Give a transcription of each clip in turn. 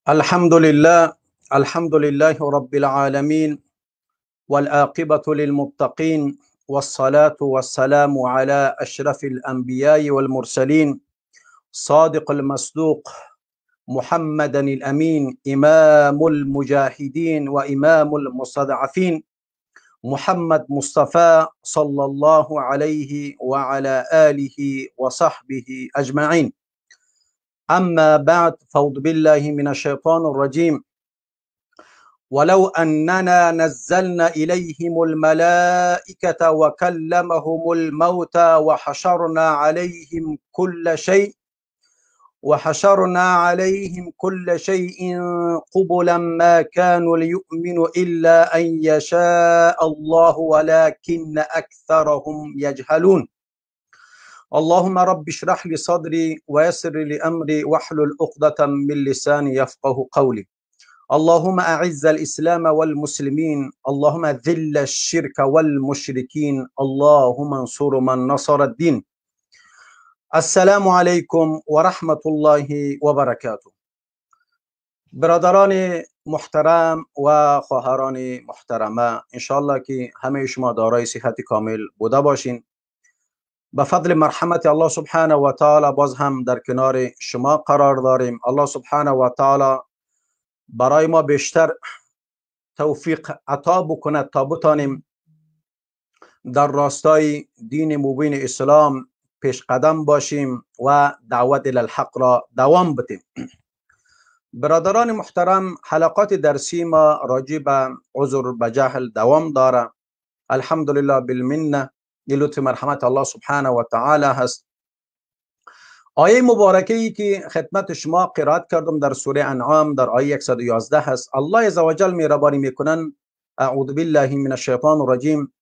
الحمد لله، الحمد لله رب العالمين، والعاقبة للمتقين، والصلاة والسلام على أشرف الأنبياء والمرسلين، صادق المصدوق محمدا الأمين، إمام المجاهدين وإمام المستضعفين، محمد مصطفى صلى الله عليه وعلى آله وصحبه أجمعين. أما بعد، فأعوذ بالله من الشيطان الرجيم. ولو أننا نزلنا إليهم الملائكة وكلمهم الموتى وحشرنا عليهم كل شيء وحشرنا عليهم كل شيء قبلا ما كانوا ليؤمنوا إلا أن يشاء الله ولكن أكثرهم يجهلون. اللهم رب اشرح لي صدري ويسر لي أمري واحلل عقدة من لساني يفقه قولي. اللهم أعز الإسلام والمسلمين، اللهم ذل الشرك والمشركين، اللهم انصر من نصر الدين. السلام علیکم و رحمت الله و برکاته. برادران محترم و خواهران محترمه، انشاءالله که همه شما دارای صحت کامل بوده باشین. به فضل مرحمت الله سبحانه و تعالی باز هم در کنار شما قرار داریم. الله سبحانه و تعالی برای ما بیشتر توفیق عطا بکند تا بتانیم در راستای دین مبین اسلام پیش قدم باشیم و دعوت الحق را دوام بدیم. برادران محترم، حلقات درسی ما راجع به عذر به جهل دوام داره. الحمدلله بالمنه، لطف مرحمت الله سبحانه و تعالی هست. آیه مبارکه ای که خدمت شما قرائت کردم در سوره انعام در آیه 111 هست. الله عزوجل مهربانی میکنن. اعوذ بالله من الشیطان الرجیم.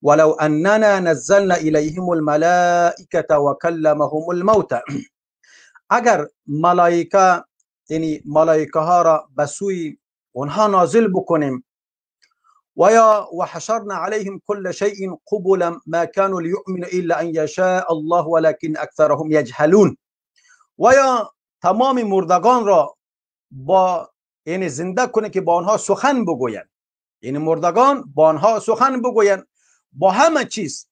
ولو اننا نزلنا الیهم الملائکه وکلمهم الموتى. اگر ملائکه، یعنی ملائکه ها را به سوی اونها نازل بکنیم، و یا وحشرنا عليهم كل شيء قبلا ما كانوا ليؤمنوا الا ان يشاء الله ولكن اكثرهم يجهلون. و یا تمام مردگان را با، یعنی زنده کنه که با آنها سخن بگویند، یعنی مردگان با آنها سخن بگویند، با همه چیز،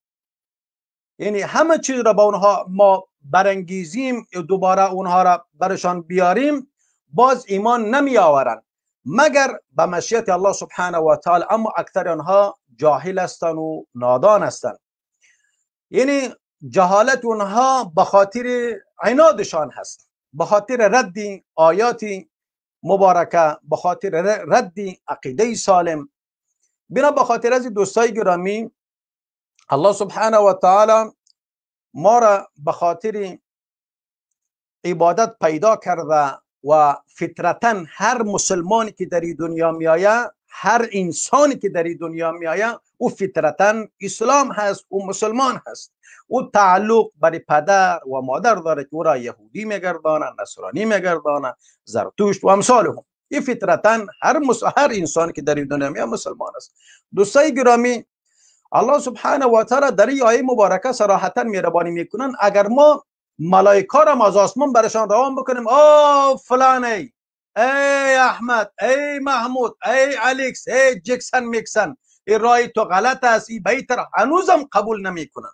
یعنی همه چیز را با آنها ما برانگیزیم، دوباره اونها را برشان بیاریم، باز ایمان نمی آورند مگر به مشیت الله سبحانه و تعالی. اما اکثر آنها جاهل هستند و نادان هستند، یعنی جهالت اونها به خاطر عنادشان هست، به خاطر رد آیات مبارکه، به خاطر رد عقیده سالم. بنا به خاطر از دوستای گرامی، الله سبحانه و تعالی ما را به خاطر عبادت پیدا کرده و فطرتاً هر مسلمانی که در دنیا میآید، هر انسانی که در دنیا میآید، او فطرتاً اسلام هست، او مسلمان هست، او تعلق بر پدر و مادر داره که او را یهودی میگردانه، نصرانی میگردانه، زرتشت و امثالهم. این فطرتاً هر انسانی که در دنیا میآید مسلمان است. دوستای گرامی، الله سبحانه و تعالی در این آیه مبارکه صراحتاً مهربانی میکنن. اگر ما ملائکه را از آسمان برشان روان بکنیم، آ فلانی، ای احمد، ای محمود، ای الکس، ای جکسن میکسن، این رای تو غلط است، این بیت را هنوزم قبول نمیکنن.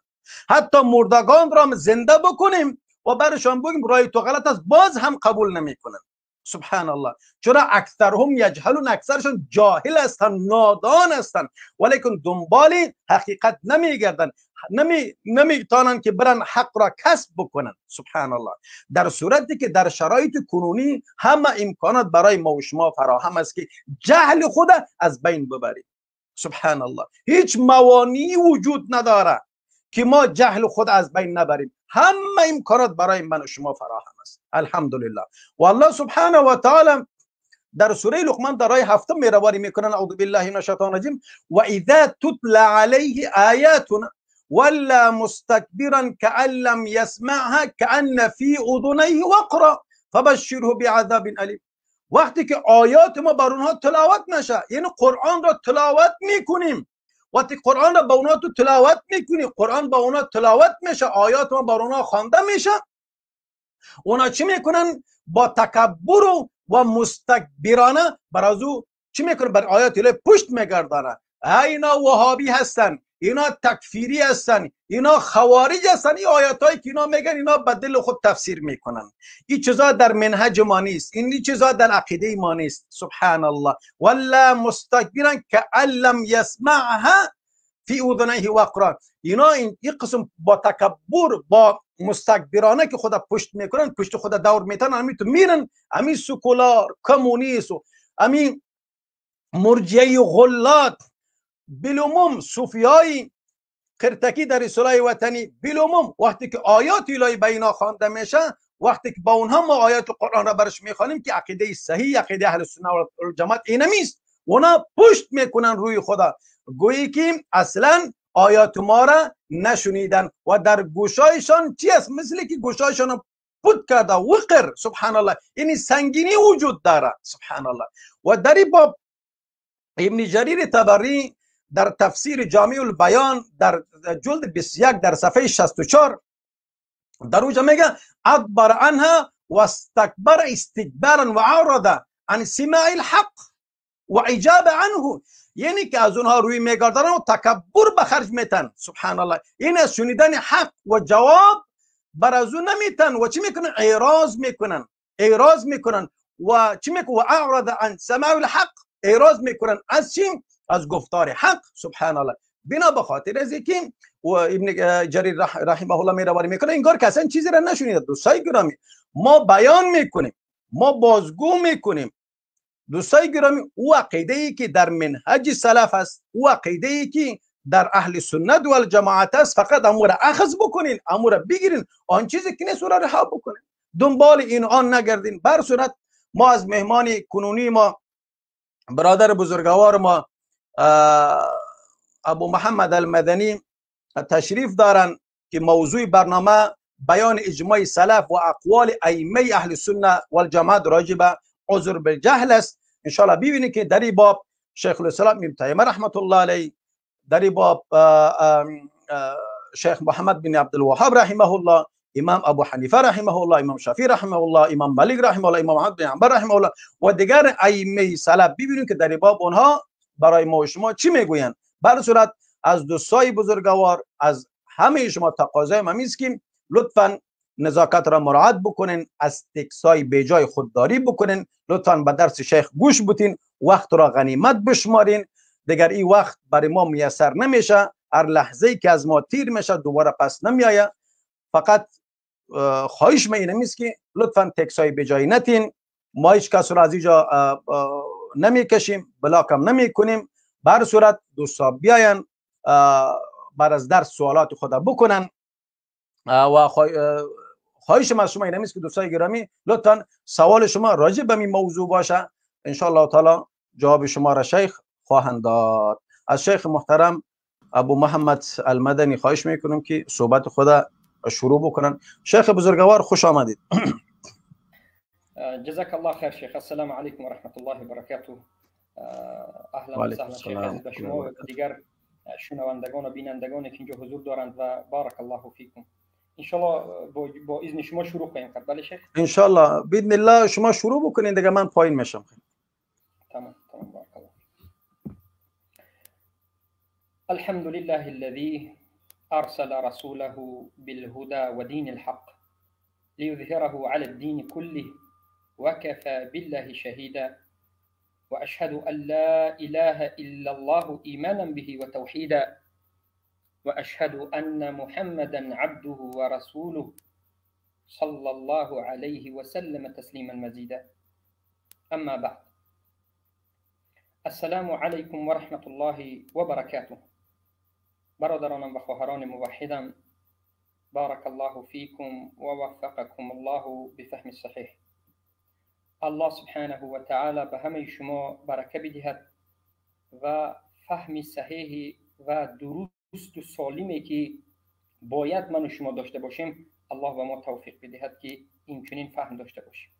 حتی مردگان را زنده بکنیم و برشان بگیم رای تو غلط است، باز هم قبول نمیکنن. سبحان الله. چرا؟ اکثرهم یجهلون، اکثرشون جاهل هستند، نادان هستند، ولیکن دنبال حقیقت نمیگردن، نمیتونن که برن حق را کسب بکنن. سبحان الله. در صورتی که در شرایط کنونی همه امکانات برای ما و شما فراهم است که جهل خود از بین ببریم. سبحان الله. هیچ موانعی وجود نداره که ما جهل خود از بین نبریم. همه امکانات برای من و شما فراهم است. الحمدلله. و الله سبحانه و تعالی در سوره لقمان در آیه هفتم مهربانی میکنن. اعوذ بالله من الشیطان الرجیم. و اذا تتلى علیه آیاتنا ولا مستكبرا كأن لم يسمعها كأن في اذنيه وقرا فبشره بعذاب الیم. وقتی که آیات ما بر اونها تلاوت نشه، یعنی قرآن را تلاوت میکنیم، وقتی قرآن را به اونها تو تلاوت میکنی، قرآن به اونها تلاوت میشه، آیات ما بر اونها خوانده میشه، اونا چی میکنن؟ با تکبر و و مستکبرانه بر از او چی میکنه؟ بر آیات الهی پشت میگردانه. اینا وهابی هستن، اینا تکفیری هستن، اینا خوارج هستن. این آیات هایی که اینا میگن اینا به دل خود تفسیر میکنن. این چیزا در منهج ما نیست، این چیزا در عقیده ما نیست. سبحان الله. ولا مستکبرا کأن لم یسمعها فی اذنیه وقرا. اینا این قسم با تکبر، با مستکبرانه که خود پشت میکنن، پشت خود دور میتن، همین تو میرن، همین سکولار کمونیست و همین مرجعی غلات، بالعموم صوفیای قرتکی در رسالای وطنی، بالعموم وقتی که آیات الهی به اینا خوانده میشه، وقتی که با اونها ما آیات قرآن را برش میخوانیم که عقیده صحیح، عقیده اهل سنت و جماعت اینمیست، اونا پشت میکنن روی خدا، گویی که اصلا آیات ما را نشنیدن و در گوشایشان چی است؟ مثل که گوشایشان پود کرده، وقر. سبحان الله. این سنگینی وجود داره. سبحان الله. و در این باب ابن جریر طبری در تفسیر جامع البیان در جلد 21 در صفحه 64 در اوجا میگه ادبر عنها واستكبر استكبارا وعرض عن سماع الحق و اجاب عنه. یعنی که از اونها روی میگردانن و تکبر به خرج میتن. سبحان الله. این از شنیدن حق و جواب بر از اون نمیتن و چی میکنن؟ اعراض میکنن، اعراض میکنن و چی میکنن؟ و اعرض عن سماع الحق، اعراض میکنن از چی؟ از گفتار حق. سبحان الله. بنا به خاطر از اینکه و ابن جریر رحمه الله میرواری میکنه انگار که اصلا چیزی را نشنیده. دوستای گرامی، ما بیان میکنیم، ما بازگو میکنیم. دوستای گرامی، او عقیده ای که در منهج سلف است، او عقیده ای که در اهل سنت و الجماعت است، فقط امور اخذ بکنین، امور بگیرین، آن چیزی که نیست او را رها بکنین، دنبال این آن نگردین. بر صورت ما از مهمان کنونی ما، برادر بزرگوار ما ابو محمد المدنی تشریف دارن که موضوع برنامه بیان اجماع سلف و اقوال ائمه اهل سنت و الجماعت راجع به عذر بالجهل است. ان شاء الله ببینید که در این باب شیخ الاسلام ابن تیمیه رحمت الله علیه، در این باب شیخ محمد بن عبدالوهاب رحمه الله، امام ابو حنیفه رحمه الله، امام شافعی رحمه الله، امام مالک رحمه الله، امام احمد بن حنبل رحمه الله و دیگر ائمه سلف، ببینید که در این باب اونها برای ما و شما چی میگویند. بر صورت از دوستای بزرگوار، از همه شما تقاضای ما است که لطفاً نزاکت را مراعات بکنین، از تکسای بیجای خودداری بکنین، لطفاً به درس شیخ گوش بتین، وقت را غنیمت بشمارین. دیگر این وقت برای ما میسر نمیشه، هر لحظه که از ما تیر میشه دوباره پس نمیآید. فقط خواهش من این است که لطفاً تکسای بیجای نتین. ما هیچ کس را از اینجا نمیکشیم، بلاک هم نمیکنیم. بر صورت دوستا بیاین بر از درس سوالات خود بکنن و خواهش من از شما این است که دوستای گرامی لطفاً سوال شما راجع به این موضوع باشه، ان شاء الله تعالی جواب شما را شیخ خواهند داد. از شیخ محترم ابو محمد المدنی خواهش میکنم که صحبت خود شروع بکنن. شیخ بزرگوار خوش آمدید. جزاك الله خیر شیخ. السلام علیکم و رحمت الله و برکاته. اهلا و سهلا شیخ عزیز، به شما و دیگر شنوندگان و بینندگانی که اینجا حضور دارند و بارک الله فیکم. انشالله با اذن شما شروع خواهیم کرد. بله شیخ؟ انشالله باذن الله شما شروع بکنین دیگه، من پایین میشم. تمام تمام، بارک الله. الحمد لله الذي أرسل رسوله بالهدى ودين الحق ليظهره على الدين كله وكفى بالله شهيدا، وأشهد أن لا إله إلا الله إيمانا به وتوحيدا، وأشهد أن محمدا عبده ورسوله صلى الله عليه وسلم تسليما مزيدا. أما بعد، السلام عليكم ورحمة الله وبركاته. برادرانم و خواهران موحدم، بارك الله فيكم ووفقكم الله بفهم الصحيح. الله سبحانه و تعالی به همه شما برکه بدهد و فهم صحیح و درست و سالمی که باید من و شما داشته باشیم، الله به ما توفیق بدهد که این چنین فهم داشته باشیم.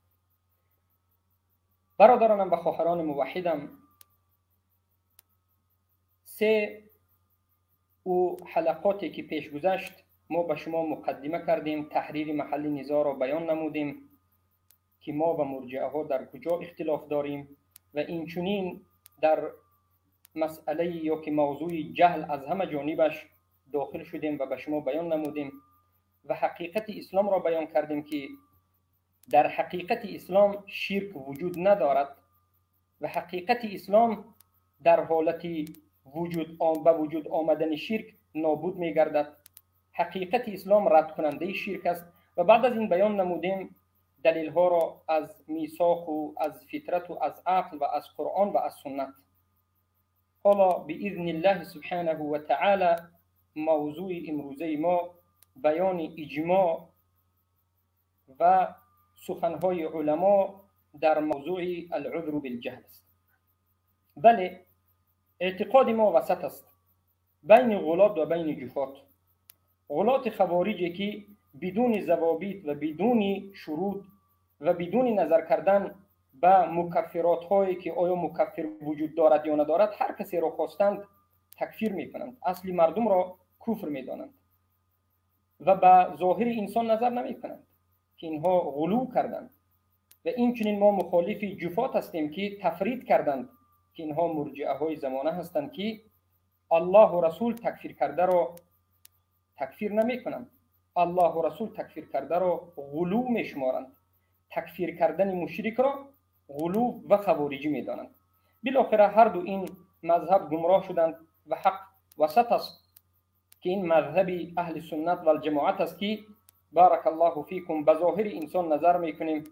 برادرانم و خواهران موحدم، سه او حلقاتی که پیش گذشت ما به شما مقدمه کردیم، تحریر محل نزاع را بیان نمودیم که که ما و مرجئه ها در کجا اختلاف داریم و اینچنین در مسئله یا که موضوع جهل از همه جانبش داخل شدیم و به شما بیان نمودیم و حقیقت اسلام را بیان کردیم که در حقیقت اسلام شرک وجود ندارد و حقیقت اسلام در حالت وجود به وجود آمدن شرک نابود میگردد. حقیقت اسلام رد کننده شرک است و بعد از این بیان نمودیم دلیل ها را از میثاق و از فطرت و از عقل و از قرآن و از سنت. حالا باذن الله سبحانه و تعالی موضوع امروزه ما بیان اجماع و سخنهای علما در موضوع العذر بالجهل است. بله، اعتقاد ما وسط است بین غلات و بین جفات. غلات خوارجی که بدون ضوابط و بدون شروط و بدون نظر کردن به مکفرات هایی که آیا مکفر وجود دارد یا ندارد، هر کسی را خواستند تکفیر میکنند، اصلی مردم را کفر میدانند و به ظاهر انسان نظر نمیکنند که اینها غلو کردند. و این چنین ما مخالف جفات هستیم که تفرید کردند که اینها مرجئه های زمانه هستند که الله و رسول تکفیر کرده را تکفیر نمیکنند، الله و رسول تکفیر کرده را غلو میشمارند، تکفیر کردن مشرک را غلو و خوارجی میدانند. بالاخره هر دو این مذهب گمراه شدند و حق وسط است که این مذهب اهل سنت و الجماعت است که بارک الله فیکم به ظاهر انسان نظر میکنیم،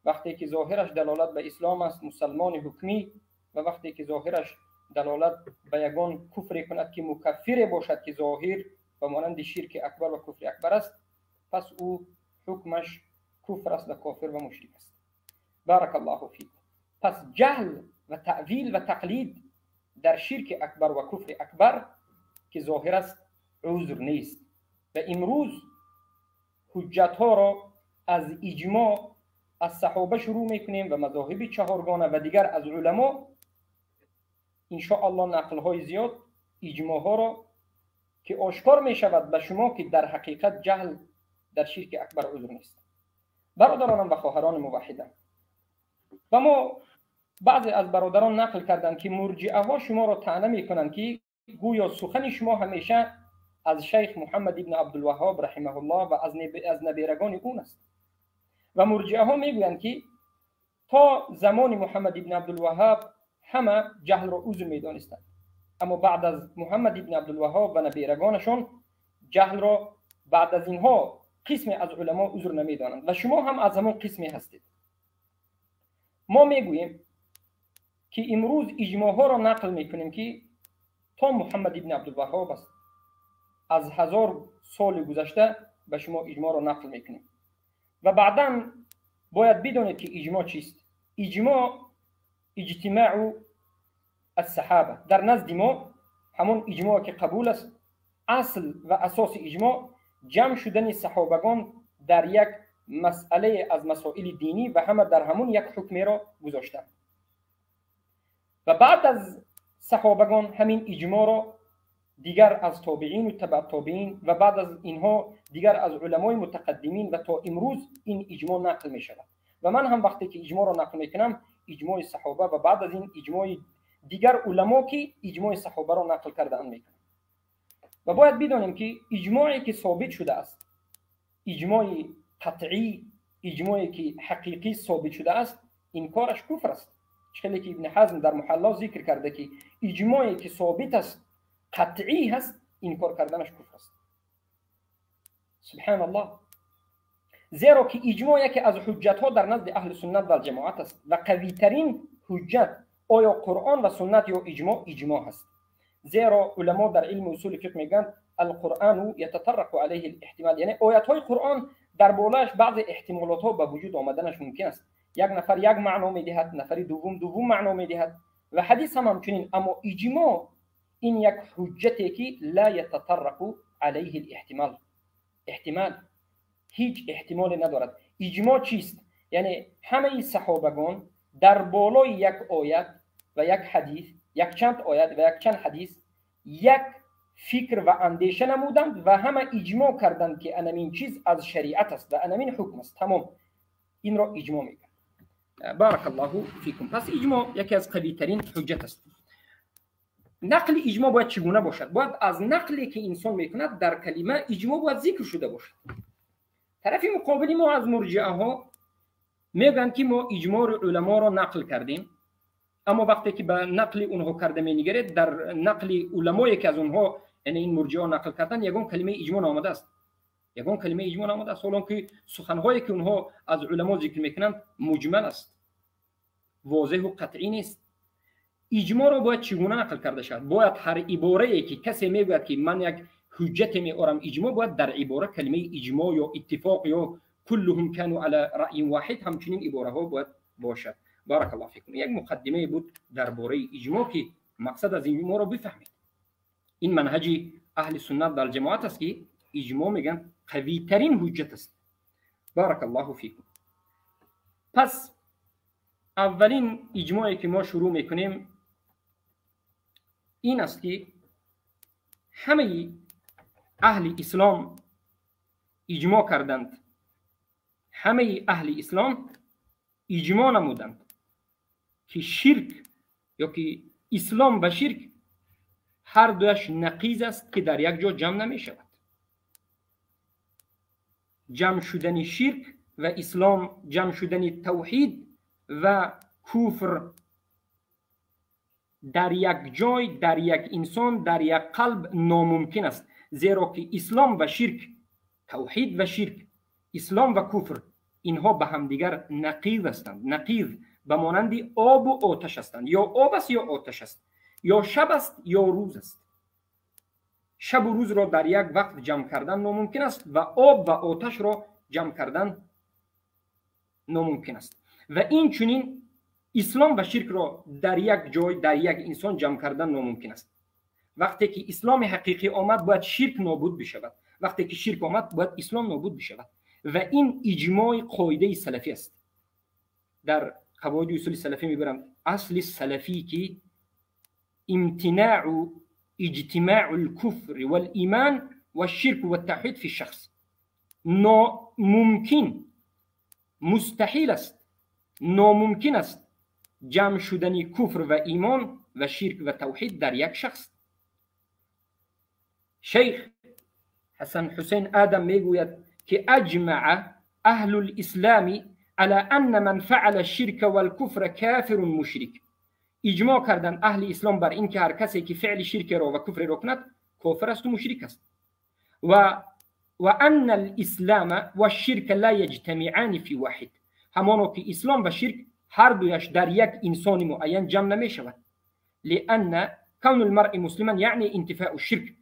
وقتی که ظاهرش دلالت به اسلام است مسلمان حکمی، و وقتی که ظاهرش دلالت به یگان کفر کند که مکفر باشد که ظاهر و مانند شرک اکبر و کفر اکبر است، پس او حکمش کفر است و کافر و مشرک است. بارک الله فیکم. پس جهل و تأویل و تقلید در شرک اکبر و کفر اکبر که ظاهر است عذر نیست. و امروز حجت ها را از اجماع از صحابه شروع میکنیم و مذاهب چهارگانه و دیگر از علما، ان شاء الله نقل های زیاد اجماع ها را که آشکار می شود به شما که در حقیقت جهل در شرک اکبر عذر نیست. برادرانم و خواهران موحدم، و ما بعضی از برادران نقل کردند که مرجئه ها شما را طعنه میکنند که گویا سخن شما همیشه از شیخ محمد ابن عبدالوهاب رحمه الله و از نبیرگان اون است. و مرجئه ها میگویند که تا زمان محمد ابن عبدالوهاب همه جهل را عذر میدانستند، اما بعد از محمد ابن عبدالوهاب و نبیرگانشون جهل را بعد از اینها قسمی از علما عذر نمیدانند و شما هم از همون قسمی هستید. ما میگوییم که امروز اجماع ها را نقل میکنیم که تا محمد ابن عبدالوهاب است، از 1000 سال گذشته به شما اجماع را نقل میکنیم. و بعدا باید بدانید که اجماع چیست. اجماع اجتماع الصحابه در نزد ما همون اجماع که قبول است، اصل و اساس اجماع جمع شدن صحابگان در یک مسئله از مسائل دینی و همه در همون یک حکمی را گذاشتند. و بعد از صحابگان همین اجماع را دیگر از تابعین و تبع تابعین و بعد از اینها دیگر از علمای متقدمین و تا امروز این اجماع نقل می شود. و من هم وقتی که اجماع را نقل می کنم اجماع صحابه و بعد از این اجماع دیگر علما که اجماع صحابه را نقل کرده اند میکنم. و باید بدانیم که اجماعی که ثابت شده است، اجماع قطعی، اجماعی که حقیقی ثابت شده است، انکارش کفر است. چخیلی که ابن حزم در محلا ذکر کرده که اجماعی که ثابت است، قطعی هست، انکار کردنش کفر است. سبحان الله. زیرا که اجماع یکی از حجت ها در نزد اهل سنت و جماعت است و قوی ترین حجت آیا قرآن و سنت یا اجماع، اجماع هست. زیرا علما در علم اصول فقه میگن القرآن یتطرق علیه الاحتمال، یعنی آیت های قرآن در بالایش بعض احتمالات ها به وجود آمدنش ممکن است. یک نفر یک معنا میدهد، نفر دوم معنا میدهد و حدیث هم همچنین. اما اجماع این یک حجتی که لا یتطرق علیه الاحتمال، احتمال هیچ احتمال ندارد. اجماع چیست؟ یعنی همه صحابگان در بالای یک آیت و یک حدیث، یک چند آیت و یک چند حدیث یک فکر و اندیشه نمودند و همه اجماع کردند که انمین چیز از شریعت است و انمین حکم است. تمام. این را اجماع میگن. بارک الله فیکم. پس اجماع یکی از قوی ترین حجت است. نقل اجماع باید چگونه باشد؟ باید از نقلی که انسان میکند در کلمه اجماع باید ذکر شده باشد. طرف مقابلی ما از مرجعه ها میگن که ما اجماع علما را نقل کردیم، اما وقتی که به نقل اونها کرده مینگرید، در نقل علمایی که از اونها یعنی این مرجعه نقل کردن یگان کلمه اجماع نامده است، یگان کلمه اجماع نامده است. حالا که سخنهایی که اونها از علما ذکر میکنند مجمل است، واضح و قطعی نیست. اجماع را باید چگونه نقل کرده شود؟ باید هر عباره ای که کسی میگوید که من یک حجت میآورم اجماع، باید در عباره کلمه اجماع یا اتفاق یا كلهم كانوا على رأي واحد همچنین عباره ها باید باشد. بارک الله فیکم. یک مقدمه بود درباره اجماع که مقصد از اجماع را بفهمید. این منهج اهل سنت در جماعت است که اجماع میگن قوی ترین حجت است. بارک الله فیکم. پس اولین اجماعی که ما شروع میکنیم این است که همه اهل اسلام اجماع کردند، همه اهل اسلام اجماع نمودند که شرک یا که اسلام و شرک هر دویش نقیض است که در یک جا جمع نمی شود. جمع شدن شرک و اسلام، جمع شدن توحید و کفر در یک جای، در یک انسان، در یک قلب ناممکن است، زیرا که اسلام و شرک، توحید و شرک، اسلام و کفر اینها به همدیگر نقیض هستند. نقیض به مانند آب و آتش هستند، یا آب است یا آتش است، یا شب است یا روز است. شب و روز را در یک وقت جمع کردن ناممکن است و آب و آتش را جمع کردن ناممکن است. و این چنین اسلام و شرک را در یک جای، در یک انسان جمع کردن ناممکن است. وقتی که اسلام حقیقی آمد باید شرک نابود بشود، وقتی که شرک آمد باید اسلام نابود بشود. و این اجماع قاعده سلفی است. در قواعد اصول سلفی میبرم اصل سلفی که امتناع اجتماع الكفر والایمان والشرك والتوحید فی الشخص، ناممکن، مستحیل است، ناممکن است جمع شدن کفر و ایمان و شرک و توحید در یک شخص. شیخ حسن حسین آدم میگوید که اجمع اهل الاسلام على ان من فعل الشرك والكفر كافر مشرک. اجماع کردن اهل اسلام بر اینکه هر کسی که فعل شرک را و کفر را کند کافر است و مشرک است. و ان الاسلام والشرك لا يجتمعان في واحد، همانا که اسلام و شرک هر دویش در یک انسان معین جمع نمی شود. لان كون المرء مسلما یعنی انتفاء الشرك،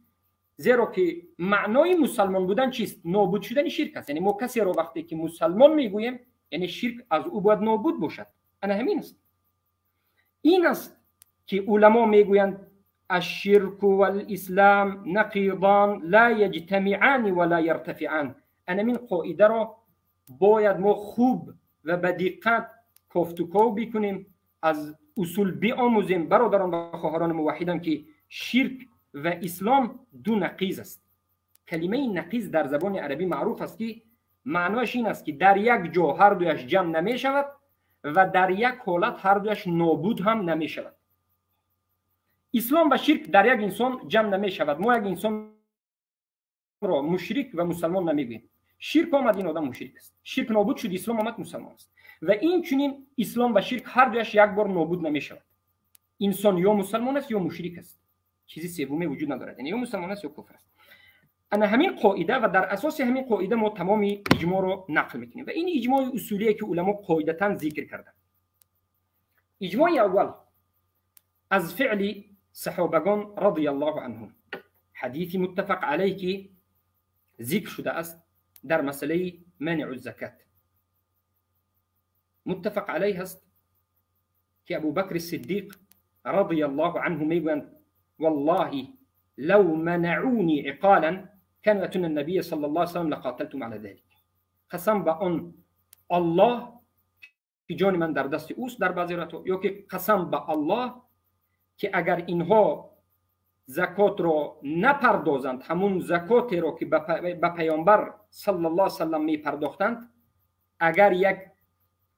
زیرا که معنای مسلمان بودن چیست؟ نابود شدن شرک است. یعنی ما کسی را وقتی که مسلمان میگوییم یعنی شرک از او باید نابود باشد. انا همین است. این است که علما میگویند الشرك والاسلام نقیضان لا یجتمعان ولا یرتفعان. انا من قاعده را باید ما خوب و به دقت کوفت و کو بکنیم، از اصول بیاموزیم برادران و خواهران موحدان که شرک و اسلام دو نقیض است. کلمه نقیض در زبان عربی معروف است که معناش این است که در یک جا هر دویش جمع نمی شود و در یک حالت هر دویش نابود هم نمی شود. اسلام و شرک در یک انسان جمع نمی شود. ما یک انسان را مشرک و مسلمان نمیگوییم. شرک آمد این آدم مشرک است، شرک نابود شد، اسلام آمد مسلمان است. و این چنین اسلام و شرک هر دویش یک بار نابود نمی شود. انسان یا مسلمان است یا مشرک است، چیزی سومی وجود ندارد، یعنی یا مسلمان است یا کفر است. انا همین قاعده و در اساس همین قاعده ما تمام اجماع رو نقل میکنیم و این اجماع اصولیه که علما قاعدتا ذکر کردن. اجماع اول از فعل صحابگان رضی الله عنهم، حدیث متفق علیه که ذکر شده است در مسئله منع الزکات. متفق علیه است که ابوبکر الصدیق رضی الله عنه میگویند والله لو منعوني عقالا كانوا يأتون النبي صلى الله عليه وسلم لقاتلتم على ذلك. قسم به آن الله که جان من در دست اوست در بعضی روایت‌ها، یا که قسم به الله که اگر اینها زکات را نپردازند، همون زکاتی را که به پیامبر صلی الله علیه وسلم می پرداختند، اگر یک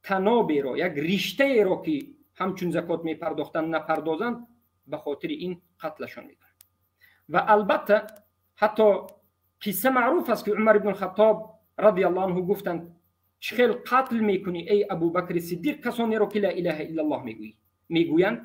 таноберо, як риштаеро ки ҳамчун закот мепардохтанд, напардозанд, ба хотири ин қатлашон мекунанд. Ва албатта ҳатто қисса маъруф аст, ки Умар ибн Хаттоб радиаллоҳу анҳу гуфтанд: чӣ хел қатл мекунӣ, эй Абубакри Сиддиқ, касонеро ки ла илаҳа иллаллоҳ мегӯянд?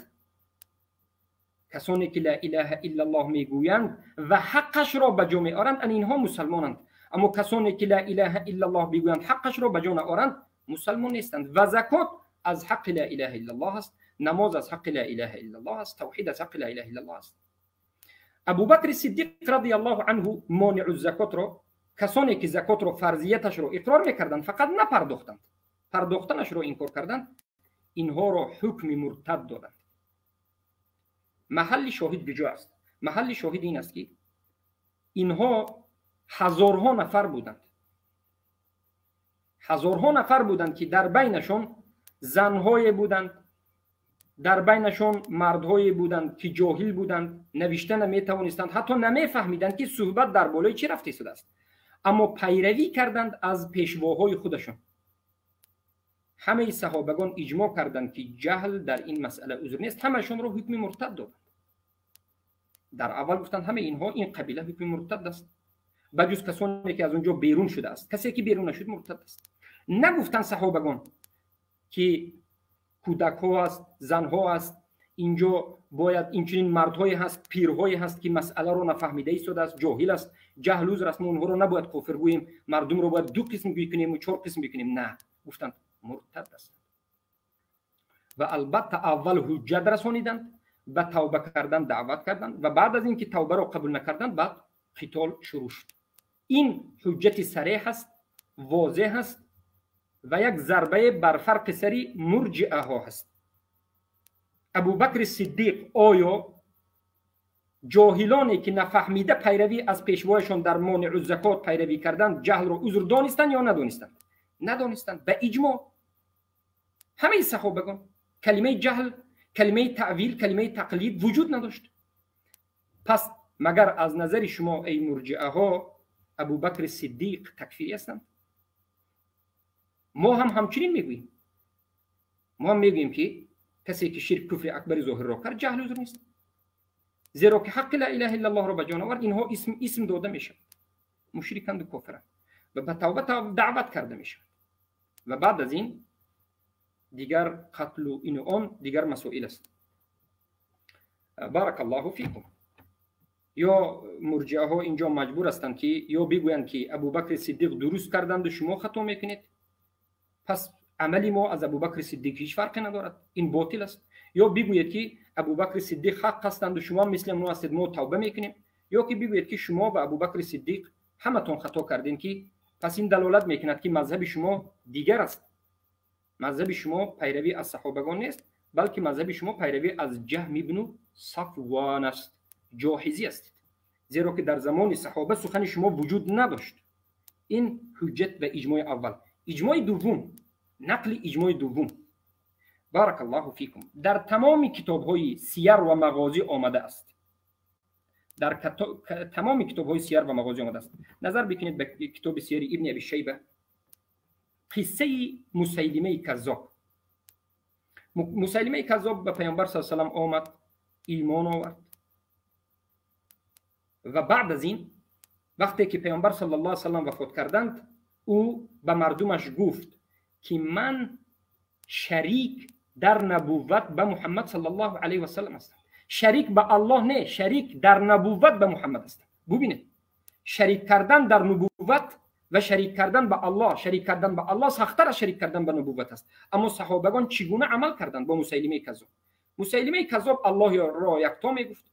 Касоне ки ла илаҳа иллаллоҳ мегӯянд ва ҳаққашро ба ҷо меоранд, ан инҳо мусалмонанд. Аммо касоне ки ла илаҳа иллаллоҳ бигӯянд, ҳаққашро ба ҷо наоранд, мусалмон нестанд. Ва закот аз ҳаққи ла илаҳа иллаллоҳ аст, намоз аз ҳаққи ла илаҳа иллаллоҳ аст, тавҳид аз ҳаққи ла илаҳа иллаллоҳ аст. Абубакри Сиддиқ радиаллоҳу анҳу монеъу закотро, касоне ки закотро фарзияташро иқрор мекарданд, фақат напардохтанд, пардохтанашро инкор карданд, инҳоро ҳукми муртад доданд. Маҳалли шоҳид куҷо аст? Маҳалли шоҳид ин аст, ки инҳо ҳазорҳо нафар буданд, ҳазорҳо нафар буданд, ки дар байнашон занҳое буданд, дар байнашон мардҳое буданд, ки ҷоҳил буданд, навишта наметавонистанд, ҳатто намефаҳмиданд, ки суҳбат дар болои чӣ рафта истодааст, аммо пайравӣ карданд аз пешвоҳои худашон. Ҳамаи саҳобагон иҷмоъ карданд, ки ҷаҳл дар ин масъала узр нест, ҳамашонро ҳукми муртад доданд. Дар аввал гуфтанд, ҳамаи инҳо, ин қабила ҳукми муртад аст, ба ҷуз касоне ки аз он ҷо берун шудааст. Касе ки берун нашуд, муртад аст. Нагуфтанд саҳобагон, ки кӯдакҳо аст, занҳо аст, инҷо бояд инчунин мардҳое ҳаст, пирҳое ҳаст, ки масъаларо нафаҳмида истодааст, ҷоҳил аст, ҷаҳл узр аст, мо онҳоро набояд кофир гӯем, мардумро бояд ду қисм бикунем, чор қисм бикунем. На, гуфтанд, муртад аст. Ва албатта аввал ҳуҷҷат расониданд, ба тавба кардан даъват карданд ва баъд аз ин ки тавбаро қабул накарданд, баъд қитол шурӯъ шуд. Ин ҳуҷҷати сареҳ аст, возеҳ аст ва як зарбае бар фарқи сари мурҷиаҳо ҳаст. Абубакри Сиддиқ оё ҷоҳилоне ки нафаҳмида пайравӣ аз пешвояшон дар монеъу закот пайравӣ карданд, ҷаҳлро узр донистанд ё надонистанд? Надонистанд, ба иҷмоъ ҳамаи саҳобагон. Калимаи ҷаҳл, калимаи таъвил, калимаи тақлид вуҷуд надошт. Пас магар аз назари шумо, эй мурҷиаҳо, Абубакри Сиддиқ такфирӣ ҳастанд? Мо ҳам ҳамчунин мегӯем, мо ҳам мегӯем, ки касе ки ширк, куфри акбари зоҳирро кард, ҷаҳл узр нест, зеро ки ҳаққи ла илаҳа иллаллоҳро ба ҷон овард. Инҳо исм дода мешавад, мушриканду кофиранд ва ба тавба даъват карда мешавад. Ва баъд аз ин дигар қатлу ину он дигар масоил аст. Баракаллоҳу фикум. Ё мурҷиаҳо инҷо маҷбур ҳастанд, ки ё бигӯянд, ки Абубакри Сиддиқ дуруст карданду шумо хато мекунед, пас амали мо аз Абубакри Сиддиқ ҳеҷ фарқе надорад, ин ботил аст, ё бигӯед, ки Абубакри Сиддиқ ҳақ ҳастанду шумо мисли онҳо ҳастед, мо тавба мекунем, ё ки бигӯед, ки шумо ва Абубакри Сиддиқ ҳаматон хато кардем, ки пас ин далолат мекунад, ки мазҳаби шумо дигар аст. Мазҳаби шумо пайравӣ аз саҳобагон нест, балки мазҳаби шумо пайравӣ аз Ҷаҳм ибну Сафвон аст, ҷоҳизӣ ҳастед, зеро ки дар замони саҳоба сухани шумо вуҷуд надошт. Ин ҳуҷҷат ва иҷмои аввал. Иҷмои дуввум, нақли иҷмои дуввум, баракаллоҳу фикум, дар тамоми китобҳои сияр ва мағозӣ омада аст, дар тамоми китобҳои сияр ва мағозӣ омада аст. Назар бикунед ба китоби сияри Ибни Аби Шайба, қиссаи Мусайлимаи Каззоб. Мусайлимаи Каззоб ба Паёмбар са салам омад, имон овард ва баъд аз ин, вақте ки Паёмбар саллаллоҳу алайҳи васаллам вафот карданд, ӯ ба мардумаш гуфт, ки ман шарик дар набувват ба Муҳаммад саллаллоҳу алайҳи васаллам ҳастам. Шарик ба Аллоҳ не, шарик дар набувват ба Муҳаммад ҳастам. Бубинед, шарик кардан дар нубувват ва шарик кардан ба Аллоҳ, шарик кардан ба Аллоҳ сахттар аз шарик кардан ба нубувват аст. Аммо саҳобагон чӣ гуна амал карданд бо Мусайлимаи Каззоб? Мусайлимаи Каззоб Аллоҳро якто мегуфт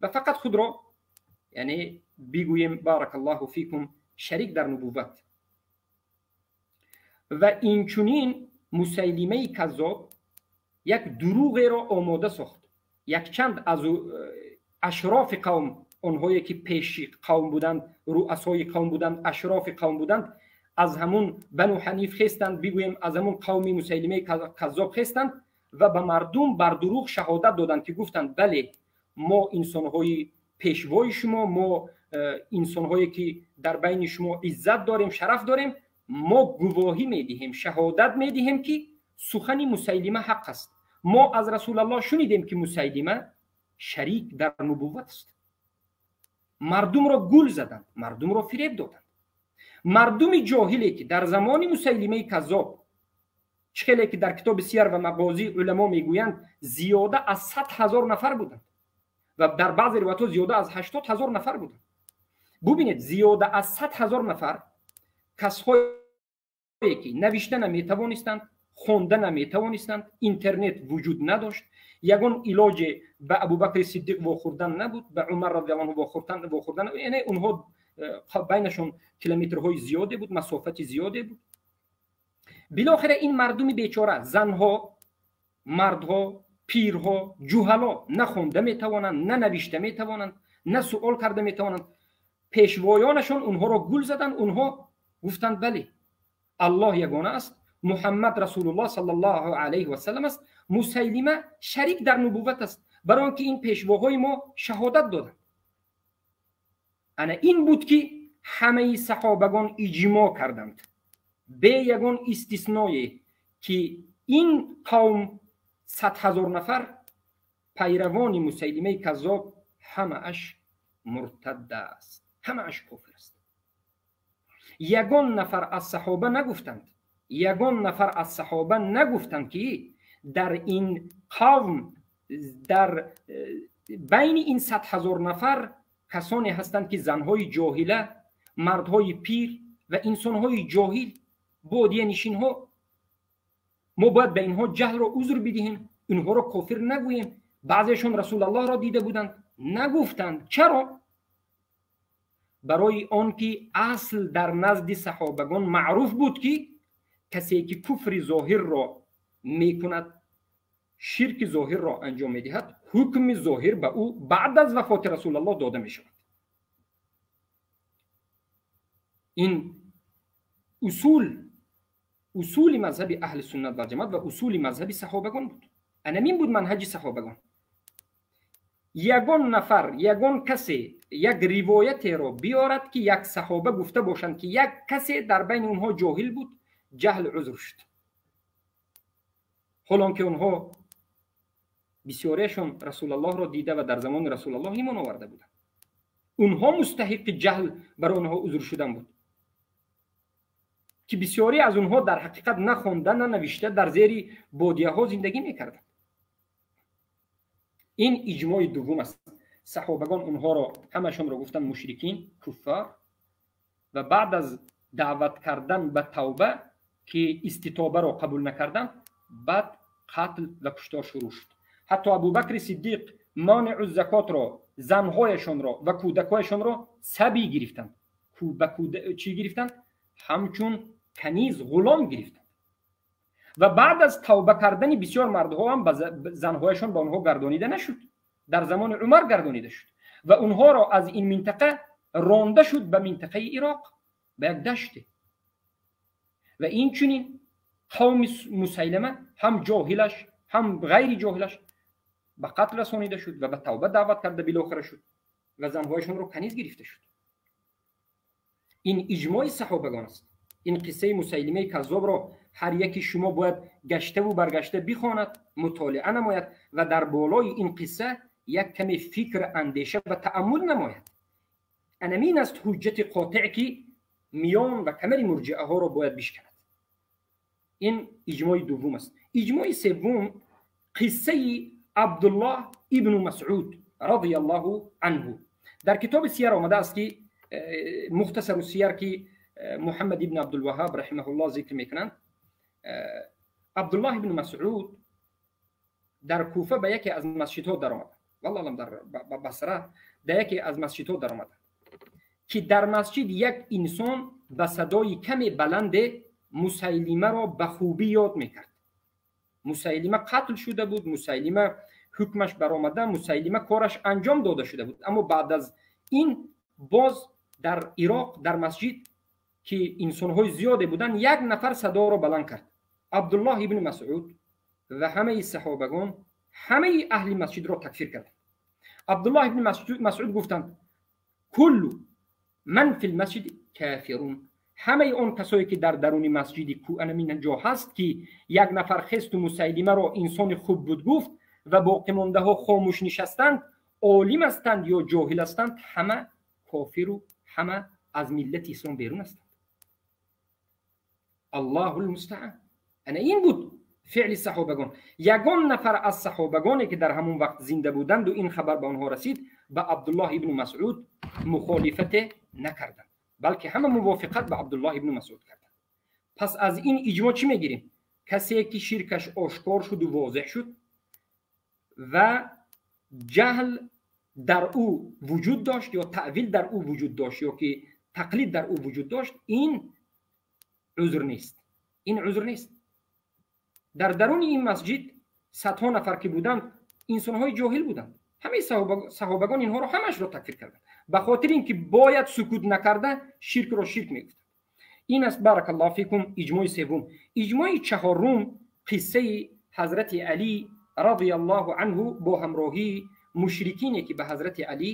ва фақат худро, яъне бигӯем, баракаллоҳу фикум, шарик дар нубувват. Ва инчунин Мусайлимаи Каззоб як дурӯғеро омода сохт. Якчанд аз ашрофи қавм, онҳое ки пеши қавм буданд, руасои қавм буданд, ашрофи қавм буданд, аз ҳамун Бану Ҳаниф хестанд, бигӯем, аз ҳамун қавми Мусайлимаи Каззоб хестанд ва ба мардум бар дурӯғ шаҳодат доданд, ки гуфтанд: бале, мо инсонҳои пешвои шумо, мо инсонҳое ки дар байни шумо иззат дорем, шараф дорем, мо гувоҳӣ медиҳем, шаҳодат медиҳем, ки сухани Мусайлима ҳақ аст. Мо аз Расулаллоҳ шунидем, ки Мусайлима шарик дар нубувват аст. Мардумро гул заданд, мардумро фиреб доданд. Мардуми ҷоҳиле, ки дар замони Мусайлимаи каззоб, чӣ хеле ки дар китоби Сияр ва Мағозӣ уламо мегӯянд, зиёда аз 100 000 нафар буданд ва дар баъзе ривоятҳо зиёда аз 80 000 нафар буданд. Бубинед, зиёда аз 100 000 нафар касҳое, ки навишта наметавонистанд, хонда наметавонистанд, интернет вуҷуд надошт, ягон илоҷе ба Абубакри Сиддиқ вохӯрдан набуд, ба Умар радиаллоҳу анҳу вохӯрдан, яъне онҳо байнашон километрҳои зиёде буд, масофати зиёде буд. Билохира ин мардуми бечора, занҳо, мардҳо, пирҳо, ҷуҳало, на хонда метавонанд, на навишта метавонанд, на суол карда метавонанд. Пешвоёнашон онҳоро гул заданд. Онҳо гуфтанд: бале, Аллоҳ ягона аст, Муҳаммад Расулуллоҳ саллаллоҳу алайҳи васалам аст, Мусайлима шарик дар нубувват аст, барои он ки ин пешвоҳои мо шаҳодат доданд. Ана ин буд, ки ҳамаи саҳобагон иҷмо карданд бе ягон истисное, ки ин қавм, 100 000 нафар пайравони Мусайлимаи каззоб, ҳамааш муртад аст, ҳамааш кофир аст. Ягон нафар аз саҳоба нагуфтанд, ягон нафар аз саҳоба нагуфтанд, ки дар ин қавм, дар байни ин 100 000 нафар касоне ҳастанд, ки занҳои ҷоҳила, мардҳои пир ва инсонҳои ҷоҳил, бодиянишинҳо, мо бояд ба инҳо ҷаҳлро узр бидиҳем, инҳоро кофир нагӯем, баъзеашон Расулаллоҳро дида буданд. Нагуфтанд. Чаро? Барои он ки асл дар назди саҳобагон маъруф буд, ки касе ки куфри зоҳирро мекунад, ширки зоҳирро анҷом медиҳад, ҳукми зоҳир ба ӯ баъд аз вафоти Расулаллоҳ дода мешавад. Ин усул, усули мазҳаби аҳли суннат вал ҷамоат ва усули мазҳаби саҳобагон буд. Анамин буд манҳаҷи саҳобагон. Ягон нафар, ягон касе як ривоятеро биёрад, ки як саҳоба гуфта бошанд, ки як касе дар байни онҳо ҷоҳил буд, ҷаҳл узр шуд, ҳолон ки онҳо бисёриашон Расулаллоҳро дида ва дар замони Расулаллоҳ имон оварда буданд. Онҳо мустаҳиқи ҷаҳл барои онҳо узр шудан буд, ки бисёре аз онҳо дар ҳақиқат на хонда, на навишта, дар зери бодияҳо зиндагӣ мекарданд. Ин иҷмои дуввум аст. Саҳобагон онҳоро ҳамашонро гуфтанд мушрикин, куффар, ва баъд аз даъват кардан ба тавба, ки иститобаро қабул накарданд, баъд қатл ва куштор шурӯъ шуд. Ҳатто Абубакри Сиддиқ монеъу закотро, занҳояшонро ва кӯдакҳояшонро сабӣ гирифтанд. Ба чӣ гирифтанд? Ҳамчун каниз, ғулом гирифтанд. Ва баъд аз тавба кардани бисёр мардҳо ҳам занҳояшон ба онҳо гардонида нашуд. Дар замони Умар гардонида шуд ва онҳоро аз ин минтақа ронда шуд ба минтақаи Ироқ, ба як даште. Ва инчунин қавми Мусайлама, ҳам ҷоҳилаш, ҳам ғайри ҷоҳилаш, ба қатл расонида шуд ва ба тавба даъват карда билохира шуд ва занҳояшонро каниз гирифта шуд. Ин иҷмои саҳобагон аст. Ин қиссаи Мусайлимаи каззобро ҳар яки шумо бояд гаштаву баргашта бихонад, мутолиа намояд ва дар болои ин қисса як каме фикр, андеша ва тааммул намояд. Анамин аст ҳуҷҷати қотеъ, ки миён ва камари мурҷиаҳоро бояд бишканад. Ин иҷмои дуввум аст. Иҷмои севум, қиссаи Абдуллоҳ ибну Масъуд радиаллоҳу анҳу. Дар китоби Сияр омадааст, ки Мухтасару Сияр, ки Муҳаммад ибн Абдулваҳаб раҳимаҳуллоҳ зикр мекунанд, Абдуллоҳ ибн Масъуд дар Куфа ба яке аз масҷидҳо даромад, валлоҳу аълам, дар Басра, дар яке аз масҷидҳо даромад, ки дар масҷид як инсон ба садои каме баланде Мусайлимаро ба хубӣ ёд мекард. Мусайлима қатл шуда буд, Мусайлима ҳукмаш баромада, Мусайлима кораш анҷом дода шуда буд, аммо баъд аз ин боз дар Ироқ, дар масҷид, ки инсонҳои зиёде буданд, як нафар садоро баланд кард. Абдуллоҳ ибни Масъуд ва ҳамаи саҳобагон, ҳамаи аҳли масҷидро такфир карданд. Абдуллоҳ ибни Масъуд гуфтанд: куллу ман фи лмасҷид кафирун. Ҳамаи он касое ки дар даруни масҷиди анамин ҷо ҳаст, ки як нафар хесту Мусайлимаро инсони хуб буд гуфт ва боқимондаҳо хомӯш нишастанд, олим ҳастанд ё ҷоҳил ҳастанд, ҳама кофиру ҳама аз миллати ислом берун ҳастанд. Аллоҳу лмустаан. Ана ин буд феъли саҳобагон. Ягон нафар аз саҳобагоне ки дар ҳамон вақт зинда буданду ин хабар ба онҳо расид, ба Абдуллоҳ ибну Масъуд мухолифате накарданд, балки ҳама мувофиқат ба Абдуллоҳ ибну Масъуд карданд. Пас аз ин иҷмо чӣ мегирем? Касе ки ширкаш ошкор шуду возеҳ шуд ва ҷаҳл дар ӯ вуҷуд дошт ё таъвил дар ӯ вуҷуд дошт ё ки тақлид дар ӯ вуҷуд дошт, ин узр нест, ин узр нест. Дар даруни ин масҷид садҳо нафар ки буданд, инсонҳои ҷоҳил буданд. Ҳамаи саҳобагон инҳоро ҳамашро такфир карданд, ба хотири ин ки бояд сукут накарда ширкро ширк мегуфтанд. Ин аст, баракаллоҳу фикум, иҷмои севум. Иҷмои чаҳорум қиссаи ҳазрати Алӣ радиаллоҳу анҳу бо ҳамроҳии мушрикине ки ба ҳазрати Алӣ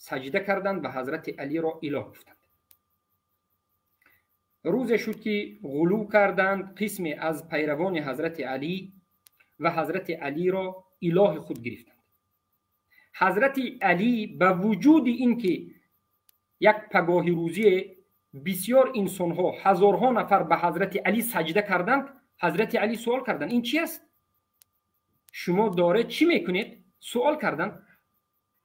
саҷда карданд ва ҳазрати Алиро илоҳ гуфтанд. Рӯзе шуд ки ғулӯ карданд қисме аз пайравони ҳазрати Алӣ ва ҳазрати Алиро илоҳи худ гирифтанд. Ҳазрати Алӣ ба вуҷуди ин ки як пагоҳи рӯзие бисёр инсонҳо, ҳазорҳо нафар ба ҳазрати Алӣ саҷда карданд, ҳазрати Алӣ суол карданд: ин чи аст? Шумо доред чӣ мекунед? Суол карданд.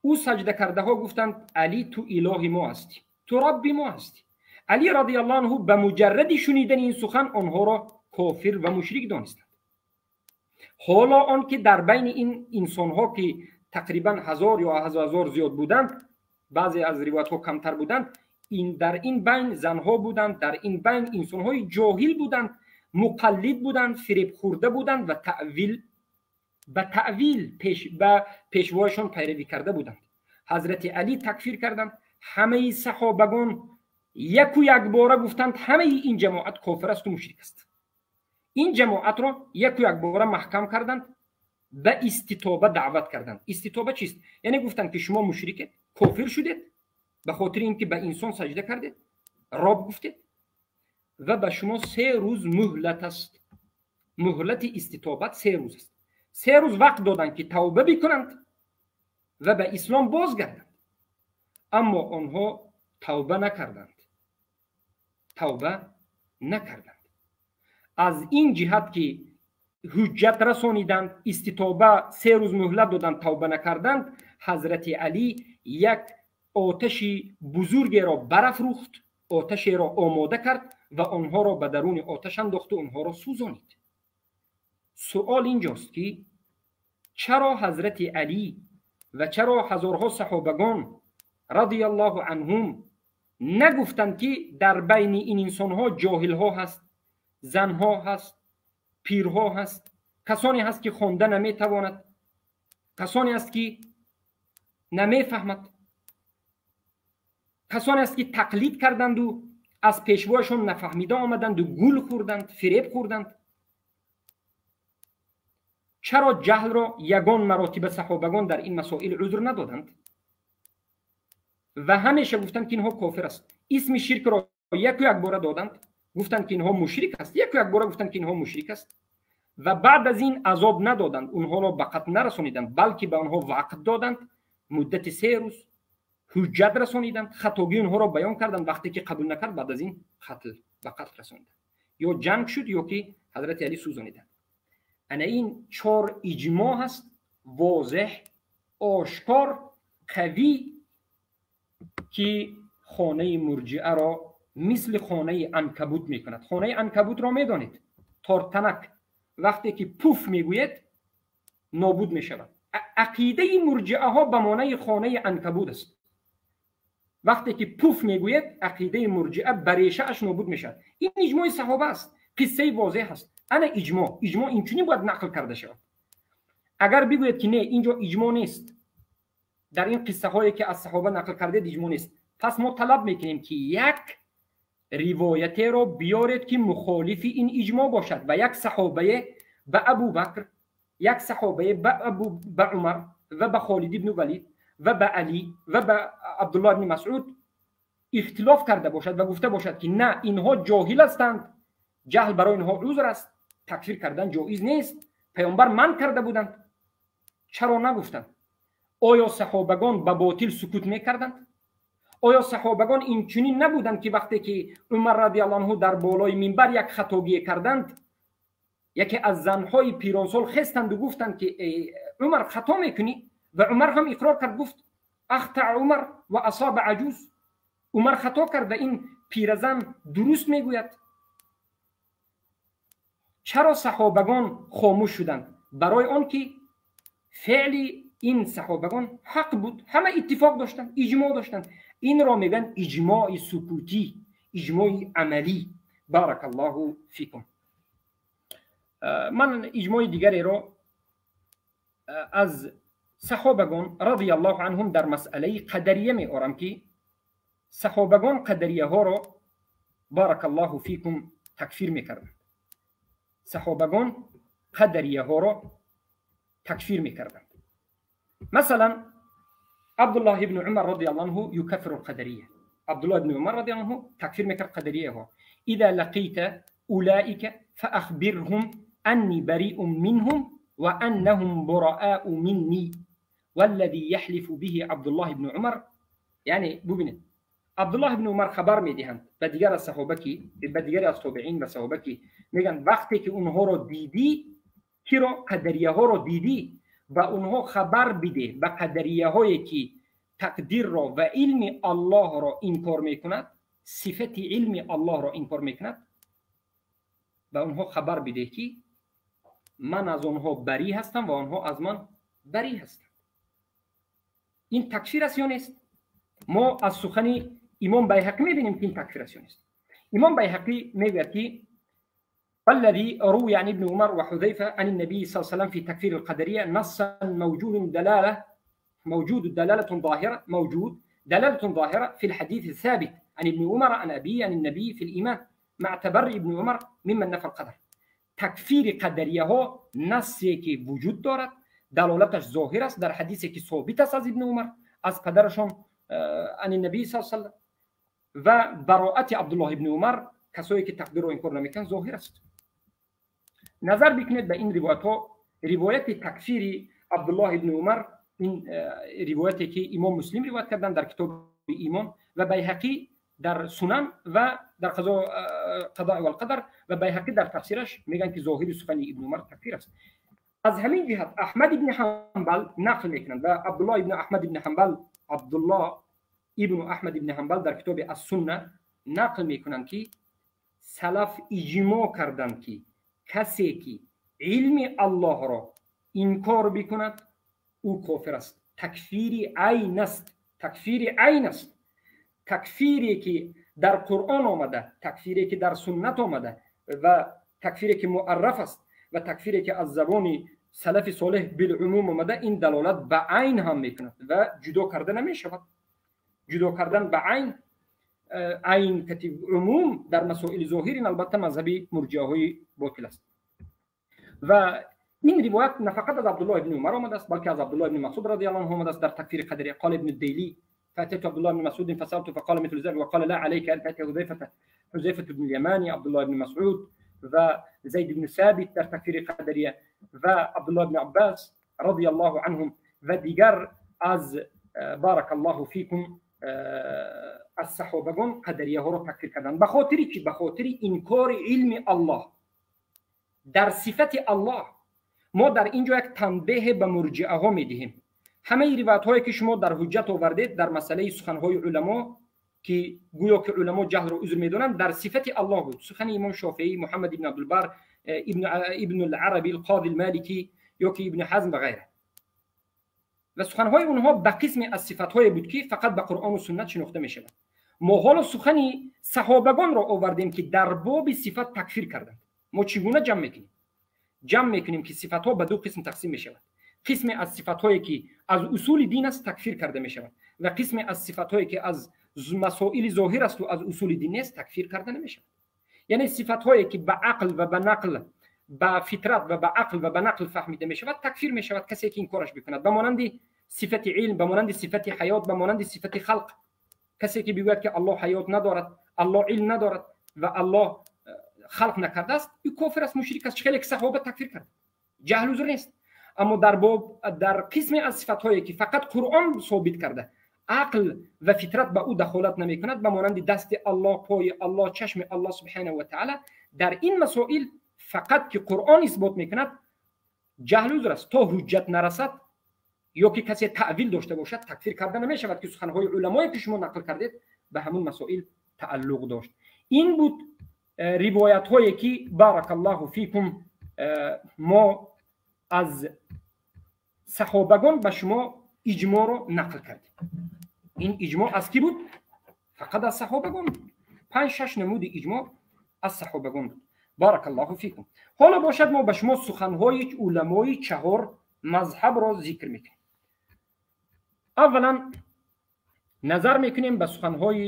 Ӯ саҷдакардаҳо гуфтанд: Алӣ, ту илоҳи мо ҳастӣ, ту робби мо ҳастӣ. Алӣ радиаллоҳу анҳу ба муҷарради шунидани ин сухан онҳоро кофир ва мушрик донистанд. Ҳоло он ки дар байни ин инсонҳо ки тақрибан 1000 ё аз 1000 зиёд буданд, баъзе аз ривоятҳо камтар буданд, ин дар ин байн занҳо буданд, дар ин байн инсонҳои ҷоҳил буданд, муқаллид буданд, фиребхӯрда буданд ва таъвил ба таъвил ба пешвояшон пайравӣ карда буданд. Ҳазрати Алӣ такфир карданд. Ҳамаи саҳобагон яку якбора гуфтанд: ҳамаи ин ҷамоат кофир асту мушрик аст. Ин ҷамоатро яку якбора маҳкам карданд, ба иститоба даъват карданд. Иститоба чист? Яъне гуфтанд ки шумо мушрикед, кофир шудед ба хотири ин ки ба инсон саҷда кардед, роб гуфтед ва ба шумо 3 рӯз муҳлат аст. Муҳлати иститобат 3 рӯз аст. 3 рӯз вақт доданд ки тавба бикунанд ва ба ислом бозгарданд. Аммо онҳо тавба накарданд, тавба накарданд. Аз ин ҷиҳат ки ҳуҷҷат расониданд, иститоба 3 рӯз муҳлат доданд, тавба накарданд, ҳазрати Алӣ як оташи бузургеро барафрӯхт, оташеро омода кард ва онҳоро ба даруни оташ андохту онҳоро сӯзонид. Суол инҷост ки чаро ҳазрати Алӣ ва чаро ҳазорҳо саҳобагон радиаллоҳу анҳум нагуфтанд ки дар байни ин инсонҳо ҷоҳилҳо ҳаст, занҳо ҳаст, пирҳо ҳаст, касоне ҳаст ки хонда наметавонад, касоне ҳаст ки намефаҳмад, касоне ҳаст ки тақлид карданду аз пешвояшон нафаҳмида омаданду гул хӯрданд, фиреб хӯрданд. Чаро ҷаҳлро ягон маротиба саҳобагон дар ин масоил узр надоданд ва ҳамеша гуфтанд ки инҳо кофир аст? Исми ширкро яку якбора доданд, гуфтанд ки инҳо мушрик аст, яку якбора гуфтанд ки инҳо мушрик аст ва баъд аз ин азоб надоданд, онҳоро ба қатл нарасониданд, балки ба онҳо вақт доданд, муддати 3 рӯз ҳуҷҷат расониданд, хатогии онҳоро баён карданд. Вақте ки қабул накард, баъд аз ин қатл ба қатл расониданд. Ё ҷанг шуд, ё ки ҳазрати Алӣ сӯзониданд. Ана ин 4 иҷмо ҳаст, возеҳ, ошкор, қавӣ, ки хонаи мурҷиаро мисли хонаи анкабут мекунад. Хонаи анкабутро медонед, тортанак вақте ки пуф мегӯед нобуд мешавад. Ақидаи мурҷиаҳо ба монаи хонаи анкабут аст. Вақте ки пуф мегӯед, ақидаи мурҷиа ба решааш нобуд мешавад. Ин иҷмои саҳоба аст, қиссаи возеҳ аст. Ана иҷмо, иҷмо инчунин бояд нақл карда шавад. Агар бигӯед ки не, инҷо иҷмо нест, дар ин қиссаҳое ки аз саҳоба нақл кардед иҷмо нест, пас мо талаб мекунем ки як ривоятеро биёред ки мухолифи ин иҷмо бошад ва як саҳобае ба Абубакр, як саҳобае ба Умар ва ба Холид ибну Валид ва ба Алӣ ва ба Абдуллоҳ ибни Масъуд ихтилоф карда бошад ва гуфта бошад, ки на, инҳо ҷоҳил ҳастанд, ҷаҳл барои инҳо узр аст, такфир кардан ҷоиз нест, паёмбар манъ карда буданд? Чаро нагуфтанд? Оё саҳобагон ба ботил сукут мекарданд? Оё саҳобагон инчунин набуданд, ки вақте ки Умар радиаллоҳу анҳу дар болои минбар як хатогие карданд, яке аз занҳои пиронсол хестанду гуфтанд, ки Умар, хато мекунӣ? Ва Умар ҳам иқрор кард, гуфт: أخطأ عمر وأصاب عجوز. Умар хато кард ва ин пиразан дуруст мегӯяд. Чаро саҳобагон хомӯш шуданд? Барои он ки феъли ин саҳобагон ҳақ буд, ҳама иттифоқ доштанд, иҷмоъ доштанд. Инро мегӯянд иҷмои сукутӣ, иҷмои амалӣ. بارك الله فيكم. Ман иҷмои дигареро аз саҳобагон رضي الله عنهم дар масъалаи қадария меорам, ки саҳобагон қадарияҳоро, بارك الله فيكم, такфир мекарданд. Саҳобагон қадарияҳоро такфир мекарданд. Масалан, Абдуллоҳ ибни Умар رضي الله عنه يكفر القدرية. Абдуллоҳ ибни Умар رضي الله عنه такфир мекард қадарияҳо. إذا لقيت أولئك فأخبرهم أني بريء منهم وأنهم براء مني والذي يحلف به عبد الله بن عمر. Яъне бубинед, Абдуллоҳ ибни Умар хабар медиҳанд ба дигар аз саҳоба, ки ба дигаре аз тобеин ва саҳоба, ки мегӯянд: вақте ки онҳоро дидӣ, киро? Қадарияҳоро дидӣ, ба онҳо хабар бидеҳ, ба қадарияҳое ки тақдирро ва илми Аллоҳро инкор мекунад, сифати илми Аллоҳро инкор мекунад, ба онҳо хабар бидеҳ, ки ман аз онҳо барӣ ҳастам ва онҳо аз ман барӣ ҳастанд. Ин такфир аст ё нест? Мо аз сухани имом Байҳақӣ мебинем, ки ин такфир аст ё нест. Имом Байҳақӣ мегӯяд, ки والذي روي عن ابن عمر وحذيفة عن النبي صلى الله عليه وسلم في تكفير القدرية نصا موجود دلالة موجود دلالة ظاهرة موجود دلالة ظاهرة في الحديث الثابت عن ابن عمر عن أبيه عن النبي في الإيمان مع تبرئ ابن عمر ممن نفى القدر. Такфири қадарияҳо нассе ки вуҷуд дорад, далолаташ зоҳир аст дар ҳадисе ки собит аст аз Ибни Умар, аз падарашон, عن النبي صلى الله عليه وسلم, ва бароати Абдуллоҳ ибни Умар, касое ки тақдирро инкор намекунанд, зоҳир аст. Назар бикунед ба ин ривоятҳо. Ривояти такфири Абдуллоҳ ибни Умар, ин ривояте ки имом Муслим ривоят карданд дар китоби Имон ва Байҳақӣ дар Сунан ва дар Қазои валқадар ва Байҳақӣ дар тафсираш, мегӯянд, ки зоҳири сухани Ибни Умар такфир аст. Аз ҳамин ҷиҳат Аҳмад ибни Ҳанбал нақл мекунанд ва Абдуллоҳ ибни Аҳмад ибни Ҳанбал, Абдуллоҳ ибну Аҳмад ибни Ҳанбал дар китоби Ассунна нақл мекунанд, ки салаф иҷмоъ карданд, ки касе ки илми Аллоҳро инкор бикунад, ӯ кофир аст. Такфири айн аст, такфири айн аст. Такфире ки дар Қуръон омада, такфире ки дар суннат омада ва такфире ки муарраф аст ва такфире ки аз забони салафи солеҳ بالعموم омада, ин далолат ба айн ҳам мекунад ва ҷудо карда намешавад. Ҷудо кардан ба айн, айн кати умум дар масоили зоҳир, ин албатта мазҳаби мурҷиаҳои ботил аст. Ва ин ривоят на фақат аз Абдуллоҳ ибни Умар омадааст, балки аз Абдуллоҳ ибни Масуд رضي الله عنه омадааст дар такфири қадария. قال ابن الديلي: فأتيت عبد الله بن مسعود فسألته فقال مثل ذلك وقال: لا، عليك أن تأتي حذيفة، حذيفة بن اليماني، عبد الله بن مسعود وزيد بن ثابت در تکفیر قدریه و عبدالله بن عباس رضي الله عنهم و دیگر از، بارك الله فيكم, аз саҳобагон қадарияҳоро такфир карданд. Ба хотири чӣ? Ба хотири инкори илми Аллоҳ дар сифати Аллоҳ. Мо дар ин ҷо як танбеҳе ба мурҷиаҳо медиҳем. Ҳамаи ривоятҳое ки шумо дар ҳуҷҷат овардед дар масъалаи суханҳои уламо, ки гӯё ки уламо ҷаҳлро узр медонанд, дар сифати Аллоҳ буд. Сухани имом Шофеӣ, Муҳаммад ибн Абдулбар, Ибн Алараби, Алқоди Алмаликӣ ё ки Ибни Ҳазм ва ғайра, ва суханҳои онҳо ба қисме аз сифатҳое буд, ки фақат ба Қуръону суннат шинохта мешавад. Мо ҳоло сухани саҳобагонро овардем, ки дар боби сифат такфир карданд. Мо чӣ гуна ҷамъ мекунем? Ҷамъ мекунем, ки сифатҳо ба ду қисм тақсим мешавад: қисме аз сифатҳое ки аз усули дин аст, такфир карда мешавад, ва қисме аз сифатҳое ки аз масоили зоҳир асту аз усули дин нест, такфир карда намешавад. Яъне сифатҳое ки ба ақл ва ба нақл, ба фитрат ва ба ақл ва ба нақл фаҳмида мешавад, такфир мешавад касе ки инкораш бикунад, ба монанди сифати илм, ба монанди сифати ҳаёт, ба монанди сифати халқ. Касе ки бигӯяд, ки Аллоҳ ҳаёт надорад, Аллоҳ илм надорад ва Аллоҳ халқ накардааст, ӯ кофир аст, мушрик аст. Хеле ки саҳоба такфир кард, ҷаҳл узр нест. Аммо дар боб, дар қисме аз сифатҳое, ки фақат Қуръон собит карда, ақл ва фитрат ба ӯ дахолат намекунад, ба монанди дасти Аллоҳ, пои Аллоҳ, чашми Аллоҳ субҳанаҳу ва таала, дар ин масоил фақат ки Қуръон исбот мекунад, ҷаҳл узр аст. То ҳуҷҷат нарасад ё ки касе таъвил дошта бошад, такфир карда намешавад, ки суханҳои уламое, ки шумо нақл кардед, ба ҳамун масоил тааллуқ дошт. Ин буд ривоятҳое, ки, баракаллоҳу фикум, мо аз саҳобагон ба шумо иҷмоъро нақл кардем. Ин иҷмоъ аз кӣ буд? Фақат аз саҳобагон. Панҷ, шаш намуди иҷмоъ аз саҳобагон буд. Баракаллоҳу фикум. Ҳоло бошад, мо ба шумо суханҳои уламои чаҳор мазҳабро зикр мекунем. Аввалан назар мекунем ба суханҳои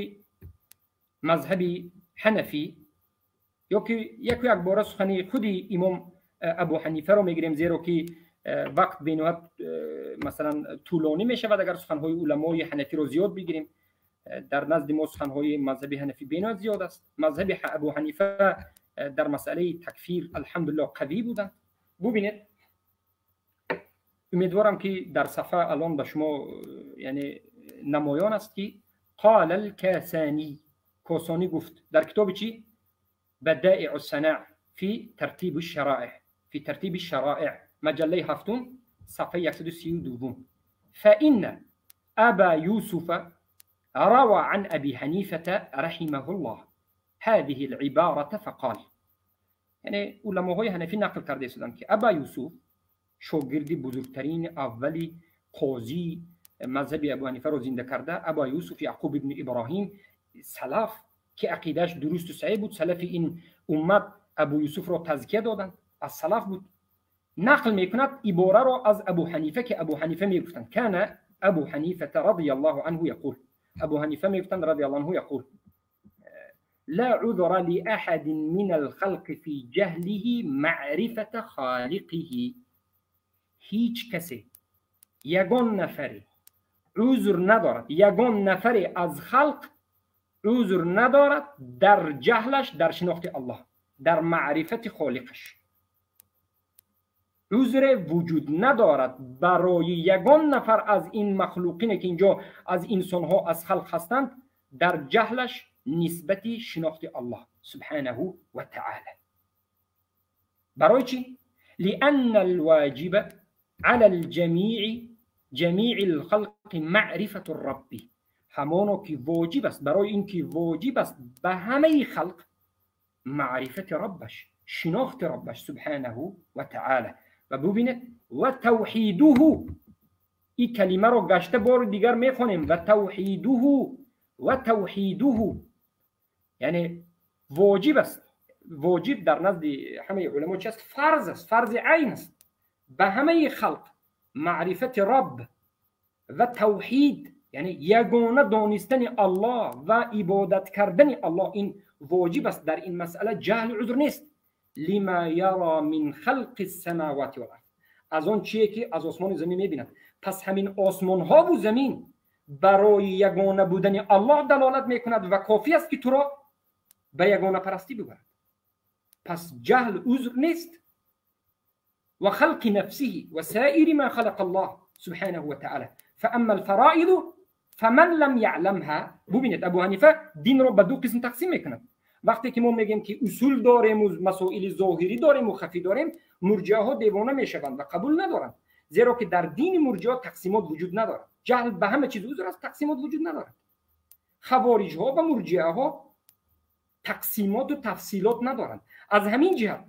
мазҳаби ҳанафӣ, ё ки яку якбора сухани худи имом Абу Ҳанифаро мегирем, зеро ки вақт бениҳоят, масалан, тӯлонӣ мешавад, агар суханҳои уламои ҳанафиро зиёд бигирем. Дар назди мо суханҳои мазҳаби ҳанафӣ бениҳоят зиёд аст. Мазҳаби Абу Ҳанифа дар масъалаи такфир, алҳамдулиллоҳ, қавӣ буданд. Бубинед, умедворам, ки дар сафҳа алон ба шумо, яъне, намоён аст, ки قال الكاساني، косонӣ гуфт дар китоби чӣ? بدائع الصنائع في ترتيب الشرائع، في ترتيب الشرائع، مجلة هفتم، صفحة 132: فإن أبا يوسف روى عن أبي حنيفة رحمه الله هذه العبارة فقال. یعنی علماهای حنفی نقل کرده شدند که ابا یوسف، شاگردی بزرگترین اولی قاضی مذهب ابو حنیفه رو زنده کرده، ابا یوسف یعقوب ابن ابراهیم، سلف که عقیدهش درست و صحیح بود، سلف این امت ابو یوسف را تزکیه دادند، از سلف بود، نقل میکند عباره را از ابو حنیفه که ابو حنیفه میگفتند: كان ابو حنیفه رضی الله عنه يقول، ابو حنیفه میگفتند رضی الله عنه يقول: لا عذر لأحد من الخلق في جهله معرفة خالقه. هیچ کسی، یگان نفری عذر ندارد، یگان نفری از خلق عذر ندارد در جهلش در شناخت الله، در معرفت خالقش. عذر وجود ندارد برای یگان نفر از این مخلوقین که اینجا از انسانها، از خلق هستند، در جهلش نسبت شناخت الله سبحانه و تعالی. برای چی؟ لأن الواجب على الجميع، جميع الخلق، معرفة الرب. همانو که واجب است، برای اینکه واجب است به همه خلق معرفت ربش، شناخت ربش سبحانه و تعالی. و ببینید، و توحیده. این کلمه رو گشته بار دیگر میخونیم: و توحیده، و توحیده. یعنی واجب است. واجب در نزد همه علما چی است؟ فرض است، فرض عین است به همه خلق معرفت رب و توحید، یعنی یگانه دانستن الله و عبادت کردن الله. این واجب است. در این مسئله جهل عذر نیست. لما يرى من خلق السماوات والارض، از آن چیه که از آسمان و زمین میبیند. پس همین آسمان ها و زمین برای یگانه بودن الله دلالت میکند و کافی است که تو را به یگانه پرستی ببرد. پس جهل عذر نیست. و خلق نفسه و سائر ما خلق الله سبحانه وتعالى. فأما الفرائض فمن لم يعلمها. ببینید، ابو حنیفه دین رو به دو قسم تقسیم میکند. وقتی که ما میگیم که اصول داریم و مسائل ظاهری داریم و خفی داریم، مرجعه ها دیوانه میشوند و قبول ندارند، زیرا که در دین مرجعه تقسیمات وجود ندارد. جهل به همه چیز عذر است، تقسیمات وجود ندارد. خوارج ها و مرجعه ها تقسیمات و تفصیلات ندارند. از همین جهت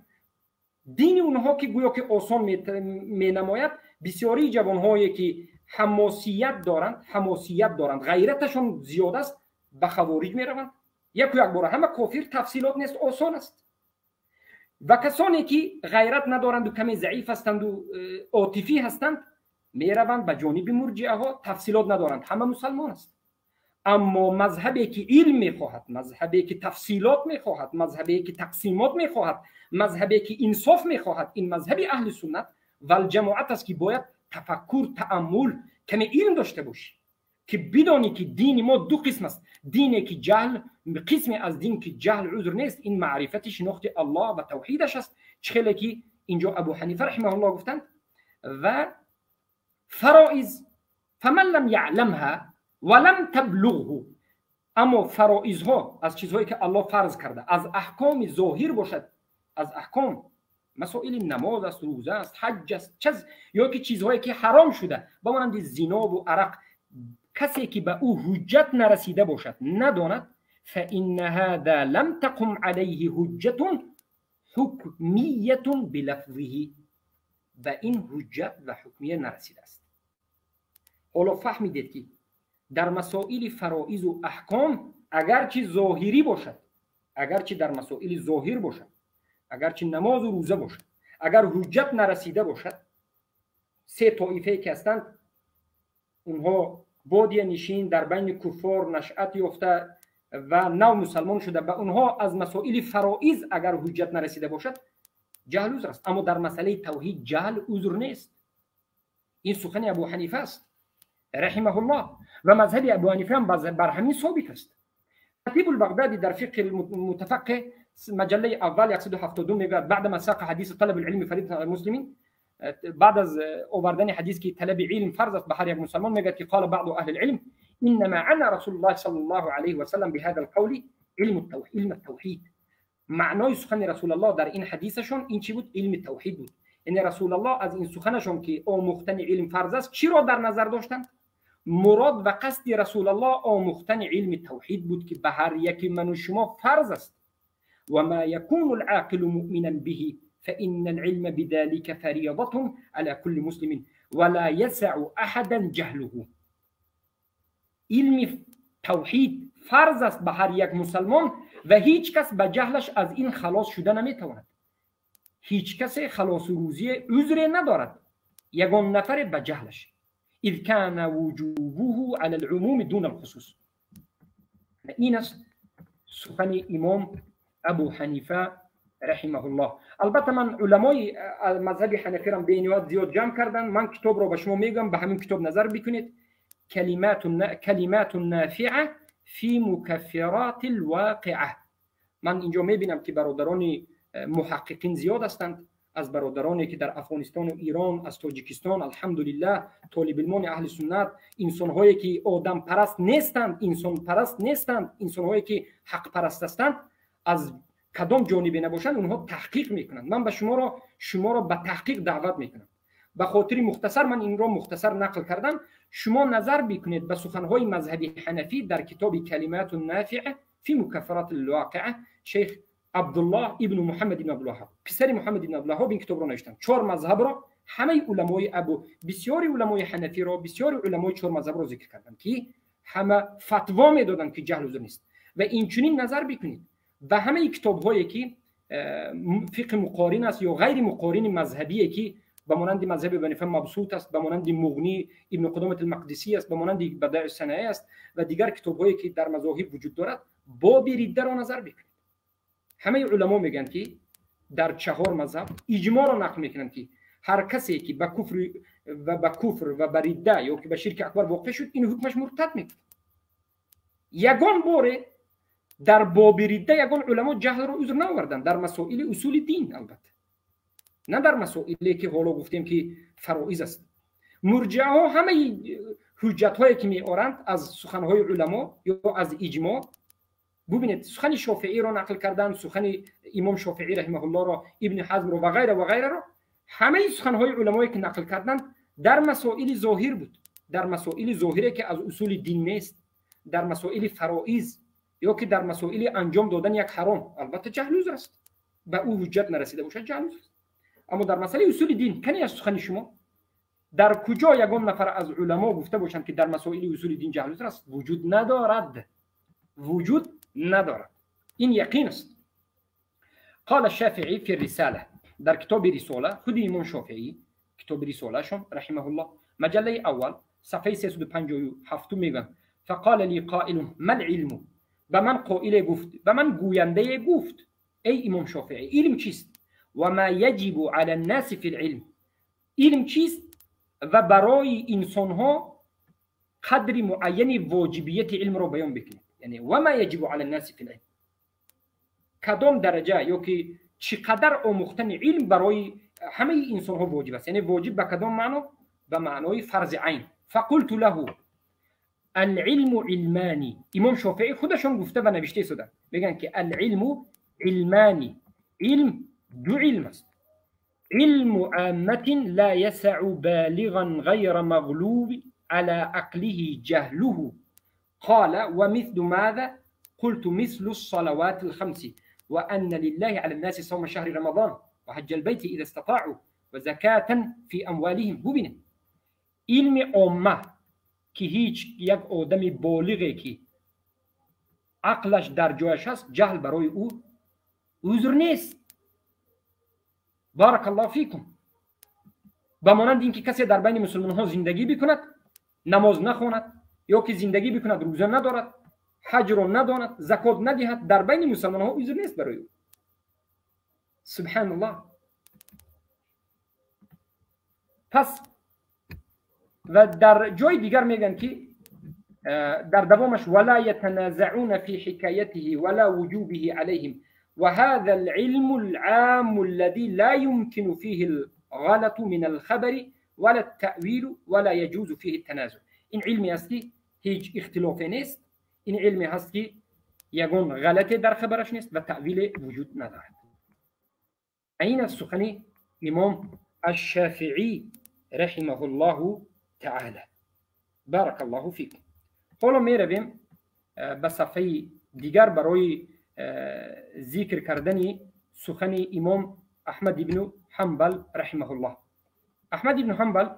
دین اونها که گویا که آسان می نماید، بسیاری جوانهایی که حماسیت دارند، حماسیت دارند، غیرتشون زیاد است، به خوارج میروند. یک و یک باره همه کافر، تفصیلات نیست، آسان است. و کسانی که غیرت ندارند و کمی ضعیف هستند و عاطفی هستند، میروند به جانب مرجعه ها، تفصیلات ندارند، همه مسلمان است. اما مذهبی که علم میخواهد، مذهبی که تفصیلات میخواهد، مذهبی که تقسیمات میخواهد، مذهبی که انصاف میخواهد، این مذهب اهل سنت و الجماعت است که باید تفکر، تأمل، کمی علم داشته باشی. که بدانی که دین ما دو قسم است. دینی که جهل، قسمی از دین که جهل عذر نیست، این معرفت شناخت الله و توحیدش است، چخیلی که اینجا ابو حنیفه رحمه الله گفتند. و فرائض فمن لم یعلمها ولم تبلغه، اما فرائض ها از چیزهایی که الله فرض کرده، از احکام ظاهر باشد، از احکام مسائل نماز است، روزه است، حج است، چیز یا که چیزهایی که حرام شده با مانند زنا و عرق، کسی که به او حجت نرسیده باشد نداند، فإن هذا لم تقم عليه حجة حکمیة بلفظه، و این حجت و حکمیه نرسیده است. حالا فهمیدید که در مسائل فرائض و احکام اگرچه ظاهری باشد، اگرچه در مسائل ظاهر باشد، اگرچه نماز و روزه باشد، اگر حجت نرسیده باشد، سه طایفه که هستند اونها بادیه نشین در بین کفار نشأت یافته و نو مسلمان شده، به اونها از مسائل فرائض اگر حجت نرسیده باشد جهل عذر است. اما در مسئله توحید جهل عذر نیست. این سخن ابو حنیفه است رحمه الله و مذهب ابو حنیفه هم بر همین ثابت است. خطیب البغدادی در فقه المتفقه مجله اول 172 میگوید بعد ما ساق حدیث طلب العلم فریضه علی المسلمین، بعد از آوردن حدیث که طلب علم فرض است به هر یک مسلمان، میگوید که قال بعض اهل العلم انما عنا رسول الله صلی الله علیه و سلم بهذا القول علم التوحید، علم التوحید. معنای سخن رسول الله در این حدیثشون این چی بود؟ علم توحید بود. یعنی رسول الله از این سخنشون که آموختن علم فرض است چی را در نظر داشتند؟ مراد و قصد رسول الله آموختن علم توحید بود که به هر یک من و شما فرض است. و ما يكون العاقل مؤمنا به فإن العلم بذلك فريضة على كل مسلم ولا يسع أحدا جهله. علم توحید فرض است به هر یک مسلمان و هیچ کس به جهلش از این خلاص شده نمیتواند. هیچ کس خلاص روزی عذر ندارد یگان نفر به جهلش. اذ كان وجوبه على العموم دون الخصوص. این است سخن امام ابو حنیفه رحمه الله. البته من علمای مذهب حنفی را به نهایت زیاد جمع کردن. من کتاب را به شما میگم، به همین کتاب نظر بکنید. کلمات نافعه فی مکفرات الواقعه. من اینجا میبینم که برادران محققین زیاد هستند، از برادرانی که در افغانستان و ایران، از تاجیکستان، الحمدلله طالب علمان اهل سنت، انسانهایی که آدم پرست نیستند، انسان پرست نیستند، انسانهایی که حق پرست هستند، از کدام جانبی نباشند اونها تحقیق میکنند. من به شما را به تحقیق دعوت میکنم. به خاطر مختصر من این را مختصر نقل کردم. شما نظر بکنید به سخنهای مذهبی حنفی در کتاب کلمات النافعه فی مکفرات الواقعه، شیخ عبدالله ابن محمد ابن عبدالوهاب، پسر محمد ابن عبدالوهاب این کتاب را نوشتن. چهار مذهب را همه علمای ابو، بسیاری علمای حنفی را، بسیاری علمای چهار مذهب را ذکر کردن که همه فتوا میدادند که جهل عذر نیست. و این چنین نظر بکنید به همه کتاب هایی که فقه مقارن است یا غیر مقارن مذهبیه که به مانند مذهب ابن حنیفه مبسوط است، به مانند مغنی ابن قدامه المقدسی است، به مانند بدائع الصنایع است و دیگر کتاب هایی که در مذاهب وجود دارد، باب رده را نظر بکنید. همه علما میگن که در چهار مذهب اجماع را نقل میکنند که هر کسی که به کفر و به کفر و به رده یا که به شرک اکبر واقع شد، این حکمش مرتد میکنه. یگان باره در باب رده یگان علما جهل را عذر نآوردند در مسائل اصول دین، البته نه در مسائلی که حالا گفتیم که فرائض است. مرجعه ها همه حجت هایی که میآورند از سخن های علما یا از اجماع، ببینید سخن شافعی را نقل کردن، سخن امام شافعی رحمه الله را، ابن حزم را و غیره و غیره را، همه سخن های علمایی که نقل کردند در مسائل ظاهر بود، در مسائل ظاهری که از اصول دین نیست، در مسائل فرائض یا که در مسائل انجام دادن یک حرام، البته جهل عذر است، به او حجت نرسیده باشد جهل عذر است. اما در مسئله اصول دین کنی از سخن شما در کجا یگان نفر از علما گفته باشند که در مسائل اصول دین جهل عذر است؟ وجود ندارد، وجود ندارد. این یقین است. قال الشافعی فی الرساله، در کتاب رساله خود امام شافعی کتاب رساله شون رحمه الله مجله اول صفحه 357 میگن فقال لی قائل ما العلم، به من قائل گفت، به من گوینده گفت ای امام شافعی علم چیست؟ و ما یجب علی الناس فی العلم، علم چیست و برای انسان ها قدر معین واجبیت علم را بیان بکنید، یعنی و ما یجب علی الناس فی العلم، کدام درجه یا که چقدر آموختن علم برای همه انسان ها واجب است، یعنی واجب به کدام معنا؟ به معنای فرض عین. فقلت له العلم علمانی. امام شافعی خودشون گفته و نوشته شده، میگن که العلم علمانی، علم دو علم است، علم عامة لا يسع بالغا غير مغلوب على عقله جهله. قال ومثل ماذا؟ قلت مثل الصلوات الخمس، وأن لله على الناس صوم شهر رمضان وحج البيت إذا استطاعوا وزكاة في أموالهم. ببینید علم عامه که هیچ یک آدم بالغی که عقلش در جایش هست جهل برای او عذر نیست. بارک الله فیکم. به مانند اینکه کسی در بین مسلمان ها زندگی بکند نماز نخواند، یا که زندگی بکند روزه ندارد، حج را نداند، زکات ندهد، در بین مسلمان ها عذر نیست برای او. سبحان الله. پس و در جای دیگر میگن که در دوامش ولا يتنازعون في حكايته ولا وجوبه عليهم وهذا العلم العام الذي لا يمكن فيه الغلط من الخبر ولا التأويل ولا يجوز فيه التنازع. این علمی است که هیچ اختلافی نیست، این علمی هست که یگون غلطی در خبرش نیست و تأویل وجود ندارد. این از سخن امام الشافعی رحمه الله تعالی. بارک الله فیکم. حالا می رویم به صفحه دیگر برای ذکر کردن سخن امام احمد بن حنبل رحمه الله. احمد بن حنبل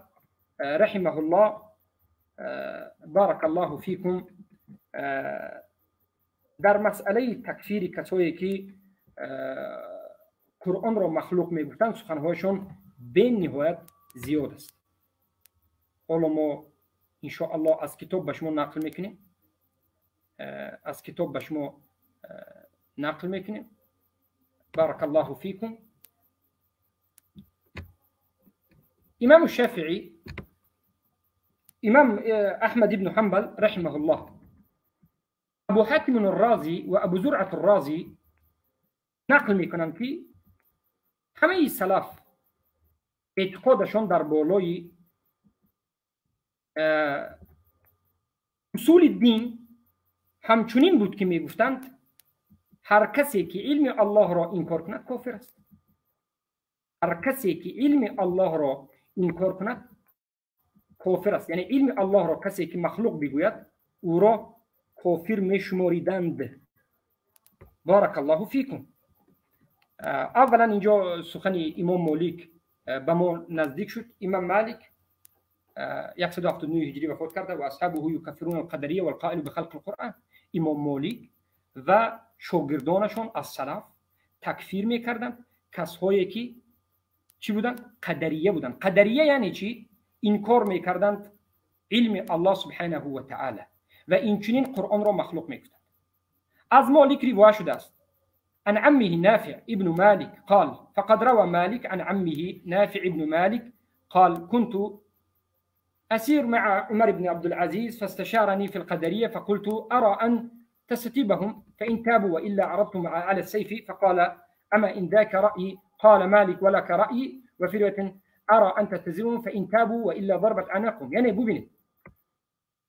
رحمه الله بارک الله فیکم در مسئله تکفیر کسایی که قرآن را مخلوق میگفتند سخنهایشان بی نهایت زیاد است. حالا ما ان شاء الله از کتاب به شما نقل میکنیم، از کتاب به شما نقل میکنیم. بارک الله فیکم. امام الشافعی، امام احمد بن حنبل رحمه الله، ابو حاتم الرازی و ابو زرعة الرازی نقل میکنند که همه سلف اعتقادشان در بالای اصول دین همچنین بود که میگفتند هر کسی که علم الله را انکار کند کافر است. هر کسی که علم الله را انکار کند کافر است. یعنی علم الله را کسی که مخلوق بگوید او را کافر میشماریدند. بارک الله فیکم. اولا اینجا سخن امام مالک به ما نزدیک شد. امام مالک 179 هجری وفات کرده و اصحابه یکفرون القدریه والقائل بخلق القرآن. امام مالک و شاگردانشان از سلف تکفیر میکردند کسهایی که چی بودند؟ قدریه بودند. قدریه یعنی چی؟ انکار میکردند علم الله سبحانه و تعالی و اینچنین قرآن را مخلوق میگفتند. از مالک روایت شده است عن عمه نافع ابن مالك قال فقد روى مالك عن عمه نافع ابن مالك قال كنت أسير مع عمر بن عبد العزيز فاستشارني في القدرية فقلت أرى أن تستتيبهم فإن تابوا وإلا عرضتهم على السيف فقال أما إن ذاك رأيي قال مالك ولك رأيي وفي رواية أرى أن تتزلهم فإن تابوا وإلا ضربت عناقهم. یعنی ببینید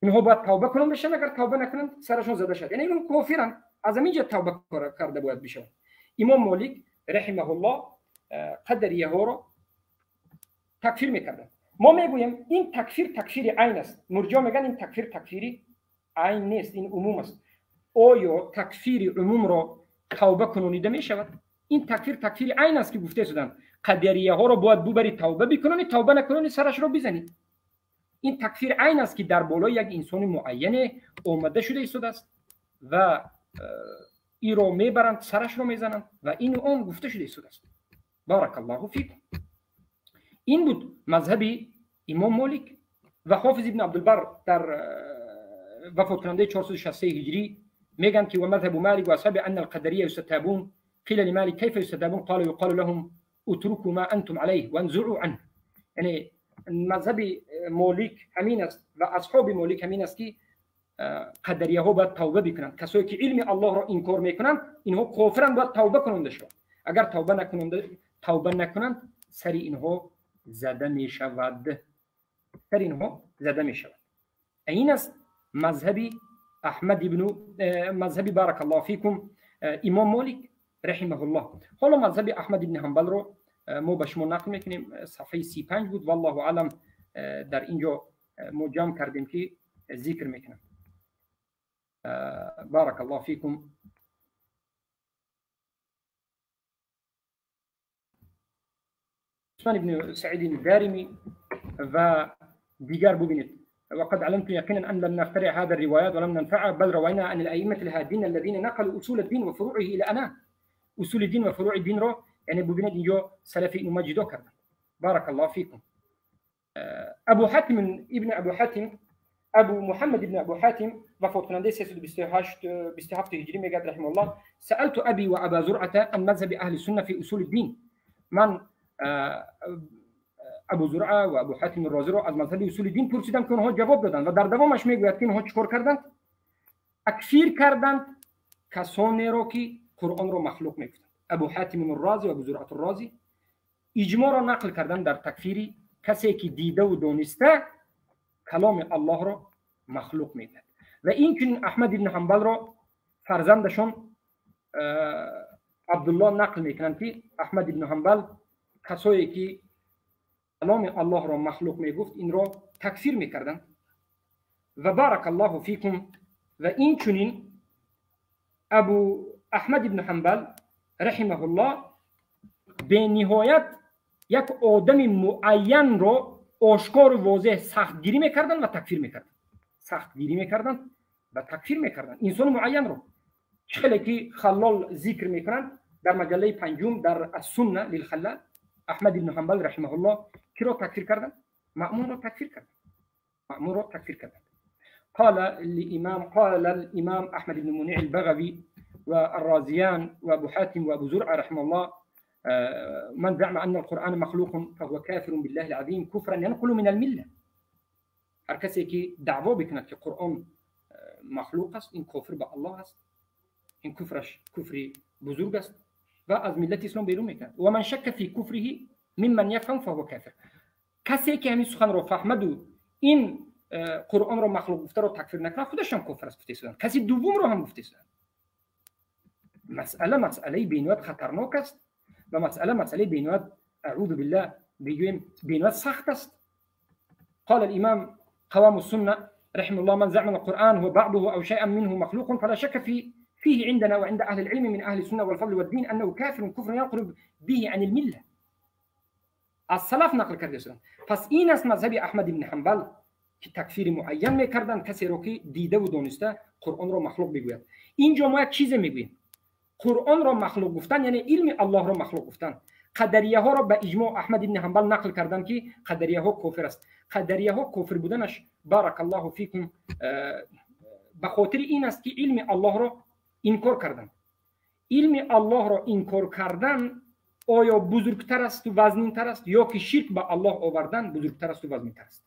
اینها باید توبه کنن بشن، اگر توبه نکنن سرشون زده شد، یعنی اینها کافرن، از اینجا توبه کرده باید بشن. امام مالک رحمه الله قدریه ها را تکفیر میکردن. ما میگوییم این تکفیر تکفیر عین است. مرجع میگن این تکفیر تکفیر عین نیست، این عموم است. آیا تکفیر عموم را توبه کنونیده میشود؟ این تکفیر تکفیر عین است که گفته شدن قدریه ها را باید ببری توبه بکنونی، توبه نکنونی سرش را بزنید. این تکفیر عین است که در بالای یک انسان معین آمده شده ایستاده است و ای را میبرند سرش را میزنند و این آن گفته شده ایستاده است. بارک الله فیکم. این بود مذهب امام مالک و حافظ ابن عبدالبر در وفات کننده 463 هجری میگن که و مذهب مالک و اصحاب ان القدریه یستتابون قیل لمالک کیف یستتابون قال یقال لهم اتركوا ما انتم علیه وانزعوا عنه. یعنی مذهب مالک همین است و اصحاب مالک همین است که قدریه ها باید توبه بکنند. کسایی که علم الله را انکار میکنند اینها کافرند، باید توبه کننده شوند. اگر توبه نکنند سر اینها زده میشود، سر اینها زده میشود. این است مذهب احمد ابن مذهب بارک الله فیکم امام مالک رحمه الله. حالا مذهب احمد ابن حنبل رو ما به شما نقل میکنیم، صفحه 35 بود، والله اعلم. در اینجا ما جمع کردیم که ذکر میکنم. بارک الله فیکم. عثمان بن سعید الدارمی و دیگر ببینید. وقد علمت يقينا أن لم نخترع هذا الروايات ولم ننفعها، بل روينا عن الأئمة الهادين الذين نقلوا أصول الدين وفروعه إلى أنا. أصول الدين وفروع الدين رو يعني ببینید اینجا سلفی اینو جدا کردن. بارك الله فيكم. ابو حاتم ابن ابو حاتم، ابو محمد ابن ابو حاتم وفات کننده 328 27 هجری میگه رحمه الله: سألت ابي وابا زرعه عن مذهب اهل السنه في اصول الدين. من ابو زرعه و ابو حاتم الرازی رو از مذهب اصول دین پرسیدم که اونها جواب دادند و در دوامش میگوید که اینها چیکار کردند؟ تکفیر کردند کسانی رو که قرآن رو مخلوق میگفتند. ابو حاتم الرازی و ابو زرعه الرازی اجماع را نقل کردند در تکفیر کسی که دیده و دانسته کلام الله را مخلوق میگوید. و این که احمد بن حنبل را فرزندشون عبدالله نقل میکنند که احمد بن حنبل کسایی که کلام الله را مخلوق میگفت این را تکفیر میکردند. و بارک الله فیکم. و این چنین ابو احمد بن حنبل رحمه الله به نهایت یک آدم معین را آشکار و واضح سختگیری میکردند و تکفیر میکردند. سختگیری میکردند و تکفیر میکردند انسان معین را. چه که خلال ذکر میکنند در مجله پنجم در السنه للخلال، احمد بن حنبل رحمه الله کی را تکفیر کردند؟ مأمون را تکفیر کردند. مأمون را تکفیر کردند. قال الامام، قال الامام احمد بن منيع البغوي والرازيان وابو حاتم وابو زرعه رحمه الله: من زعم ان القرآن مخلوق فهو كافر بالله العظيم كفرا ينقل من المله. هر کسی که دعوا بکند که قرآن مخلوق است این کافر به الله است، این کفرش کفری بزرگ است و از ملت اسلام بیرون میکند. و من شک فی کفره ممن یفهم فهو کافر. کسی که همین سخن رو فهمد و این قرآن رو مخلوق گفته رو تکفیر نکنه خودش هم کافر است گفته شدن. کسی دوم رو هم گفته شدن. مسئله بینوت خطرناک است و مسئله بینوت اعوذ بالله بگوییم بینوت سخت است. قال الامام قوام السنه رحمه الله: من زعم القرآن هو بعضه او شيئا منه مخلوق فلا شك فيه عندنا وعند أهل العلم من أهل السنة والفضل والدين أنه كافر كفر يقرب به عن الملة. از سلف نقل کرده شدند. پس این است مذهب احمد بن حنبل که تکفیر معین میکردند کسی رو که دیده و دانسته قرآن را مخلوق بگوید. اینجا ما یک چیز میگوییم: قرآن را مخلوق گفتن یعنی علم الله را مخلوق گفتن. قدریه ها را به اجماع احمد بن حنبل نقل کردند که قدریه ها کافر است. قدریه ها کافر بودنش بارک الله فیکم به خاطر این است که علم الله را انکار کردن. علم الله را انکار کردن آیا بزرگتر است و وزنینتر است یا که شرک به الله آوردن بزرگتر است و وزنینتر است؟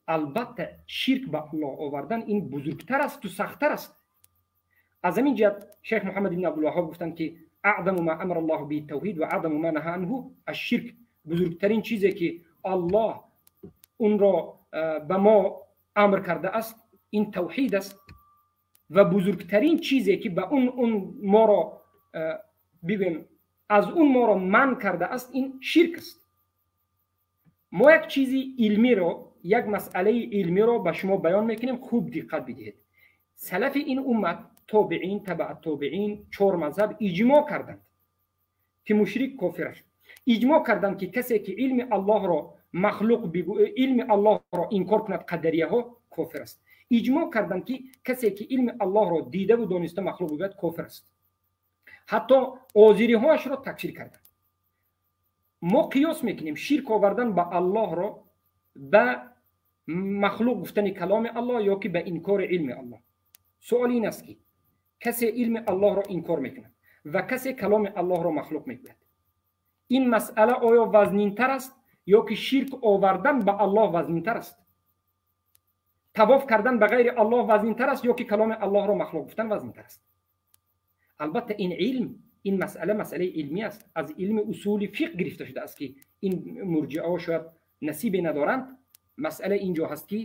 البته شرک به الله آوردن این بزرگتر است و سختتر است. از همین جهت شیخ محمد بن عبدالوهاب گفتند که اعظم ما امر الله به التوحید و اعظم ما نهى عنه الشرک. بزرگترین چیزی که الله اون را به ما امر کرده است این توحید است و بزرگترین چیزی که به اون ما را بگویم از اون ما را منع کرده است این شرک است. ما یک چیزی علمی رو، یک مسئله علمی رو به شما بیان میکنیم، خوب دقت بدهید. سلف این امت، تابعین، تبع تابعین، چهار مذهب اجماع کردند که مشرک کافر است. اجماع کردند که کسی که علم الله را مخلوق علم الله را انکار کند قدریه ها کافر است. اجماع کردند که کسی که علم الله را دیده و دانسته مخلوق بگوید کافر است. حتی آذری هاش را تکفیر کردند. ما قیاس میکنیم شرک آوردن به الله را به مخلوق گفتن کلام الله یا که به انکار علم الله. سوال این است که کسی علم الله را انکار میکند و کسی کلام الله را مخلوق میگوید، این مسئله آیا وزنینتر است ё ки ширк овардан ба Аллоҳ вазнинтар аст? Тавоф кардан ба ғайри Аллоҳ вазнинтар аст ё ки каломи Аллоҳро махлуқ гуфтан вазнинтар аст? Албатта, ин илм, ин масъала масъалаи илмӣ аст, аз илми усули фиқҳ гирифта шудааст, ки ин мурҷиаҳо шояд насибе надоранд. Масъала инҷо ҳаст, ки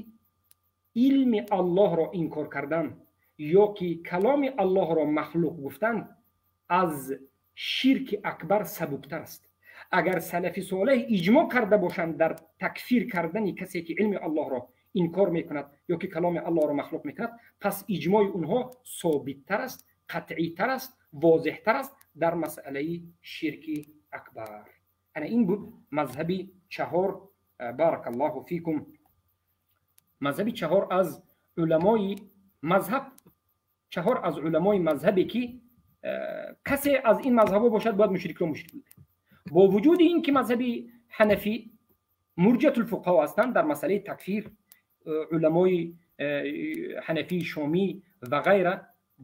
илми Аллоҳро инкор кардан ё ки каломи Аллоҳро махлуқ гуфтан аз ширки акбар сабуктар аст. Агар салафи солеҳ иҷмоъ карда бошанд дар такфир кардани касе, ки илми Аллоҳро инкор мекунад ё ки каломи Аллоҳро махлуқ мекунад, пас иҷмои онҳо собиттар аст, қатъитар аст, возеҳтар аст дар масъалаи ширки акбар. Ана ин буд мазҳаби чаҳор, بارك الله فيكم, мазҳаби чаҳор аз уламои мазҳаб, чаҳор аз уламои мазҳабе, ки касе аз ин мазҳабҳо бошад, бояд мушрикро мушрик бигӯяд. Бо вуҷуди ин ки мазҳаби ҳанафӣ мурҷиатулфуқаҳо ҳастанд дар масъалаи такфир, уламои ҳанафии шомӣ ва ғайра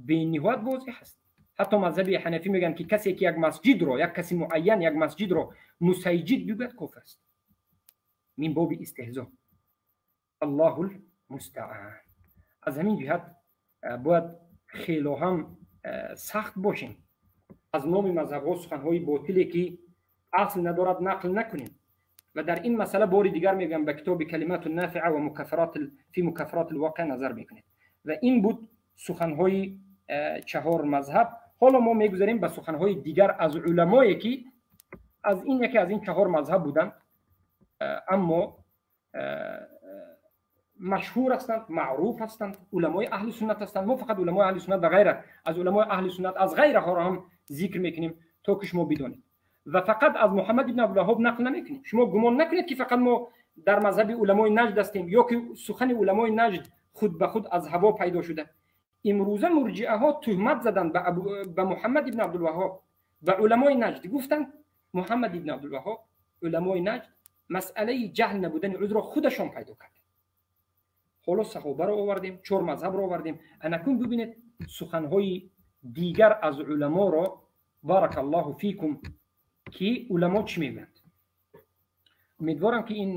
бениҳоят возеҳ аст. Ҳатто мазҳаби ҳанафӣ мегӯянд, ки касе ки як масҷидро, як каси муайян як масҷидро мусайҷид бигӯяд, кофир аст, من باب استهزاء. الله المستعان. Аз ҳамин ҷиҳат бояд хело ҳам сахт бошем, аз номи мазҳабҳо суханҳои ботиле, ки асл надорад, нақл накунем. Ва дар ин масъала бори дигар мегӯям, ба китоби كلمات نافعة ومكفرات في مكفرات الواقع назар мекунед. Ва ин буд суханҳои чаҳор мазҳаб. Ҳоло мо мегузарем ба суханҳои дигар аз уламое, ки аз ин яке аз ин чаҳор мазҳаб буданд, аммо машҳур ҳастанд, маъруф ҳастанд, уламои аҳли суннат ҳастанд. Мо фақат уламои аҳли суннат ва ғайра аз уламои аҳли суннат аз ғайраҳоро ҳам зикр мекунем, то ки шумо бидонед. Ва фақат аз Муҳаммад ибн Абдулваҳҳоб нақл намекунем. Шумо гумон накунед, ки фақат мо дар мазҳаби уламои Наҷд ҳастем ё ки сухани уламои Наҷд худ ба худ аз ҳаво пайдо шуда. Имрӯза мурҷиаҳо туҳмат заданд ба Муҳаммад ибн Абдулваҳҳоб ва уламои Наҷд. Гуфтанд, Муҳаммад ибн Абдулваҳҳоб, уламои Наҷд масъалаи ҷаҳл набудани узрро худашон пайдо кард. Ҳоло саҳобаро овардем, чор мазҳабро овардем. Анакун бибинед суханҳои дигар аз уламоро, بارك الله فيكم, ки уламо чӣ мегӯянд. Умедворам, ки ин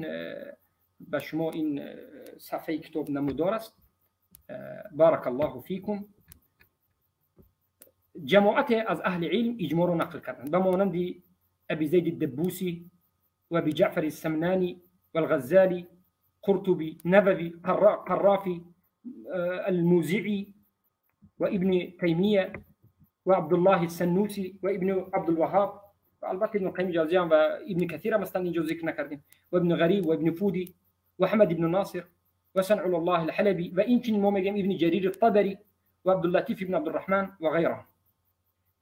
ба шумо ин сафҳаи китоб намудор аст. بارك الله فيكم. Ҷамоате аз аҳли илм иҷмоъро нақл карданд, ба монанди Аби Зайди Даббусӣ ва Аби Ҷаъфари Самнанӣ валғаззалӣ, Қуртубӣ, Нававӣ, Қаррафӣ, Алмузиӣ ва Ибни Таймия ва Абдуллоҳи Саннусӣ ва Ибни Абдулваҳҳоб ва албатта Ибни Қайими Ҷавзия ва Ибни Касир ҳам ҳастанд, инҷо зикр накардем, ва Ибни Ғариб ва Ибни Фудӣ ва Аҳмад ибни Носир ва Санъуллоҳ Алҳалабӣ ва инчунин мо мегӯем Ибни Ҷарир Табарӣ ва Абдуллатиф ибни Абдурраҳман ва ғайраҳум.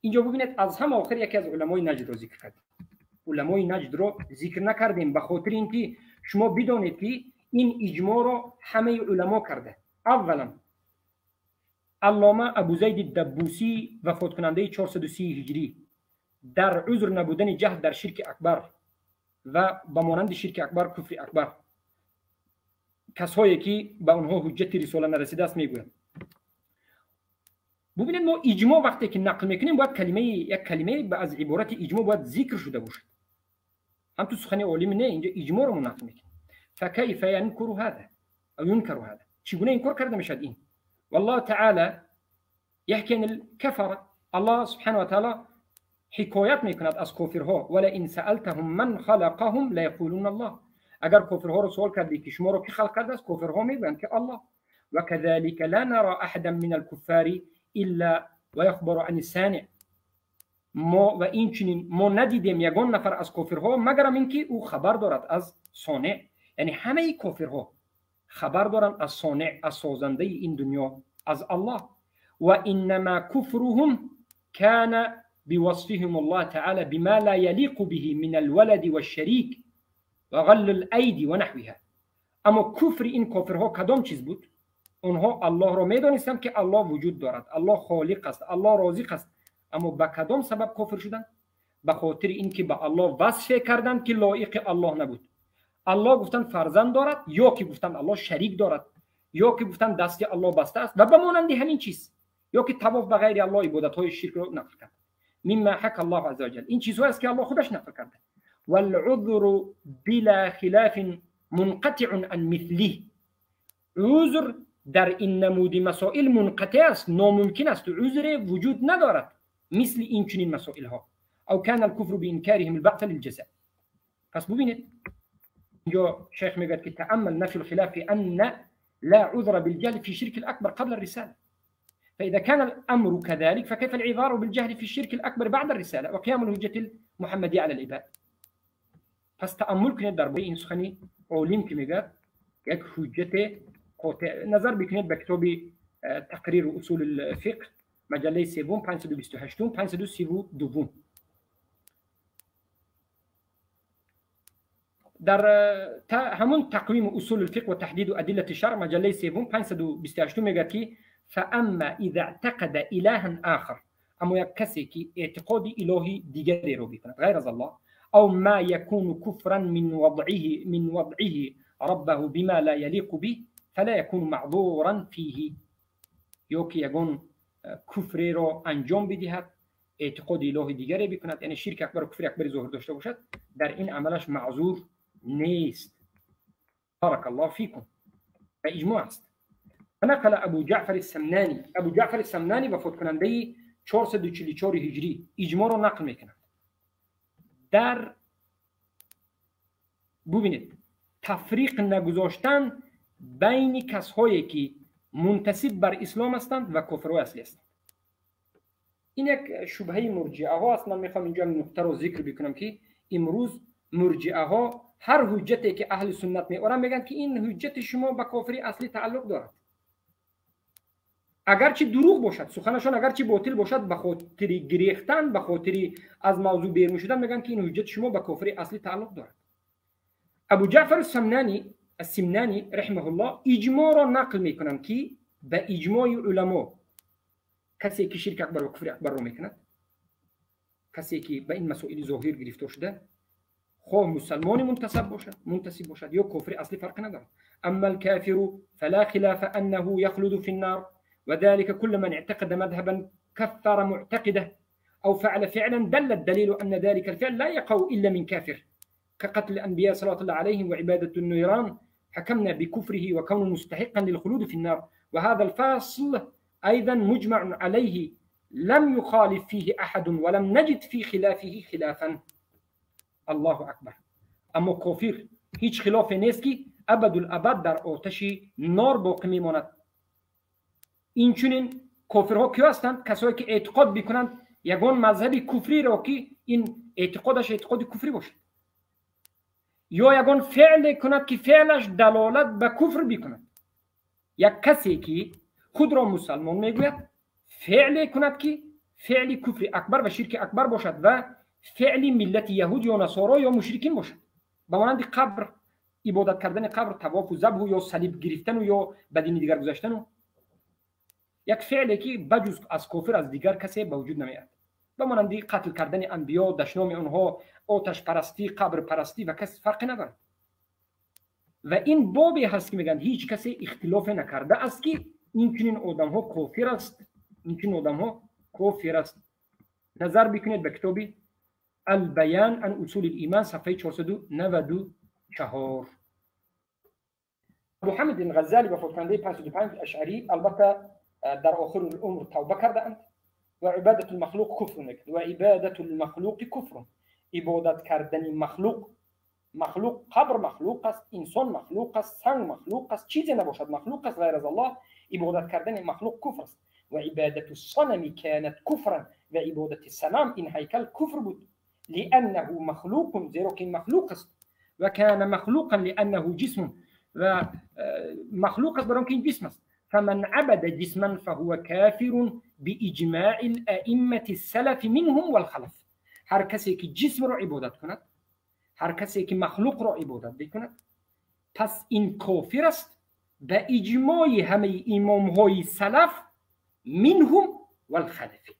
Инҷо бибинед, аз ҳама охир яке аз уламои Наҷдро зикр кардем. Уламои Наҷдро зикр накардем ба хотири ин ки шумо бидонед, ки ин иҷмоъро ҳамаи уламо карда. Аввалан, аллома Абузайди Даббусӣ, вафоткунандаи 430 ҳиҷрӣ, дар узр набудани ҷаҳл дар ширки акбар ва ба монанди ширки акбар, куфри акбар, касҳое ки ба онҳо ҳуҷҷати рисола нарасидааст, мегӯяд. Бубинед, мо иҷмоъ вақте ки нақл мекунем, бояд калимаи, як калимае аз иборати иҷмоъ бояд зикр шуда бошад. Ҳам ту сухани олими не, инҷо иҷмоъро мо нақл мекунем. فكيف ينكر هذا أو ينكر هذا؟ Чӣ гуна инкор карда мешавад ин? والله تعالى يحكي عن الكفرة. الله سبحانه وتعالى ҳикоят мекунад аз кофирҳо: ولئن سألتهم من خلقهم ليقولن الله. Агар кофирҳоро суол кардӣ, ки шуморо ки халқ кардааст, кофирҳо мегӯянд, ки Аллоҳ. وكذلك لا نرى أحدا من الكفار إلا ويخبر عن الصانع. Мо ва инчунин мо надидем ягон нафар аз кофирҳо, магарам ин ки ӯ хабар дорад аз сонеъ. Яъне ҳамаи кофирҳо хабар доранд аз сонеъ, аз созандаи ин дунё, аз Аллоҳ. وإنما كفرهم كان بوصفهم الله تعالى بما لا يليق به من الولد والشريك وغل الأيدي ونحوها. Аммо куфри ин кофирҳо кадом чиз буд? Онҳо Аллоҳро медонистанд, ки Аллоҳ вуҷуд дорад, Аллоҳ холиқ аст, Аллоҳ розиқ аст. Аммо ба кадом сабаб кофир шуданд? Ба хотири ин ки ба Аллоҳ васфе карданд, ки лоиқи Аллоҳ набуд. Аллоҳ гуфтанд фарзанд дорад, ё ки гуфтанд Аллоҳ шарик дорад, ё ки гуфтанд дасти Аллоҳ баста аст ва ба монанди ҳамин чиз, ё ки тавоф ба ғайри Аллоҳ, ибодатҳои ширкро нақл кард. مما حكى الله عز وجل. Ин чизҳое аст, ки Аллоҳ худаш нақл карда. والعذر بلا خلاف منقطع عن مثله. عذر در این نمود مسائل منقطع است، ناممکن است، عذر وجود ندارد مثل این چنین مسائل ها. او كان الكفر بإنكارهم البعث للجزاء. پس ببینید اینجا شیخ میگه که تأمل نفي الخلاف أن لا عذر بالجهل في الشرك الأكبر قبل الرسالة، فإذا كان الأمر كذلك فكيف العذار بالجهل في الشرك الأكبر بعد الرسالة وقيام الحجة المحمدية على العباد؟ پس تأمل کنید درباره این سخنی عالم که میگه یک حجت قاطع. نظر بکنید به کتاب تقریر اصول الفقه مجله سوم 528 532. در همون تقویم اصول الفقه و تحدید ادله الشرع مجله سوم 528 میگه که فاما اذا اعتقد الها آخر، اما یک کسی که اعتقاد الهی دیگری رو بکند غیر از الله، او ما يكون كفرا من وضعه ربه بما لا يليق به فلا يكون معذورا فيه. یا که یگان کفری را انجام بدهد، اعتقاد الهی دیگری بکند، یعنی شرک اکبر و کفر اکبر ظاهر داشته باشد، در این عملش معذور نیست. بارك الله فيكم. و اجماع است. نقل ابو جعفر السمنانی، ابو جعفر السمنانی وفات کننده 444 هجری، اجماع را نقل میکند. در ببینید تفریق نگذاشتن بین کسهایی که منتسب بر اسلام هستند و کافرهای اصلی هستند. این یک شبهه مرجئه ها است. من میخوام اینجا نکته رو ذکر بکنم که امروز مرجئه ها هر حجتی که اهل سنت میآورن میگن که این حجت شما به کافری اصلی تعلق دارد، اگرچه دروغ باشد سخنشان، اگرچه باطل باشد، به خاطر گریختن، به خاطر از موضوع بیرون شدن میگن که این حجت شما به کافری اصلی تعلق دارد. ابو جعفر السمنانی رحمه الله اجماع را نقل میکنند که به اجماع علما کسی که شرک اکبر و کفر اکبر رو میکند، کسی که به این مسائل ظاهر گرفتار شده، خواه مسلمان منتسب باشد یا کافر اصلی فرق ندارد. اما الكافر فلا خلاف انه يخلد في النار، وذلك كل من اعتقد مذهبا كفر معتقده او فعل فعلا دل الدليل ان ذلك الفعل لا يقع الا من كافر، كقتل الانبياء صلى الله عليهم وعباده النيران، حكمنا بكفره وكونه مستحقا للخلود في النار. وهذا الفاصل ايضا مجمع عليه لم يخالف فيه احد ولم نجد في خلافه خلافا. الله اکبر. اما کافر هیچ خلاف نیست که ابدالابد در آتش نار باقی میماند. این چنین کافرها کیا هستند؟ کسایی که اعتقاد میکنند یگان مذهب کفری را که این اعتقادش اعتقاد کفری باشد، یا یگان فعل کند که فعلش دلالت به کفر بکند. یک کسی که خود را مسلمان میگوید فعل کند که فعل کفر اکبر و شرک اکبر باشد و فعل ملت یهود یا نصارا یا مشرکین باشد، به مانند قبر، عبادت کردن قبر، طواف و ذبح یا صلیب گرفتن و یا به دین دیگر گذشتن و یک فعلی که بجز از کافر از دیگر کسی به وجود نمیاد، به مانند قتل کردن انبیا، دشنام آنها، آتش پرستی، قبر پرستی و کس فرقی ندارد. و این بابی هست که میگن هیچ کسی اختلاف نکرده است که این چنین آدم ها کافر است، این چنین آدم ها کافر است. نظر بکنید به کتاب البیان عن اصول الایمان صفحه 494. ابو حامد الغزالی وفات کننده 505 اشعری، البته در آخر العمر توبه کرده اند. و عبادت المخلوق کفر، و عبادت المخلوق کفر، عبادت کردن مخلوق، مخلوق قبر مخلوق است، انسان مخلوق است، سنگ مخلوق است، چیزی نباشد مخلوق است غیر از الله، عبادت کردن مخلوق کفر است. و عبادت الصنم كانت كفرا، و عبادت الصنم این هیکل کفر بود، لأنه مخلوق، زیرا که مخلوق است، و كان مخلوقا لأنه جسم، و مخلوق است برای اینکه جسم است. فمن عبد جسما فهو كافر بإجماع الأئمة السلف منهم والخلف. هر کسی که جسم را عبادت کند، هر کسی که مخلوق را عبادت بکند، پس این کافر است به اجماع همه امام های سلف منهم والخلف،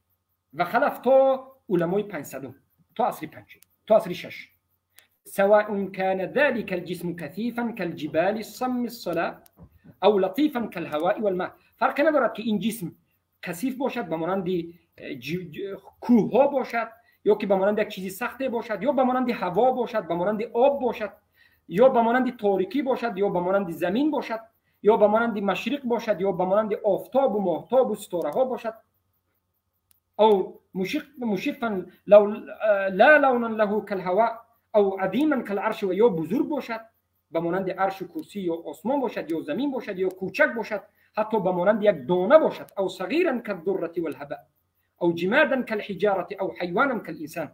و خلف تا علمای 500 تا عصر 5 تا عصر 6. سواء كان ذلك الجسم كثيفا كالجبال الصم الصلاة او لطيفا كالهواء والماء. فرق ندارد که این جسم کثیف باشد به مانند کوه ها باشد، یا که به مانند یک چیزی سخته باشد، یا به مانند هوا باشد، به مانند آب باشد، یا به مانند تاریکی باشد، یا به مانند زمین باشد، یا به مانند مشرق باشد، یا به مانند آفتاب و ماهتاب و ستاره ها باشد. او مشفا لو لا لون له كالهواء او عظیما كالعرش، و یا بزرگ باشد به مانند عرش و کرسی یا آسمان باشد، یا زمین باشد، یا کوچک باشد، حتی به مانند یک دانه باشد، او صغیرا كالذره والهباء، او جمادا كالحجاره، او حیوانا كالانسان،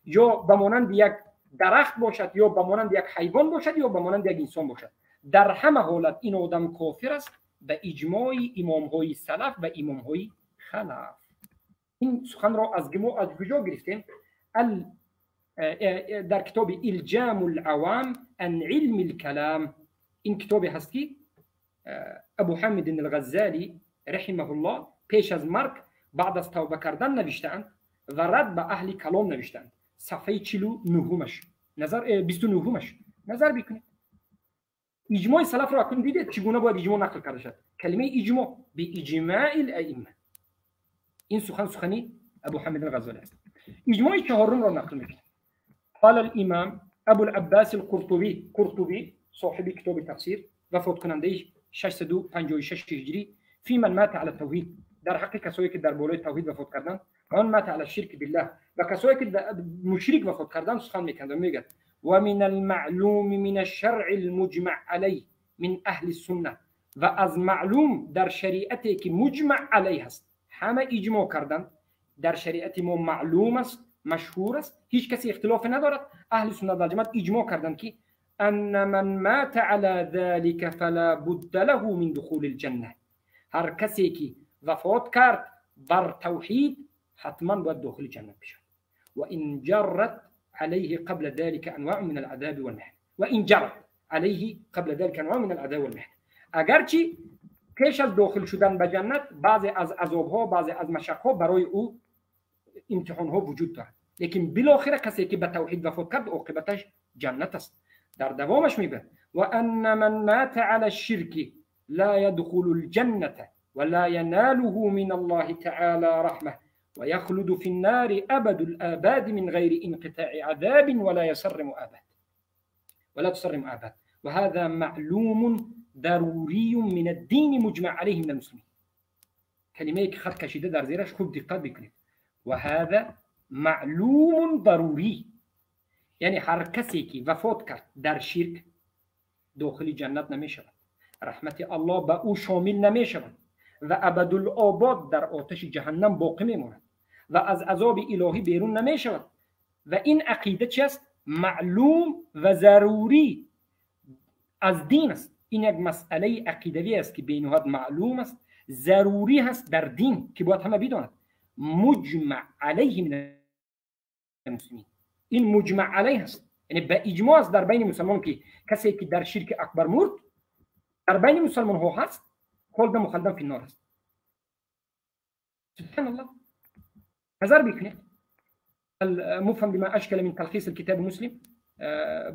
یا به مانند یک درخت باشد، یا به مانند یک حیوان باشد، یا به مانند یک انسان باشد. در همه حالت این آدم کافر است به اجماع امام های سلف و امام های خلف. این سخن را از کجا گرفتیم؟ در کتاب الجام العوام عن علم الكلام. این کتابی هست که ابو حامد الغزالی رحمه الله پیش از مرگ بعد از توبه کردن نوشتند و رد به اهل کلام نوشتند. صفحه 49 نظر 29 نظر بکنید. اجماع سلف را اکنون دیدید چگونه باید اجماع نقل کرده شد. کلمه اجماع به اجماع الائمه. این سخن سخنی ابو حامد الغزالی است. اجماع چهارم را نقل میکنه. قال الامام ابو العباس القرطبی، قرطبی صاحب کتاب تفسیر، وفات کننده 656 هجری، فی من مات علی التوحید، در حق کسایی که در بالای توحید وفات کردند، من مات علی الشرک بالله، و کسایی که مشرک وفات کردند سخن میکند و میگه و من المعلوم من الشرع المجمع علیه من اهل السنه، و از معلوم در شریعتی که مجمع علیه است، همه اجماع کردند، در شریعت ما معلوم است، مشهور است، هیچ کسی اختلاف ندارد. اهل سنت و جماعت اجماع کردند که ان من مات على ذلك فلا بد له من دخول الجنه، هر کسی که وفات کرد بر توحید حتما باید داخل جنت بشه. و ان جرت عليه قبل ذلك انواع من العذاب والمحنه، و ان جرت عليه قبل ذلك انواع من العذاب والمحنه، اگرچه پیش از داخل شدن به جنت بعضی از عذابها، بعضی از مشقها برای او امتحانها وجود دارد، لیکن بالاخره کسی که به توحید وفات کرد عاقبتش جنت است. در دوامش میگه و ان من مات علی الشرک لا يدخل الجنة ولا يناله من الله تعالى رحمة ويخلد في النار أبد الآباد من غير انقطاع عذاب ولا يسرم آباد ولا تسرم آباد، وهذا معلوم ضروري من الدين مجمع عليه من المسلمين. کلمه که خط کشیده در زیرش خوب دقت بکنید. وهذا معلوم ضروری، یعنی هر کسی که وفات کرد در شرک داخل جنت نمی شود، رحمت الله به او شامل نمی شود و ابدالآباد در آتش جهنم باقی می ماند و از عذاب الهی بیرون نمی شود. و این عقیده چی است؟ معلوم و ضروری از دین است. این یک مسئله عقیدوی است که بینهایت معلوم است، ضروری هست در دین که باید همه بداند. مجمع علیه من المسلمین، این مجمع علیه است، یعنی به اجماع است در بین مسلمان که کسی که در شرک اکبر مرد در بین مسلمان ها هست، خلد مخلدن فی النار است. سبحان الله. نظر بکنید المفهم بما اشکل من تلخیص الكتاب مسلم،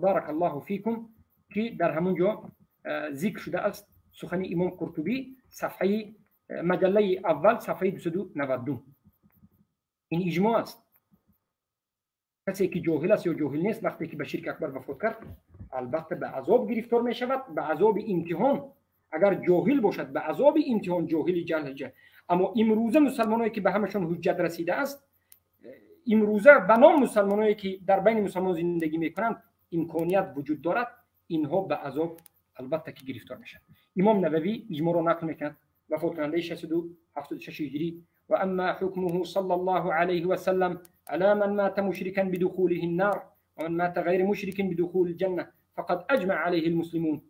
بارک الله فیکم، که در همونجا ذکر شده است سخن امام قرطبی، صفحه مجله اول صفحه 292. این اجماع است. کسی که جاهل است یا جاهل نیست وقتی که به شرک اکبر وفات کرد البته به عذاب گرفتار می شود، به عذاب امتحان. اگر جاهل باشد به عذاب امتحان، جاهل جهل. اما امروزه مسلمانایی که به همشون حجت رسیده است، امروزه به نام مسلمانایی که در بین مسلمان زندگی میکنند امکانیت وجود دارد، اینها به عذاب البته که گرفتار میشن. امام نووی اجماع را نقل میکند، وفات کننده 676 هجری. و اما حکمه صلی الله علیه و سلم على من مات مشركا بدخوله النار ومن مات غير مشرك بدخول الجنة فقد اجمع عليه المسلمون.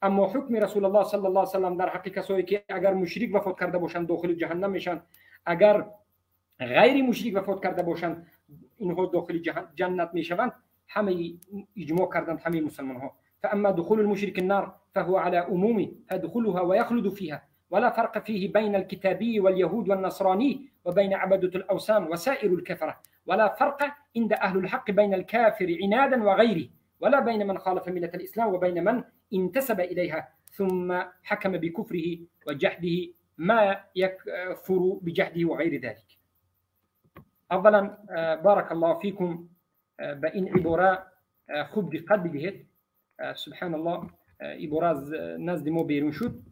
اما حکم رسول الله صلی الله علیه و سلم در حق کسایی که اگر مشرک وفات کرده باشند داخل جهنم میشن، اگر غیر مشرک وفات کرده باشند اینها داخل جنت میشوند، همه اجماع کردند همه مسلمان ها. فاما دخول المشرك النار فهو على عمومه فيدخلها ويخلد فيها ولا فرق فيه بين الكتابي واليهود والنصراني وبين عبدة الأوثان وسائر الكفرة، ولا فرق عند أهل الحق بين الكافر عنادا وغيره، ولا بين من خالف ملة الإسلام وبين من انتسب إليها ثم حكم بكفره وجحده ما يكفر بجحده وغير ذلك. اولا بارک الله فیکم، به این عباره خوب دقت بدهید. سبحان الله، عباره از نزد ما بیرون شد.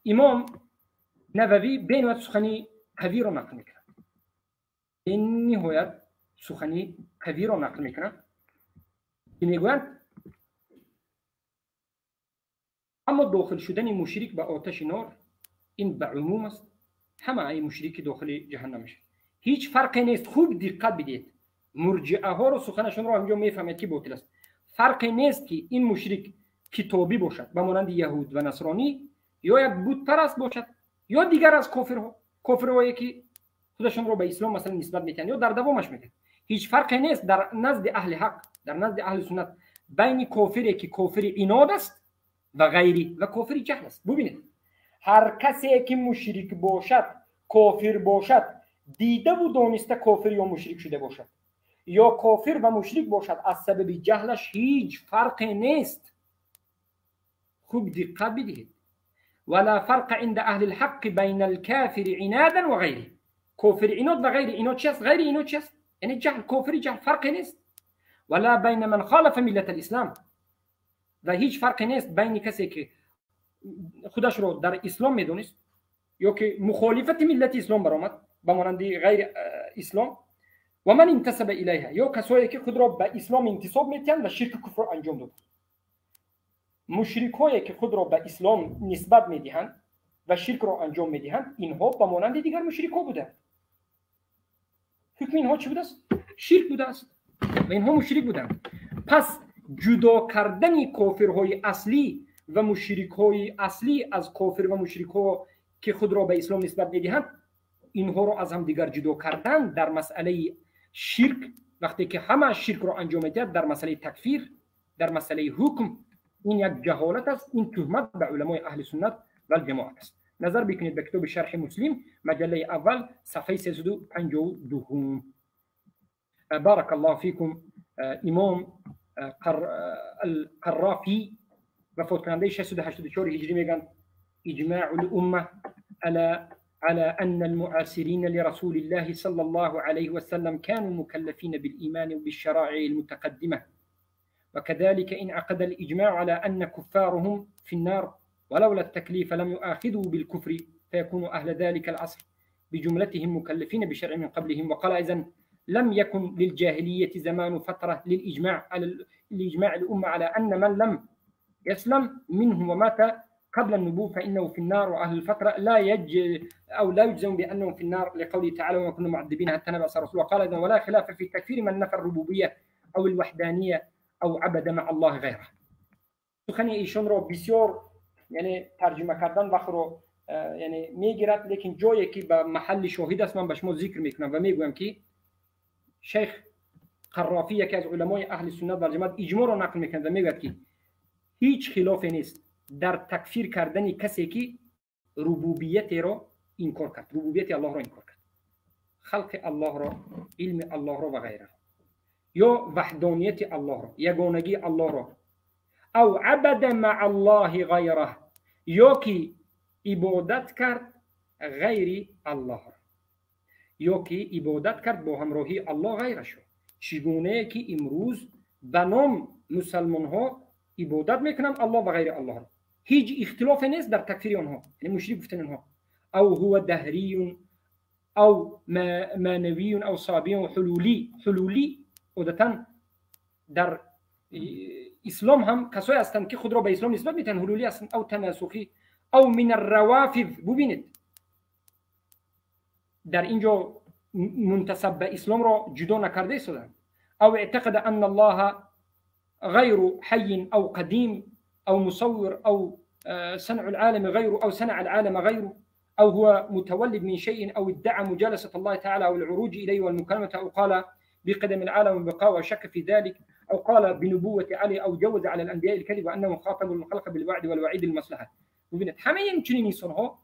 امام نووی بین سخنی قوی رو نقل میکنه، این نهایت سخنی قوی رو نقل میکنه که میگویند اما داخل شدن مشرک به آتش نار این به عموم است، همه ای مشرک داخل جهنم میشه، هیچ فرقی نیست. خوب دقت بدید، مرجئه ها رو سخنشون رو همینجا میفهمید که باطل است. فرقی نیست که این مشرک کتابی باشد به مانند یهود و نصرانی، یا یک بت پرست باشد، یا دیگر از کافرها، کافرهایی که خودشون رو به اسلام مثلا نسبت میتن یا در دوامش میتن. هیچ فرقی نیست در نزد اهل حق، در نزد اهل سنت بین کافری که کافر عناد است و غیری و کافر جهل است. ببینید، هر کسی که مشرک باشد، کافر باشد، دیده و دانسته کافر یا مشرک شده باشد، یا کافر و مشرک باشد، از سبب جهلش هیچ فرقی نیست. خوب دقت بدهید. ولا فرق عند اهل الحق بین الكافر عنادا و غیره. کافر عناد و غیر عناد چی است؟ غیر عناد چی است؟ یعنی جهل، کافر جهل فرقی نیست. ولا بین من خالف ملت الاسلام، و هیچ فرقی نیست بین کسی که خودش رو در اسلام میدونست یا که مخالفت ملت اسلام برآمد به مانند غیر اسلام، و من انتسب الیها، یا کسایی که خود را به اسلام انتساب میتن و شرک کفر انجام دادند. مشرک هایی که خود را به اسلام نسبت میدهند و شرک را انجام میدهند، اینها به مانند دیگر مشرک ها بودند. حکم اینها چی بوده است؟ شرک بوده است و اینها مشرک بودند. پس جدا کردن کافرهای اصلی و مشرک‌های اصلی از کافر و مشرک‌ها که خود را به اسلام نسبت می‌دهند، اینها را از هم دیگر جدا کردن در مسئله شرک، وقتی که همه شرک را انجام می‌دهند، در مسئله تکفیر، در مسئله حکم، این یک جهالت است، این تهمت به علمای اهل سنت و الجماعت است. نظر بکنید به کتاب شرح مسلم مجله اول صفحه 352. بارک الله فیکم. امام القرافی وفات کننده 684 هجری میگن اجماع الامه على أن المعاصرين لرسول الله صلى الله عليه وسلم كانوا مكلفين بالإيمان وبالشرائع المتقدمة، وكذلك انعقد الإجماع على أن كفارهم في النار، ولولا التكليف لم يؤاخذوا بالكفر فيكون أهل ذلك العصر بجملتهم مكلفين بشرع من قبلهم. وقال إذن لم يكن للجاهلية زمان فترة للإجماع على لإجماع الأمة على أن من لم يسلم منهم ومات قبل النبوة فإنه في النار، وأهل الفترة لا أو لا يجزم بأنهم في النار لقوله تعالى وما كنا معذبين حتى نبعث رسولا. وقال أيضا ولا خلاف في تكفير من نفى الربوبية أو الوحدانية أو عبد مع الله غيره. سخن ایشون رو بسیار یعنی ترجمه کردن وقت رو یعنی میگیرد، لیکن جایی که به محل شاهد است من به شما ذکر میکنم و میگویم که شیخ قرافی یکی از علمای اهل سنت و جماعت اجماع رو نقل میکند و میگوید که هیچ خلافی نیست در تکفیر کردن کسی که ربوبیت را انکار کرد، ربوبیت الله را انکار کرد، خلق الله را، علم الله را و غیره، یا وحدانیت الله را، یگانگی الله را، او عبد مع الله غیره، یا که عبادت کرد غیر الله را، یا که عبادت کرد با همراهی الله غیرش. چگونه که امروز به نام مسلمان ها عبادت میکنند الله و غیر الله را، هیچ اختلاف نیست در تکفیر آنها، یعنی مشرک گفتن آنها، او هو دهری او مانوی او صابی و حلولی. حلولی عادتا در اسلام هم کسایی هستند که خود را به اسلام نسبت میدن، حلولی هستند، او تناسخی او من الروافض. ببینید در اینجا منتسب به اسلام را جدا نکرده ایستادند. او اعتقد ان الله غير حي أو قديم أو مصور أو صنع العالم غيره أو صنع العالم غيره أو هو متولد من شيء أو ادعى مجالسة الله تعالى أو العروج إليه والمكالمة أو قال بقدم العالم وبقاء وشك في ذلك أو قال بنبوة علي أو جوز على الأنبياء الكذب وأنه خاطب الخلق بالوعد والوعيد المصلحة. ببینید همه این چنین انسان‌ها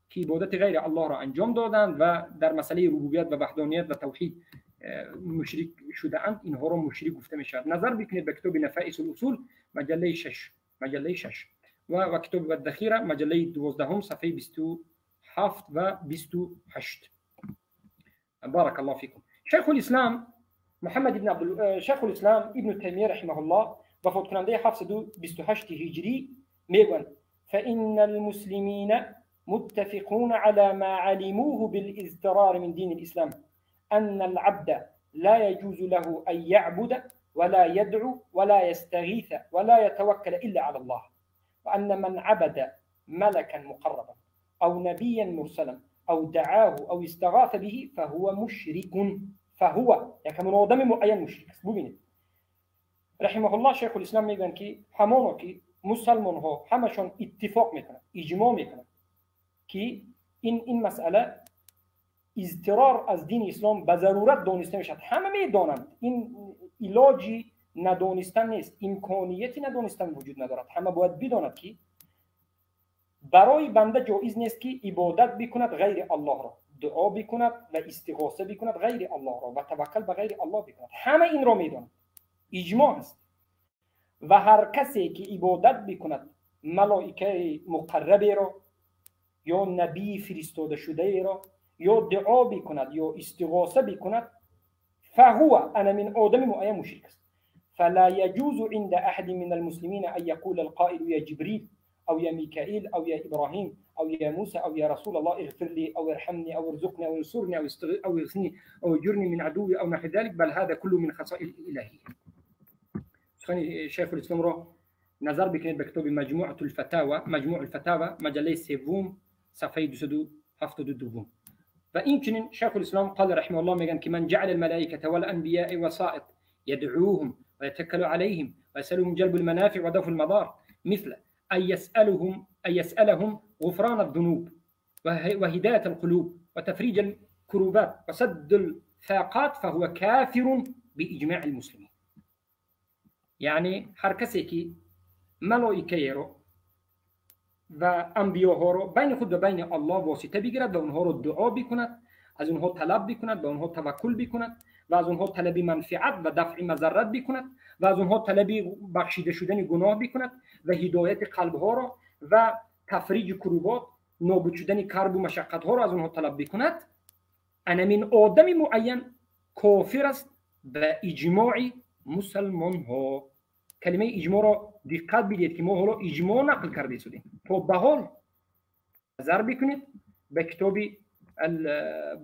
که عبادت غیر الله را انجام دادند و در مسئله ربوبیت و وحدانیت و توحید مشرک شده اند، اینها را مشرک گفته می شود. نظر بکنید به کتاب نفائس الاصول مجله 6، مجله 6 و کتاب الذخیره مجله 12 صفحه 27 و 28. بارك الله فيكم. شیخ الاسلام محمد ابن عبد شیخ الاسلام ابن تیمیه رحمه الله وفات کننده 728 هجری میگن فإن المسلمين متفقون على ما علموه بالاضطرار من دين الإسلام أن العبد لا يجوز له أن يعبد ولا يدعو ولا يستغيث ولا يتوكل إلا على الله، وأن من عبد ملكا مقربا أو نبيا مرسلا أو دعاه أو استغاث به فهو مشرك، فهو يعني من آدم معين مشرک است. ببینید رحمه الله شیخ الاسلام میگن که همانا که مسلمان ها همشان اتفاق میکنن، اجماع میکنن که این مسئله اضطرار از دین اسلام به ضرورت دانسته میشد. همه میدانند، این علاجی ندانستن نیست، امکانیتی ندانستن وجود ندارد. همه باید بداند که برای بنده جایز نیست که عبادت بکند غیر الله را، دعا بکند و استغاثه بکند غیر الله را و توکل به غیر الله بکند. همه این را میدانند، اجماع است. و هر کسی که عبادت بکند ملائکه مقربی را یا نبی فرستاده شده را یا دعا بکند یا استغاثه بکند فهو انا من آدم معین مشرک است. فلا يجوز عند احد من المسلمين ان يقول القائل يا جبريل او يا ميكائيل او يا ابراهيم او يا موسى او يا رسول الله اغفر لي او ارحمني او ارزقني او انصرني او اغثني او اجرني من عدوي او نحو ذلك، بل هذا كله من خصائص الالهيه. شیخ الاسلام را نظر بکنید به کتاب مجموعه الفتاوى، مجموع الفتاوى مجله سوم صفحه 272. و این شیخ الاسلام قال رحمه الله میگن که من جعل الملائكه والانبیاء وسائط يدعوهم ويتكل عليهم ويسألهم جلب المنافع ودفع المضار، مثل أن يسألهم غفران الذنوب وهداية القلوب وتفريج الكروبات وسد الفاقات فهو كافر بإجماع المسلمين. یعنی هر کسی که ملائکه رو و انبیاها رو بین خود و بین الله واسطه بگیرد و اونها رو دعا بکند، از اونها طلب بکند، به اونها توکل بکند و از اونها طلب منفعت و دفع مضرت بکند و از اونها طلب بخشیده شدن گناه بکند و هدایت قلب ها را و تفریج کروبات، نابود شدن کرب و مشقت ها را از اونها طلب بکند، انمین آدم معین کافر است به اجماع مسلمان ها. کلمه اجماع را دقت بدید که ما حالا اجماع نقل کرده شدیم. تا به حال نظر بکنید به کتاب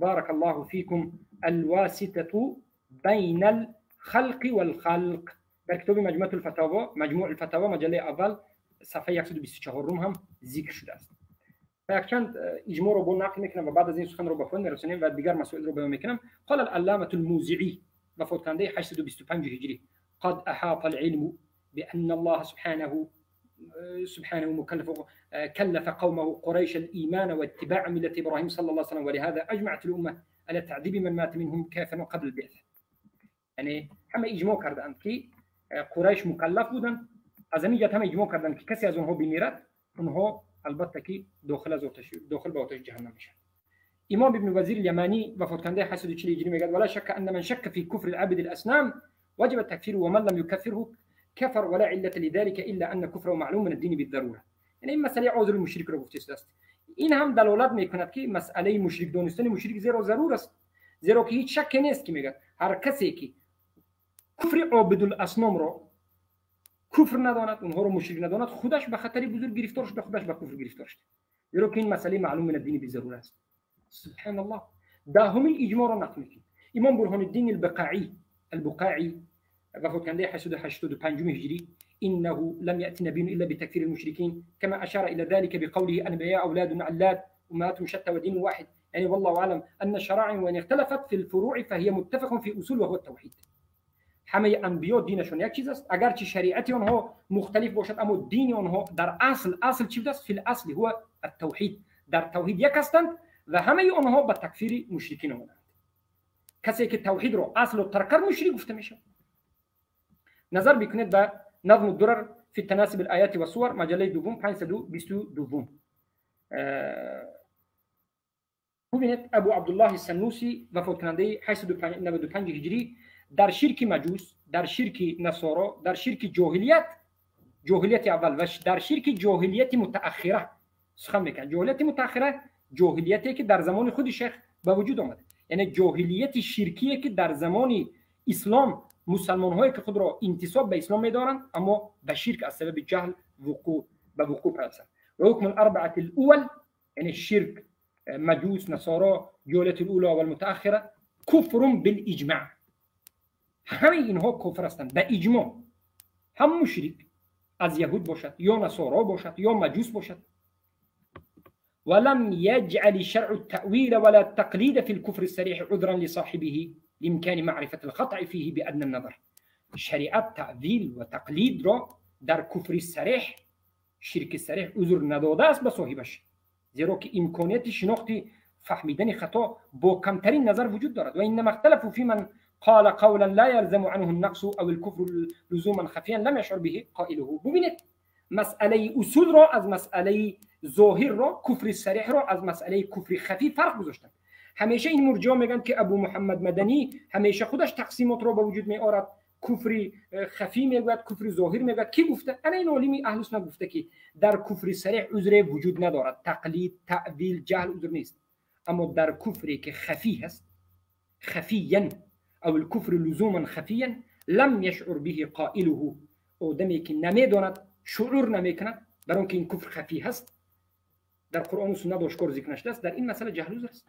بارك الله فيكم الواسطة بين الخلق والخلق در کتاب مجموعة الفتاوى، مجموع الفتاوى مجله اول صفحه 124 هم ذکر شده است. و چند اجماع رو با نقل میکنم و بعد از این سخن رو به پایان میرسونیم و دیگر مسائل رو بیان میکنم. قال العلامة الموزعي وفات کننده 825 هجری قد احاط العلم بأن الله سبحانه مكلف كلف قومه قريش الإيمان واتباع ملة إبراهيم صلى الله عليه وسلم، ولهذا أجمعت الأمة على تعذيب من مات منهم كافرا قبل البعثة. یعنی همه اجماع کردند که قریش مکلف بودند، از همین جهت همه اجماع کردند که کسی از اونها بمیرد اونها البته که داخل به آتش جهنم میشن. امام ابن وزیر الیمانی وفات کننده 840 هجری میگه ولا شك ان من شك في كفر العبد الاصنام وجب تكفيره ومن لم يكفره كفر ولا علة لذلك الا ان كفره معلوم من الدين بالضروره. یعنی این مسئله عذر المشرک رو گفته است. این هم دلالت میکند که مسئله مشرک دانستن مشرک زیرا ضرور است، زیرا که هیچ شکی نیست که میگه هر کسی که کفر عابد الاصنام را کفر نداند، اونها رو مشرک نداند، خودش به خطری بزرگ گرفتار شده، خودش به کفر گرفتار شده، زیرا که این مسئله معلوم من الدین بالضروره است. سبحان الله. دهمین اجماع را نقل میکنه امام برهان الدین البقاعی وفات کننده 885 هجری انه لم يأتي نبي الا بتكفير المشركين كما اشار الى ذلك بقوله انبياء اولاد علات امهات شتى ودين واحد. يعني والله اعلم ان الشرائع وان اختلفت في الفروع فهي متفق في اصول وهو التوحید. همه انبیا دینشون یک چیز است، اگرچه شریعت آنها مختلف باشد اما دین آنها در اصل چی است؟ فی الاصل هو التوحید. در توحید یک هستند و همه آنها به تکفیر مشرکین آمدند. کسی که توحید رو اصل و ترک کرد مشرک گفته میشه. نظر بکنید به نظم الدرر فی تناسب الآیات و الصور مجله دوم 522. ببینید ابو عبدالله السنوسی وفات کننده 895 هجری در شرک مجوس، در شرک نصارا، در شرک جاهلیت اول و در شرک جاهلیت متأخره سخن میکنه. جاهلیت متأخره جاهلیتی که در زمان خود شیخ به وجود آمده، یعنی جاهلیت شرکیه که در زمان اسلام مسلمان هایی که خود را انتساب به اسلام می‌دارند اما به شرک از سبب جهل وقوع به وقوع پیوستند. و حکم الاربعه الاول، یعنی شرک مجوس نصارا جولة الاولى والمتأخره، کفر بالاجماع. همه اینها کفر هستند به اجماع. هم مشرک از یهود باشد یا نصارا باشد یا مجوس باشد. ولم يجعل الشرع التأويل ولا التقليد في الكفر الصريح عذرا لصاحبه لإمكان معرفة الخطأ فيه بأدنى النظر. شریعت تأویل و تقلید را در کفر صریح، شرک صریح عذر نداده است به صاحبش، زیرا که امکانیت شناخت فهمیدن خطا با کمترین نظر وجود دارد. و انما اختلفوا في من قال قولا لا يلزم عنه النقص او الكفر لزوما خفيا لم يشعر به قائله. ببینید مسئله اصول را از مسئله ظاهر را، کفر صریح را از مسئله کفر خفی فرق گذاشتند. همیشه این مرجع میگن که ابو محمد مدنی همیشه خودش تقسیمات را به وجود می آورد، کفر خفی میگوید، کفر ظاهر میگوید. کی گفته؟ انا این عالمی اهل سنت گفته که در کفر صریح عذر وجود ندارد، تقلید، تأویل، جهل عذر نیست. اما در کفری که خفی هست، خفیا او الكفر لزوما خفیا لم يشعر به قائله، آدمی که نمیداند، شعور نمیکند، برای اینکه این کفر خفی هست، در قرآن و سنت آشکار ذکر نشده است، در این مسئله جهل عذر است.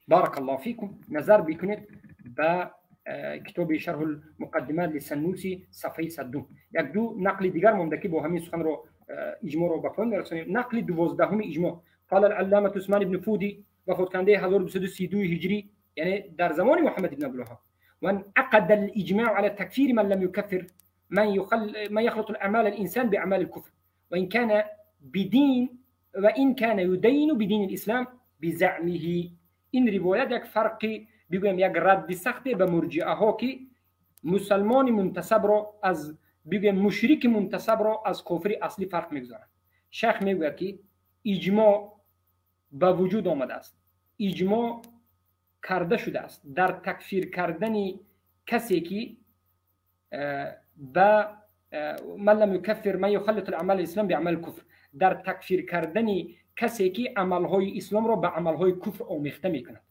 بارک الله فیکم. نظر بکنید به کتاب شرح المقدمات لسنوسی صفحه 102. یک دو نقل دیگر مونده که با همین سخن رو اجماع رو به پایان میرسانیم. نقل 12 اجماع. قال العلامه عثمان بن فودی، وفات کننده 1232 هجری، یعنی در زمان محمد بن عبدالوهاب، وانعقد الاجماع على تكفير من لم يكفر من يخلط الاعمال الانسان باعمال الكفر، وان كان بدين وان كان يدين بدين الاسلام بزعمه. این روایت یک فرقی بگویم، یک رد سخت به مرجئه ها که مسلمان منتسب را از بگویم مشرک منتسب را از کافر اصلی فرق میگذارند. شیخ میگوید که اجماع به وجود آمده است، اجماع کرده شده است در تکفیر کردن کسی که به من لم یکفر من یخلط الاعمال الاسلام بعمل الكفر، در تکفیر کردن کسی که عملهای اسلام را به عملهای کفر آمیخته میکند،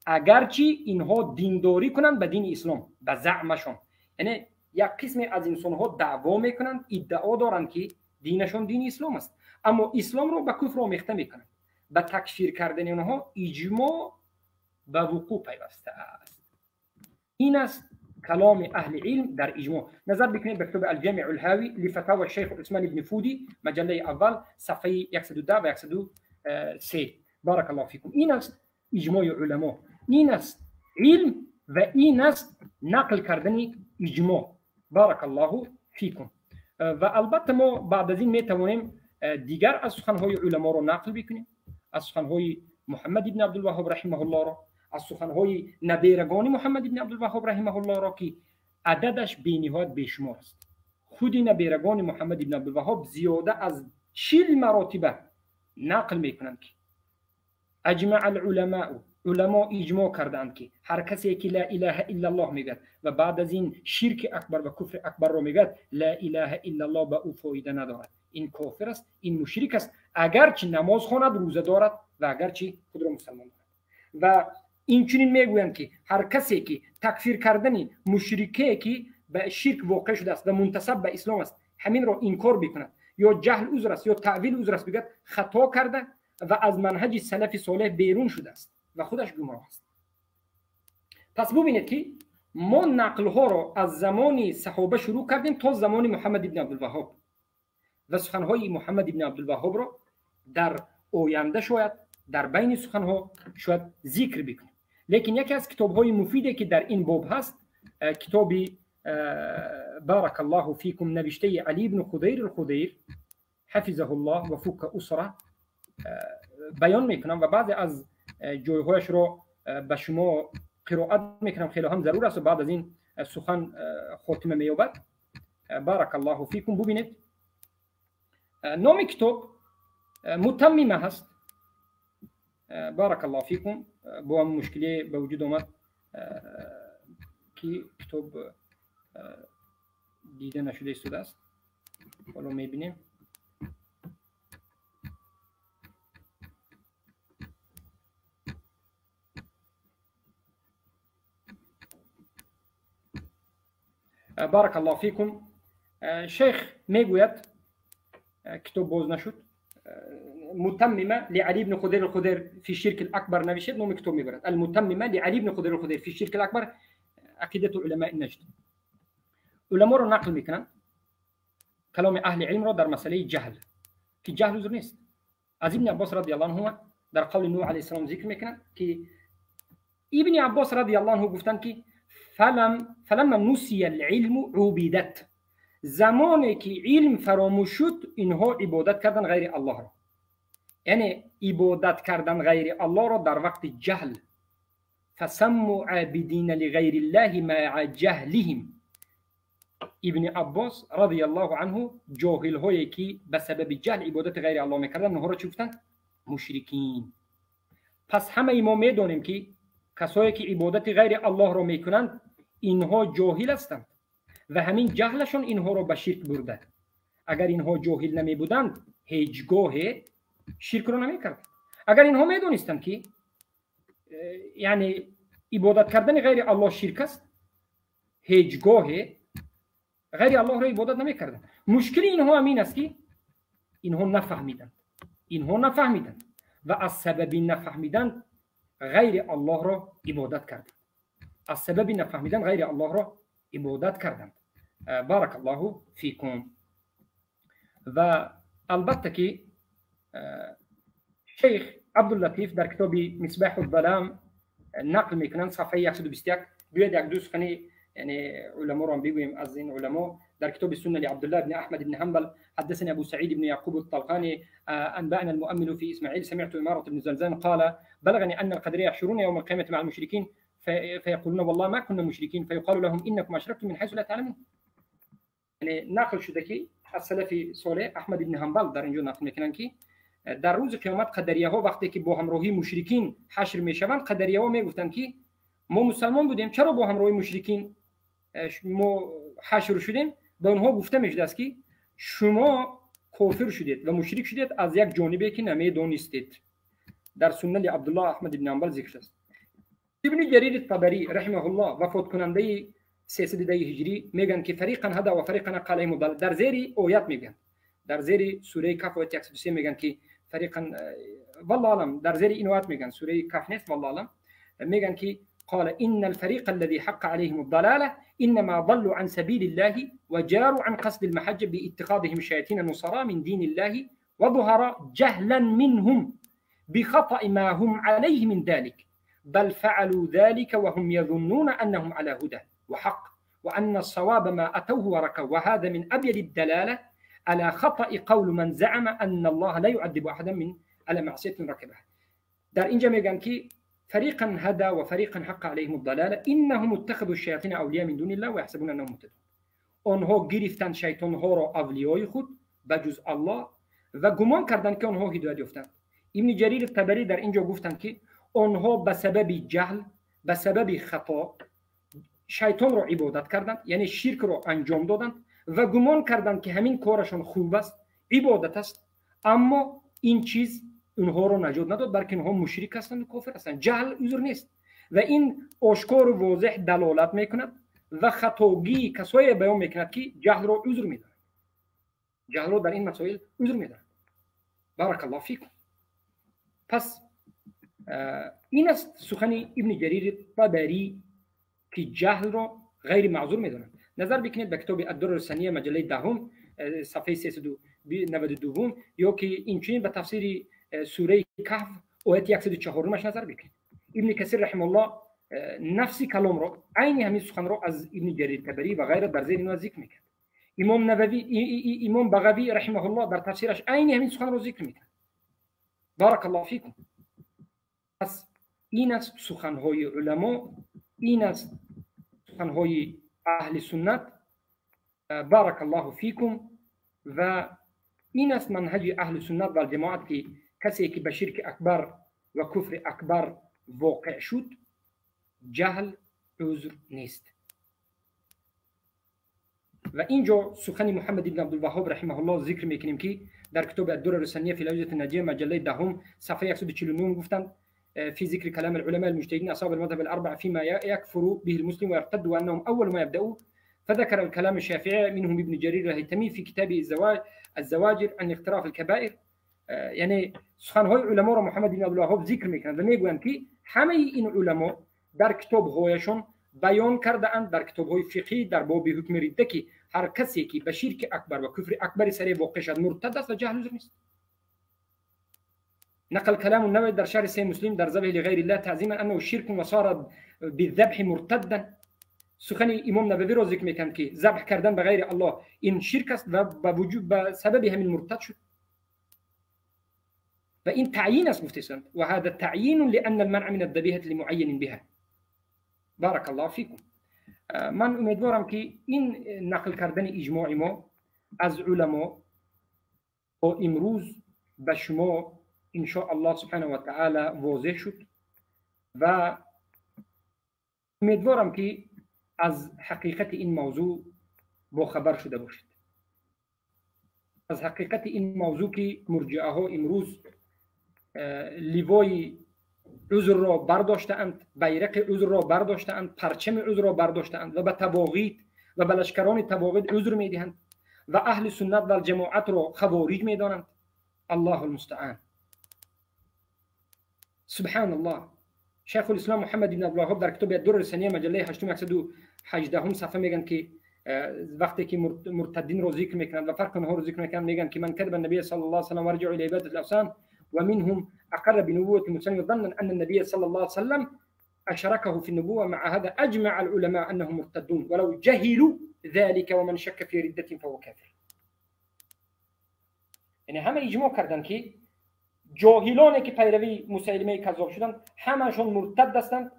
اگرچه اینها دینداری کنند به دین اسلام به زعمشان. یعنی یک قسم از انسانها دعوا میکنند، ادعا دارند که دینشان دین اسلام است، اما اسلام را به کفر آمیخته میکنند. به تکفیر کردن آنها اجماع به وقوع پیوسته است. این است کلام اهل علم در اجماع. نظر بکنید به کتاب الجامع الهاوی لفتاوى الشیخ عثمان بن فودی، مجله اول، صفحه 110 و 103. بارک الله فیکم. این است اجماع علما، این است علم و این است نقل کردن اجماع. بارک الله فیکم. و البته ما بعد از این می توانیم دیگر از سخنهای علما را نقل بکنیم، از سخنهای محمد بن عبدالوهاب رحمه الله را، از سخنهای نبیرگان محمد بن عبدالوهاب رحمه الله را که عددش بی‌نهایت بیشمار است. خود نبیرگان محمد بن عبدالوهاب زیاده از 40 مراتبه نقل میکنند که اجمع العلماء، علما اجماع کردند که هر کسی که لا اله الا الله میگد و بعد از این شرک اکبر و کفر اکبر را میگد، لا اله الا الله به او فایده ندارد، این کافر است، این مشرک است، اگرچه نماز خواند، روزه دارد و اگرچه خود را مسلمان دارد. و این چنین میگویند که هر کسی که تکفیر کردن مشرکه که به شرک واقع شده است و منتسب به اسلام است، همین را انکار بکند، یا جهل عذر است یا تأویل عذر است، بگد خطا کرده و از منهج سلف صالح بیرون شده است و خودش گمراه است. پس ببینید که ما نقل ها را از زمان صحابه شروع کردیم تا زمان محمد بن عبدالوهاب و سخنهای محمد بن عبدالوهاب را در آینده شاید در بین سخنها شاید ذکر بکنیم. لیکن یکی از کتاب‌های مفیدی که در این باب هست، کتاب بارک الله فیکم نوشته علی بن خدیر الخدیر حفظه الله و فک اسره بیان میکنم و بعضی از جایهایش را به شما قرائت میکنم، خیلی هم ضرور است و بعد از این سخن خاتمه مییابد. بارک الله فیکم. ببینید نام کتاب متممه هست. بارک الله فیکم. با هم مشکلی به وجود آمد که کتاب دیده نشده ایستاده است. حالا میبینیم. بارک الله فیکم. شیخ میگوید، کتاب باز نشد، متممه لعلی بن خضیر الخضیر فی الشرک الاکبر نوشت، نام کتاب میبرد المتممه لعلی بن خضیر الخضیر فی الشرک الاکبر عقیده علماء نجد. علما رو نقل میکنن کلام اهل علم را در مسئله جهل که جهل عذر نیست. از ابن عباس رضی الله عنه در قول نوح علیه السلام ذکر میکنن که ابن عباس رضی الله عنه گفتند که فلما نسی العلم عبدت، زمانی که علم فراموش شد اینها عبادت کردن غیر الله را، یعنی عبادت کردن غیر الله را در وقت جهل. فسموا عابدین لغیر الله مع جهلهم. ابن عباس رضی الله عنه جاهل هایی که به سبب جهل عبادت غیر الله میکردن اونها را چی گفتن؟ مشرکین. پس همه ما میدانیم که کسایی که عبادت غیر الله را میکنند اینها جاهل هستند و همین جهلشون اینها را به شرک برده. اگر اینها جاهل نمی بودند هیچگاه شرک را نمیکردند. اگر اینها میدونستند که یعنی عبادت کردن غیر الله شرک است، هیچگاه غیر الله را عبادت نمیکردند. مشکل اینها همین است که اینها نفهمیدند، اینها نفهمیدند و از سبب نفهمیدن غیر الله را عبادت کردند. از سبب نفهمیدن غیر الله را عبادت کردند. بارک الله فیکم. و البته که شیخ عبداللطیف در کتاب مصباح الظلام نقل میکنند صفحه 121. بیاید یک دو سخنی یعنی علما را بگوییم از این علما. در کتاب السنة لعبد الله بن أحمد بن حنبل حدثني أبو سعيد بن يعقوب الطلقاني أنبأنا المؤمل في إسماعيل سمعت إمارة بن زلزان قال بلغني أن القدرية يحشرون يوم القيامة مع المشركين فيقولون والله ما كنا مشركين فيقال لهم إنكم أشركتم من حيث لا تعلمون. یعنی نقل شده که از سلف صالح احمد بن حنبل در اینجا نقل میکنن که در روز قیامت قدریه ها وقتی که با همراهی مشرکین حشر میشوند، قدریه ها میگفتند که ما مسلمان بودیم، چرا با همراهی مشرکین ما حشر شدیم؟ به آنها گفته میشده است که شما کافر شدید و مشرک شدید از یک جانبی که نمیدانستید. در سنن عبدالله احمد بن حنبل ذکر است. ابن جریر الطبری رحمه الله وفات کننده 310 هجری میگن که فریقا هدا و فریقا قال ضلال. در زیر آیات میگن، در زیر سوره کهف آیت 103 میگن که فریقا والله اعلم، در زیر این آیات میگن، سوره کهف نیست والله اعلم، میگن که قال إن الفريق الذي حق عليهم الضلالة إنما ضلوا عن سبيل الله وجاروا عن قصد المحجة باتخاذهم الشياطين النصارى من دين الله وظهر جهلا منهم بخطأ ما هم عليه من ذلك بل فعلوا ذلك وهم يظنون أنهم على هدى وحق وأن الصواب ما أتوه وركوا وهذا من أبين الدلالة على خطأ قول من زعم أن الله لا يعذب أحدا من على معصية ركبها. در اینجا میگن که فريقا هدى وفريقا حق عليهم الضلالة إنهم اتخذوا الشياطين أولياء من دون الله ويحسبون أنهم مهتدون. آنها گرفتند شیطان ها را اولیای خود بجز الله و گمان کردند که آنها هدایت یافتند. ابن جریر الطبری در اینجا گفتند که آنها به سبب جهل، به سبب خطا شیطان را عبادت کردند، یعنی شرک را انجام دادند و گمان کردند که همین کارشان خوب است، عبادت است، اما این چیز اونها رو نجات نداد، بلکه اونها مشرک هستند و کافر هستند. جهل عذر نیست و این آشکار و واضح دلالت میکند و خطاگی کسایی بیان میکند که جهل رو عذر میدانند، جهل رو در این مسائل عذر میدانند. بارک الله فیکم. پس این است سخن ابن جریر طبری که جهل را غیر معذور میدانند. نظر بکنید به کتاب الدرر الثانیه مجله 10 صفحه 392 یا که اینچنین به تفسیر سوره کهف آیت 104 نظر بکنید. ابن کثیر رحمه الله نفس کلام را، عین همین سخن را از ابن جریر طبری و غیره در زیر اینها ذکر میکرد. امام نووی، امام بغوی رحمه الله در تفسیرش عین همین سخن را ذکر میکرد. بارک الله فیکم. پس این است سخنهای علما، این است سخنهای اهل سنت. بارک الله فیکم. و این است منهج اهل سنت و الجماعت که کسی که به شرک اکبر و کفر اکبر واقع شد، جهل عذر نیست. و اینجا سخن محمد بن عبدالوهاب رحمه الله ذکر میکنیم که در کتاب الدرر الثانیه فی الأوجه الناجیه مجله 10 صفحه 149 گفتند في ذكر كلام العلماء المجتهدين أصحاب المذهب الأربعة فيما يكفر به المسلم ويرتد وأنهم أول ما يبدأوا فذكر الكلام الشافعي منهم ابن جرير الهيتمي في كتابه الزواجر عن اقتراف الكبائر. یعنی سخنهای علما را محمد بن عبدالوهاب ذکر میکنند و میگویند که همه این علما در کتابهایشان بیان کرده اند، در کتابهای فقهی در باب حکم رده که هر کسی که به شرک اکبر و کفر اکبر سریع واقع شد مرتد است و جهل عذر نیست. نقل كلام النووي در شرح صحيح مسلم در ذبح لغير الله تعظيما انه شرك وصار بالذبح مرتدا. سخن امام نووی را ذکر میکنند که ذبح کردن به غیر الله این شرک است و به وجود به سبب همین مرتد شد و این تعیین است گفته و هذا تعیین لان المنع من الذبيحه لمعين بها. بارك الله فیکم. من امیدوارم که این نقل کردن اجماع ما از علما و امروز به شما ان شاء الله سبحانه و تعالی واضح شد و امیدوارم که از حقیقت این موضوع با خبر شده باشید. از حقیقت این موضوع که مرجعه ها امروز لیوای عذر را برداشته‌اند، بیرق عذر را برداشته‌اند، پرچم عذر را برداشته‌اند و به تواغیت و به لشکران تواغیت عذر میدهند و اهل سنت و الجماعت را خوارج میدانند. الله المستعان. سبحان الله. شیخ الاسلام محمد بن عبدالوهاب در کتاب الدر الثانیه مجله 818 صفحه میگن که وقتی که مرتدین رو ذکر میکنند و فرق آنها رو ذکر میکنند میگن که من کذب النبی صلی الله علیه و سلم ورجع الى عباده الاوثان ومنهم اقر بنبوة المرسلين ظنا ان النبي صلى الله عليه وسلم اشركه في النبوة مع هذا اجمع العلماء انهم مرتدون ولو جهلوا ذلك ومن شك في ردة فهو كافر. یعنی همه اجماع کردن که جاهلانی که پیروی مسیلمه کذاب شدند همشون مرتد هستند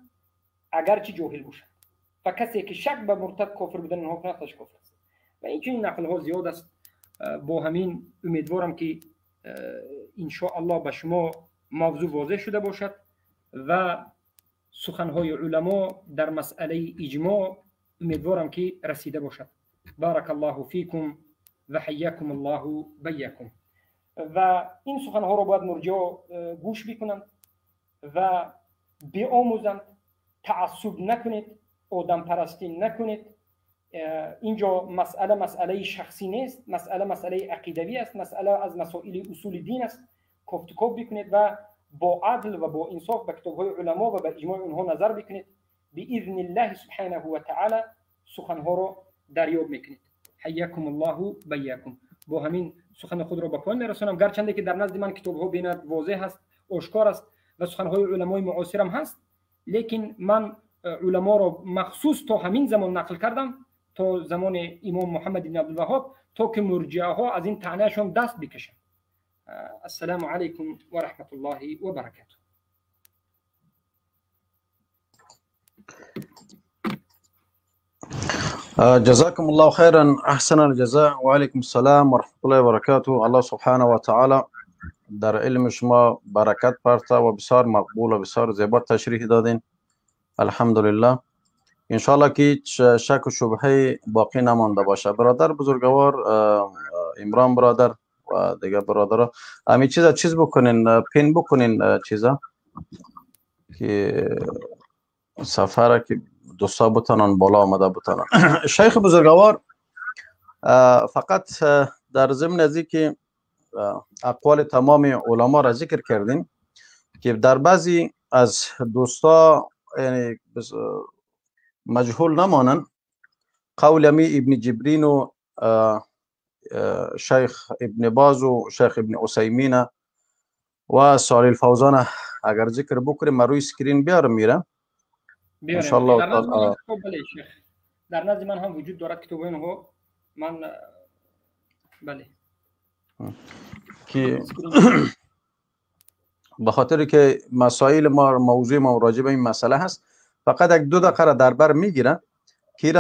اگرچه جاهل باشند و کسی که شک به مرتد کافر بودن آنها کند خودش کافر است. و این چنین نقل ها زیاد است. با همین امیدوارم که ان شاء الله به شما موضوع واضح شده باشد و سخنهای علما در مسئله اجماع امیدوارم که رسیده باشد. بارک الله فیکم و حیاکم الله بیاکم. و این سخنها رو باید مرجع گوش بکنند و بیاموزند. تعصب نکنید، آدم پرستی نکنید. اینجا مسئله مسئله شخصی نیست، مسئله مسئله عقیدوی است، مسئله از مسائل اصول دین است. کوفت کوب بکنید و با عدل و با انصاف به کتاب‌های علما و به اجماع اونها نظر بکنید. باذن الله سبحانه و تعالی سخنها رو دریاب میکنید. حیاکم الله بیاکم. با همین سخن خود را به پایان میرسانم، گرچنده که در نزد من کتاب‌ها بیند واضح است، آشکار است و سخن‌های علمای معاصرم هست، لیکن من علما را مخصوص تا همین زمان نقل کردم، تا زمان امام محمد بن عبدالوهاب، تا که مرجعه ها از این طعنه‌شان دست بکشند. السلام علیکم و رحمت الله و برکاته. جزاكم الله خيرا، احسن الجزاء، وعليكم السلام ورحمة الله وبركاته. الله سبحانه و تعالی در علم شما برکت پرتا و بسیار مقبول و بسیار زیبا تشریح دادین. الحمدلله. انشالله که هیچ شک و شبهه باقی نمانده باشه. برادر بزرگوار عمران برادر و دیگه برادرها، همین چیزا چیز بکنین، پین بکنین چیزا که سفره که دوستا بتانن بالا آمده بتانن. شیخ بزرگوار، فقط در ضمن از که اقوال تمام علما را ذکر کردیم که در بعضی از دوستا یعنی مجهول نمانن، قول امی ابن جبرین و شیخ ابن باز و شیخ ابن عثیمین و صالح الفوزان اگر ذکر بکنیم من روی screen بیارم میرم ان شاء الله. در نزد من هم وجود دارد کتاب اینها من بله که به خاطر که مسائل ما موضوع ما راجع به این مسئله هست، فقط یک دو دقیقه را در بر میگیرم که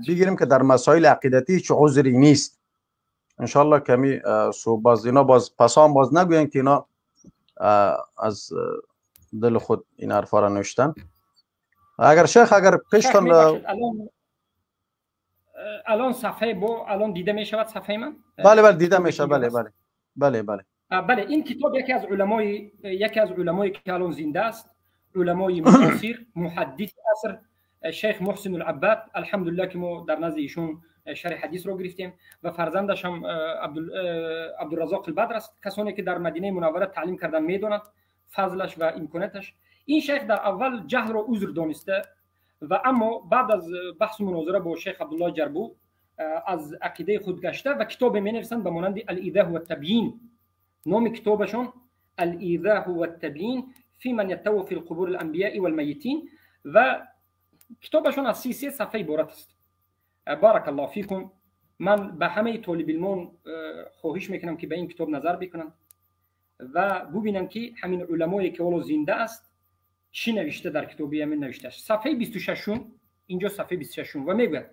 بگیریم که در مسائل عقیدتی هیچ عذری نیست. ان شاء الله کمی باز اینا باز پسان باز نگوین که اینا از دل خود این حرفا را نوشتن. اگر شیخ اگر پیشتان الان صفحه با الان دیده می شود صفحه من؟ بله بله دیده می شود. بله بله بله بله بله. این کتاب یکی از علمای که الان زنده است، علمای معاصر، محدث عصر، شیخ محسن العباد، الحمدلله که ما در نزد ایشون شرح حدیث رو گرفتیم و فرزندش هم عبدالرزاق البدر است. کسانی که در مدینه منوره تعلیم کردن میدونند فضلش و امکاناتش. این شیخ در اول جهل را عذر دانسته و اما بعد از بحث و مناظره با شیخ عبدالله جربو از عقیده خود گشته و کتاب می نویسند به مانند الایضاح و التبیین. نام کتابشون الایضاح و التبیین فی من یتوفی فی القبور الانبیاء والمیتین و کتابشون از 33 صفحه عبارت است. بارک الله فیکم. من به همه طالب علمان خواهش میکنم که به این کتاب نظر بکنند و ببینند که همین علمایی که حالا زنده است چی نوشته در کتابی همین نوشته است. صفحه 26، اینجا صفحه 26 و میگوید: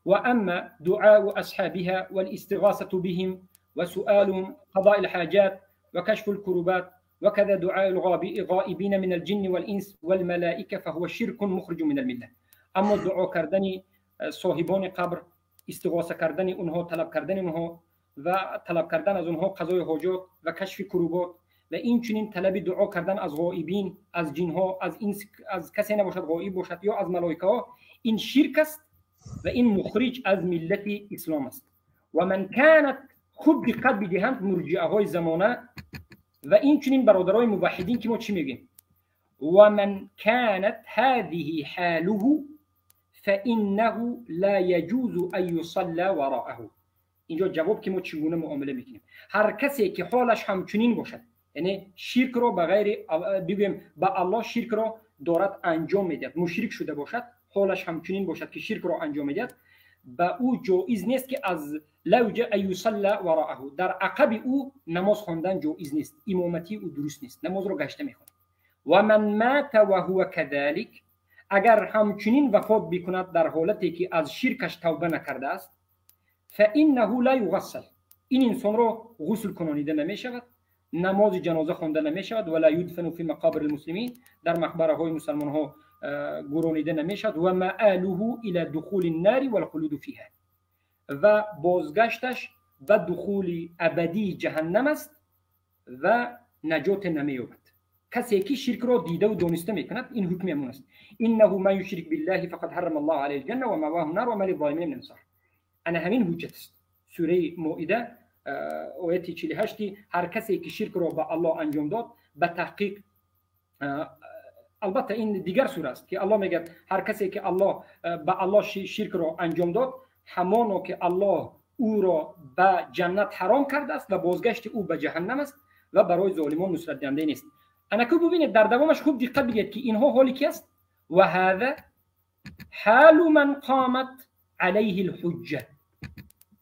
و اما دعاء اصحابها والاستغاثه بهم وسؤالهم قضاء الحاجات وكشف الكربات وكذا دعاء الغائبين من الجن والإنس والملائكة فهو شرك مخرج من الملة. اما دعا کردن صاحبان قبر، استغاثه کردن اونها، طلب کردن اونها و طلب کردن از اونها قضای حاجات و کشف کروبات و این چنین طلب دعا کردن از غائبین، از جنها، از انس، از کسی نباشد غائب باشد یا از ملائکه ها، این شرک است و این مخرج از ملت اسلام است. و من كانت، خوب دقت بدهند مرجئه های زمانه و این چنین برادرای موحدین که ما چی میگیم: و من كانت هذه حاله فإنه لا يجوز أن يصلى وراءه. اینجا جواب که ما چگونه معامله میکنیم. هر کسی که حالش همچنین باشد، یعنی شرک را به غیر بگویم به الله شرک را دارد انجام میدهد، مشرک شده باشد، حالش همچنین باشد که شرک را انجام میدهد، به او جایز نیست که از لا أن يصلى وراءه، در عقب او نماز خواندن جایز نیست، امامتی او درست نیست، نماز را گشته میخواند. و من مات وهو كذلك، اگر همچنین وفات بکند در حالتی که از شرکش توبه نکرده است، فانه لا یغسل، این انسان را غسل کنانیده نمی شود، نماز جنازه خوانده نمی شود، ولا یدفن فی مقابر المسلمین، در مقبره های مسلمان ها گورانیده نمی شود، و مآله الى دخول النار والخلود فیها، و بازگشتش به دخول ابدی جهنم است و نجات نمییابد. کسی که شرک را دیده و دانسته میکند این حکم همون است. انه من یشرک بالله فقد حرم الله علیه الجنه و مأواه النار و ما للظالمین من انصار. انا همین حجت است. سوره مائده آیت 48. هر کسی که شرک را به الله انجام داد به تحقیق، البته این دیگر سوره است که الله میگه هر کسی که الله به الله شرک را انجام داد، همانو که الله او را به جنت حرام کرده است و بازگشت او به جهنم است و برای ظالمان نصرت دهنده نیست. انکو ببینید در دوامش خوب دقت بگید که اینها حالی کی است. و هذا حال من قامت علیه الحجه،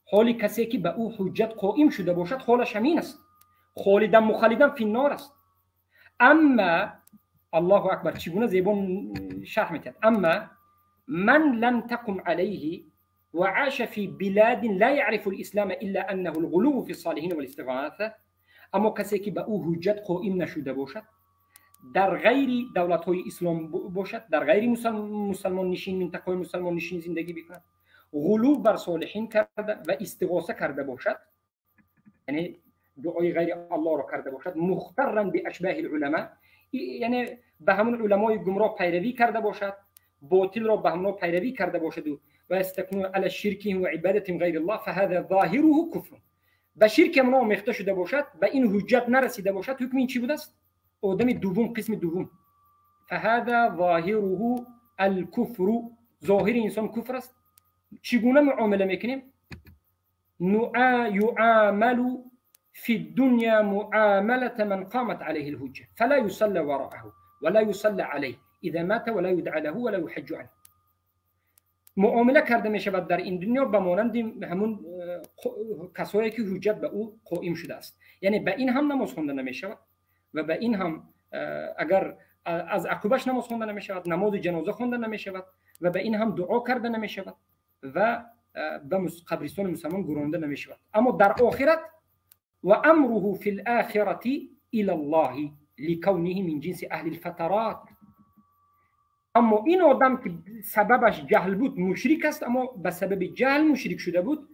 حالی کسی که به او حجت قائم شده باشد حالش همین است، خالدا مخلدا فی النار است. اما الله اکبر، چگونه زیبا شرح میکرد: اما من لم تقم علیه وعاش في بلاد لا يعرف الاسلام الا انه الغلو في الصالحين والاستغاثه، اما کسی که به او حجت قائم نشده باشد، در غیر دولت های اسلام باشد، در غیر مسلمان نشین، منطقه های مسلمان نشین زندگی بکند، غلو بر صالحین کرده و استغاثه کرده باشد، یعنی دعای غیر الله را کرده باشد، مخترا باشباه العلماء، یعنی به همون علمای گمراه پیروی کرده باشد، باطل را به همون پیروی کرده باشد و استكنوا على شركهم وعبادتهم غیر الله فهذا ظاهره كفر، به شرک همون آمیخته شده باشد، به این حجت نرسیده باشد، حکم این چی بوده است؟ آدم دوم، قسم دوم، فهذا ظاهره الكفر، ظاهر انسان کفر است. چگونه معامله میکنیم؟ يعامل في الدنيا معاملة من قامت عليه الحجة فلا يصلى وراءه ولا يصلى عليه إذا مات ولا يدعى له ولا يحج عنه. معامله کرده می شود در این دنیا به مانند همون کسایی که حجت به او قائم شده است، یعنی به این هم نماز خوانده نمی شود و به این هم اگر از عقبش نماز خوانده نمی شود، نماز جنازه خوانده نمی شود و به این هم دعا کرده نمی شود و به قبرستان مسلمان گرانده نمی شود. اما در آخرت و امره فی الاخره الى الله لکونه من جنس اهل الفترات، اما این آدم که سببش جهل بود مشرک است، اما به سبب جهل مشرک شده بود،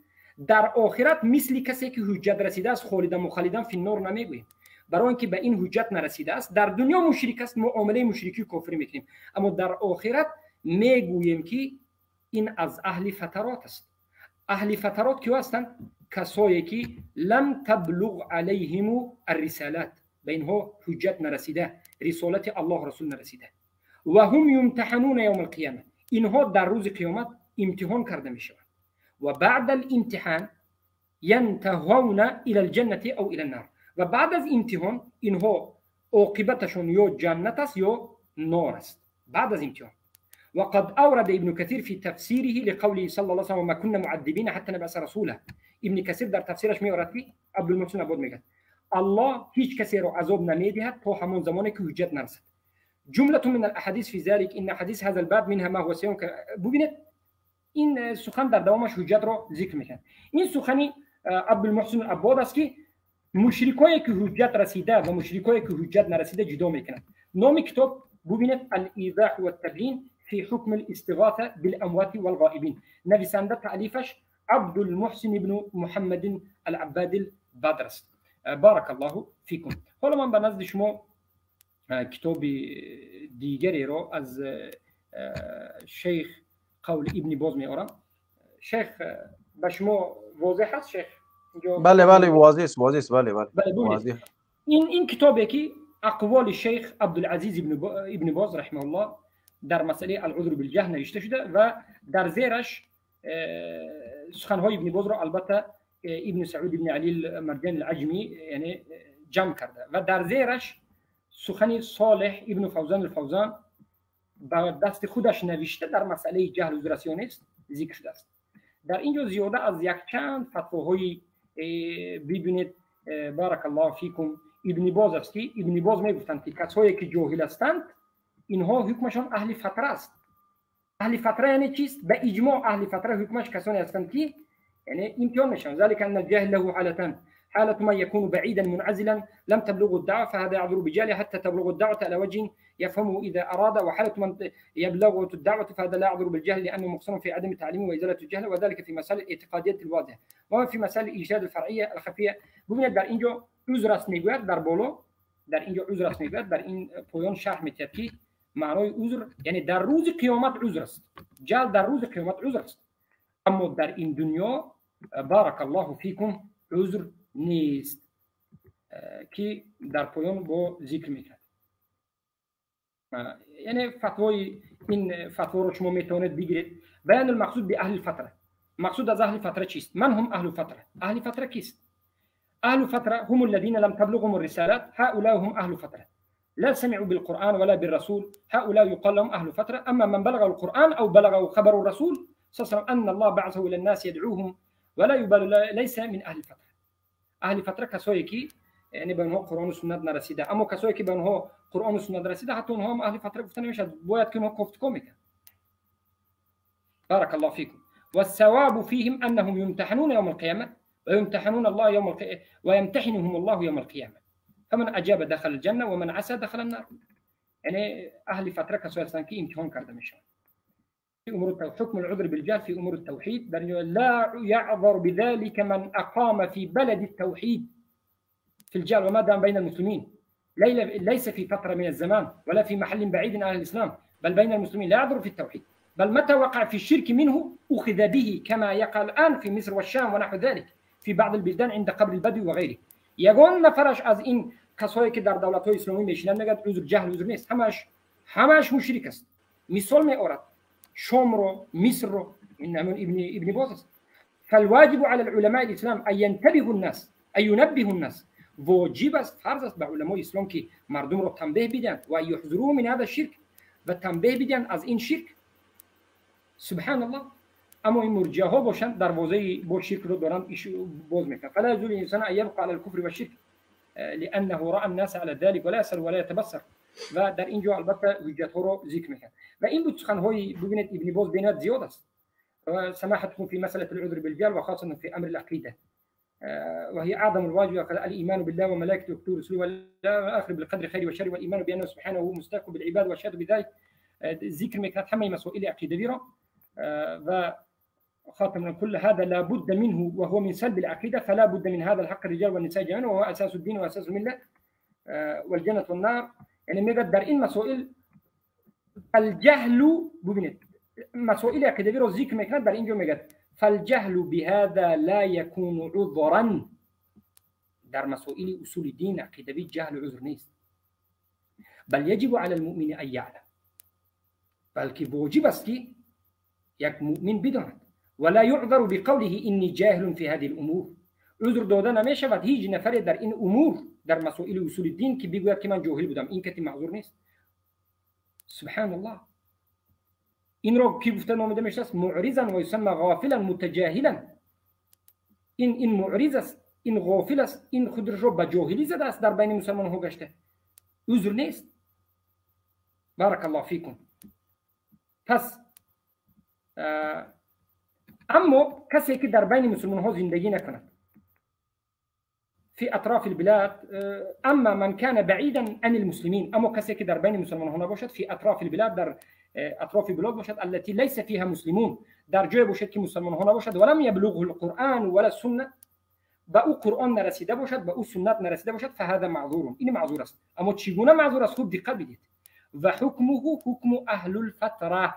در آخرت مثل کسی که حجت رسیده است خالدا مخلدا فی النار نمیگوییم، برای اینکه به این حجت نرسیده است. در دنیا مشرک است، معامله مشرکی کافری میکنیم، اما در آخرت میگوییم که این از اهل فترات است. اهل فترات کیا هستند؟ کسایی که لم تبلغ علیهم الرسالات، به اینها حجت نرسیده، رسالت الله رسول نرسیده. و هم یمتحنون یوم القیامه، اینها در روز قیامت امتحان کرده میشوند. و بعد الامتحان ینتهون الى الجنه او الى النار، و بعد از امتحان اینها عاقبتشون یا جنت است یا نار است بعد از امتحان. وقد أورد ابن كثير في تفسيره لقوله صلى الله عليه وسلم وما كنا معذبين حتى نبعث رسولا. ابن کثیر در تفسیرش میآورد که عبدالمحسن عباد میگه الله هیچ کسی را عذاب نمیدهد تا همون زمانی که حجت نرسد. جملة من الاحاديث في ذلك ان حديث هذا الباب منها ما هو سيون. ببینید این سخن در دوامش حجت را ذکر میکنه. این سخنی عبدالمحسن عباد است که مشرکایی که حجت رسیده و مشرکایی که حجت نرسیده جدا میکنند. نام کتاب ببینید الایضاح والتبیین في حكم الاستغاثة بالأموات والغائبين، نویسنده تألیفش عبد المحسن بن محمد العباد البدر است. بارک الله فیکم. حالا من به نزد شما کتاب دیگری را از شیخ قول ابن باز میارم. شیخ به شما واضح است شیخ؟ بله بله واضح است، واضح است، بله بله واضح. این کتابی که اقوال شیخ عبدالعزیز ابن باز رحمه الله در مسئله العذر بالجهل نوشته شده و در زیرش سخنهای ابن باز را البته ابن سعود ابن علی المرجان العجمی یعنی جمع کرده و در زیرش سخن صالح ابن فوزان الفوزان با دست خودش نوشته در مسئله جهل و عذر ذکر شده است. در اینجا زیاده از یک چند فتواهای ببینید بارک الله فیکم ابن باز است که ابن باز میگفتند که کسایی که جاهل هستند اینها حکمشان اهل فتره است. اهل فتره یعنی چیست؟ به اجماع اهل فتره حکمش کسانی هستند که یعنی امتحان میشن. ذلك ان الجاهل له حالتان، حالة ما يكون بعيدا منعزلا لم تبلغ الدعوة فهذا يعذر بجهله حتى تبلغ الدعوة على وجه يفهمه إذا أراد، وحالة من يبلغه الدعوة فهذا لا يعذر بالجهل لأنه مقصر في عدم تعليمه وإزالة الجهل، وذلك في مسائل الاعتقادية الواضحة وما في مسائل الإرشاد الفرعية الخفية. ببینید در اینجا عذر است میگوید، در بالا در اینجا عذر است میگوید، در این پایان شرح می‌دهد که معنای عذر یعنی در روز قیامت عذر است، جهل در روز قیامت عذر است، اما در این دنیا بارک الله فیکم عذر نیست که در پایان با ذکر میکرد. یعنی فتوای این فتوا رو شما میتونید بگیرید. بیان المقصود به اهل فتره، مقصود از اهل فتره چیست؟ من هم اهل فتره؟ اهل فتره کیست؟ اهل فتره هم الذين لم تبلغهم الرسالات، هؤلاء هم اهل فتره، لا سمعوا بالقرآن ولا بالرسول، هؤلاء يقال لهم أهل فترة. أما من بلغ القرآن أو بلغه خبر الرسول صلى الله عليه وسلم أن الله بعثه إلى الناس يدعوهم ولا يبال، ليس من أهل فترة. اهل فتره کسایی که یعنی به اونها قرآن و سنت نرسیده، اما کسایی که به اونها قرآن و سنت رسیده حتی اونها هم اهل فتره گفته نمیشه، باید که اونها گفتگو میکنن. بارك الله فيكم. والثواب فيهم انهم يمتحنون يوم القيامه ويمتحنون الله يوم القيامه ويمتحنهم الله يوم القيامه، فمن اجاب دخل الجنه ومن عسى دخل النار. یعنی اهل فتره کسایی هستند که امتحان کرده میشن. في امور حكم العذر بالجهل في امور التوحيد، لا يعذر بذلك من اقام في بلد التوحيد في الجهل وما دام بين المسلمين، ليس في فتره من الزمان ولا في محل بعيد عن الاسلام، بل بين المسلمين لا يعذر في التوحيد، بل متى وقع في الشرك منه اخذ به كما يقع الان في مصر والشام ونحو ذلك في بعض البلدان عند قبر البدو وغيره. یگان نفرش از این کسایی که در دولت‌های اسلامی میشینند میگه عذر جهل عذر نیست، همش مشرک است. مثال میآورد شام رو، مصر رو، این همون ابن باز است. فالواجب على العلماء الاسلام ان ينتبهوا الناس، ان ينبهوا الناس. واجب است، فرض است به علمای اسلام که مردم رو تنبیه بدن و یحذروا من هذا الشرك، و تنبیه بدن از این شرک. سبحان الله. اما این مرجعه ها باشند دروازه با شرک رو دارن باز میکنن. فلا يجوز للانسان ان يبقى على الكفر والشرك لانه راى الناس على ذلك ولا يسأل ولا يتبصر. و در اینجا البته حجت ها رو ذکر میکنن. و این بود سخنهای ببینید ابن باز بینات زیاد است. و سماحتكم في مسألة العذر بالجهل وخاصة في أمر العقيدة، وهي أعظم الواجب، الإيمان بالله وملائكته وكتبه ورسله والآخر بالقدر خير وشر، والإيمان بأنه سبحانه مستحق بالعباد والشهادة بذلك. ذکر میکند همه مسائل عقیدوی را و خاتم من كل هذا لا بد منه وهو من سلب العقيدة، فلا بد من هذا الحق الرجال والنساء جميعا، وهو أساس الدين وأساس الملة والجنة والنار. یعنی میگه در این مسائل فالجهل، ببینید مسائل عقیدوی را ذکر میکند، در اینجا میگه فالجهل بهذا لا يكون عذرا. در مسائل اصول دین عقیدوی جهل عذر نیست، بل يجب على المؤمن ان يعلم، بلکه واجب است که یک مؤمن بداند. ولا يعذر بقوله اني جاهل في هذه الامور. عذر داده نمیشود هیچ نفری در این امور، در مسائل اصول دین، که بگوید که من جاهل بودم، این کتی معذور نیست. سبحان الله. این را کی گفته نامیده میشه است؟ معرضا و یسمى غافلا متجاهلا. این معرض است، این غافل است، این خود را به جاهلی زده است، در بین مسلمان ها گشته، عذر نیست. بارک الله فیکم. پس اما کسی که در بین مسلمان ها زندگی نکند، في اطراف البلاد، اما من كان بعيدا عن المسلمين، اما کسی که در بین مسلمان ها نباشد، في اطراف البلاد، در اطراف بلاد باشد، التي ليس فيها مسلمون، در جای باشد که مسلمان ها نباشد، ولم يبلغه القرآن ولا السنه، به او قرآن نرسیده باشد، به او سنت نرسیده باشد، فهذا معذور، این معذور است. اما چگونه معذور است؟ خوب دقت بدید. و حکمه حکم اهل الفتره.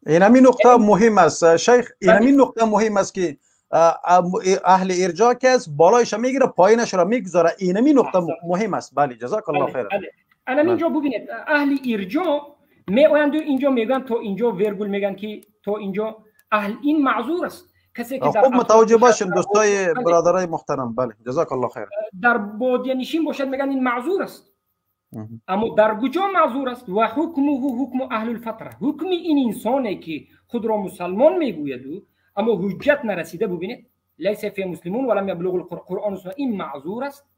این همین نقطه مهم است شیخ، این همین نقطه مهم است که اهل ارجاع که است بالایش میگیره پایینش را میگذاره. این همین نقطه مهم است. بله، جزاک الله خیر. الان اینجا ببینید اهل ارجاع می آیند اینجا میگن تا اینجا ویرگول میگن که تا اینجا اهل این معذور است. کسی که در خوب متوجه باشیم دوستای برادرای محترم. بله، جزاک الله خیر. در بادیه نشین باشد میگن این معذور است. اما در کجا معذور است؟ و حکمه حکم اهل الفتره. حکم این انسانی که خود را مسلمان میگوید اما حجت نرسیده، ببینید لیس فی مسلمون ولم یبلغ القرآن، این معذور است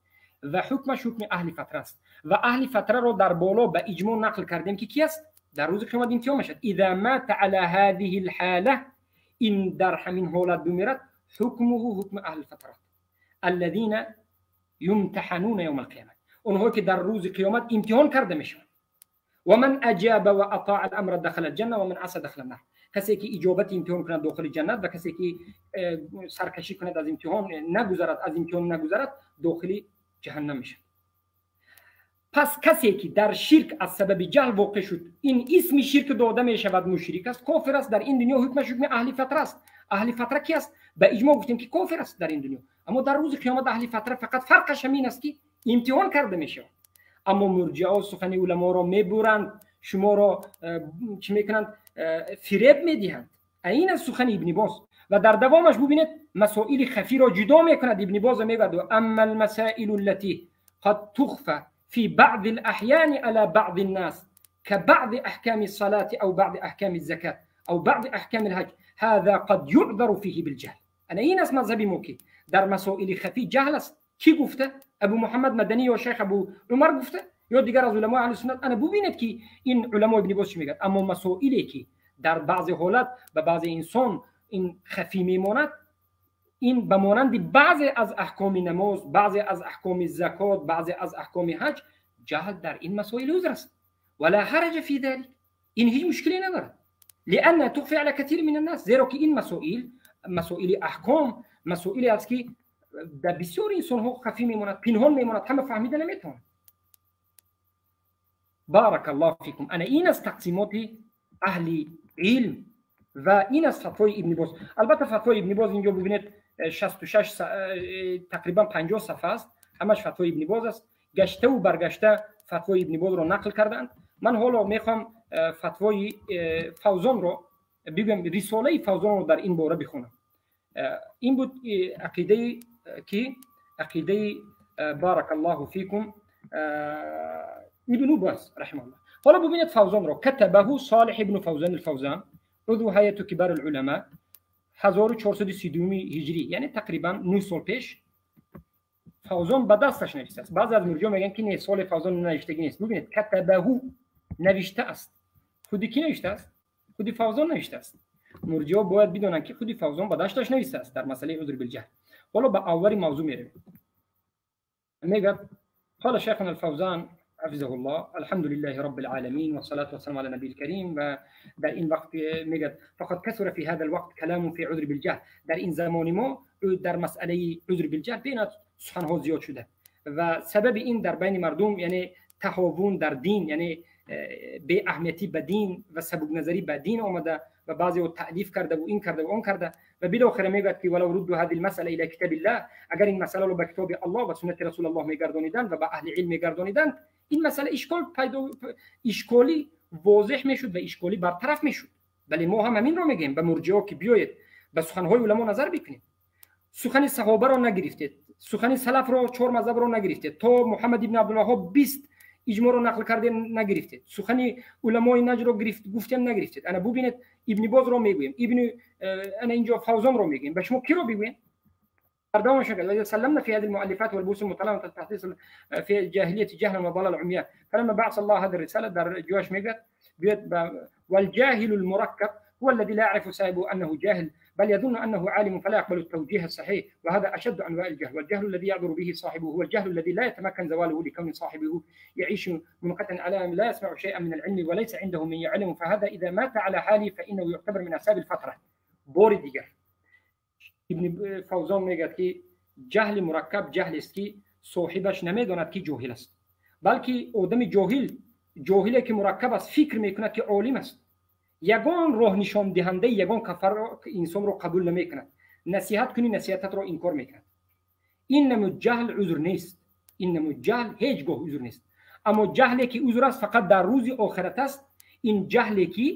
و حکمش حکم اهل فتره است. و اهل فتره را در بالا به اجماع نقل کردیم که کی است؟ در روز قیامت امتحان میشد. اذا مات على هذه الحاله، این در همین حالت بمیرد، حکمه حکم اهل الفتره الذين يمتحنون يوم القيامه، اونها که در روز قیامت امتحان کرده میشوند. و من اجاب و اطاع الامر دخل الجنه و من عصى دخل النار. کسی که اجابت امتحان کند داخل جنت و کسی که سرکشی کند از امتحان نگذرد، از امتحان نگذرد، داخل جهنم میشه. پس کسی که در شرک از سبب جهل واقع شد، این اسم شرک داده می شود، مشرک است، کافر است. در این دنیا حکمش حکم اهل فتره است. اهل فتره کی است؟ به اجماع گفتیم که کافر است در این دنیا. اما در روز قیامت اهل فتره فقط فرقش همین است که امتحان کرده می شود. اما مرجئه سخن علما را میبرند، شما را چی میکنند؟ فریب میدهند. این از سخن ابن باز. و در دوامش ببینید مسائل خفی را جدا میکند ابن باز، میگوید اما المسائل التي قد تخفى في بعض الأحيان على بعض الناس كبعض أحكام الصلاة أو بعض أحكام الزكاة أو بعض أحكام الحج هذا قد يعذر فيه بالجهل. أنا این است مذهبی مو که در مسائل خفی جهل است. کی گفته؟ ابو محمد مدنی یا شیخ ابو عمر گفته یا دیگر از علمای اهل سنت. انا ببینید که این علمای ابن باز چی میگه. اما مسائلی که در بعض حالت به بعض انسان این خفی میماند، این به مانند بعضی از احکام نماز، بعضی از احکام زکات، بعضی از احکام حج، جهل در این مسائل عذر است. ولا حرج فی ذلك، این هیچ مشکلی ندارد. لان تخفی على كثير من الناس، زیرا که این مسائل، مسائل احکام، مسائلی است که در بسیار انسان ها خفی میماند، پنهان میماند، همه فهمیده نمیتونند. بارک الله فیکم. انا این از تقسیمات اهل علم و این از فتوای ابن باز. البته فتوای ابن باز اینجا ببینید 66 تقریبا 50 صفحه است، همش فتوای ابن باز است. گشته و برگشته فتوای ابن باز رو نقل کردند. من حالا میخوام فتوای فوزان رو بگم، رساله فوزان رو در این باره بخونم. این بود عقیده که عقیده بارک الله فیکم ابن باز رحمه الله. حالا ببینید فوزان رو كتبه صالح ابن فوزان الفوزان عضو هیئت کبار العلماء 1432 هجری، یعنی تقریبا 9 سال پیش فوزان به دستش نوشته است. بعضی از مرجع میگن که نه، سال فوزان نوشتگی نیست. ببینید كتبه نوشته است. خودی کی نوشته است؟ خودی فوزان نوشته است. مرجع باید بدونن که خودی فوزان به دستش نوشته است در مسئله عذر بالجهل. حالا به اول موضوع میریم. میگه قال شیخنا الفوزان حفظه الله الحمد لله رب العالمين والصلاة والسلام على النبي الكريم. و در این وقت میگه فقد كثر في هذا الوقت كلام في عذر بالجهل. در این زمان ما در مسئله عذر بالجهل بین سخنها زیاد شده و سبب این در بین مردم یعنی تهاون در دین، یعنی беаҳамиятӣ ба дин ва сабукназарӣ ба дин омада ва баъзеҳо таълиф карда ва ин карда ва он карда ва билохира мегӯяд ки ولو ردوا هذه المسألة إلى كتاب الله, агар ин масъаларо ба китоби Аллоҳ ва суннати Расулаллоҳ мегардониданд ва ба аҳли илм мегардониданд, ин масъала ишкол пайдо, ишколӣ возеҳ мешуд ва ишколӣ бартараф мешуд. Вале мо ҳам ҳаминро мегӯем ба мурҷиҳо, ки биёед, ба суханҳои уламо назар бикунед. Сухани саҳобаро нагирифтед, сухани салафро, чор мазҳабро нагирифтед, то Муҳаммад ибни Абдулваҳҳоб 20 иҷморо нақл кардем, нагирифтед, сухани уламои Наҷдро гуфтем, нагирифтед. Ана бубинед, Ибни Бозро мегӯем, ибни ана инҷо Фавзонро мегӯем, ба шумо киро бигӯем? دوام شكل سلمنا في هذه المؤلفات والبحوث المطالعة والتحصيل في الجاهلية جهلا وضلال عمياء، فلما بعث الله هذه الرسالة در جواش ميجات والجاهل المركب هو الذي لا يعرف صاحبه أنه جاهل، بل يظن أنه عالم، فلا يقبل التوجيه الصحيح، وهذا أشد أنواع الجهل. والجهل الذي يعذر به صاحبه هو الجهل الذي لا يتمكن زواله، لكون صاحبه يعيش منقطعا على لا يسمع شيئا من العلم وليس عنده من يعلم، فهذا إذا مات على حاله فإنه يعتبر من أصحاب الفترة. بори дигар Ибни Фавзон мегӯяд, ки ҷаҳли мураккаб ҷаҳлест, ки соҳибаш намедонад, ки ҷоҳил аст, балки одами ҷоҳил, ҷоҳиле ки мураккаб аст, фикр мекунад, ки олим аст, ягон роҳ нишондиҳандаи ягон кафарро, инсонро қабул намекунад, насиҳат кунӣ, насиҳататро инкор мекунад. Ин намуд ҷаҳл узр нест, ин намуд ҷаҳл ҳеҷ гоҳ узр нест. Аммо ҷаҳле ки узр аст, фақат дар рӯзи охират аст. Ин ҷаҳле ки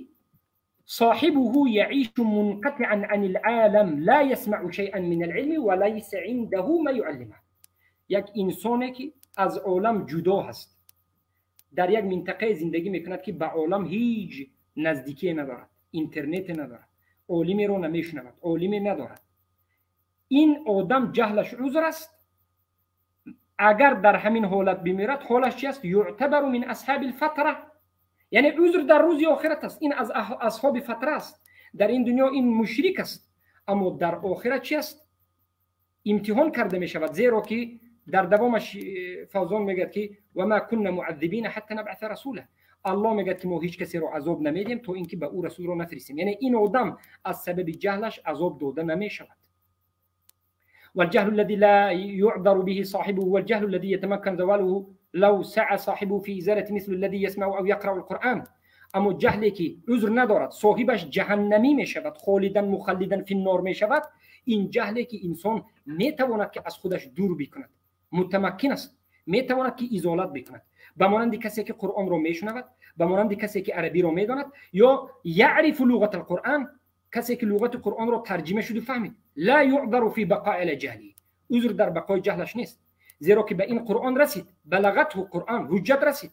صاحبه يعيش منقطعا عن العالم، لا يسمع شيئا من العلم وليس عنده ما يعلمه. یک انسانی که از عالم جدا هست، در یک منطقه زندگی میکند که به عالم هیچ نزدیکی ندارد، اینترنت ندارد، عالمی رو نمیشنود، عالمی ندارد، این آدم جهلش عذر است. اگر در همین حالت بمیرد، حالش چی است؟ يعتبر من اصحاب الفتره، یعنی عذر در روز آخرت است. این از اصحاب فتره است. در این دنیا این مشرک است، اما در آخرت چی است؟ امتحان کرده می شود، زیرا که در دوامش فوزان میگه که وما كنا معذبین حتى نبعث رسولا. الله میگه که ما هیچ کسی رو عذاب نمیدیم تا اینکه به او رسول رو نفرستیم. یعنی این آدم از سبب جهلش عذاب داده نمیشود. والجهل الذي لا يعذر به صاحبه هو الجهل الذي يتمكن زواله لو سعى صاحبه في إزالة، مثل الذي يسمع أو يقرأ القرآن. اما جهلی که عذر ندارد، صاحبش جهنمی می شود، خالدا مخلدا في النار می شود، این جهلی که انسان می تواند که از خودش دور بکند، متمکن است، می تواند که ازالت بکند، به مانند کسی که قرآن را میشنود، به مانند کسی که عربی را میداند یا يعرف لغة القرآن، کسی که لغت قرآن را ترجمه شده فهمید، لا يعذر في بقاء على جهله، عذر در بقای جهلش نیست، زیرا که به این قرآن رسید، بلغته قرآن، حجت رسید.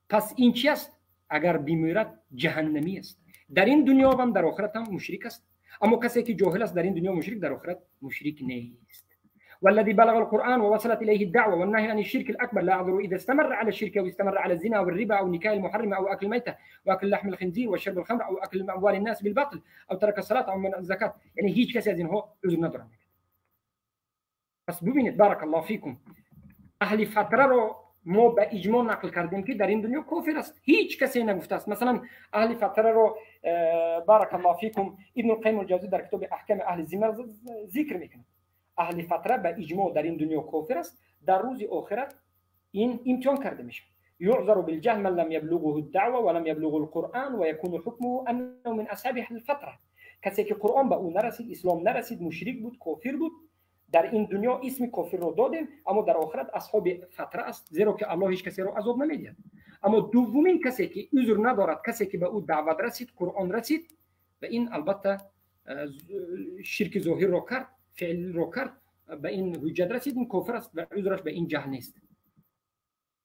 پس این چی است؟ اگر بمیرد جهنمی است، در این دنیا و در آخرت هم مشرک است. اما کسی که جاهل است، در این دنیا مشرک، در آخرت مشرک نیست. والذي بلغ القرآن ووصلت إليه الدعوة والنهي عن الشرك الأكبر لا يعذر إذا استمر على الشرك أو استمر على الزنا أو الربا أو نكاح المحرم أو أكل الميتة وأكل لحم الخنزير وشرب الخمر أو أكل أموال الناس بالباطل أو ترك الصلاة أو منع الزكاة. یعنی هیچ کسی از اینها عذر ندارند. پس ببینید، بارک الله فیکم، اهل فتره رو ما به اجماع نقل کردیم که در این دنیا کافر است. هیچ کسی نگفته است. مثلا اهل فتره رو، بارک الله فیکم، ابن القیم الجوزی در کتاب احکام اهل ذمه ذکر میکنه. اهل فتره به اجماع در این دنیا کافر است، در روز آخرت این امتحان کرده میشه. يعذر بالجهل من لم يبلغه الدعوة ولم يبلغه القرآن ويكون حكمه أنه من أصحاب الفترة. کسی که قرآن به او نرسید، اسلام نرسید، مشرک بود، کافر بود، در این دنیا اسم کافر رو دادیم، اما در آخرت اصحاب فتره است، زیرا که الله هیچ کسی رو عذاب نمیدهد. اما دومین کسی که عذر ندارد، کسی که به او دعوت رسید، قرآن رسید و این البته شرک ظاهر رو کرد، فعل رو کرد، به این حجت رسید، این کافر است و عذرش به این جهل نیست.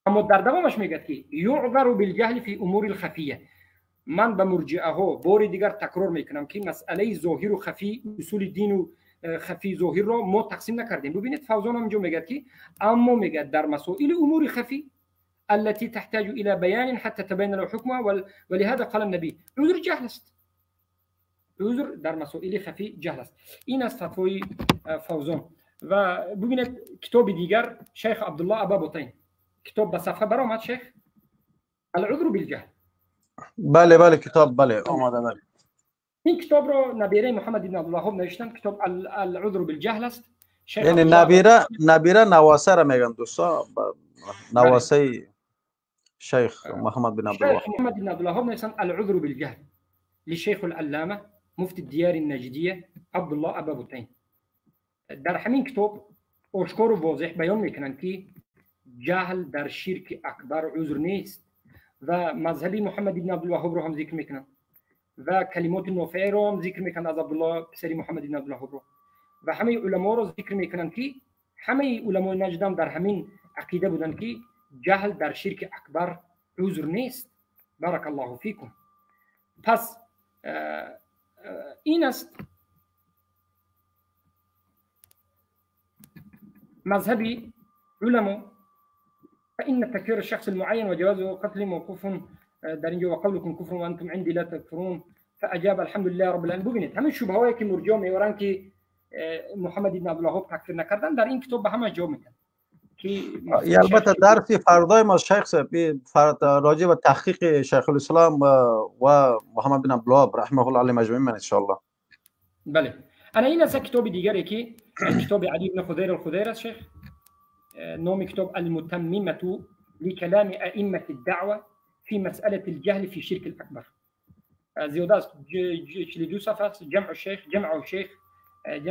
اما در دوامش میگه که يعذر بالجهل في امور الخفیه. من به مرجئه ها بار دیگر تکرار میکنم که مسئله ظاهر و خفی، اصول دین و خفی ظاهر را ما تقسیم نکردیم. ببینید، فوزان هم اینجا میگه که اما میگه در مسائل امور خفی التي تحتاج الى بيان حتى تبين له حكمها، ولهذا قال النبي عذر جهل است. عذر در مسائل خفی جهل است. این است فتوای فوزان. و ببینید، کتاب دیگر شیخ عبدالله ابا بطین، کتاب به صفحه برآمد شیخ؟ العذر بالجهل. بله، کتاب بله، آماده، بله. این کتاب رو نبیره محمد بن عبدالوهاب نوشتن. کتاب العذر بالجهل است. یعنی نبیره، نبیره نواسه را میگن دوستا، نواسه. شیخ محمد بن عبدالوهاب. شیخ محمد بن عبدالوهاب نویسند العذر بالجهل لشیخ العلامه مفتی دیار النجدیه عبدالله ابابوتین. در همین کتاب آشکار و واضح بیان میکنند که جهل در شرک اکبر عذر نیست و مذهبی محمد بن عبدالوهاب رو هم ذکر میکنند و کلمات نافعه رو هم ذکر میکنند از عبدالله پسری محمد بن عبدالوهاب رو و همه علما رو ذکر میکنند که همه علمای نجد هم در همین عقیده بودند که جهل در شرک اکبر عذر نیست. بارک الله فیکم. پس این است مذهبی علما. فإن تكفير الشخص المعين وجواز قتله موقوف در اینجا و قولكم كفر وانتم عندي لا تكفرون فاجاب الحمد لله رب العالمین. ببینید همین شبهه هایی که مرجع میورن که محمد بن عبدالوهاب تکفیر نکردن در این کتاب به همه جا میدن. البته درس فردای ما شیخ صاحب راجع به تحقیق شیخ الاسلام و محمد بن عبدالوهاب رحمه الله علیه مجمعین ان شاء الله. بله انا این از کتاب دیگری که کتاب علی بن خضیر الخضیر است شیخ، نام کتاب المتممة لكلام أئمة الدعوة في مسألة الجهل في شرك الأكبر. زیاده است 42 صفحه است. جمع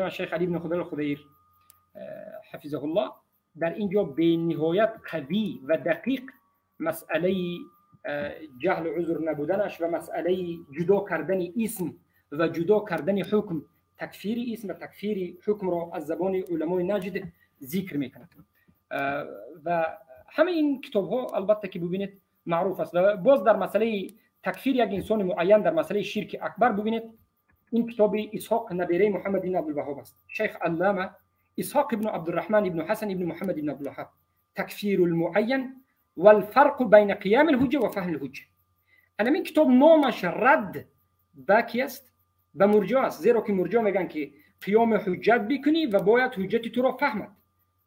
الشیخ علی بن خضیر الخضیر حفظه الله. در اینجا به نهایت قوی و دقیق مسئله جهل عذر نبودنش و مسئله جدا کردن اسم و جدا کردن حکم، تکفیر اسم و تکفیر حکم را از زبان علمای نجد ذکر میکند و همه این کتاب ها البته که ببینید معروف است. باز در مسئله تکفیر یک انسان معین در مسئله شرک اکبر ببینید این کتاب اسحاق نبیره محمد بن عبدالوهاب است. شیخ علامه اسحاق بن عبدالرحمن بن حسن بن محمد بن عبدالوهاب، تکفیر المعین والفرق بین قیام الحجه و فهم الحجه. انا این کتاب نامش رد باکی است به مرجع است، زیرا که مرجع میگن که قیام حجت بکنی و باید حجت تو را فهمد.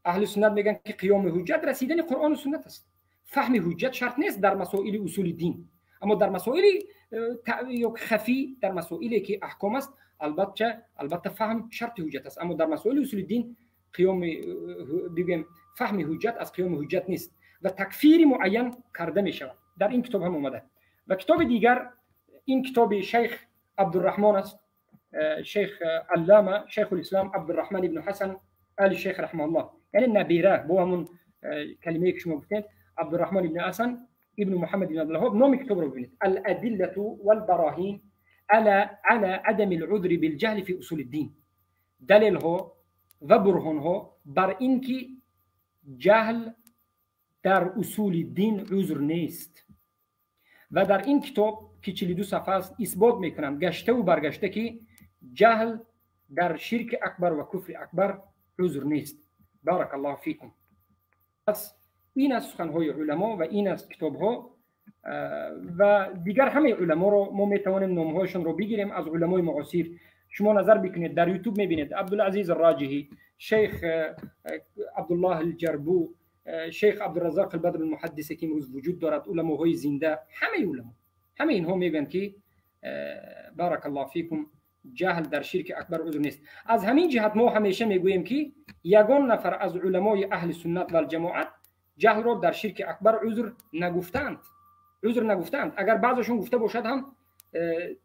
اهل سنت میگن که قیام حجت رسیدن قرآن و سنت است. فهم حجت شرط نیست در مسائل اصول دین، اما در مسائل خفی، در مسائلی که احکام است البته فهم شرط حجت است، اما در مسائل اصول دین قیام بگیم فهم حجت از قیام حجت نیست و تکفیر معین کرده می شود. در این کتاب هم اومده. و کتاب دیگر این کتاب شیخ عبدالرحمن است، شیخ علامه شیخ الاسلام عبدالرحمن ابن حسن آل شیخ رحمه الله، یعنی نبیره با همون کلمه که شما گفتید عبدالرحمن ابن حسن ابن محمد بن عبدالوهاب. نام کتاب رو ببینید، الادله والبراهین على عدم العذر بالجهل في اصول الدین. دلیل ها و برهان ها بر اینکه جهل در اصول دین عذر نیست. و در این کتاب که 42 صفحه است اثبات میکنم گشته و برگشته که جهل در شرک اکبر و کفر اکبر عذر نیست. بارک الله فیکم. پس این از سخنهای علما و این از کتابها و دیگر همه علما رو ما میتوانیم نامهایشون رو بگیریم از علمای معاصر. شما نظر بکنید در یوتیوب میبینید عبدالعزیز الراجحی، شیخ عبدالله الجربو، شیخ عبدالرزاق البدر المحدث که امروز وجود دارد، علماهای زنده، همه علما همه اینها میگن که بارک الله فیکم جهل در شرک اکبر عذر نیست. از همین جهت ما همیشه میگوییم که یگان نفر از علمای اهل سنت و الجماعت جهل را در شرک اکبر عذر نگفتند، عذر نگفتند. اگر بعضشون گفته باشد هم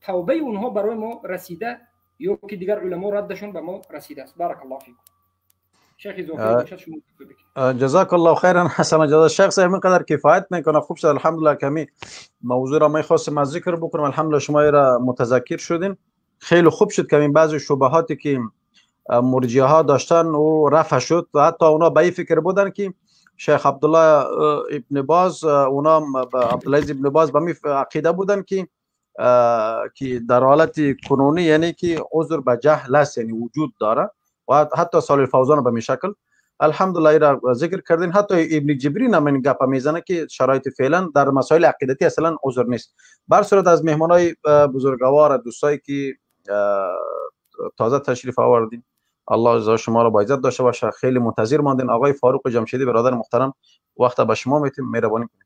توبه اونها برای ما رسیده یا که دیگر علما ردشون به ما رسیده است. بارک الله فیکم. شیخ اضافه شما جزاک الله خیرا. حسن جزا شیخ صاحب اینقدر کفایت میکنه. خوب شد الحمدلله کمی موضوع را میخواستم از ذکر بکنم، الحمدلله شما را متذکر شدین. خیلی خوب شد که این بعضی شبهاتی که مرجعه ها داشتن و رفع شد و حتی اونا به این فکر بودن که شیخ عبدالله ابن باز، اونا عبدالعزیز ابن باز به می عقیده بودن که در حالت کنونی یعنی که عذر به جهل است، یعنی وجود داره و حتی صالح الفوزان به می شکل. الحمدلله را ذکر کردین. حتی ابن جبرین هم این گپ میزنه که شرایط فعلا در مسائل عقیدتی اصلا عذر نیست. بر صورت از مهمانای بزرگوار، دوستایی که تازه تشریف آوردین، الله عز شما را با عزت داشته باشه. خیلی منتظر ماندین. آقای فاروق جمشیدی برادر محترم وقت به شما میتیم، مهربانی کنید.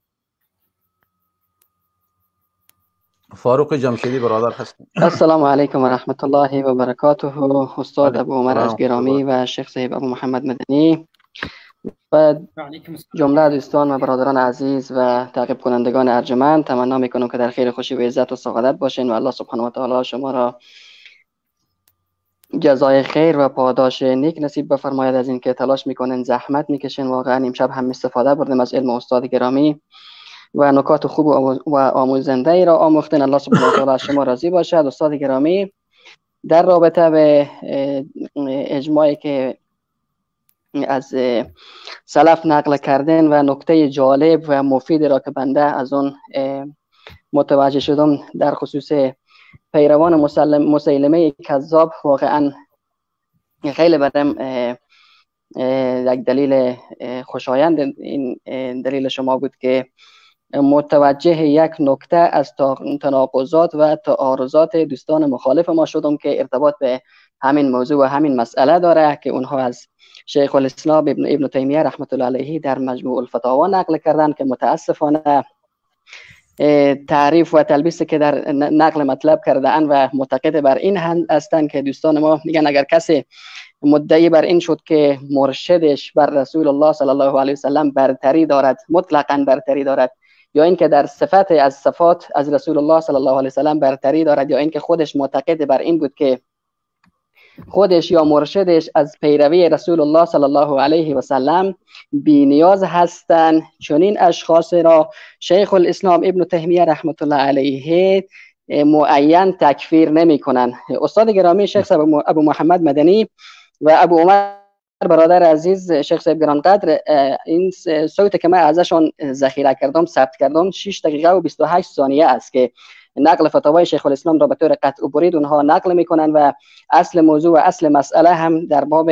فاروق جمشیدی برادر هستیم. السلام علیکم و رحمت الله و برکاته. استاد ابو عمر از گرامی و شیخ صاحب ابو محمد مدنی و و جمله دوستان و برادران عزیز و تعقیب کنندگان ارجمند، تمنا میکنم که در خیر، خوشی و عزت و سعادت باشین و الله سبحانه و تعالی شما را جزای خیر و پاداش نیک نصیب بفرماید از اینکه تلاش میکنن، زحمت میکشن. واقعا امشب هم استفاده بردیم از علم استاد گرامی و نکات خوب و آموزنده ای را آموختن. الله سبحانه و تعالی از شما راضی باشد. استاد گرامی، در رابطه به اجماعی که از سلف نقل کردن و نکته جالب و مفید را که بنده از اون متوجه شدم در خصوص پیروان مسلمه کذاب، واقعا خیلی برام یک دلیل خوشایند این دلیل شما بود که متوجه یک نکته از تناقضات و تعارضات دوستان مخالف ما شدم که ارتباط به همین موضوع و همین مسئله داره که اونها از شیخ الاسلام ابن تیمیه رحمت الله علیه در مجموع الفتاوا نقل کردن که متاسفانه تعریف و تلبیس که در نقل مطلب کرده اند و معتقد بر این هستند که دوستان ما میگن اگر کسی مدعی بر این شد که مرشدش بر رسول الله صلی الله علیه وسلم برتری دارد، مطلقاً برتری دارد، یا اینکه در صفت از صفات از رسول الله صلی الله علیه وسلم برتری دارد، یا اینکه خودش معتقد بر این بود که خودش یا مرشدش از پیروی رسول الله صلی الله علیه و سلم بی نیاز هستند، چنین اشخاص را شیخ الاسلام ابن تیمیه رحمت الله علیه معین تکفیر نمی کنند. استاد گرامی شیخ ابو محمد مدنی و ابو عمر برادر عزیز، شیخ صاحب گرانقدر، این صوت که من ازشان ذخیره کردم، ثبت کردم، 6 دقیقه و 28 ثانیه است که نقل فتاوای شیخ الاسلام را به طور قطع و برید اونها نقل میکنن و اصل موضوع و اصل مسئله هم در باب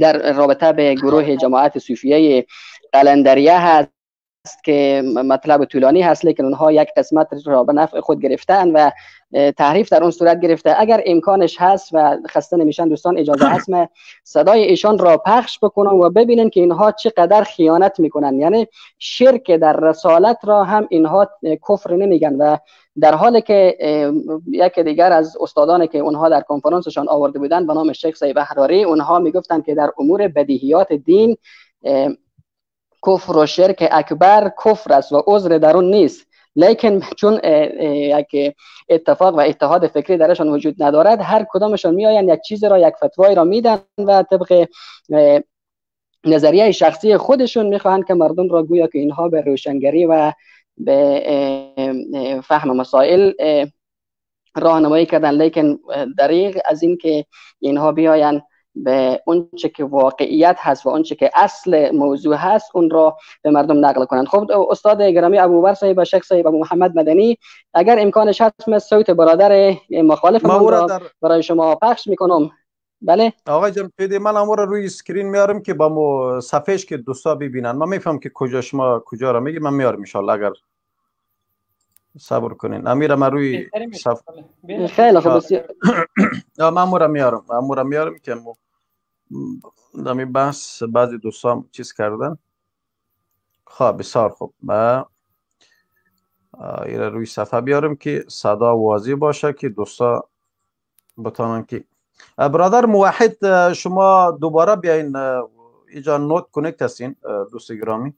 در رابطه به گروه جماعت صوفیه قلندریه هست که مطلب طولانی هست، لیکن اونها یک قسمت را به نفع خود گرفتن و تحریف در اون صورت گرفته. اگر امکانش هست و خسته نمیشن دوستان، اجازه هست من صدای ایشان را پخش بکنم و ببینن که اینها چقدر خیانت میکنن. یعنی شرک در رسالت را هم اینها کفر نمیگن و در حالی که یک دیگر از استادان که اونها در کنفرانسشان آورده بودن به نام شیخ صاحب احراری، اونها میگفتن که در امور بدیهیات دین کفر و شرک اکبر کفر است و عذر در اون نیست، لیکن چون یک اتفاق و اتحاد فکری درشان وجود ندارد، هر کدامشان میآیند یک چیز را، یک فتوای را میدن و طبق نظریه شخصی خودشون میخواهند که مردم را گویا که اینها به روشنگری و به فهم مسائل راهنمایی کردن، لیکن دریغ از این که اینها بیایند به اون چه که واقعیت هست و اون چه که اصل موضوع هست اون را به مردم نقل کنند. خب استاد گرامی ابوبکر صاحب و شیخ صاحب ابو محمد مدنی، اگر امکانش هست من صوت برادر مخالف من را برای شما پخش میکنم. بله آقای جمشیدی، من امور روی screen میارم که با مو صفحهش که دوستا ببینن. من میفهم که کجا شما کجا را میگی، من میارم ان شاء الله اگر صبر کنین. امیر من روی صفحه خیلی خوب من امور میارم، امور میارم که دمی بحث بعضی دوستان چیز کردن. خب بسیار خوب، من ایره روی صفحه بیارم که صدا واضح باشه که دوستا بتانن که برادر موحد شما دوباره بیاین اینجا note connect هستین دوست گرامی.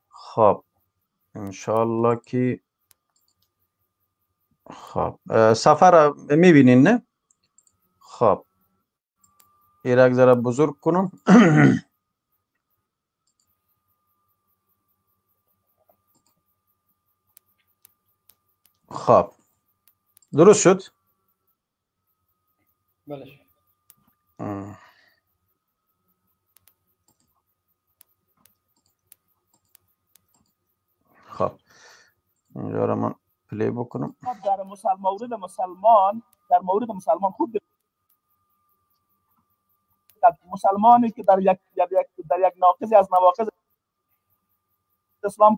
خب انشالله که خب سفر میبینین نه؟ خب ایره یک ذره بزرگ کنم. خب درست شد؟ بله. خب اینجا را من پلی بکنم. در مورد مسلمان، در مورد مسلمان خوب مسلمانی که در یک ناقض از نواقض اسلام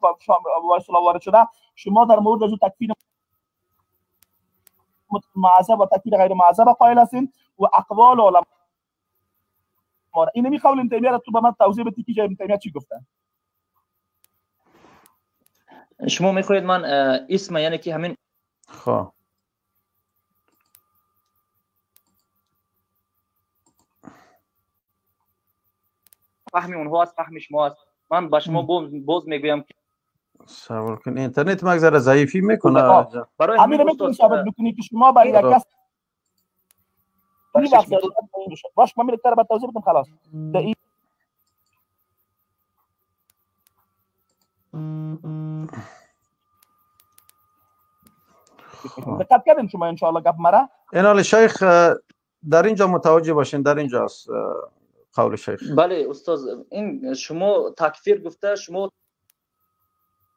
وارد شده، شما در مورد از او تکفیر معذب و تکفیر غیر معذب قائل هستین و اقوال علما. اینمی قول ابن تیمیه را تو به من توضیح بدید که ابن تیمیه چی گفته. شما میخواید من اسم یعنی که همین خب فهم اونها است، فهم شما است. من به شما باز میگویم که صبر کن، اینترنت مگذره ضعیفی میکنه. برای همین رو میتونی ثابت بکنی که شما برای یک کس باش من میره بعد توضیح بدم خلاص. دقت کردین شما ان شاء الله گپ مرا؟ اینال شیخ در اینجا متوجه باشین، در اینجا است قول شیخ. بله استاد، این شما تکفیر گفته، شما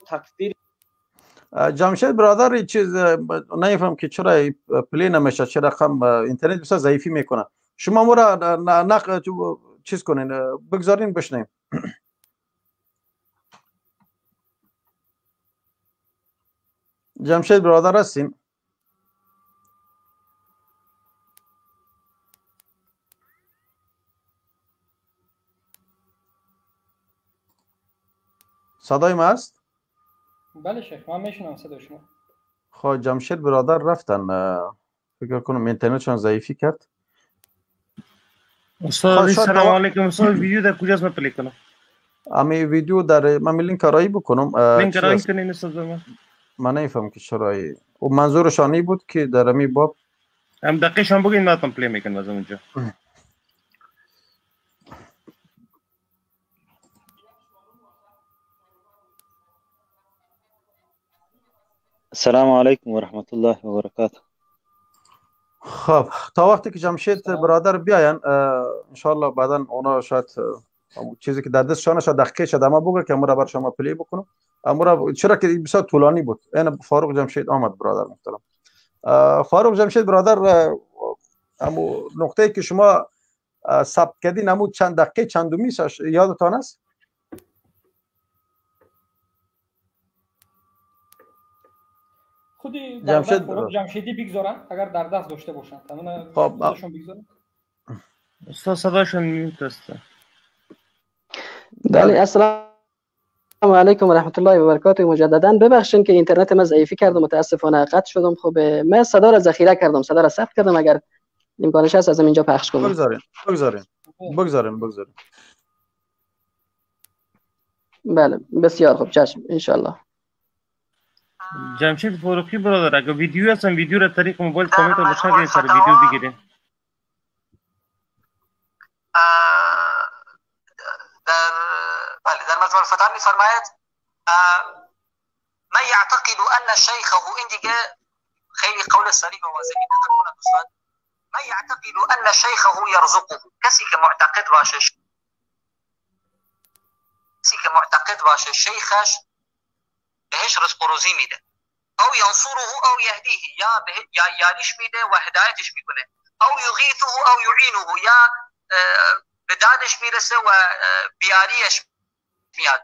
تکفیر جمشید برادر این چیز نمیفهم که چرا play نمیشه، چرا رقم اینترنت بسیار ضعیفی میکنه. شما مرا نق چیز کنین، بگذارین بشنیم. جمشید برادر هستین؟ صدای ما هست؟ بله شیخ، من میشنم صدای شما. خب جمشید برادر رفتن، فکر کنم اینترنتشان ضعیفی کرد. استاد سلام علیکم. استاد ویدیو در کجاست من play کنم؟ امی ویدیو در من لینک رایی بکنم. لینک رایی کنین استاد. من نمیفهم که چرا و منظورشان این بود که در امی باب هم دقیقشان بگین من play میکنم از اونجا. السلام علیکم و رحمت الله و برکاته. خب تا وقتی که جمشید برادر بیاین انشالله بعدا اونا شاید چیزی که در دستشان شاید دقیقه شد اما بگه که امورا بر شما play بکنم. امورا چرا که بسیار طولانی بود. این فاروق جمشید آمد برادر محترم. فاروق جمشید برادر، امو نقطه‌ای که شما ثبت کردین امو چند دقیقه چندمی یادتان است؟ خودی جمشید جمشیدی بگذارن اگر در دست داشته باشن. خب خودشون بگذارن. استاد صداشون mute است. بله السلام علیکم و رحمت الله و برکاته. مجددا ببخشید که اینترنت من ضعیفی کرد و متاسفانه قطع شدم. خب من صدا را ذخیره کردم، صدا را ثبت کردم، اگر امکانش هست از اینجا پخش کنم. بگذارین بگذارین بگذارین بگذارین. بله بسیار خوب، چشم ان شاء الله. جمشید فاروقی برادر، اگه ویدیو هستم ویدیو را طریق موبایل کامنت روشن کنید، سر ویدیو بگیرین. در بله در مجموع الفتاوی می‌فرماید من يعتقد ان شيخه، این دیگه خیلی قول صریح و واضحی دقت کنید دوستان. من يعتقد ان شيخه يرزقه، کسی که معتقد باشه، کسی که معتقد باشه شیخش بهش رزق و روزی میده، او ینصره او یهدیه، یا یا یاریش میده و هدایتش میکنه، او یغیثه او یعینه، یا به دادش میرسه و بیاریش میاد،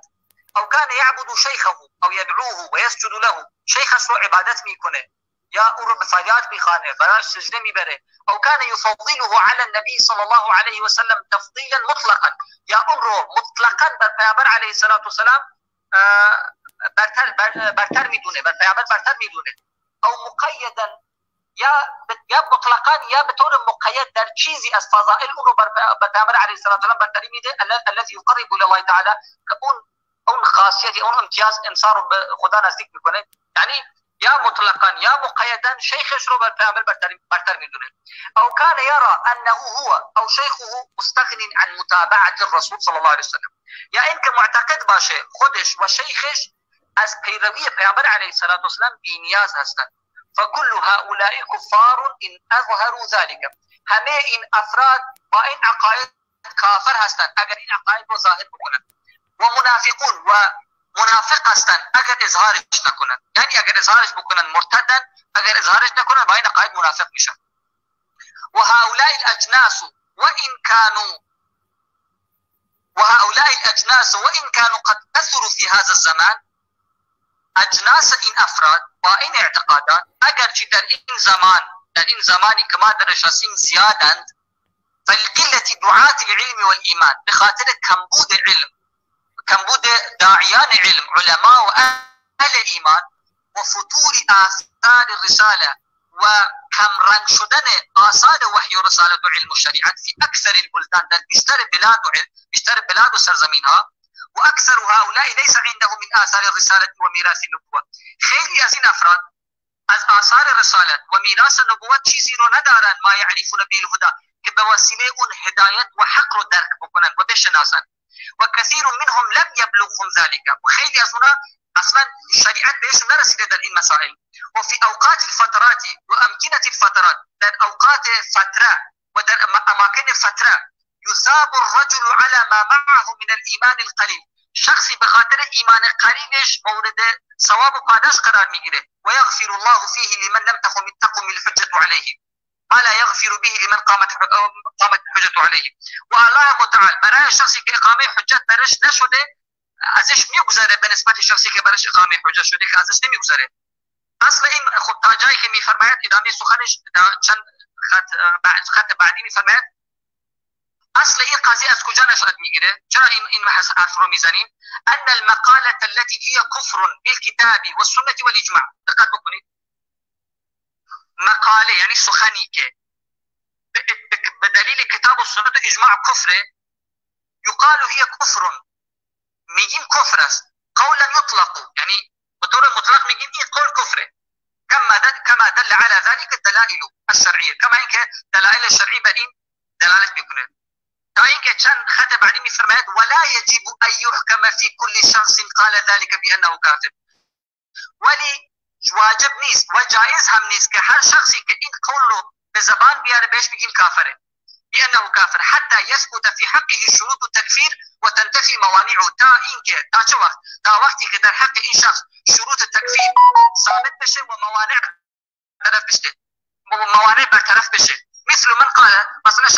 او کان یعبد شیخه او یدعوه و یسجد له، شیخش رو عبادت میکنه یا او رو به فریاد میخوانه، براش سجده میبره، او کان یفضله علی النبی صلی الله علیه و سلم تفضیلا مطلقا، یا اون رو مطلقا بر پیامبر علیه الصلاة والسلام برتر میدونه، بر پیامبر برتر میدونه، او مقیدا، یا مطلقا یا به طور مقید در چیزی از فضائل اون رو بر پیامبر علیه الصلاة والسلام برتری میده، الذي يقرب الى الله تعالی، که اون خاصیت اون امتیاز انسان رو به خدا نزدیک میکنه. یعنی یا مطلقا یا مقیدا شیخش رو بر پیامبر برتر میدونه. او کان یرا انه هو او شیخه مستغن عن متابعه الرسول صلی الله علیه وسلم، یا اینکه معتقد باشه خودش و شیخش از پیروی پیامبر علیه الصلاة والسلام بی نیاز هستند. فكل هؤلاء كفار ان اظهروا ذلك، همه این افراد با این عقاید کافر هستند اگر این عقاید رو ظاهر بکنند، و منافقون و منافق هستند اگر اظهارش نکنند، یعنی اگر اظهارش بکنند مرتدن، اگر اظهارش نکنند با این عقاید منافق میشن. و هؤلاء الاجناس وان كانوا وهؤلاء الاجناس وان كانوا قد كثروا في هذا الزمان، اجناس این افراد با این اعتقادات اگرچه در این زمان، در این زمانی که ما درش هستیم زیادند، فلقلة دعاة العلم والایمان، به خاطر کمبود علم، کمبود داعیان علم، علما و اهل ایمان، و فتور آثار الرساله و کمرنگ شدن آثار وحی و رسالت و علم و شریعت فی اکثر البلدان، در بیشتر بلاد و بیشتر بلاد و سرزمین ها، و اکثر هؤلاء ليس عندهم من آثار الرسالة و میراث النبوة. خیلی از این افراد از آثار رسالت و میراث نبوت چیزی رو ندارن، ما یعرفون به الهدى، که به وسیله اون هدایت و حق رو درک بکنن و بشناسن. و کثیر منهم لم یبلغهم ذلك، و خیلی از اونا اصلا شریعت بهشون نرسیده در این مسائل. و فی اوقات الفترات و امکنه الفترات، در اوقات فتره و در اماکن فتره، یثاب الرجل على ما معه من الایمان القلیل، شخصی به خاطر ایمان قلیلش مورد ثواب و پاداش قرار میگیره. و یغفر الله فیه لمن لم تقم الحجة علیه ما لا یغفر به لمن قامت الحجة علیه. و الله متعال برای شخصی که اقامه حجت برش نشده ازش میگذره، به نسبت شخصی که برش اقامه حجت شده که ازش نمیگذره. اصل این خب تا جایی که میفرماید ادامه سخنش چند خط بعدی میفرماید اصل این قضیه از کجا نشأت میگیره؟ چرا این حرف رو میزنیم؟ ان المقاله التي هي كفر بالكتاب والسنه والاجماع. دقت بکنید، مقاله یعنی سخنی که به دلیل کتاب و سنت و اجماع کفره، یقال هي کفر، میگیم کفر است، قولا یطلق، یعنی به طور مطلق میگیم این قول کفره، کما دل على ذلك الدلائل الشرعیه، کما اینکه دلایل شرعی بر این دلالت میکنه. تا اینکه چند خط بعدی میفرماید ولا يجب ان يحكم في كل شخص قال ذلك بانه کافر، ولی واجب نیست و جایز هم نیست که هر شخصی که این قول رو به زبان بیاره بهش بگیم کافره، بانه کافر، حتی يثبت في حقه شروط التكفير وتنتفي موانعه. تا اینکه تا چه وقت؟ تا وقتی که در حق این شخص شروط تکفیر ثابت بشه و موانع برطرف بشه، موانع برطرف بشه. مثل من قال، مثلا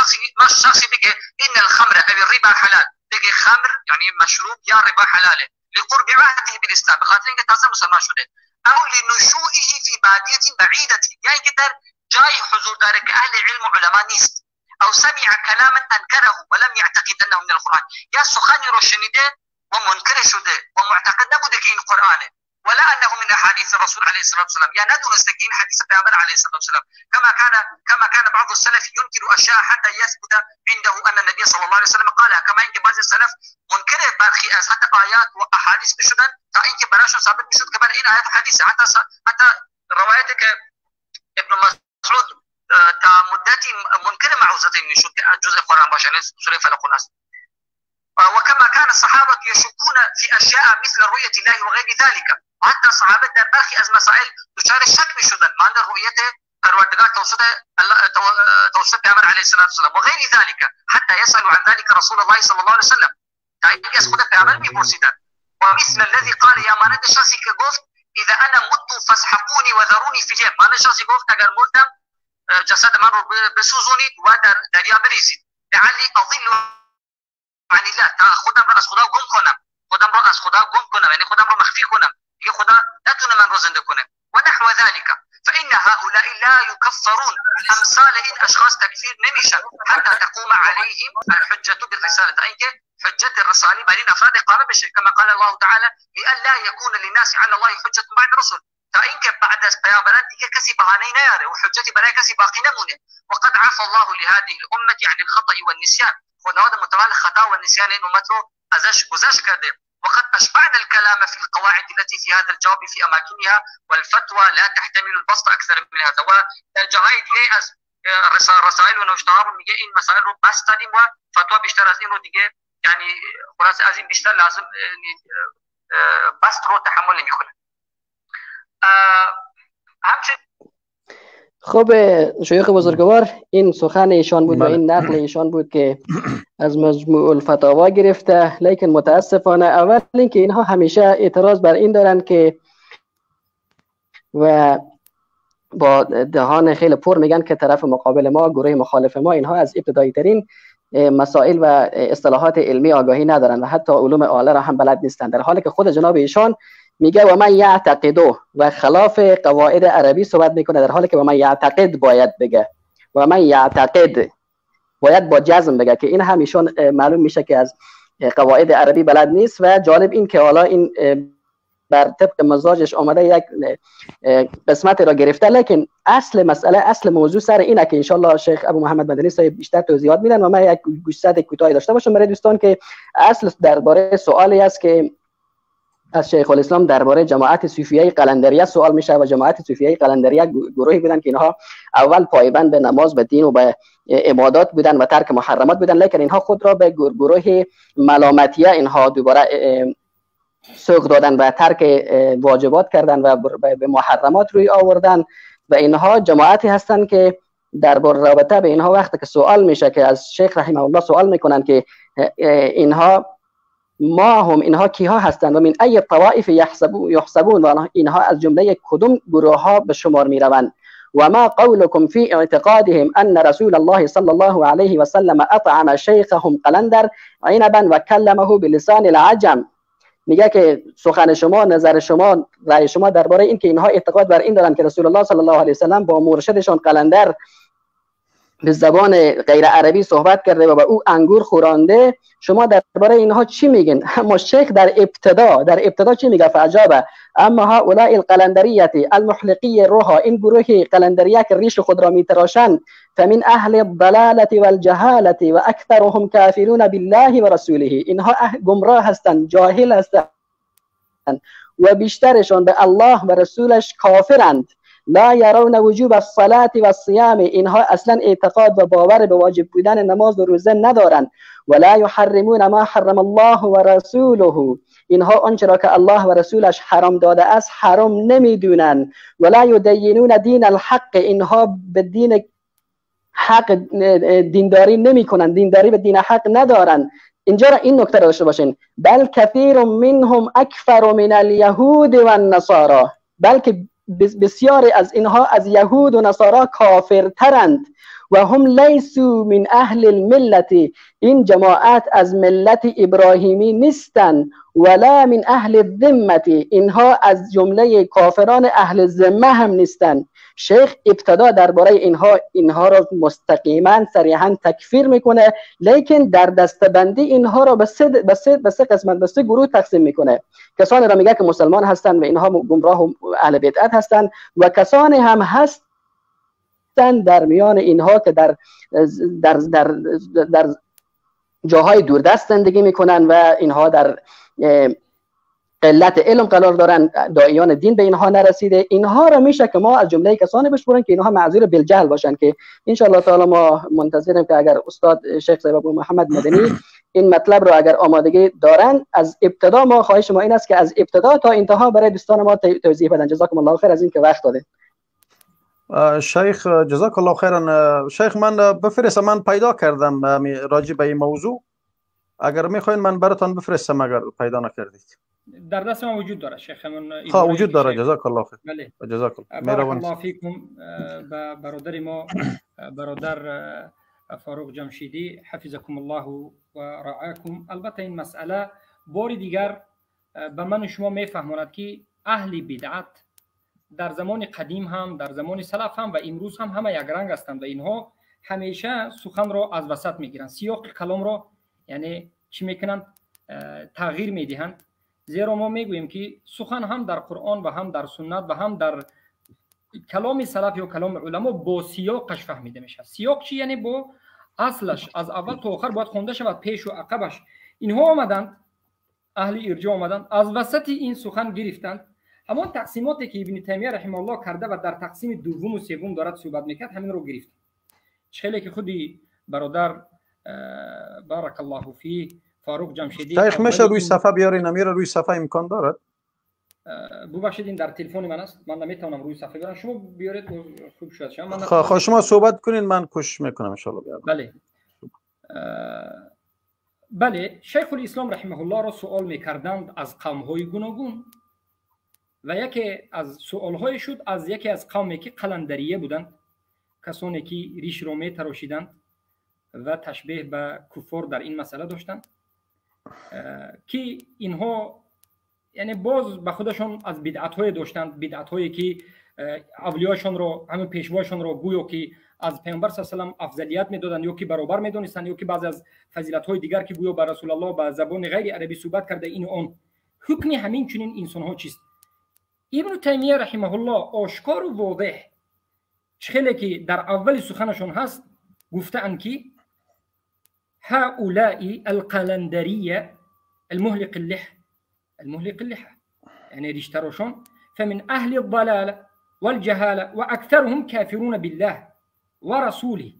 شخصی بگه ان الخمر او الربا حلال، بگه خمر یعنی مشروب یا ربا حلاله، لقرب عهده بالاسلام، به خاطر اینکه تازه مسلمان شده، او لنشوئه فی بادیه بعیده، یا اینکه در جای حضور داره که اهل علم و علما نیست، او سمع کلاما انکره ولم يعتقد انه من القرآن، یا سخنی رو شنیده و منکر شده و معتقد نبوده که این قرآنه، ولا انه من احاديث الرسول عليه الصلاه والسلام، یا ندونسته که این حدیث پیامبر علیه الصلاه والسلام، كما كان بعض السلف ينكر اشياء حتى يثبت عنده ان النبي صلى الله عليه وسلم قالها، کما اینکه بعضی سلف منکر برخی از حتی آیات و احادیث میشدن تا اینکه براشون ثابت میشد که بر این آیات و حدیث، حتی روایت که ابن مسعود تا مدتی منکر معوذتین میشد که جزء قرآن باشه، یعنی سوره فلق و ناس. وكما كان الصحابة يشكون في أشياء مثل رؤية الله وغير ذلك، حتى صحابة در برخی از مسائل دچار شک میشدن، مانند رؤیت پروردگار توسط پیامبر علیه الصلاة والسلام وغير ذلك، حتى يسألوا عن ذلك رسول الله صلى الله عليه وسلم، تا اینکه از خود پیامبر میپرسیدن. ومثل الذي قال، یا مانند شخصی که گفت اذا انا مت فاسحقوني وذروني في اليم، مانند شخصی گفت اگر مردم جسد من رو بسوزونید و در دریا بریزید، لعلی اضل عن الله، تا خودم رو از خدا گم کنم، خودم رو از خدا گم کنم، یعنی خودم رو مخفی کنم دیگه خدا نتونه من رو زنده کنه. و نحو ذلك فإن هؤلاء لا يكفرون، امثال این اشخاص تکفیر نمیشن حتى تقوم عليهم الحجة بالرسالة، تا اینکه حجت الرساله بر این افراد اقامه بشه، كما قال الله تعالى لئلا يكون للناس على الله حجة بعد الرسل، تا اینکه بعد از پیامبران دیگه کسی بهانه‌ای نیاره و حجتی برای کسی باقی نمونه. وقد عفى الله لهذه الأمة عن الخطأ والنسيان، خداوند متعال خطا و نسیان این امت رو ازش گذشت کرده. وقد أشبعنا الكلام في القواعد التي في هذا الجواب في أماكنها، والفتوى لا تحتمل البسط أكثر من هذا. و در جاهای دیگه از رسائل و نوشته‌ها میگه این مسائل رو بسط دادیم و فتوا بیشتر از این رو دیگه، یعنی خلاص از این بیشتر لازم بسط رو تحمل نمیکنه. همچنین خب شیخ بزرگوار، این سخن ایشان بود و این نقل ایشان بود که از مجموع الفتاوا گرفته، لیکن متاسفانه اول اینکه اینها همیشه اعتراض بر این دارن که و با دهان خیلی پر میگن که طرف مقابل ما، گروه مخالف ما، اینها از ابتدایی ترین مسائل و اصطلاحات علمی آگاهی ندارن و حتی علوم آله را هم بلد نیستن، در حالی که خود جناب ایشان میگه و من یعتقدو و خلاف قواعد عربی صحبت میکنه، در حالی که و من یعتقد باید بگه، و من یعتقد باید با جزم بگه، که این هم ایشان معلوم میشه که از قواعد عربی بلد نیست. و جالب این که حالا این بر طبق مزاجش آمده یک قسمت را گرفته، لیکن اصل مسئله، اصل موضوع سر اینه که انشالله شیخ ابو محمد مدنی صاحب بیشتر توضیحات میدن و من یک گوشزد کوتاهی داشته باشم برای دوستان که اصل درباره سوالی است که از شیخ الاسلام درباره جماعت صوفیه قلندریه سوال میشه و جماعت صوفیه قلندریه گروهی بودن که اینها اول پایبند به نماز، به دین و به عبادات بودن و ترک محرمات بودن، لیکن اینها خود را به گروه ملامتیه اینها دوباره سوق دادن و ترک واجبات کردن و به محرمات روی آوردن و اینها جماعتی هستند که در رابطه به اینها وقتی که سوال میشه که از شیخ رحمه الله سوال میکنن که اینها ما هم اینها کیها هستند و من ای طوائف یحسبون و اینها از جمله کدام گروه ها به شمار میروند و ما قولكم في اعتقادهم ان رسول الله صلى الله عليه وسلم اطعم شیخهم قلندر عنبا وکلمه بلسان العجم. میگه که سخن شما، نظر شما، رأی شما درباره این که اینها اعتقاد بر این دارن که رسول الله صلی الله علیه و سلم با مرشدشان قلندر به زبان غیر عربی صحبت کرده و به او انگور خورانده، شما درباره اینها چی میگین؟ اما شیخ در ابتدا چی میگه؟ فعجابه اما هؤلاء القلندریه المحلقی روها، این گروه قلندریه که ریش خود را میتراشند، فمن اهل الضلاله والجهاله و اکثرهم کافرون بالله و رسوله، اینها گمراه هستند، جاهل هستند و بیشترشان به الله و رسولش کافرند. لا یرون وجوب الصلاة و الصیام، اینها اصلا اعتقاد و باور به واجب بودن نماز و روزه ندارند. ولا یحرمون ما حرم الله و رسوله، اینها آنچه را که الله و رسولش حرام داده است حرام نمیدونند. ولا یدینون دین الحق، اینها به دین حق دینداری نمیکنند، دینداری به دین حق ندارند. اینجا را این نکته را داشته باشین، بل کثیر منهم اکثر من الیهود و النصارى، بلکه بسیاری از اینها از یهود و نصارا کافرترند. و هم لیسوا من اهل الملت، این جماعت از ملت ابراهیمی نیستند. ولا من اهل الذمه، اینها از جمله کافران اهل ذمه هم نیستند. شیخ ابتدا درباره اینها را مستقیما صریحا تکفیر میکنه، لیکن در دستبندی اینها را به سه قسمت، به سه گروه تقسیم میکنه. کسانی را میگه که مسلمان هستند و اینها گمراه و اهل بدعت هستند، و کسانی هم هستند در میان اینها که در در در در جاهای دوردست زندگی میکنن و اینها در قلت علم قرار دارن، داعیان دین به اینها نرسیده. اینها را میشه که ما از جمله کسانی بشماریم که اینها معذور بالجهل باشن، که ان شاء الله تعالی ما منتظریم که اگر استاد شیخ صاحب ابو محمد مدنی این مطلب را اگر آمادگی دارن، از ابتدا ما خواهش ما این است که از ابتدا تا انتها برای دوستان ما توضیح بدن. جزاکم الله خیر از این که وقت دادید. شیخ جزاک الله خیرا. شیخ من بفرستم، من پیدا کردم راجع به این موضوع، اگر میخواین من براتون بفرستم اگر پیدا نکردید. در دست من وجود داره شیخ، من ها وجود داره. جزاک الله خیر. بله جزاک الله. بارک الله فیکم. به برادر ما، برادر فاروق جمشیدی، حفظکم الله و رعاکم. البته این مسئله بار دیگر به من و شما میفهماند که اهل بدعت در زمان قدیم هم، در زمان سلف هم و امروز هم همه یک رنگ هستند و اینها همیشه سخن را از وسط میگیرند، سیاق کلام را یعنی چی میکنند، تغییر میدهند. زیرا ما میگوییم که سخن هم در قرآن و هم در سنت و هم در کلام سلف یا کلام علما با سیاقش فهمیده میشه. سیاق چی؟ یعنی با اصلش از اول تا آخر باید خونده شود، پیش و عقبش. اینها آمدند، اهل ارجاع آمدند، از وسط این سخن گرفتند. همان تقسیماتی که ابن تیمیه رحمه الله کرده و در تقسیم دوم و سوم دارد صحبت میکرد، همین رو گرفت. خیلی که خودی برادر بارک الله فیه فاروق جمشیدی شیخ میشه روی صفحه بیارین؟ امیر روی صفحه امکان دارد؟ ببخشید این در تلفن من است، من نمیتونم روی صفحه بیارم، شما بیارید خوب شد. شما شما صحبت کنین، من کوشش میکنم ان شاء الله بیارم. بله بله. شیخ الاسلام رحمه الله را سوال میکردند از قوم های گوناگون و یکی از سوال های شد از یکی از قومی که قلندریه بودند، کسانی که ریش را میتراشیدند و تشبیه به کفار در این مسئله داشتند، که اینها یعنی باز به خودشان از بدعت های داشتند، بدعت هایی که اولیاشان را، همین پیشوایشان را گویا که از پیامبر صلی الله علیه و سلم افضلیت میدادند یا که برابر میدونستند، یا که بعضی از فضیلت های دیگر که گویا بر رسول الله به زبان غیر عربی صحبت کرده، این آن ҳукми ҳамин чунин инсонҳо чист? Ибну Таймия раҳимаҳуллоҳ ошкору возеҳ, хеле ки дар аввали суханашон ҳаст, гуфтаанд ки ҳауляи алқаландария المهلق اللحى یعنی ریشتراشان فمن اهل الضلال والجهاله واكثرهم كافرون بالله ورسوله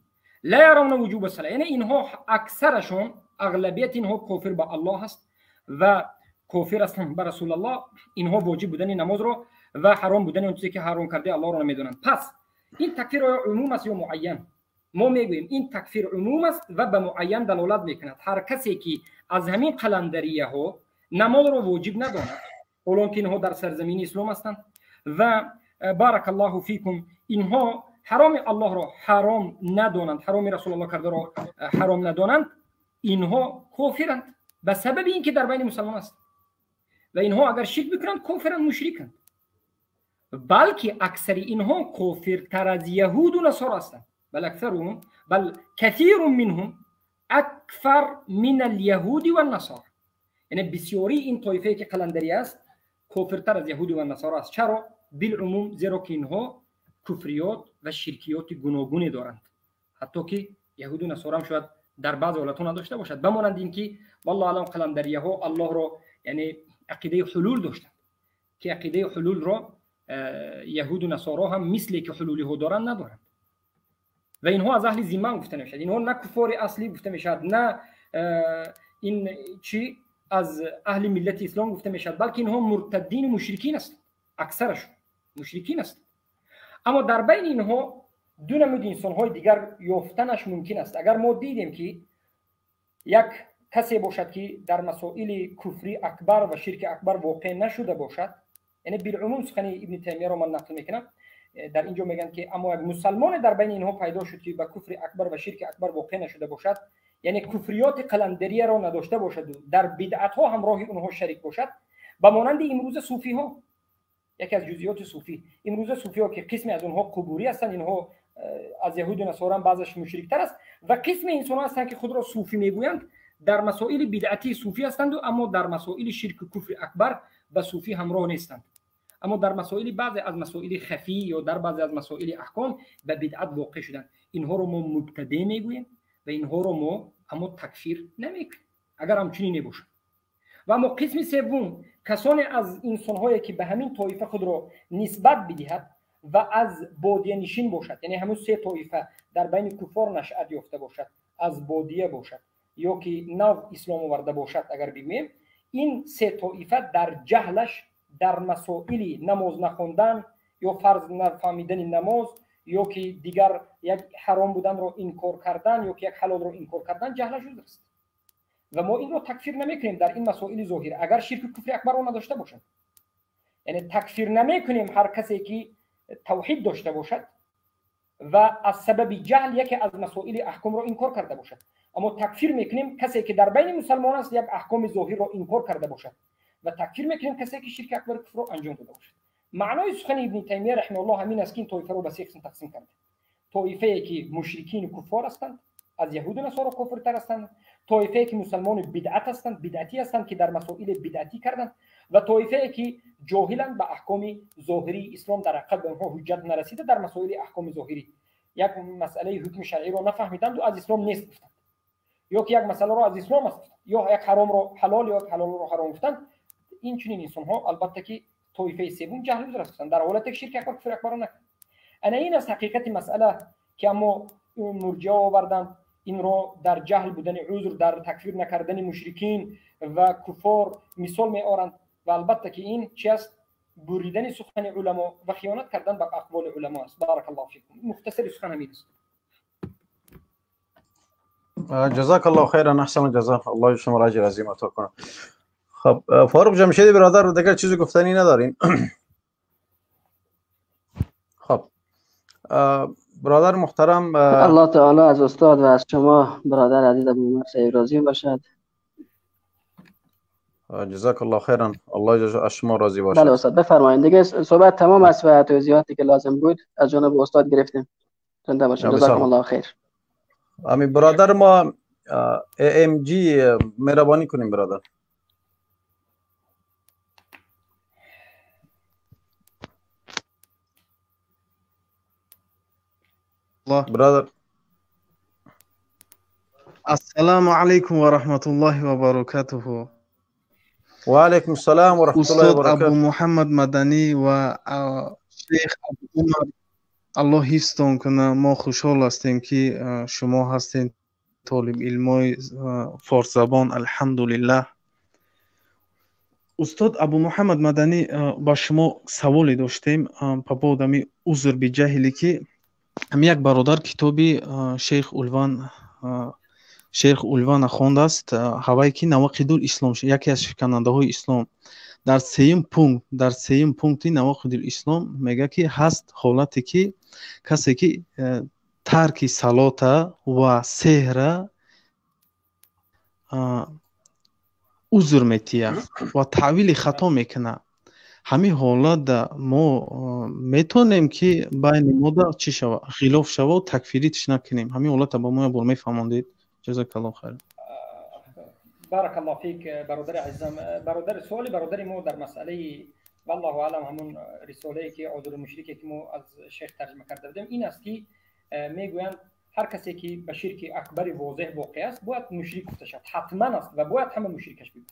لا يرون وجوب الصلاه. یعنی اینها اکثرشون، اغلبیت اینها کافر به الله هست و کافر هستند به رسول الله. اینها واجب بودن نماز رو و حرام بودن اون چیزی که حرام کرده الله رو نمیدونند. پس این تکفیر آیا عموم است یا معین؟ ما میگوییم این تکفیر عموم است و به معین دلالت میکند. هر کسی که از همین قلندریه ها نماز رو واجب نداند، اولان که اینها در سرزمین اسلام هستند و بارک الله فیکم، اینها حرام الله را حرام ندانند، حرام رسول الله کرده را حرام ندانند، اینها کافرند به سبب اینکه در بین مسلمان است و اینها اگر شرک بکنند کافرند، مشرکند، بلکه اکثر اینها کافرتر از یهود و نصارا هستند. بل اکثرهم، بل کثیر منهم اکثر من اليهود والنصارى. یعنی بسیاری این طایفه که قلندری است کافرتر از یهود و نصارا است. چرا؟ بالعموم زیرا که اینها کفریات و شرکیات گوناگونی دارند، حتی که یهود و نصارا هم شاید در بعض حالت‌ها نداشته باشد. بمانند اینکه والله اعلم قلندریه ها الله را یعنی عقیده حلول داشتند که عقیده حلول را یهود و نصارا هم مثل که حلولی ها دارند ندارند و اینها از اهل ذمه گفته نمیشد. اینها نه کفار اصلی گفته میشد، نه این چی از اهل ملت اسلام گفته میشد، بلکه اینها مرتدین و مشرکین هستند، اکثرشون مشرکین هستند. اما در بین اینها دو نمود انسان‌های دیگر یافتنش ممکن است. اگر ما دیدیم که یک کسی باشد که در مسائل کفری اکبر و شرک اکبر واقع نشده باشد، یعنی بالعموم سخن ابن تیمیه را من نقل میکنم، در اینجا میگن که اما یک مسلمان در بین اینها پیدا شد که به کفر اکبر و شرک اکبر واقع نشده باشد، یعنی کفریات قلندریه را نداشته باشد و در بدعت ها همراه اونها شریک باشد، به مانند امروز صوفی ها، یکی از جزئیات صوفی امروز صوفی ها که قسمی از اونها قبوری هستند، اینها از یهود و نصارا بعضش مشرک تر است، و قسم انسان ها هستند که خود را صوفی میگویند، در مسائل بدعتی صوفی هستند و اما در مسائل شرک و کفر اکبر به صوفی همراه نیستند. اما در مسائل بعضی از مسائل خفی یا در بعضی از مسائل احکام به بدعت واقع شدند. اینها رو ما مبتدع میگوییم و اینها رو ما اما تکفیر نمیکنیم اگر همچنین نباشد. و اما قسم سوم کسانی از انسان‌هایی که به همین طایفه خود را نسبت بدهد و از بادیه نشین باشد، یعنی همون سه طایفه در بین کفار نشأت یافته باشد، از بادیه باشد یا که نو اسلام آورده باشد، اگر بگوییم این سه طایفه در جهلش در مسائل نماز نخواندن یا فرض نفهمیدن نماز یا که دیگر یک حرام بودن را انکار کردن یا که یک حلال را انکار کردن جهلش است و ما این را تکفیر نمیکنیم در این مسائل ظاهر اگر شرک و کفر اکبر را نداشته باشد. یعنی تکفیر نمیکنیم هر کسی که توحید داشته باشد و از سبب جهل یکی از مسائل احکام را انکار کرده باشد، اما تکفیر میکنیم کسی که در بین مسلمان است یک احکام ظاهر را انکار کرده باشد و تکفیر میکنیم کسی که شرک اکبر کفر را انجام داده باشد. معنای سخن ابن تیمیه رحمه الله همین است که این طایفه را به سه قسم تقسیم کرده: طایفه که مشرکین و کفار هستند، از یهود و نصارا کافرتر هستند، طایفه که مسلمان بدعت هستند، بدعتی هستند که در مسائل بدعتی کردند، و طایفه که جاهلند به احکام ظاهری اسلام، در حقیقت به آنها حجت نرسیده در مسائل احکام ظاهری، یک مسئله حکم شرعی را نفهمیدند و از اسلام نیست گفتند، یا که یک مسئله را از اسلام است گفتند، یا یک حرام را حلال یا یک حلال را حرام گفتند. این چنین انسان ها البته که طایفه سوم جهل هستند در حالت شرک اکبر کفر اکبر نکردند. انا این است حقیقت مسئله که اما مرجعه آوردند این را در جهل بودن عذر، در تکفیر نکردن مشرکین و کفار مثال می آورند و البته که این چی است؟ بریدن سخن علما و خیانت کردن به اقوال علما است. بارک الله فیکم. مختصر سخن همین است. جزاک الله خیرا، احسن جزا، الله شما را اجر عظیم عطا کنه. خب فاروق جمشیدی برادر دیگر چیزی گفتنی ندارین؟ خب برادر محترم، الله تعالی از استاد و از شما برادر عزیز ابو عمر صاحب راضی باشد. جزاک الله خیرا، الله از شما راضی باشد. بله استاد بفرمایید دیگه، صحبت تمام است و توضیحاتی که لازم بود از جانب استاد گرفتیم. زنده باشید، جزاکم الله خیر. امی برادر ما AMG مهربانی کنیم برادر. Brother. Assalamu alaikum wa rahmatullahi wa barakatuhu. Wa alaikum salam wa rahmatullahi wa Устод Абу barakatuh. Муҳаммад Маданӣ ва Шейх Абу Умар, Аллоҳ ҳифзтон кунад. Мо хушҳол ҳастем, ки шумо ҳастед толибилмои форсзабон, алҳамдулиллаҳ. Устод Абу Муҳаммад Маданӣ, ба шумо саволе доштем по поводу ами узр биҷаҳиле, ки ҳами як бародар китоби Шейх Улвана хондааст, ҳавае ки Навақидул Ислом, яке аз шиканандаҳои ислом, дар сеюм пункти Навақидул Ислом мегӯяд, ки ҳаст ҳолате, ки касе ки тарки салота ва сеҳра узр метиҳад ва таъвили хато мекунад. Ҳамин ҳолатда мо метавонем, ки байни мода чӣ шава, хилоф шава, такфиритш накунем? Ҳамин ҳолата ба мо як бор мефаҳмондед, ҷазакаллоҳ хайр. بارك الله فيك برادر عزیزم. برادر، سوال برادر ما در مسئله، والله اعلم، همون رساله که عذر مشرک که ما از شیخ ترجمه کرده بودیم این است که میگویند هر کسی که به شرک اکبر واضح واقع است باید مشرک گفته شود، حتما است و باید همه مشرکش بگن.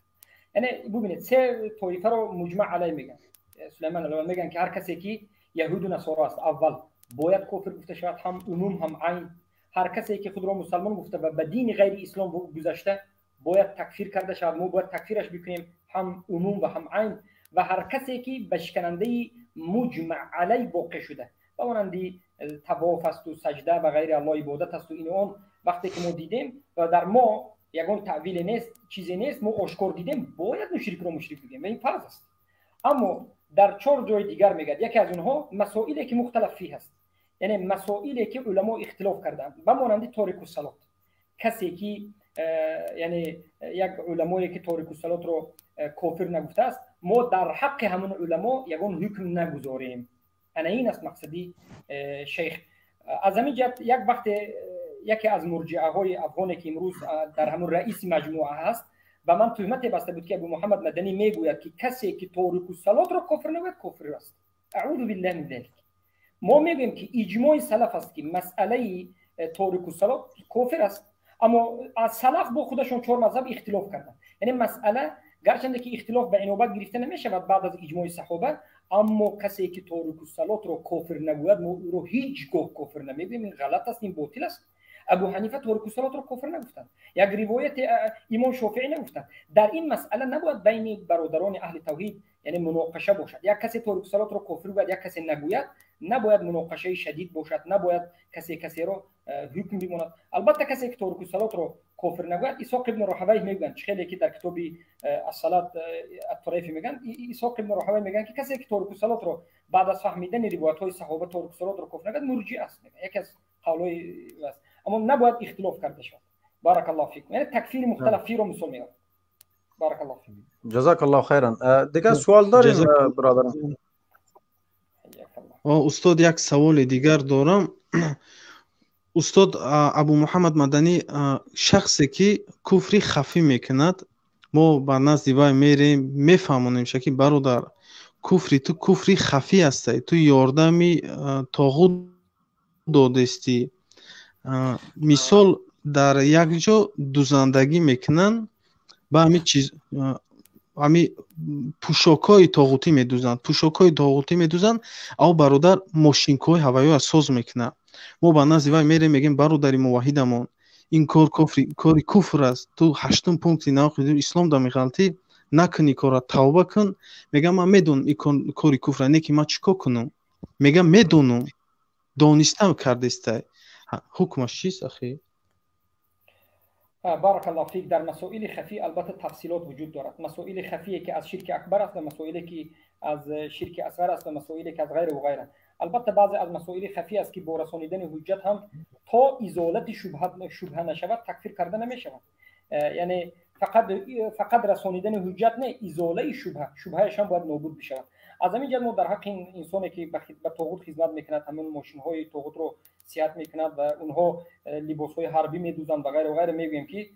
یعنی ببینید، سه طایفه رو مجمع علیه میگن، سلیمان علیه میگن که هر کسی که یهود و نصارا است اول باید کافر گفته شود، هم عموم هم عین. هر کسی که خود را مسلمان گفته و به دین غیر اسلام گذشته باید تکفیر کرده شود، ما باید تکفیرش بکنیم، هم عموم و هم عین. و هر کسی که به شکننده مجمع علی واقع شده، به مانند طواف است و سجده و غیر الله عبادت است و این اون، وقتی که ما دیدیم و در ما یگان تأویل نیست، چیزی نیست، ما آشکار دیدیم، باید مشرک رو مشرک بگیم و این فرض است. اما در چهار جای دیگر میگه، یکی از اونها مسائلی که مختلف فیه است، یعنی مسائلی که علما اختلاف کردند، به مانند تارک الصلات. کسی که یعنی یک علمایی که تارک الصلات رو کافر نگفته است، ما در حق همون علما یگان حکم نگذاریم. انا این است مقصدی شیخ. از همین جهت یک وقت یکی از مرجعه های افغان که امروز در همون رئیس مجموعه هست و من تهمت بسته بود که ابو محمد مدنی میگوید که کسی که تارک الصلات را کافر نگوید کافر است. اعوذ بالله من ذلک. ما میگوییم که اجماع سلف است که مسئله تارک الصلات کافر است، اما از سلف با خودشون چهار مذهب اختلاف کردن. یعنی مسئله گرچنده که اختلاف به اینابت گرفته نمیشود بعد از اجماع صحابه، اما کسی که تارک الصلات را کافر نگوید ما او را هیچگاه کافر نمیگوییم. این غلط است، این باطل است. ابو حنیفه تارک الصلات را کافر نگفتند، یک روایت امام شافعی نگفتند. در این مسئله نباید بین برادران اهل توحید یعنی مناقشه باشد. یک کسی تارک الصلات را کافر گوید، یک کسی نگوید، نباید مناقشه شدید باشد، نباید کسی کسی را حکم بماند. البته کسی که تارک الصلات را کافر نگوید، اسحاق ابن راهویه میگویند، خیلی که در کتاب الصلاه الطريفی میگن، اسحاق ابن راهویه میگن که کسی که تارک الصلات را بعد از فهمیدن روایت های صحابه تارک الصلات را کافر نگوید مرجئه است، یکی از قولای است. اما نباید اختلاف کرده شود. بارک الله فیکم. یعنی تکفیر مختلف فی رو مثال میاد. بارک الله فیکم. جزاک الله خیرا. دیگه سوال داریم برادر؟ استاد، یک سوال دیگر دارم. استاد ابو محمد مدنی، شخصی که کفری خفی میکند، ما بر نزد وی میریم، میفهمونیم که برادر، کفری تو کفری خفی است، تو یاردمی طاغوت دادستی. Мисол, дар як ҷо дузандагӣ мекунанд, ба ҳами чиз, ҳами пӯшокҳои тоғутӣ медузанд, пӯшокҳои тоғутӣ медузанд, ав бародар мошинкҳои ҳавоиро соз мекунад. Мо ба назди вай мерем, мегӯем: бародари муваҳидамон, ин кор кори куфр аст, ту ҳаштум пункти навқиди ислом да меғалтӣ, накунӣ кора, тавба кун. Мегӯям: ман медонам, ин кори куфр, не ки ман чӣ кор кунам? Мегӯям: медонам, дониста кардестай. Ҳукмаш чист, ахи? بارك الله فيك. در مسائل خفی البته تفصیلات وجود دارد. مسائل خفیه که از شرک اکبر است و مسائلی که از شرک اصغر است و مسائلی که از غیر و غیره. البته بعضی از مسائل خفی است که با رسانیدن حجت هم تا ازالت شبهه نشود تکفیر کرده نمیشود. یعنی فقط رسانیدن حجت نه، ازاله شبهه، شبههش هم باید نابود بشود. از همین جهت ما در حق این انسانی که به طاغوت خدمت میکند، همون ماشین های طاغوت رو صحت میکند و اونها لباس های حربی میدوزند و غیره و غیره، میگوییم که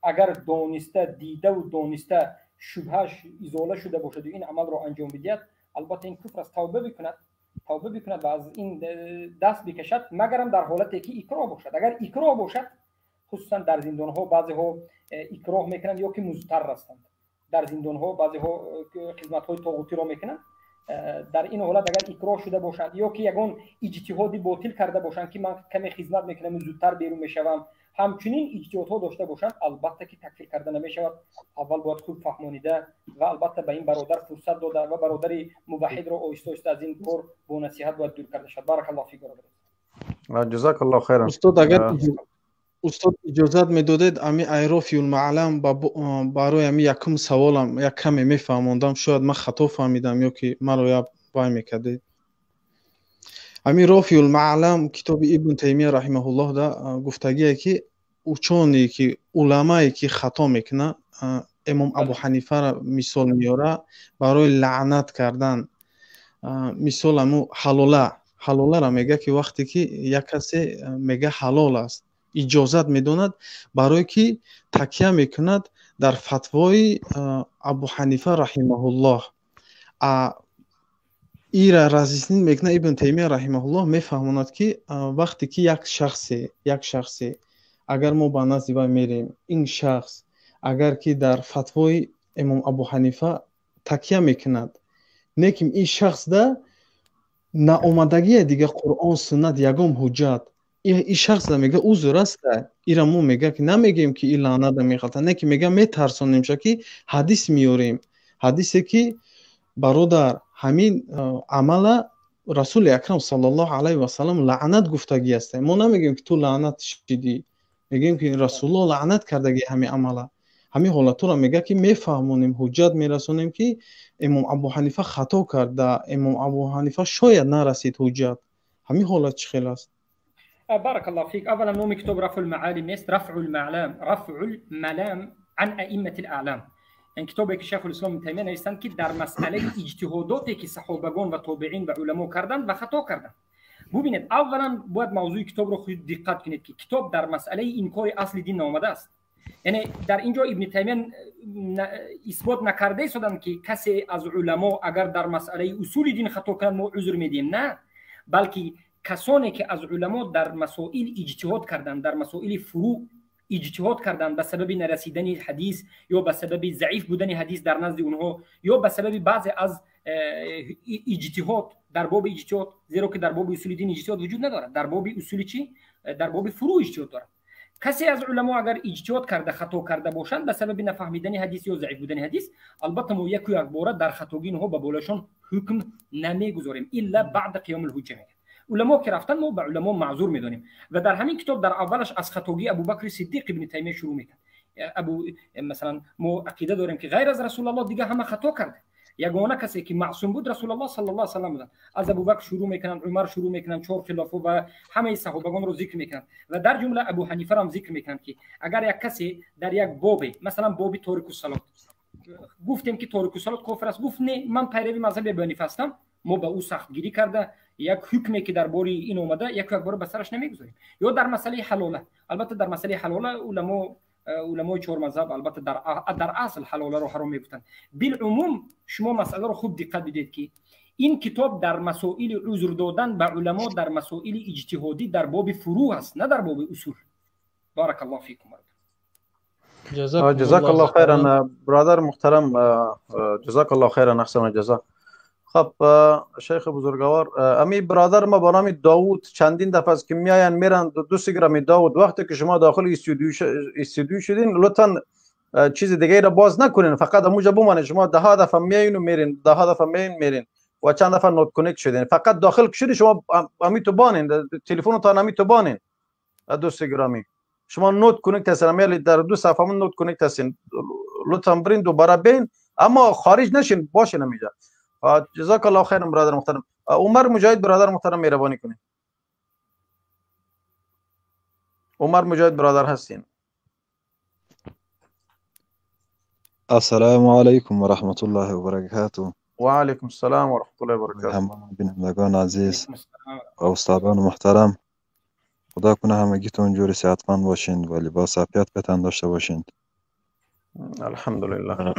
اگر دانسته، دیده و دانسته شبهش ازاله شده باشد و این عمل رو انجام بدهد، البته این کفر است، توبه بکند. توبه بکند و از این دست بکشد، مگرم در حالتی که اکراه باشد. اگر اکراه باشد، خصوصا در زندان ها بعضی ها اکراه میکنند یا که مضطر هستند، در زندان ها بعضی ها خدمت های طاغوتی را میکنند. در این حالت اگر اکراه شده باشند یا که یگان اجتهادی باطل کرده باشند که من کمی خدمت میکنم و زودتر بیرون میشوم، همچنین اجتهادها داشته باشند، البته که تکفیر کرده نمیشود. اول باید خوب فهمانیده و البته به این برادر فرصت داده و برادر موحد را آهسته آهسته از این کار با نصیحت باید دور کرده شود. بارک الله فیک برادر. جزاک الله خیرا. استاد اگر استاد اجازت میدادید امی ایرافی المعلم برای امی یکم سوالم یک کمی میفهموندم، شاید من خطا فهمیدم یا که مرا یا وای میکردید. امی رافی المعلم کتاب ابن تیمیه رحمه الله دا گفتگیه که учёные ки уламае ки хато мекунад, имом Абу Ҳанифаро мисол меёра барои лаънат кардан. Мисол аму ҳалоларо мега ки вақте ки як касе мега ҳалол аст, иҷозат медонад, барое ки такя мекунад дар фатвои Абу Ҳанифа раҳимаҳуллоҳ. Ира разъяснить мекунад Ибн Таймия раҳимаҳуллоҳ, мефаҳмонад ки вақте ки як шахсе агар мо ба назди вай мерем, ин шахс агар ки дар фатвои имом Абу Ҳанифа такя мекунад, лекин ин шахсда наомадагия дига Қуръон, суннат ягон ҳуҷҷат, ин шахсда мега узр аст. Ира мо мега ки намегем ки ин лаъната мехалта, не ки мега метарсонемша ки ҳадис меёрем, ҳадисе ки бародар ҳамин амала Расули Акрам саллаллоҳу алайҳи васаллам лаънат гуфтагӣ аст. Мо намегем ки ту лаънат шидӣ, мегӯем ки Расулуллоҳ лаънат кардаги ҳамин амала. Ҳамин ҳолатҳоро мега ки мефаҳмонем, ҳуҷҷат мерасонем ки имом Абу Ҳанифа хато карда, имом Абу Ҳанифа шояд нарасид ҳуҷҷат. Ҳамин ҳолат чӣ хел аст? بارك الله فيك. اولا نوم كتاب رفع المعالم نیست، رفع المعلام، رفع الملام عن ائمه الاعلام. این کتابی که شیخ الاسلام ابن تیمیه نوشتند که در مسئله اجتهاداتی که صحابگان و تابعین و علما کردند و خطا کردند. ببینید اولا باید موضوع کتاب رو خود دقت کنید که کتاب در مسئله انکار اصل دین آمده است. یعنی در اینجا ابن تیمیه اثبات نکرده ایستادند که کسی از علما اگر در مسئله اصول دین خطا کند ما عذر میدیم، نه، بلکه کسانی که از علما در مسائل اجتهاد کردند، در مسائل فروع اجتهاد کردند به سبب نرسیدن حدیث یا به سبب ضعیف بودن حدیث در نزد اونها یا به سبب بعضی از اجتهاد در باب اجتهاد، زیرا که در باب اصول دین اجتهاد وجود ندارد، در باب اصول چی؟ در باب فروع اجتهاد دارد. کسی از علما اگر اجتهاد کرده خطا کرده باشند به سبب نفهمیدن حدیث یا ضعیف بودن حدیث، البته ما یک یک باره در خطاگی اینها به بالاشون حکم نمیگذاریم الا بعد قیام الحجه. علما که رفتن ما به علما معذور میدانیم و در همین کتاب در اولش از خطاگی ابوبکر صدیق ابن تیمیه شروع میکنه. ابو مثلا ما عقیده داریم که غیر از رسول الله دیگه همه خطا کرده، یگانه کسی که معصوم بود رسول الله صلی الله علیه و سلم بودن. از ابوبکر شروع میکنن، عمر شروع میکنن، چهار خلافه و همه صحابگان رو ذکر میکنن و در جمله ابو حنیفه را هم ذکر میکنن که اگر یک کسی در یک باب، مثلا باب تارک الصلاه، گفتیم که تارک الصلاه کافر است، گفت نه من پیرو مذهب ابو حنیفه هستم، ما به او سختگیری کرده یک حکمی که درباره این اومده یک بار به سرش نمیگذاریم. یا در مسئله حلاله، البته در مسئله حلاله علمای چهار مذهب البته در اصل حلاله رو حرام میگفتند. بالعموم شما مسئله رو خوب دقت بدید که این کتاب در مسائل عذر دادن به علما در مسائل اجتهادی در باب فروع است، نه در باب اصول. بارک الله فیکم. جزاک الله خیرا برادر محترم، جزاک الله خیرا، احسن الجزا. خب شیخ بزرگوار، امی برادر ما با نام داوود چندین دفعه است که میاین میرن دو سه گرم داوود. وقتی که شما داخل استودیو شدین لطفا چیز دیگه را باز نکنین، فقط همونجا بمانین. شما ده دفعه میاین و میرین، ده دفعه میاین میرین و چند دفعه not connect شدین. فقط داخل شدین شما امی تو بانین، تلفنتان امی تو بانین. دوست گرامی شما not connect هستین، امی در دو صفحه not connect هستین، لطفا برین دوباره بین، اما خارج نشین، باشین همینجا. جزاک الله خیر برادر محترم. عمر مجاهد برادر محترم مهربانی کنید. عمر مجاهد برادر هستین. السلام علیکم و رحمت الله و برکاته. و علیکم السلام و رحمت الله و برکاته. همه بینندگان عزیز و استادان محترم، خدا کنه همگیتون جور صحتمند باشین و لباس عافیت به تن داشته باشین. الحمدلله.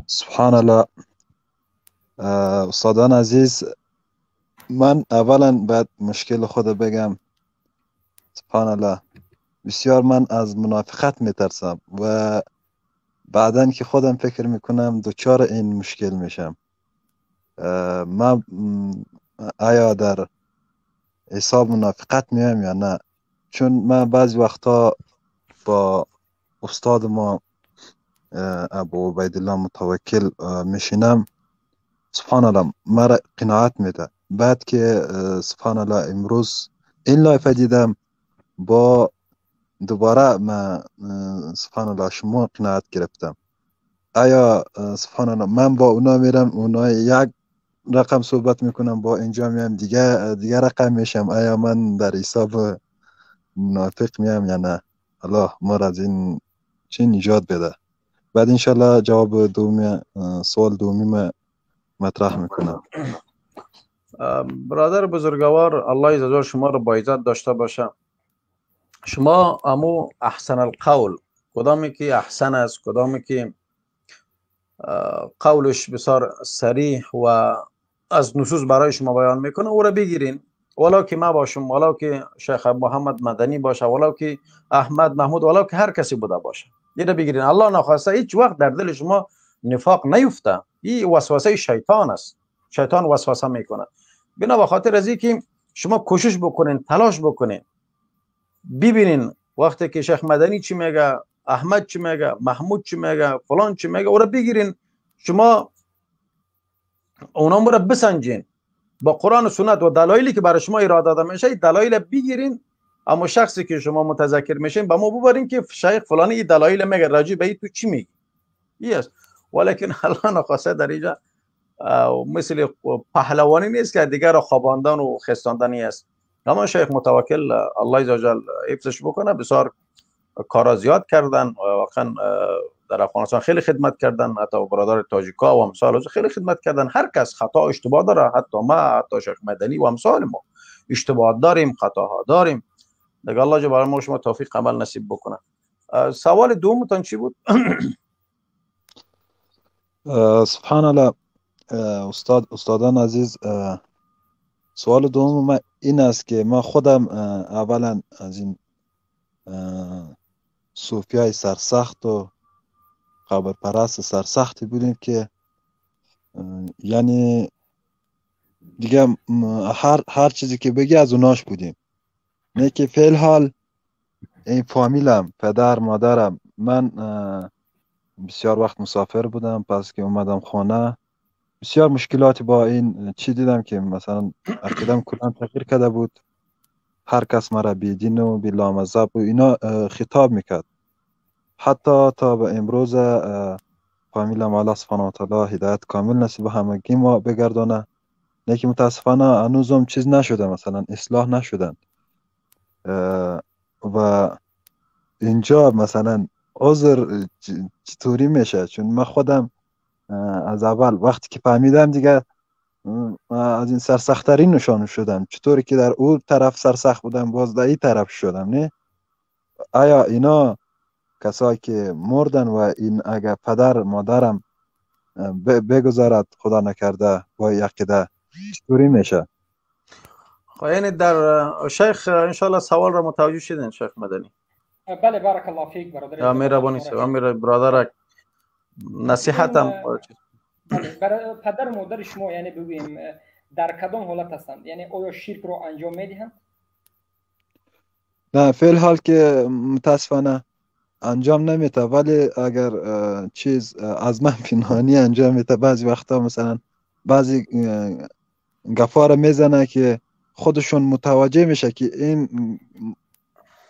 سبحان الله. استادان عزیز، من اولا باید مشکل خود بگم. سبحان الله، بسیار من از منافقت میترسم و بعدا که خودم فکر میکنم دچار این مشکل میشم. من آیا در حساب منافقت میام یا نه؟ چون من بعضی وقتا با استاد ما ابو عبیدالله متوکل میشینم، سبحان الله مرا قناعت میده. بعد که سبحان الله امروز این live دیدم، با دوباره من سبحان الله شما قناعت گرفتم. آیا سبحان الله من با اونا میرم، اونا یک رقم صحبت میکنم، با اینجا میام دیگه رقم میشم. آیا من در حساب منافق میام یا نه؟ الله ما را از این چی نجات بده. بعد انشالله جواب دومی سوال دومی ما مطرح میکنم. برادر بزرگوار، الله عزوجل شما رو با عزت داشته باشه. شما امو احسن القول، کدامی که احسن است، کدامی که قولش بسیار صریح و از نصوص برای شما بیان میکنه، او را بگیرین. ولو که ما باشم، ولو که شیخ محمد مدنی باشه، ولو که احمد محمود، ولو که هر کسی بوده باشه، این را بگیرین. الله نخواسته هیچ وقت در دل شما نفاق نیفته. این وسوسه شیطان است، شیطان وسوسه میکنه. بنا به خاطر از اینکه شما کوشش بکنین، تلاش بکنین، ببینین وقتی که شیخ مدنی چی میگه، احمد چی میگه، محمود چی میگه، فلان چی میگه، او را بگیرین. شما اونا را بسنجین با قرآن و سنت و دلایلی که برای شما ارائه داده میشه، دلایل بگیرین. اما شخصی که شما متذکر میشین به ما ببرین که شیخ فلانی این دلایل میگه، راجع به تو چی میگی؟ یس. ولیکن الله نخواسته در اینجا مثل پهلوانی نیست که دیگر را خواباندن و خستاندنی است. اما شیخ متوکل الله عزوجل حفظش بکنه، بسیار کارا زیاد کردن، واقعا در افغانستان خیلی خدمت کردن، حتی برادر تاجیکا و امثال خیلی خدمت کردن. هر کس خطا اشتباه داره، حتی ما، حتی شیخ مدنی و امثال ما اشتباه داریم، خطاها داریم دیگه. الله جل برای ما شما توفیق عمل نصیب بکنه. سوال دومتان چی بود؟ سبحان الله استادان عزیز، سوال دوم من این است که من خودم اولا از این صوفیای سرسخت و قبر پرست سرسختی بودیم که یعنی دیگه هر چیزی که بگی از اوناش بودیم. نه که فعل حال این فامیلم، پدر مادرم، من بسیار وقت مسافر بودم، پس که اومدم خانه بسیار مشکلاتی با این چی دیدم که مثلا عقیدم کلا تغییر کرده بود. هر کس مرا بی دین و بی لامذهب و اینا خطاب میکرد. حتی تا به امروز فامیلم الله سبحانه و تعالی هدایت کامل نصیب همگی ما بگردانه، نه که متاسفانه هنوزم چیز نشده، مثلا اصلاح نشدن. و اینجا مثلا عذر چطوری میشه؟ چون من خودم از اول وقتی که فهمیدم دیگه از این سرسخت‌ترین نشان شدم. چطوری که در اون طرف سرسخت بودم، باز در این طرف شدم. نه آیا اینا کسایی که مردن و این اگه پدر مادرم بگذارد خدا نکرده با عقیده چطوری میشه؟ خب یعنی در شیخ انشالله سوال را متوجه شدین شیخ مدنی؟ بله بارک الله فیک برادر. مهربانی امیر برادر نصیحتم برای پدر و مادر شما یعنی بگوییم در کدام حالت هستند؟ یعنی آیا شرک رو انجام میدهند؟ نه فعل حال که متاسفانه انجام نمیده، ولی اگر چیز از من پنهانی انجام میده. بعضی وقتا مثلا بعضی گفا رو میزنه که خودشون متوجه میشه که این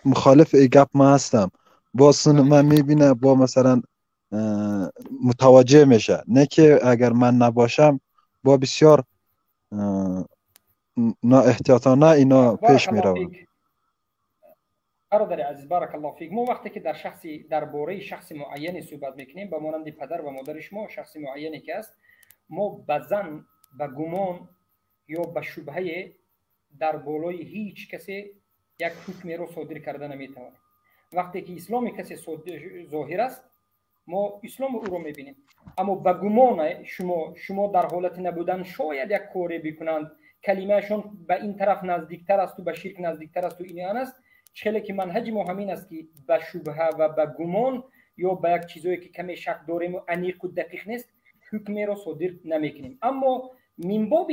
مخالف ای گپ ما هستم، باز من میبینه با مثلا متوجه میشه. نه که اگر من نباشم با بسیار نااحتیاطانه اینا پیش میروند. برادر عزیز بارک الله فیک، ما وقتی که در شخصی درباره شخص معینی صحبت میکنیم، به مانند پدر و مادر شما شخص معینی که است، ما به ظن، به گمان یا به شبهه در بالای هیچ کسی یک حکمی رو صادر کرده نمیتوانیم. وقتی که اسلام کسی ظاهر است، ما اسلام او رو میبینیم، اما به گمان شما در حالت نبودن شاید یک کاری بکنند کلمهشون به این طرف نزدیکتر است و به شرک نزدیکتر است و این آن است. چخیلی که منهج ما همین است که به شبهه و به گمان یا به یک چیزایی که کمی شک داریم و انیق و دقیق نیست حکمی را صادر نمیکنیم. اما من باب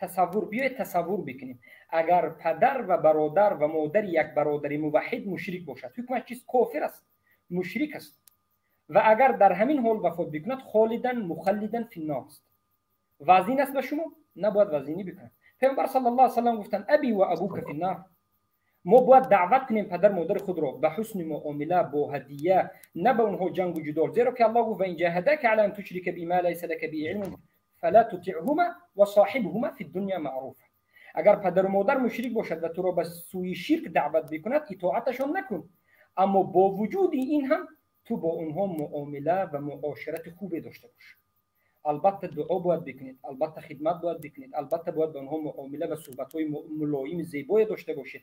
تصور بیاید تصور بکنیم اگر پدر و برادر و مادر یک برادر موحد مشرک باشد، حکمش چیست؟ کافر است، مشرک است. و اگر در همین حال وفات بکند خالدن مخلدن فی النار است. وزین است به شما؟ نباید وزینی بکند. پیامبر صلی الله علیه و سلم گفتند ابی و ابوک فی النار. ما باید دعوت کنیم پدر مادر خود را به حسن معامله، با هدیه، نه به اونها جنگ و جدال، زیرا که الله گفت و ان جاهداک علی ان تشرک بما لیس لک به علم فلا تطعهما وصاحبهما فی الدنیا معروفا. اگر پدر و مادر مشرک باشد و تو را به سوی شرک دعوت بکند اطاعتشان نکن، اما با وجود این هم تو با اونها معامله و معاشرت خوبی داشته باش. البته دعا باید بکنید، البته خدمت باید بکنید، البته باید با اونها معامله و صحبت‌های ملایم زیبای داشته باشید،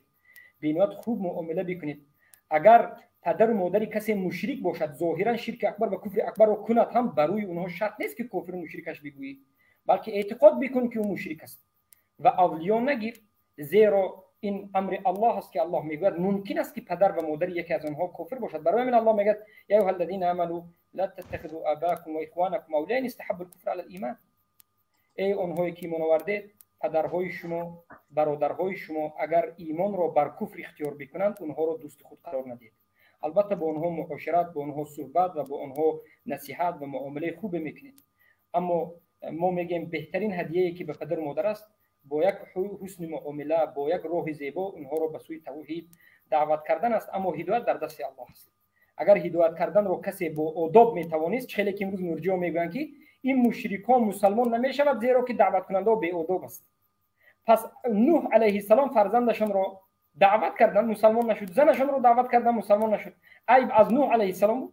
بینات خوب معامله بکنید. اگر پدر و مادر کسی مشرک باشد، ظاهرا شرک اکبر و کفر اکبر را کند، هم برای اونها شرط نیست که کافر و مشرکش بگویی، بلکه اعتقاد بکن که او مشرک است و اولیا نگیر، زیرا این امر الله است که الله میگوید ممکن است که پدر و مادر یکی از آنها کافر باشد. برای همین الله میگوید یا ایها الذین آمنوا لا تتخذوا آباءکم و اخوانکم اولیاء ان استحبوا الکفر علی الایمان. ای آنهایی که ایمان آوردید، پدرهای شما، برادرهای شما اگر ایمان را بر کفر اختیار بکنند اونها را دوست خود قرار ندهید. البته با آنها معاشرت، با آنها صحبت و با آنها نصیحت و معامله خوب میکنید. اما ما میگیم بهترین هدیه‌ای که به پدر و مادر است، با یک حسن معامله، با یک راه زیبا اونها را به سوی توحید دعوت کردن است. اما هدایت در دست الله است. اگر هدایت کردن را کسی با آداب میتوانست، خیلی که امروز مرجع میگویند که این مشرکان مسلمان نمیشود زیرا که دعوت کننده بی آداب است. پس نوح علیه السلام فرزندشان را دعوت کردن مسلمان نشد، زنشان را دعوت کردن مسلمان نشد. عیب از نوح علیه السلام بود؟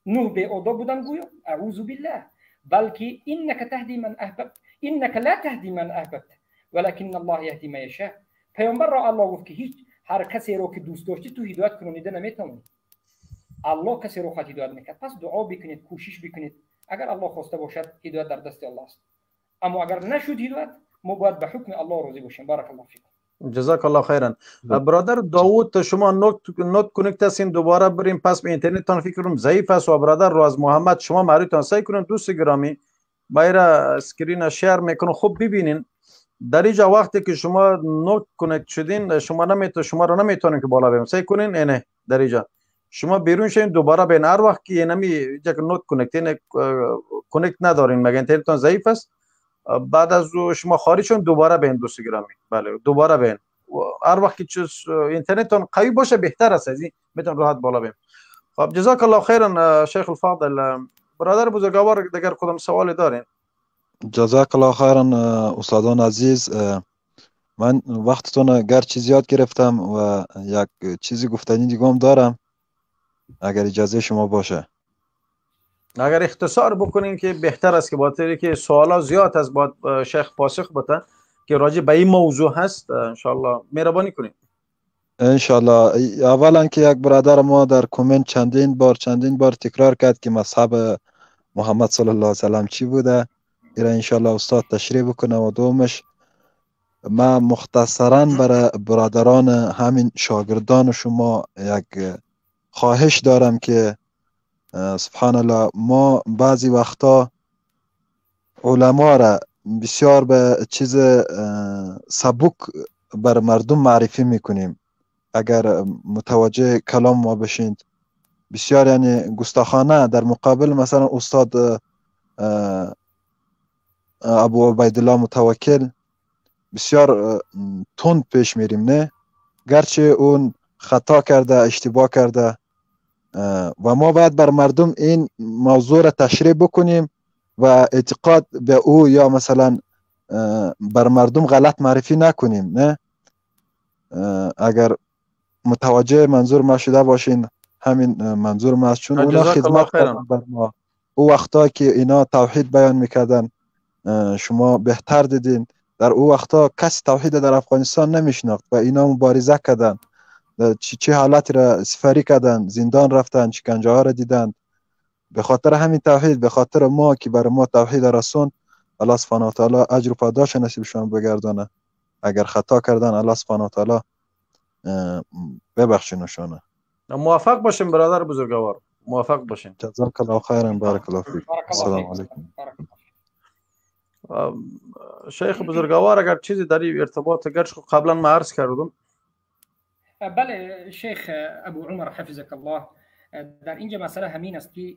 نوح بی آداب بودن گویا؟ اعوذ بالله. بلکه انک تهدی من احببت، انک لا تهدی من احببت ولكن الله یهدی من یشاء. پیامبر را الله گفت که هیچ هر کسی را که دوست داشتی تو هدایت کنونیده نمیتوانی، الله کسی را خود هدایت میکرد. پس دعا بکنید، کوشش بکنید، اگر الله خواسته باشد هدایت در دست الله است. اما اگر نشد هدایت، ما باید به حکم الله راضی باشیم. بارک الله فیکم. جزاک الله خیرا. برادر داوود شما not connect هستین، دوباره بریم پس به اینترنت تان فکر ضعیف است. و برادر راز محمد شما معروفتان سعی کنین دوست گرامی بایر screen share میکنم خوب ببینین. در اینجا وقتی که شما not connect شدین شما نمیتون، شما رو نمیتونین که بالا بریم. سعی کنین اینه در اینجا شما بیرون شین دوباره بین هر وقت که نمی یک not connect اینه connect ندارین مگه اینترنتتون ضعیف است، بعد از شما خارج شون دوباره بین دوست گرامی. بله دوباره بین، هر وقت که اینترنتتون قوی باشه بهتر است، از این میتون راحت بالا بریم. خب جزاک الله خیرا شیخ الفاضل. برادر بزرگوار دیگر کدام سوال دارین؟ جزاک الله خیرا استادان عزیز. من وقتتون گرچه زیاد گرفتم و یک چیزی گفتنی دیگه هم دارم اگر اجازه شما باشه. اگر اختصار بکنین که بهتر است، که با که سوالا زیاد است باید شیخ پاسخ بده که راجع به این موضوع هست. انشالله مهربانی کنین. انشالله. اولا که یک برادر ما در کامنت چندین بار تکرار کرد که مذهب محمد صلی الله علیه و سلم چی بوده، ایرا انشالله استاد تشریح بکنه. و دومش ما مختصرا برای برادران همین شاگردان شما یک خواهش دارم که سبحان الله ما بعضی وقتا علما را بسیار به چیز سبک بر مردم معرفی میکنیم. اگر متوجه کلام ما بشید بسیار یعنی گستاخانه در مقابل مثلا استاد ابو عبیدالله متوکل بسیار تند پیش میریم، نه؟ گرچه اون خطا کرده، اشتباه کرده و ما باید بر مردم این موضوع را تشریح بکنیم و اعتقاد به او یا مثلا بر مردم غلط معرفی نکنیم، نه؟ اگر متوجه منظور ما شده باشین همین منظور ما است، چون اونا خدمت کردن بر ما. او وقتا که اینا توحید بیان میکردن شما بهتر دیدین، در او وقتا کسی توحید در افغانستان نمیشناخت و اینا مبارزه کردن، چه حالتی را سفری کردن، زندان رفتن، شکنجه ها را دیدن، به خاطر همین توحید، به خاطر ما که بر ما توحید رسوند. الله سبحانه و تعالی اجر و پاداش نصیبشان بگردانه. اگر خطا کردن الله سبحانه و تعالی ببخشینشانه. موفق باشیم برادر بزرگوار، موفق باشین. جزاک الله خیرا، بارک الله فیک. السلام علیکم. شیخ بزرگوار اگر چیزی در این ارتباط، گرچه قبلا ما عرض کردم. بله شیخ ابو عمر حفظک الله، در اینجا مسئله همین است که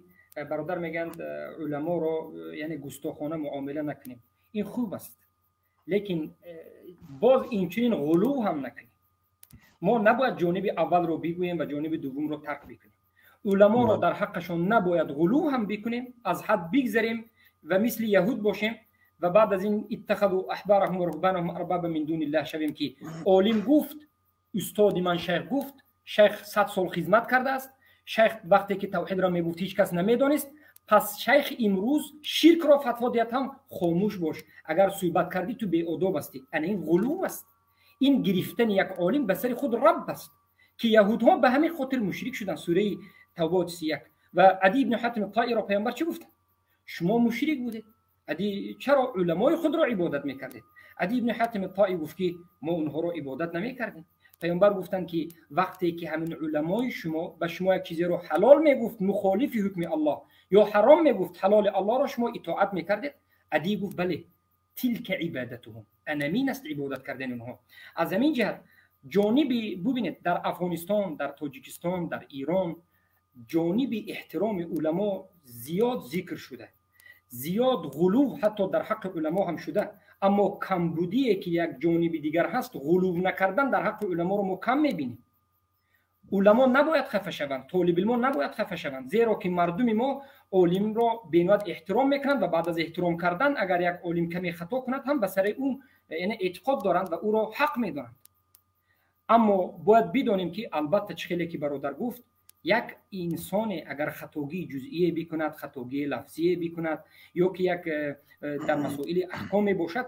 برادر میگند علما رو یعنی گستاخانه معامله نکنیم، این خوب است، لیکن باز این چنین غلو هم نکنیم. ما نباید جانب اول رو بگوییم و جانب دوم رو ترک بکنیم. علما رو در حقشون نباید غلو هم بکنیم، از حد بگذریم و مثل یهود باشیم و بعد از این اتخذوا احبارهم و رهبانهم اربابا من دون الله شویم که عالم گفت، استاد من شیخ گفت، شیخ 100 سال خدمت کرده است، شیخ وقتی که توحید را میگفت هیچ کس نمیدانست، پس شیخ امروز شرک را فتوا دهد هم خاموش باش، اگر صحبت کردی تو بی‌ادب هستی. یعنی این غلو است، این گرفتن یک عالم به سر خود رب است که یهودها به همین خاطر مشرک شدن. سوره توبه 31. و عدی بن حاتم طائی را پیامبر چی گفت؟ شما مشرک بودید، عدی چرا علمای خود را عبادت میکردید؟ عدی بن حاتم طائی گفت که ما اونها را عبادت نمیکردیم. پیامبر گفتند که وقتی که همین علمای شما به شما یک چیزی رو حلال میگفت مخالف حکم الله یا حرام میگفت حلال الله را شما اطاعت میکردید؟ عدی گفت بله، تلک عبادتهم، انمین است عبادت کردن اونها. از همین جهت جانبی ببینید در افغانستان، در تاجیکستان، در ایران جانب احترام علما زیاد ذکر شده، زیاد غلو حتی در حق علما هم شده، اما کمبودیه که یک جانب دیگر هست، غلو نکردن در حق علما رو ما کم میبینیم. علما نباید خفه شوند، طالب علم نباید خفه شوند، زیرا که مردم ما عالم را بینوت احترام میکنند و بعد از احترام کردن اگر یک عالم کمی خطا کند هم به سر اون یعنی اعتقاد دارند و او را حق میدانند. اما باید بدانیم که البته چه خیلی که برادر گفت، یک انسان اگر خطاگی جزئی بکند، خطاگی لفظی بکند یا که یک در مسائل احکام باشد،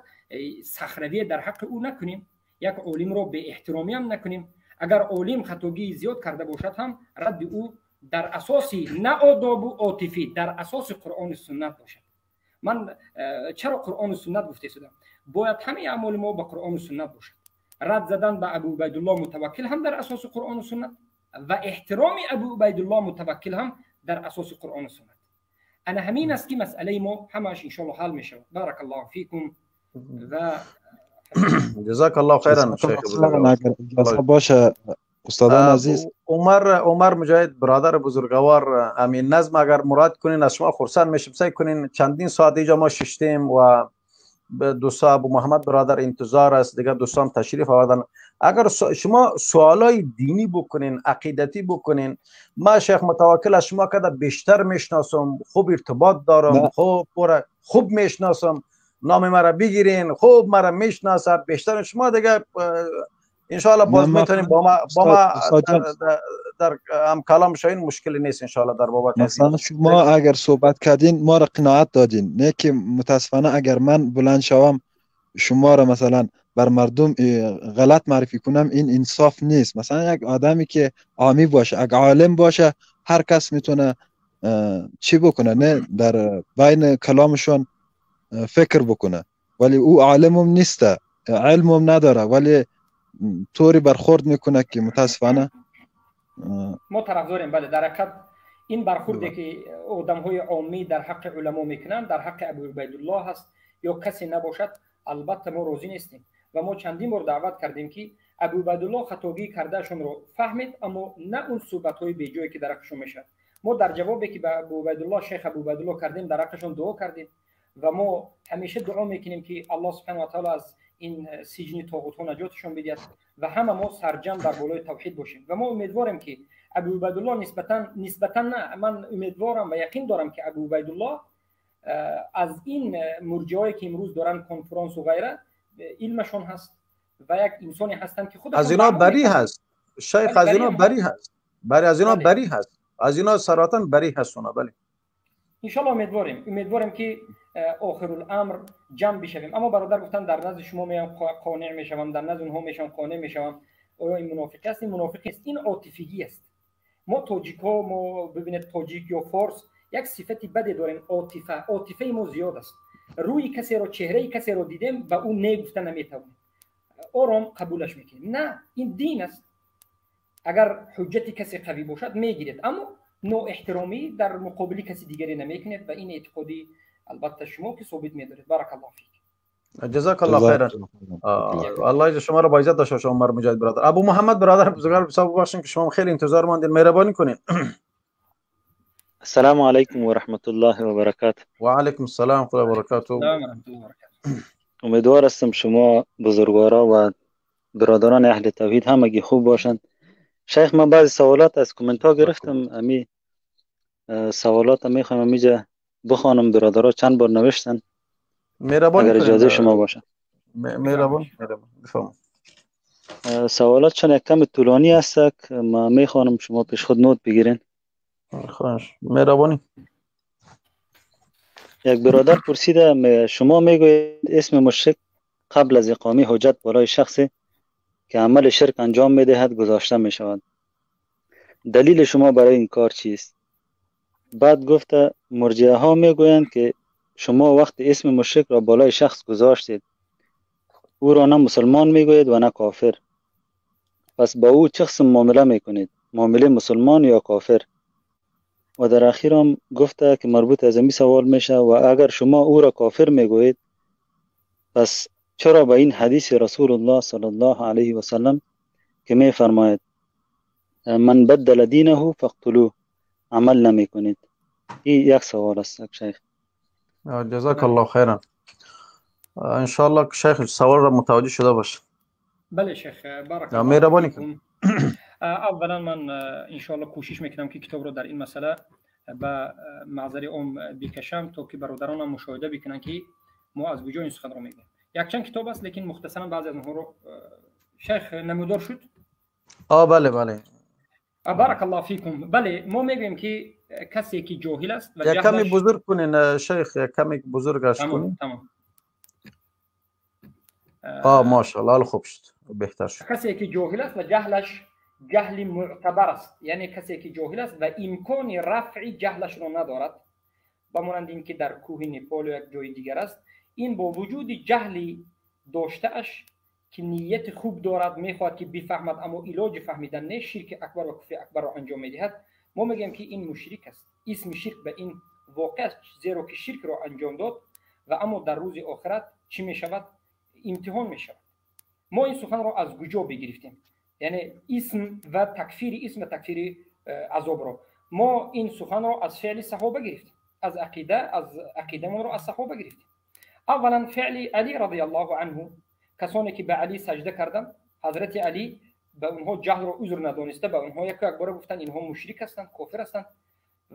سخروی در حق او نکنیم، یک عالم را به احترامی هم نکنیم. اگر عالم خطاگی زیاد کرده باشد هم رد او در اساس نه آداب و عاطفی، در اساس قرآن و سنت باشد. من چرا قرآن و سنت گفته شدم؟ باید همه اعمال ما با قرآن و سنت باشد. رد زدن به ابو عبیدالله متوکل هم در اساس قرآن و سنت و احترام ابو عبیدالله متوکل هم در اساس قرآن و سنت. انا همین است که مسئله ما همش ان شاء الله حل میشود. بارک الله فیکم و جزاک الله خیرا. شیخ اگر باشه استادان عزیز، عمر مجاهد برادر بزرگوار، امین نظم اگر مراد کنین از شما خرسند میشم. سعی کنین چندین ساعت اینجا ما ششتیم و دوستا ابو محمد برادر انتظار است، دیگه دوستان تشریف آوردن. اگر شما سوالای دینی بکنین، عقیدتی بکنین، ما شیخ متوکل از شما کده بیشتر میشناسم، خوب ارتباط دارم، خوب میشناسم، نام مرا بگیرین، خوب مرا میشناسه بیشتر شما دیگه. ان شاء الله باز میتونیم با ما در هم کلام شاین مشکلی نیست ان شاء الله در بابت. مثلا شما اگر صحبت کردین ما را قناعت دادین، نه که متاسفانه اگر من بلند شوم شما را مثلا بر مردم غلط معرفی کنم، این انصاف نیست. مثلا یک آدمی که عامی باشه، اگر عالم باشه هر کس میتونه چی بکنه، نه در بین کلامشون فکر بکنه، ولی او عالمم نیست، علمم نداره، ولی طوری برخورد میکنه که متاسفانه ما طرفداریم. بله در حقیقت این برخوردی که آدم‌های عامی در حق علما میکنن در حق ابو عبیدالله هست یا کسی نباشد، البته ما راضی نیستیم و ما چندین بار دعوت کردیم که ابو عبیدالله خطاگی کردهشون رو فهمید، اما نه اون صحبت‌های بیجایی که در حقشون میشد. ما در جوابی که به ابو عبیدالله شیخ ابو عبیدالله کردیم در حقشون دعا کردیم و ما همیشه دعا میکنیم که الله سبحانه و تعالی از این سجن طاغوت ها نجاتشون بدهد و همه ما سرجم در بالای توحید باشیم. و ما امیدواریم که ابو عبیدالله نسبتا نه، من امیدوارم و یقین دارم که ابو عبیدالله از این مرجعایی که امروز دارن کنفرانس و غیره علمشون هست و یک انسانی هستن که خودشون از اینا بری هست. شیخ از اینا بری هست، بری از اینا بری هست، از اینا صراحتا بری هست اونا. بله ان شاء الله امیدواریم که آخر الامر جمع بشویم. اما برادر گفتن در نزد شما میام قانع میشوم، در نزد اونها میشم قانع میشوم. آیا این منافقی است؟ این منافقی است، این عاطفگی است. ما تاجیک ها، ما ببینید تاجیک یا فارس یک صفتی بدی داریم، عاطفه ما زیاد است. روی کسی رو، چهره کسی رو دیدیم به او نه گفته نمیتوانیم، آرام قبولش میکنیم. نه، این دین است. اگر حجت کسی قوی باشد میگیرید، اما نوع احترامی در مقابل کسی دیگری نمیکنید و این اعتقادی البته شما که ثابت میدارید. بارک الله فیک. جزاک الله خیرا. الله شما رو با عزت داشته باشه عمر مجاهد برادر. ابو محمد برادر بزرگوار، بسیار ببخشید که شما خیلی انتظار ماندین، مهربانی کنین. السلام علیکم و رحمت الله و برکاته. و علیکم السلام و برکاته. امیدوار هستم شما بزرگوارا و برادران اهل توحید همگی خوب باشند. شیخ، من بعضی سوالات از کامنت ها گرفتم، امی سوالات میخوایم امیجا بخوانم. برادرها چند بار نوشتن، مهربانی اگر اجازه شما باشه. مهربان بفرمایید. سوالات چون یک کم طولانی است، ما میخوانم، شما پیش خود note بگیرین. خواهش، مهربانی. یک برادر پرسیده شما میگویید اسم مشرک قبل از اقامه حجت بالای شخصی که عمل شرک انجام میدهد گذاشته میشود، دلیل شما برای این کار چیست؟ بعد گفته مرجعه ها میگویند که شما وقت اسم مشرک را بالای شخص گذاشتید، او را نه مسلمان میگویید و نه کافر، پس با او چه قسم معامله میکنید؟ معامله مسلمان یا کافر؟ و در اخیر هم گفته که مربوط از این سوال میشه و اگر شما او را کافر میگویید پس چرا به این حدیث رسول الله صلی الله علیه و سلم که میفرماید من بدل دینه فاقتلوه عمل نمیکنید؟ این یک سوال است شیخ. جزاک الله خیرا. انشاءالله که شیخ سوال را متوجه شده باشه. بله شیخ، بارک الله مهربانی کنید. اولا من انشاءالله کوشش میکنم که کتاب رو در این مسئله به معذر عام بکشم تا که برادرانم مشاهده بکنن که ما از کجا این سخن رو میگیم. یک چند کتاب است، لیکن مختصرا بعضی از اونها رو شیخ نمودار شد. بله بله. بارک الله فیکم. بله، ما میگیم که کسی که جاهل است و یک کمی بزرگ کنین شیخ، یک کمی بزرگش کنین. تمام. ماشاءالله، خوب شد، بهتر شد. کسی که جاهل است و جهلش جهل معتبر است، یعنی کسی که جاهل است و امکان رفع جهلش را ندارد، با مانند اینکه در کوه نپال و یک جای دیگر است، این با وجود جهل داشته‌اش که نیت خوب دارد، میخواهد که بفهمد اما علاج فهمیدن نه، شرک اکبر و کفر اکبر را انجام میدهد، ما میگیم که این مشرک است. اسم شرک به این واقع است، زیرا که شرک را انجام داد و اما در روز آخرت چی میشود؟ امتحان میشود. ما این سخن را از کجا بگرفتیم؟ یعنی اسم و تکفیر اسم و تکفیر عذاب را ما این سخن را از فعل صحابه گرفتیم، از عقیده، از عقیده را از صحابه گرفتیم. اولا فعل علی رضی الله عنه، کسانی که به علی سجده کردند، حضرت علی به اونها جهل را عذر ندانسته، به اونها یک یک بار گفتند اینها مشرک هستند، کافر هستند،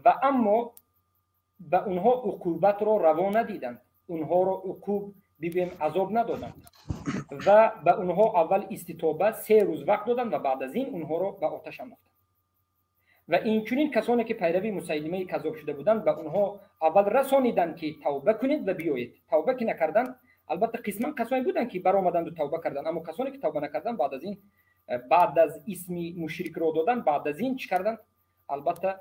و اما به اونها عقوبت را روا ندیدند، اونها را عقوب بگویم عذاب ندادند و به اونها اول استتابه 3 روز وقت دادند و بعد از این اونها را به آتش انداختند. و اینچنین کسانی که پیروی مسیلمه کذاب شده بودند به اونها اول رسانیدند که توبه کنید و بیایید، توبه که نکردند، البته قسما کسانی بودند که برآمدند و توبه کردند، اما کسانی که توبه نکردند بعد از این، بعد از اسم مشرک را دادن، بعد از این چی کردند؟ البته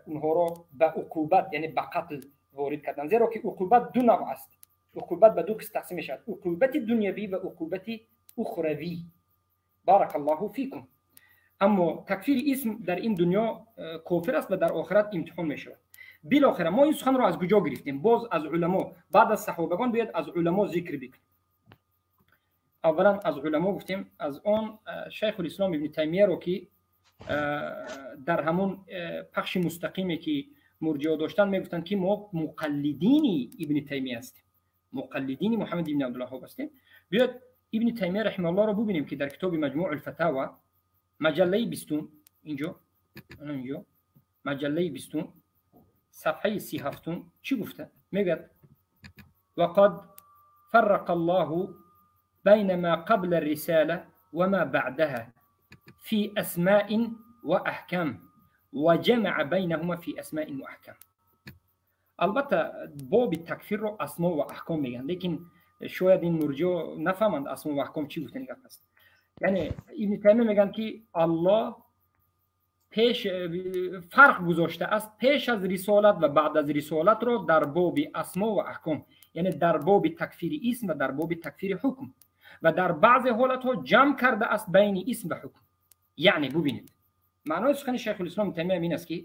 اونها را به عقوبت یعنی به قتل وارد کردند، زیرا که عقوبت دو نوع است. عقوبت به دو قسم تقسیم میشود، عقوبت دنیوی و عقوبت اخروی. بارک الله فیکم. اما تکفیر اسم در این دنیا کافر است و در آخرت امتحان میشود. بالاخره ما این سخن را از کجا گرفتیم؟ باز از علما، بعد از صحابگان باید از علما ذکر بکنیم. اولا از علما گفتیم، از آن شیخ الاسلام ابن تیمیه رو که در همون پخش مستقیمی که مرجعه داشتن میگفتند که ما مقلدین ابن تیمیه هستیم، مقلدین محمد ابن عبدالوهاب هستیم. بیاد ابن تیمیه رحمه الله رو ببینیم که در کتاب مجموع الفتاوی مجله 20، اینجا مجله 20 صفحه 37 چی گفته؟ میگه وقد فرق الله بين ما قبل الرسالة وما بعدها في أسماء وأحكام وجمع بينهما في أسماء وأحكام. البته باب تکفیر رو اسما و احکام میگن، لیکن شاید این مرجع نفهمند اسما و احکام چی گفتن گپ است. یعنی ابن تیمیه میگن که الله پیش فرق گذاشته است پیش از رسالت و بعد از رسالت رو در باب اسما و احکام، یعنی در باب تکفیر اسم و در باب تکفیر حکم و در بعض حالتها جمع کرده است بین اسم و حکم. یعنی ببینید معنای سخن شیخ الاسلام تیمیه این است که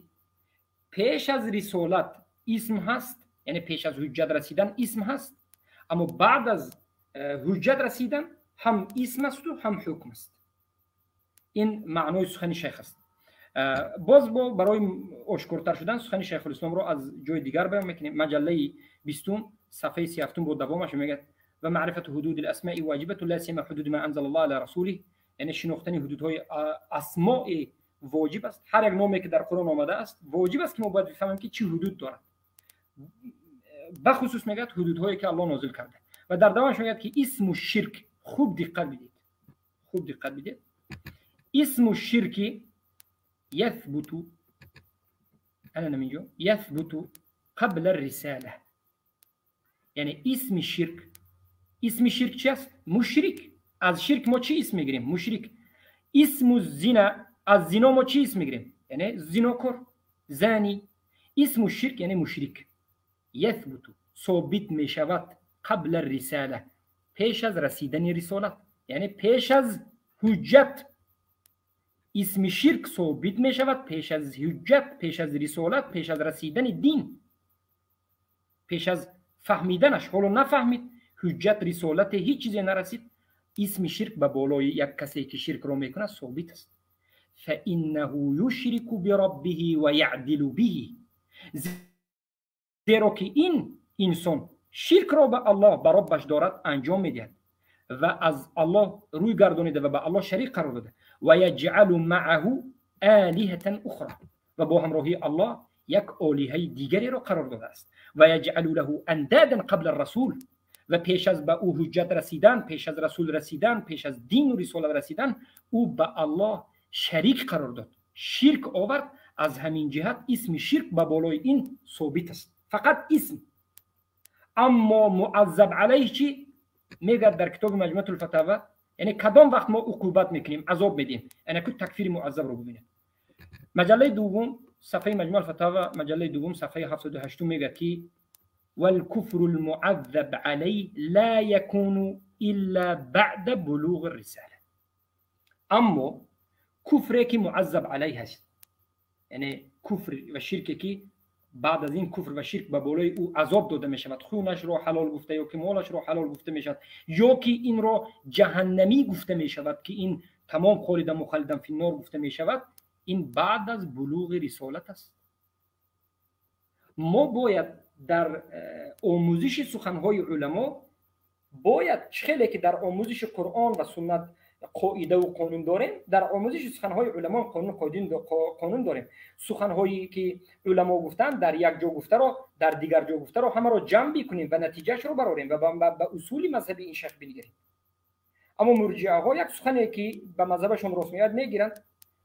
پیش از رسالت اسم هست، یعنی پیش از حجت رسیدن اسم هست، اما بعد از حجت رسیدن هم اسم است و هم حکم است. این معنای سخن شیخ است. باز با برای آشکارتر شدن سخن شیخ الاسلام رو از جای دیگر بیان میکنیم. مجله 20 صفحه 37 با دوامش میگه و معرفت حدود الاسماء واجبه لا سیما حدود ما انزل الله علی رسوله، یعنی شناختن حدودهای اسماء واجب است. هر یک نامی که در قرآن آمده است واجب است که ما باید بفهمیم که چه حدود دارد. بخصوص میگه حدودهایی که الله نازل کرده و در دوامش میگه که اسم الشرک، خوب دقت بدید، خوب دقت بدید، اسم الشرک يثبت أنا من يثبت قبل الرسالة. یعنی اسم شرک، اسم شرک چی است؟ مشرک. از شرک ما چی اسم میگیریم؟ مشرک. اسم الزنا، از زنا ما چی اسم میگیریم؟ یعنی زناکار، زانی. اسم الشرک یعنی مشرک. يثبت ثابت میشود قبل الرسالة، پیش از رسیدن رسالت، یعنی پیش از حجت. اسم شرک ثابت می شود پیش از حجت، پیش از رسالت، پیش از رسیدن دین، پیش از فهمیدنش. حالا نفهمید حجت، رسالت، هیچ چیزی نرسید، اسم شرک به بالای یک کسی که شرک رو میکنه ثابت است. فانه یشرک بربه و یعدل به، زیرا که این انسان شرک را به الله، به ربش دارد انجام میدهد و از الله روی گردانیده و به الله شریک قرار داده. و یجعل معه آلهة اخرى، و با همراهی الله یک آلهه دیگری را قرار داده است. و یجعل له اندادا قبل الرسول، و پیش از به او حجت رسیدن، پیش از رسول رسیدن، پیش از دین و رسالت رسیدن، او به الله شریک قرار داد، شرک آورد. از همین جهت اسم شرک به بالای این ثابت است، فقط اسم. اما معذب علیه چی میگه در کتاب مجموعه الفتاوی؟ یعنی کدام وقت ما عقوبت میکنیم، عذاب میدیم، یعنی که تکفیر معذب رو ببینید. مجله دوم صفحه مجموعه الفتاوی، مجله دوم صفحه 78 میگه که والكفر المعذب عليه لا يكون الا بعد بلوغ الرساله. اما کفری که معذب علیه هست، یعنی کفر و شرکی که بعد از این کفر و شرک به بالای او عذاب داده می شود، خونش را حلال گفته یا که مالش را حلال گفته می شود، یا که این را جهنمی گفته می شود که این تمام خالدن مخلدن فی النار گفته می شود، این بعد از بلوغ رسالت است. ما باید در آموزش سخنهای علما، باید خیلی که در آموزش قرآن و سنت قاعده و قانون داریم، در آموزش سخنهای علما قانون داریم. سخنهایی که علما گفتن در یک جا گفته را در دیگر جا گفته را همه را جمع بکنیم و نتیجهش رو برآوریم و به اصول مذهبی این شیخ بنگریم. اما مرجعه ها یک سخنی که به مذهبشون راست میاد میگیرند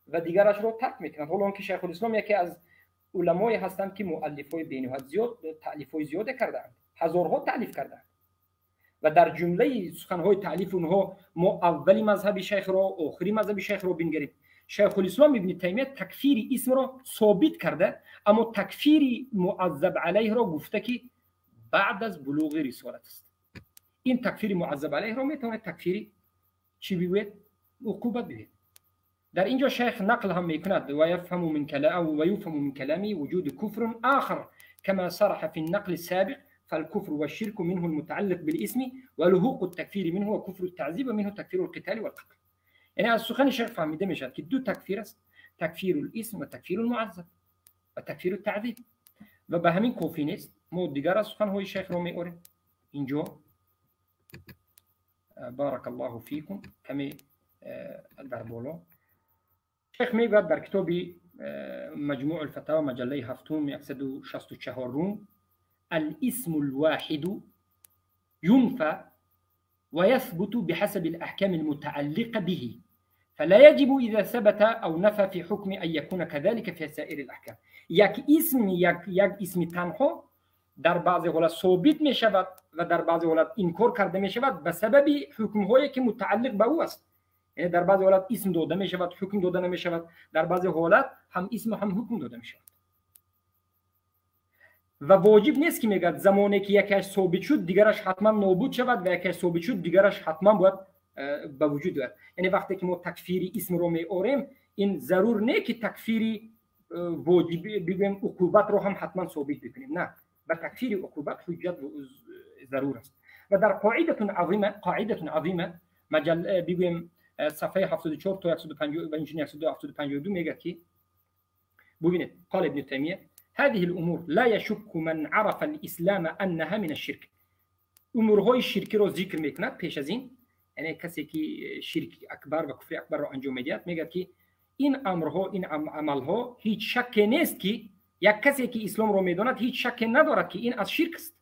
و دیگرش رو ترک میکنند. حالا که شیخ الاسلام یکی از علمای هستند که مؤلفای بینهایت زیاد، تالیفای زیاد کردند، هزارها تالیف کردند و در جمله سخنهای تالیف اونها ما اولی مذهب شیخ را، آخری مذهب شیخ را بنگریم. شیخ الاسلام ابن تیمیه تکفیر اسم را ثابت کرده، اما تکفیر معذب علیه را گفته که بعد از بلوغ رسالت است. این تکفیر معذب علیه را میتونه تکفیر چی بگوید؟ عقوبت بگوید. در اینجا شیخ نقل هم میکند و یفهم من کلام و یفهم من کلامی وجود کفر آخر كما صرح في النقل السابق فالكفر والشرك منه المتعلق بالاسم ولحوق التكفير منه وكفر التعذيب ومنه تكفير القتال والقتل. یعنی از سخن شیخ فهمیده میشد که دو تکفیر است، تکفیر الاسم و تکفیر المعذب و تکفیر التعذیب، و به همین کافی نیست. ما دیگر از سخنهای شیخ رو میآوریم اینجا. بارک الله فیکم. کمی در بالا شیخ میگوید در کتاب مجموع الفتاوى مجله هفتم 164 الاسم الواحد ينفى ويثبت بحسب الأحكام المتعلقة به، فلا يجب إذا ثبت أو نفى في حكم أن يكون كذلك في سائر الأحكام. یک اسم، یک اسم تنها در بعضی حالات ثابت می شود و در بعضی حالات انکار کرده می شود به سبب حکم هایی که متعلق به او است. یعنی در بعضی حالات اسم داده می شود، حکم داده نمی شود، در بعضی حالات هم اسم هم حکم داده می شود. و واجب نیست که میگه زمانی که یکیش ثابت شد دیگرش حتما نابود شود و یکیش ثابت شد دیگرش حتما باید به وجود بیاد. یعنی وقتی که ما تکفیری اسم رو میآوریم این ضرور نه که تکفیری واجب بگویم عقوبت رو هم حتما ثابت بکنیم، نه، به تکفیر عقوبت حجت ضرور است. و در قاعده عظیمه مجله بگویم صفحه 74 تا 150 و اینجوری 152 میگه که ببینید قال ابن تیمیه هذه الامور لا يشك من عرف الاسلام انها من الشرك. امورهای شرکی رو ذکر میکند پیش از این، یعنی کسی که شرک اکبر و کفر اکبر رو انجام میدهد میگه که این امرها این عملها هیچ شک نیست که یک کسی که اسلام رو میداند هیچ شک ندارد که این از شرک است.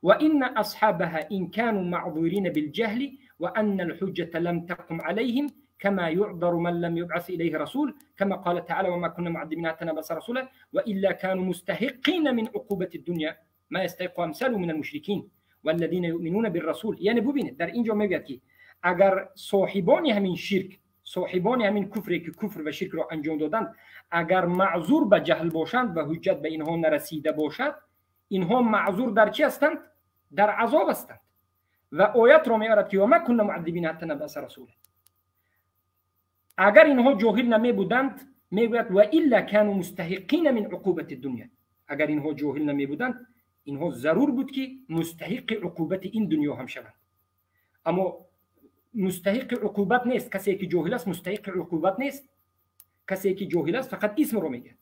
وان اصحابها ان كانوا معذورين بالجهل وان الحجه لم تقم عليهم كما يعذر من لم يبعث اليه رسول كما قال تعالى وما كنا معذبين حتى نبعث رسولا والا كانوا مستحقين من عقوبه الدنيا ما يستحق امثاله من المشركين والذين يؤمنون بالرسول. یعنی ببینید در اینجا میگه که اگر صاحبان همین شرک، صاحبان همین کفری که کفر و شرک را انجام دادند، اگر معذور به جهل باشند و حجت به اینها نرسیده باشد، اینها معذور در چی هستند؟ در عذاب هستند. و آیت را میآورد که وما كنا معذبین حتی نبعث رسولا. اگر اینها جاهل نمی بودند میگوید و الا كانوا مستحقین من عقوبت الدنیا. اگر اینها جاهل نمی بودند اینها ضرور بود که مستحق عقوبت این دنیا هم شوند. اما مستحق عقوبت نیست کسی که جاهل است، مستحق عقوبت نیست. کسی که جاهل است فقط اسم رو میگه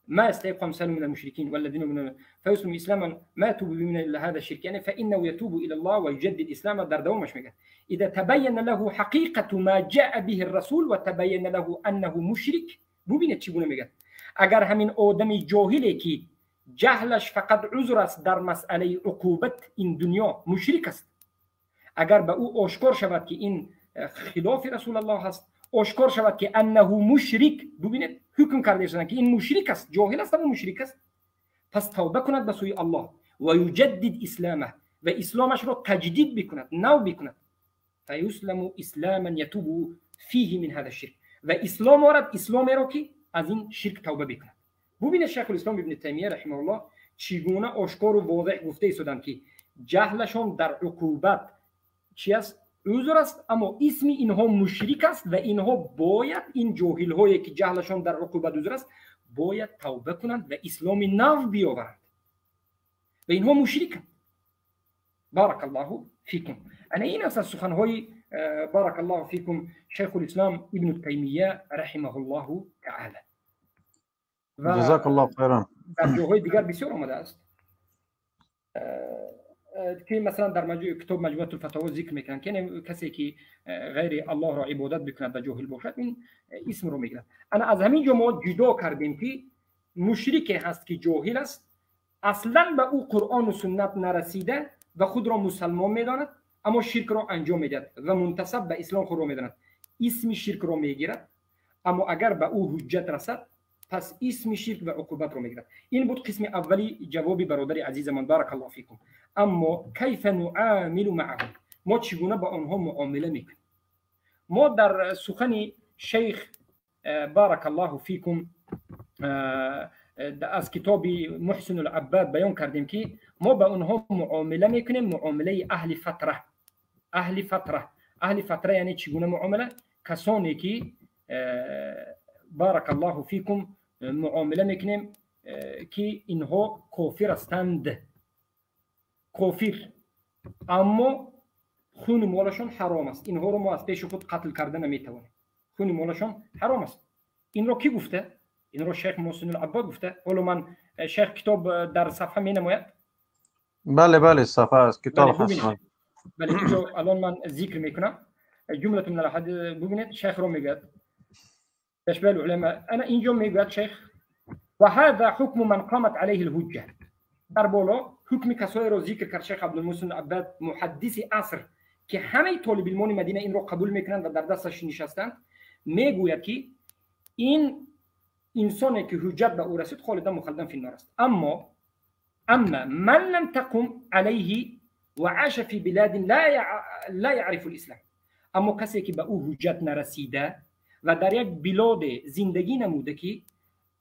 ما يستحق امثال من المشركين والذين من فيسلم اسلاما ما يتوب من هذا الشرك، يعني فانه يتوب الى الله ويجدد اسلامه. در دومش میگه اذا تبين له حقيقه ما جاء به الرسول وتبين له انه مشرك. ببینید چگونه میگه اگر همین آدم جاهلی که جهلش فقط عذر است در مسئله عقوبت این دنیا مشرک است، اگر به او آشکار شود که این خلاف رسول الله است، آشکار شود که انه مشرک، ببینید حکم کرده شدن که این مشرک است، جاهل است اما مشرک است، پس توبه کند به سوی الله و یجدد اسلامه و اسلامش را تجدید بکند، نو بکند، فیسلم اسلاما یتوب فیه من هذا الشرک، و اسلام آرد اسلام را که از این شرک توبه بکند. ببینید شیخ الاسلام ابن تیمیه رحمه الله چگونه آشکار و واضح گفته ایستادند که جهلشان در عقوبت چی است؟ عذر است، اما اسم اینها مشرک است و اینها باید این جاهل هایی که جهلشان در عقوبت عذر است باید توبه کنند و اسلام نو بیاورند و اینها مشرکند. بارک الله فیکم. انا این است سخنهای بارک الله فیکم شیخ الاسلام ابن تیمیه رحمه الله تعالی. جزاک الله خیرا. در جاهای دیگر بسیار آمده است که مثلا در کتاب مجموعه الفتاوا ذکر میکنن که کسی که غیر الله را عبادت بکند و جاهل باشد این اسم رو میگیرد. انا از همین جا ما جدا کردیم که مشرک هست که جاهل است، اصلا به او قرآن و سنت نرسیده و خود را مسلمان میداند اما شرک را انجام میدهد و منتسب به اسلام خود را میداند، اسم شرک را میگیرد، اما اگر به او حجت رسد پس اسم شرک و عقوبت رو میگیرد. این بود قسم اولی جواب برادر عزیزمان بارک الله فیکم. اما کیف نعامل معهم، ما چگونه با آنها معامله میکنیم؟ ما در سخن شیخ بارک الله فیکم از کتاب محسن العباد بیان کردیم که ما با آنها معامله میکنیم معامله اهل فتره. اهل فتره، اهل فتره یعنی چگونه معامله؟ کسانی که بارک الله فیکم معامله میکنیم که اینها کافر هستند، کافر اما خون مالشون حرام است، اینها رو ما از پیش خود قتل کرده نمیتوانیم، خون مالشون حرام است. این رو کی گفته؟ این رو شیخ محسن العباد گفته. حالا من شیخ کتاب در صفحه می نماید؟ بله بله صفحه است، کتاب هست. بله اینجا الان من ذکر میکنم جمله من الحديث. ببینید شیخ رو میگه تشبيه العلماء. انا اینجا میگوید شیخ وهذا حكم من قامت عليه الحجه. در بالا حکم کسایی رو ذکر کرد شیخ عبدالمحسن عباد محدث عصر که همه طالب علمان مدینه این رو قبول میکنند و در دستش نشستند، میگوید که این انسانی که حجت به او رسید خالدا مخلدا فی النار است. اما من لم تقم عليه وعاش في بلاد لا يعرف الاسلام، اما کسی که به او حجت نرسیده و در یک بلاد زندگی نموده که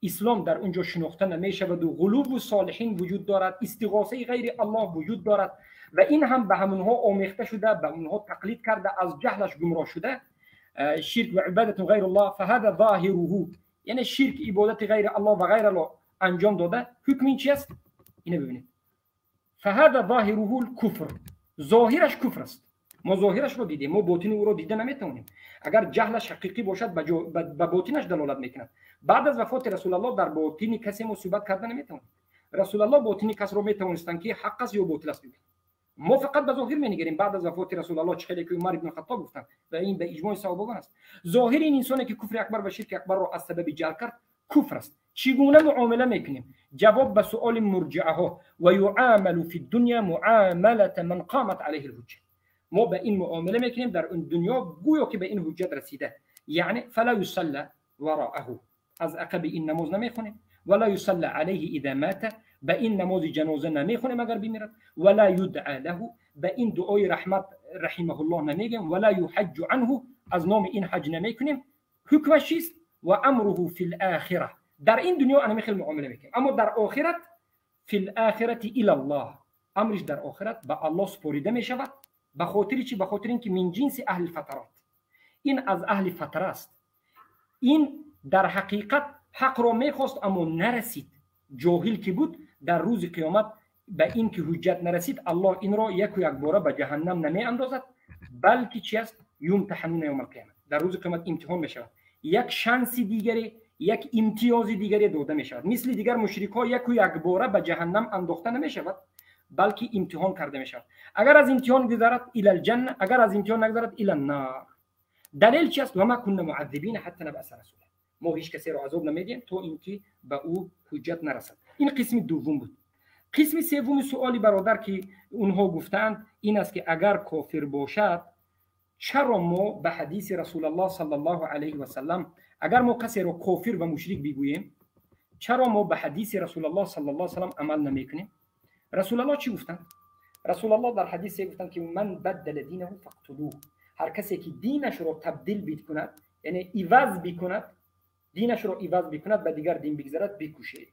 اسلام در اونجا شناخته نمیشود و غلو و صالحین وجود دارد، استغاثه غیر الله وجود دارد و این هم به همونها آمیخته شده، به اونها تقلید کرده، از جهلش گمراه شده، شرک و عبادت غیر الله فهذا ظاهره، یعنی شرک عبادت غیر الله و غیر الله انجام داده، حکم این چی است؟ اینو ببینید، فهذا ظاهره الكفر، ظاهرش کفر است. ما ظاهرش رو دیدیم، ما باطن او رو دیده نمیتونیم. اگر جهلش حقیقی باشد به باطنش دلالت میکند. بعد از وفات رسول الله در باطن کسی ما صحبت کرده نمیتونیم. رسول الله باطن کس رو میتونستند که حق است یا باطل است بگن. ما فقط به ظاهر می‌نگریم. بعد از وفات رسول الله چه خیلی که عمر ابن خطاب گفتند و این به اجماع صحابگان است، ظاهر این انسانی که کفر اکبر و شرک اکبر رو از سبب جهل کرد کفر است. چگونه معامله میکنیم؟ جواب به سؤال مرجعه ها، و یعامل فی الدنیا معامله من قامت علیه الحجه. ما به این معامله میکنیم در این دنیا گویا که به این حجت رسیده، یعنی فلا یصلی وراءه، از عقب این نماز نمیخونیم، ولا یصلی علیه اذا مات، به این نماز جنازه نمیخونیم اگر بمیرد، ولا یدعى له، به این دعای رحمت رحمه الله نمیگیم، ولا یحج عنه، از نام این حج نمیکنیم. حکمش چیست؟ و امره فی الاخره، در این دنیا انا میخیل معامله میکنیم، اما در آخرت فی الاخره الی الله، امرش در آخرت به الله سپریده میشود. به خاطر چی؟ به خاطر اینکه من جنس اهل فترات، این از اهل فتره است. این در حقیقت حق را میخواست اما نرسید، جاهل که بود در روز قیامت به این که حجت نرسید الله این را یک و یک باره به جهنم نمی اندازد، بلکه چی است؟ یمتحنون یوم القیامت، در روز قیامت امتحان میشود، یک شانس دیگری، یک امتیاز دیگری داده میشود. مثل دیگر مشرک ها یک و یک باره به جهنم انداخته نمیشود، بلکه امتحان کرده میشود. اگر از امتحان گذرد الی الجنه، اگر از امتحان نگذرد الی النار. دلیل چی است؟ و ما كنا معذبین حتی نبعث رسولا، ما هیچ کسی را عذاب نمیدیم تا اینکه به او حجت نرسد. این قسم دوم بود. قسم سوم سوالی برادر که اونها گفتند این است که اگر کافر باشد چرا ما به حدیث رسول الله صلی الله علیه و سلم، اگر ما کسی را کافر و مشرک بگوییم چرا ما به حدیث رسول الله صلی الله علیه و سلم عمل نمیکنیم؟ رسول الله چی گفتند؟ رسول الله در حدیث گفتند که من بدل دینه فاقتلوه، هر کسی که دینش را تبدیل بکند، یعنی عوض بکند، دینش را عوض بکند به دیگر دین بگذرد، بکشید.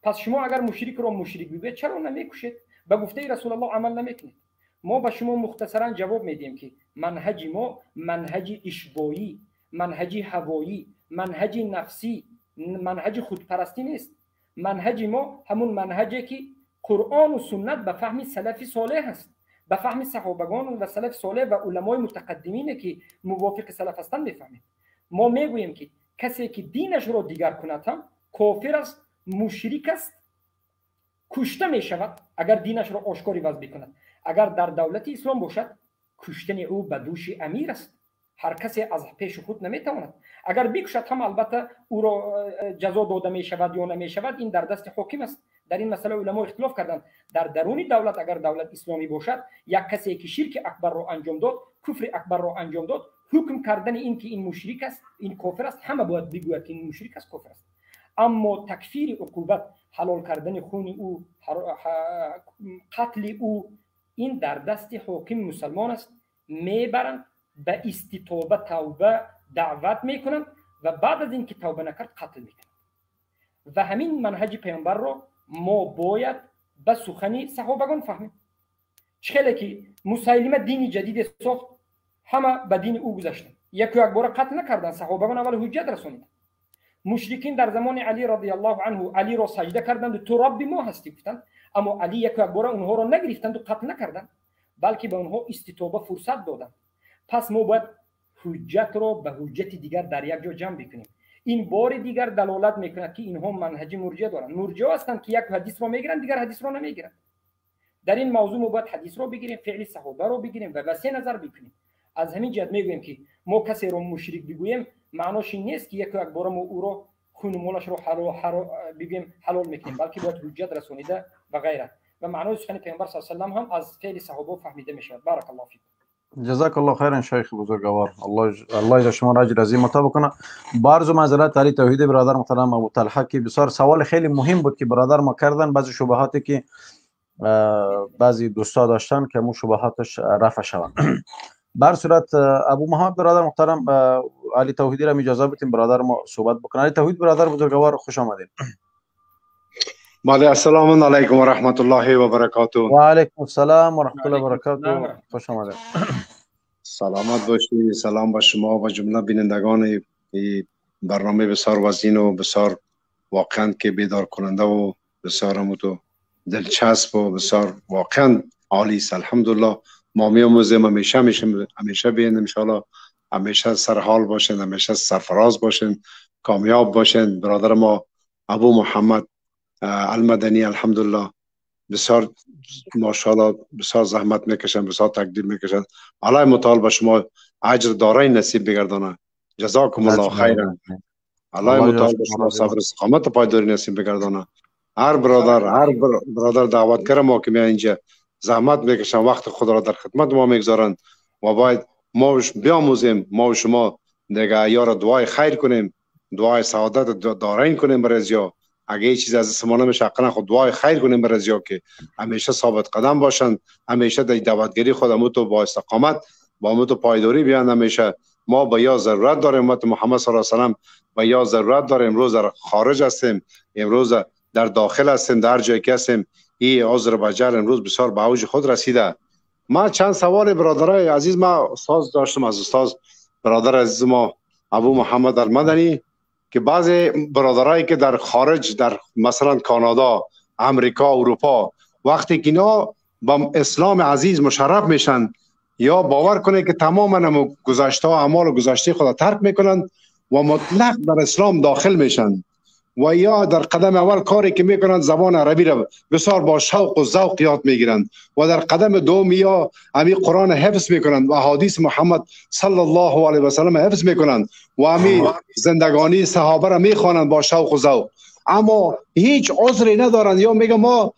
پس شما اگر مشرک را مشرک بگویید چرا نمیکشید؟ به گفته رسول الله عمل نمیکنید. ما به شما مختصرا جواب میدیم که منهج ما منهج اشباعی، منهج هوایی، منهج نفسی، منهج خودپرستی نیست. منهج ما همون منهجی که قرآن و سنت به فهم سلف صالح است، به فهم صحابگان و سلف صالح و علمای متقدمین که موافق سلف هستند میفهمیم. ما میگوییم که کسی که دینش را دیگر کند هم کافر است، مشرک است، کشته میشود اگر دینش را آشکار عوض بکند. اگر در دولت اسلام باشد کشتن او به دوش امیر است، هر کسی از پیش خود نمیتواند. اگر بکشد هم البته او را جزا داده میشود یا نمیشود، این در دست حاکم است. در این مسئله علما اختلاف کردند. در درون دولت اگر دولت اسلامی باشد، یک کسی که شرک اکبر را انجام داد، کفر اکبر را انجام داد، حکم کردن این که این مشرک است، این کافر است، همه باید بگوید که این مشرک است، کافر است. اما تکفیر عقوبت، حلال کردن خون او، قتل او، این در دست حاکم مسلمان است. میبرند به استتابه توبه دعوت میکنند و بعد از اینکه توبه نکرد قتل میکنند. و همین منهج پیامبر را ما باید به سخن صحابگان فهمیم. چخیلی که مسیلمه دین جدید ساخت، همه به دین او گذشتند، یک و یک بار قتل نکردند. صحابگان اول حجت رسانیدند. مشرکین در زمان علی رضی الله عنه علی را سجده کردند و تو رب ما هستی گفتند، اما علی یک و یک بار اونها را نگرفتند و قتل نکردند، بلکه به اونها استتابه فرصت دادند. پس ما باید حجت را به حجت دیگر در یک جا جمع بکنیم. این بار دیگر دلالت میکند که اینها منهج مرجئه دارند. مرجئه هستند که یک حدیث را میگیرند، دیگر حدیث را نمیگیرند. در این موضوع ما باید حدیث را بگیریم، فعل صحابه را بگیریم و وسیع نظر بکنیم. از همین جهت میگوییم که ما کسی را مشرک بگوییم معناش این نیست که یک و یک بار ما او را خون مالش را بگیم حلال میکنیم، بلکه باید حجت رسانیده و غیره. و معنای سخن پیامبر صلی الله علیه و سلم هم از فعل صحابه فهمیده میشود. بارک الله فیک. جزاک الله خیرا شیخ بزرگوار، الله شما را اجر عظیم عطا بکنه. با عرض و معذرت علی توحید برادر محترم ابو طلحه که بسیار سوال خیلی مهم بود که برادر ما کردن، بعضی شبهاتی که بعضی دوستا داشتن که مو شبهاتش رفع شوند. بر صورت ابو محمد برادر محترم، علی توحیدی را اجازه بدیم برادر ما صحبت بکنه. علی توحید برادر بزرگوار، خوش آمدید. بله، السلام علیکم و رحمت الله و برکاته. و علیکم السلام و رحمت الله و برکاته، خوش آمدید. سلامت باشید. سلام به شما و جمله بینندگان برنامه بسیار وزین و بسیار واقعا که بیدار کننده و بسیار هم تو دلچسب و بسیار واقعا عالی است. الحمدلله ما می‌آموزیم، همیشه همیشه بین ان شاء الله، همیشه سرحال باشین، همیشه سرفراز باشین، کامیاب باشین. برادر ما ابو محمد المدنی الحمدلله بسیار ماشاءالله بسیار زحمت میکشن، بسیار تقدیر میکشن. الله متعال به شما اجر دارین نصیب بگردانه. جزاکم الله خیرا. الله متعال به شما صبر استقامت پایداری نصیب بگردانه. هر برادر دعوتگر ما که میان اینجا زحمت میکشن، وقت خود را در خدمت ما میگذارند و باید ما بیاموزیم، ما و شما دیگه یار دعای خیر کنیم، دعای سعادت دارین کنیم برای ازیا. اگه یه چیز از اسمان نمیشه حقا خود دعای خیر کنیم برای ازیا که همیشه ثابت قدم باشند، همیشه در دعوتگری خود تو با استقامت با تو پایداری بیان. همیشه ما با یا ضرورت داریم، امت محمد صلی الله علیه و سلم با یا ضرورت داریم. امروز در خارج هستیم، امروز در داخل هستیم، در جایی که هستیم این آذربایجان امروز بسیار به اوج خود رسیده. ما چند سوال برادرای عزیز ما استاد داشتم از استاد برادر عزیز ما ابو محمد المدنی که بعضی برادرایی که در خارج، در مثلا کانادا، امریکا، اروپا، وقتی که اینا با اسلام عزیز مشرف میشن یا باور کنه که تماما گذشته و اعمال گذشته خود ترک میکنن و مطلق در اسلام داخل میشن و یا در قدم اول کاری که میکنن زبان عربی را بسیار با شوق و ذوق یاد میگیرند و در قدم دوم یا امی قرآن حفظ میکنند و احادیث محمد صلی الله علیه و سلم حفظ میکنند و امی زندگانی صحابه را میخوانند با شوق و ذوق، اما هیچ عذری ندارند. یا میگه ما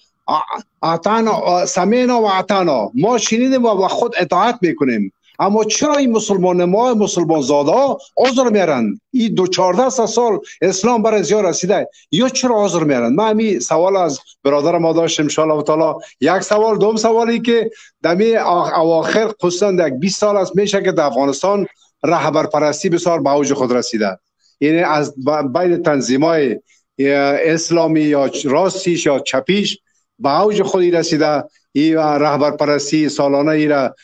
اعطانا سمینا و اعطانا، ما شنیدیم و خود اطاعت میکنیم. اما چرا این مسلمان ما مسلمان زاده عذر میارن؟ این 14 سال اسلام برای زیاد رسیده، یا چرا عذر میارن؟ ما همین سوال از برادر ما داشتیم ان شاء الله تعالی. یک سوال. دوم سوالی که دمی اواخر خصوصا در 20 سال است میشه که در افغانستان رهبر پرستی بسیار به اوج خود رسیده، یعنی از بین تنظیمای اسلامی یا راستیش یا چپیش به اوج خود رسیده. این رهبر پرستی سالانه ای را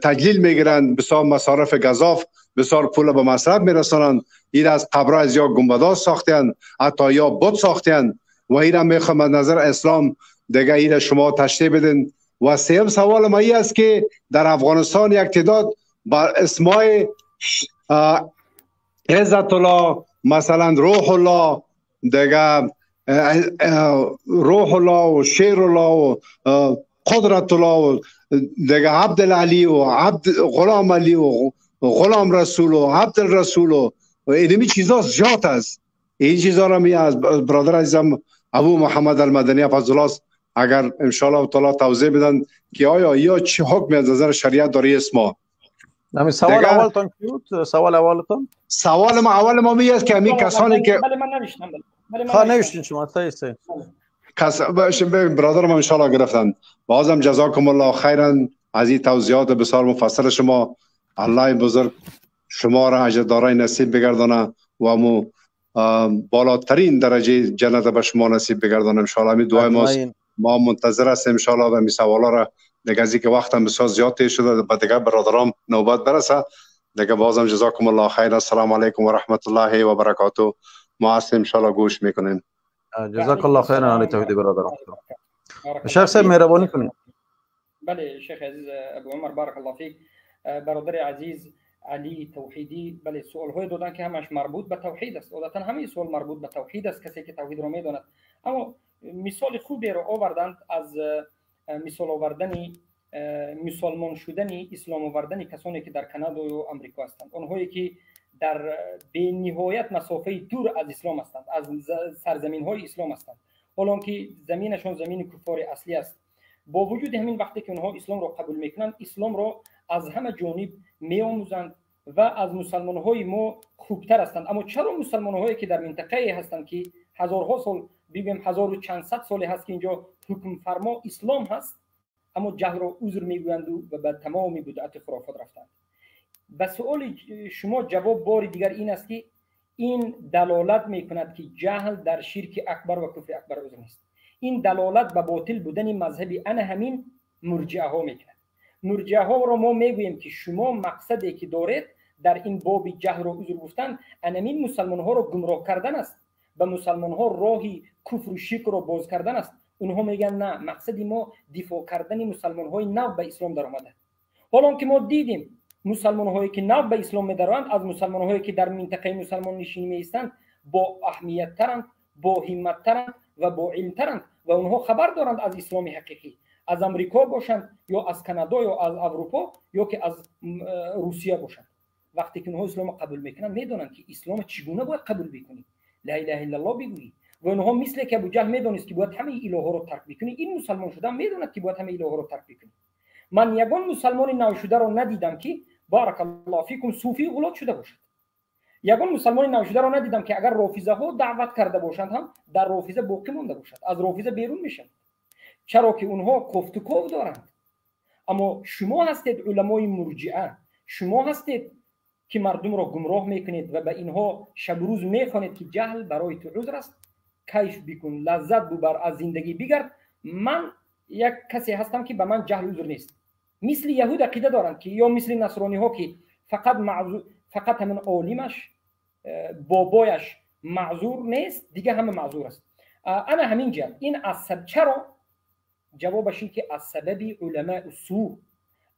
تجلیل میگیرند، بسیار مصارف گزاف، بسیار پول به مصرف میرسانند. این از قبرها از یا گنبدها ساختند، حتی یا بت ساختند و این را میخوام از نظر اسلام دیگه این شما تشریح بدین. و سوم سوال ما این است که در افغانستان یک تعداد با اسمای عزت الله، مثلا روح الله، دیگه روح الله و شیر الله و قدرت الله و دیگه عبدالعلی و عبد غلام علی و غلام رسول و عبدالرسول و اینمی چیزا زیاد است. این چیزا را می از برادر عزیزم ابو محمد المدنی فضل الله اگر ان شاء الله تعالی توضیح بدن که آیا یا چه حکمی از نظر شریعت داره اسما. نمی سوال اولتون کی بود؟ سوال اولتون؟ سوال ما اول ما می است که همین کسانی که بله من نوشتم، بله من نوشتین شما صحیح کس برادر ما ان شاء الله گرفتن. بازم جزاکم الله خیرا از این توضیحات بسیار مفصل شما. الله بزرگ شما را اجر دارای نصیب بگردانه و مو بالاترین درجه جنت به شما نصیب بگردانه ان شاء الله. می دعای ماست، ما منتظر هستیم ان شاء الله و می سوالا را دیگه از اینکه وقتم بسیار زیاد تیر شده به دیگه برادرام نوبت برسه دیگه. بازم جزاکم الله خیر. السلام علیکم و رحمت الله و برکاته. ما هستیم ان شاء الله گوش میکنیم. جزاک الله خیرا علی توحید برادر. شیخ صاحب مهربانی کنید. بله شیخ عزیز ابو عمر بارک الله فیک. برادر عزیز علی توحیدی، بله سوال های دادن که همش مربوط به توحید است. عادتا همه سوال مربوط به توحید است، کسی که توحید رو میداند. اما مثال خوبی رو آوردند از مثال آوردن مسلمان شدن، اسلام آوردن کسانی که در کانادا و آمریکا هستند، آنهایی که در به نهایت مسافه دور از اسلام هستند، از سرزمین های اسلام هستند، حالا که زمینشان زمین کفار اصلی است. با وجود همین وقتی که آنها اسلام را قبول میکنند، اسلام را از همه جانب میآموزند و از مسلمان های ما خوبتر هستند. اما چرا مسلمان هایی که در منطقه هستند که هزارها سال، بگویم هزار و چند صد سالی هست که اینجا حکم فرما اسلام هست، اما جهل را عذر میگویند و به تمام بدعت خرافات رفتند. به سؤال شما جواب بار دیگر این است که این دلالت میکند که جهل در شرک اکبر و کفر اکبر عذر نیست. این دلالت به باطل بودن مذهب انا همین مرجعه ها میکند. مرجعه ها را ما میگوییم که شما مقصدی که دارید در این باب جهل را عذر گفتن انمین مسلمان ها را گمراه کردن است، به مسلمان ها راه کفر و شرک را باز کردن است. اونها میگن نه، مقصد ما دفاع کردن مسلمان های نو به اسلام در آمده. حالا که ما دیدیم مسلمان هایی که نو به اسلام میدارند از مسلمان هایی که در منطقه مسلمان نشینی میایستند با اهمیت ترند، با همت ترند و با علم ترند و اونها خبر دارند از اسلام حقیقی، از امریکا باشند یا از کانادا یا از اروپا یا که از روسیه باشند. وقتی که اونها اسلام قبول میکنند میدونند که اسلام چگونه باید قبول بکنی، لا اله الا الله بگویی. و اونها مثل که ابو جهل میدونست که باید همه اله ها رو ترک بکنی، این مسلمان شدن میدوند که باید همه اله ها رو ترک بکنی. من یگان مسلمان نو شده رو ندیدم که بارک الله فیکم صوفی غلط شده باشد. یگان مسلمان نو شده رو ندیدم که اگر رافضه ها دعوت کرده باشند هم در رافضه باقی مونده باشد، از رافضه بیرون میشن، چرا که اونها کوفت و کوف دارند. اما شما هستید علمای مرجئه، شما هستید که مردم را گمراه میکنید و به اینها شب روز میخوانید که جهل برای تو عذر است، کیف بکن، لذت ببر، از زندگی بگرد. من یک کسی هستم که به من جهل عذر نیست. مثل یهود عقیده دارند که یا مثل نصرانی ها که فقط همین عالمش بابایش معذور نیست، دیگه همه معذور است. انا همینجا این از چرا جوابش این که از سبب علماء سوء،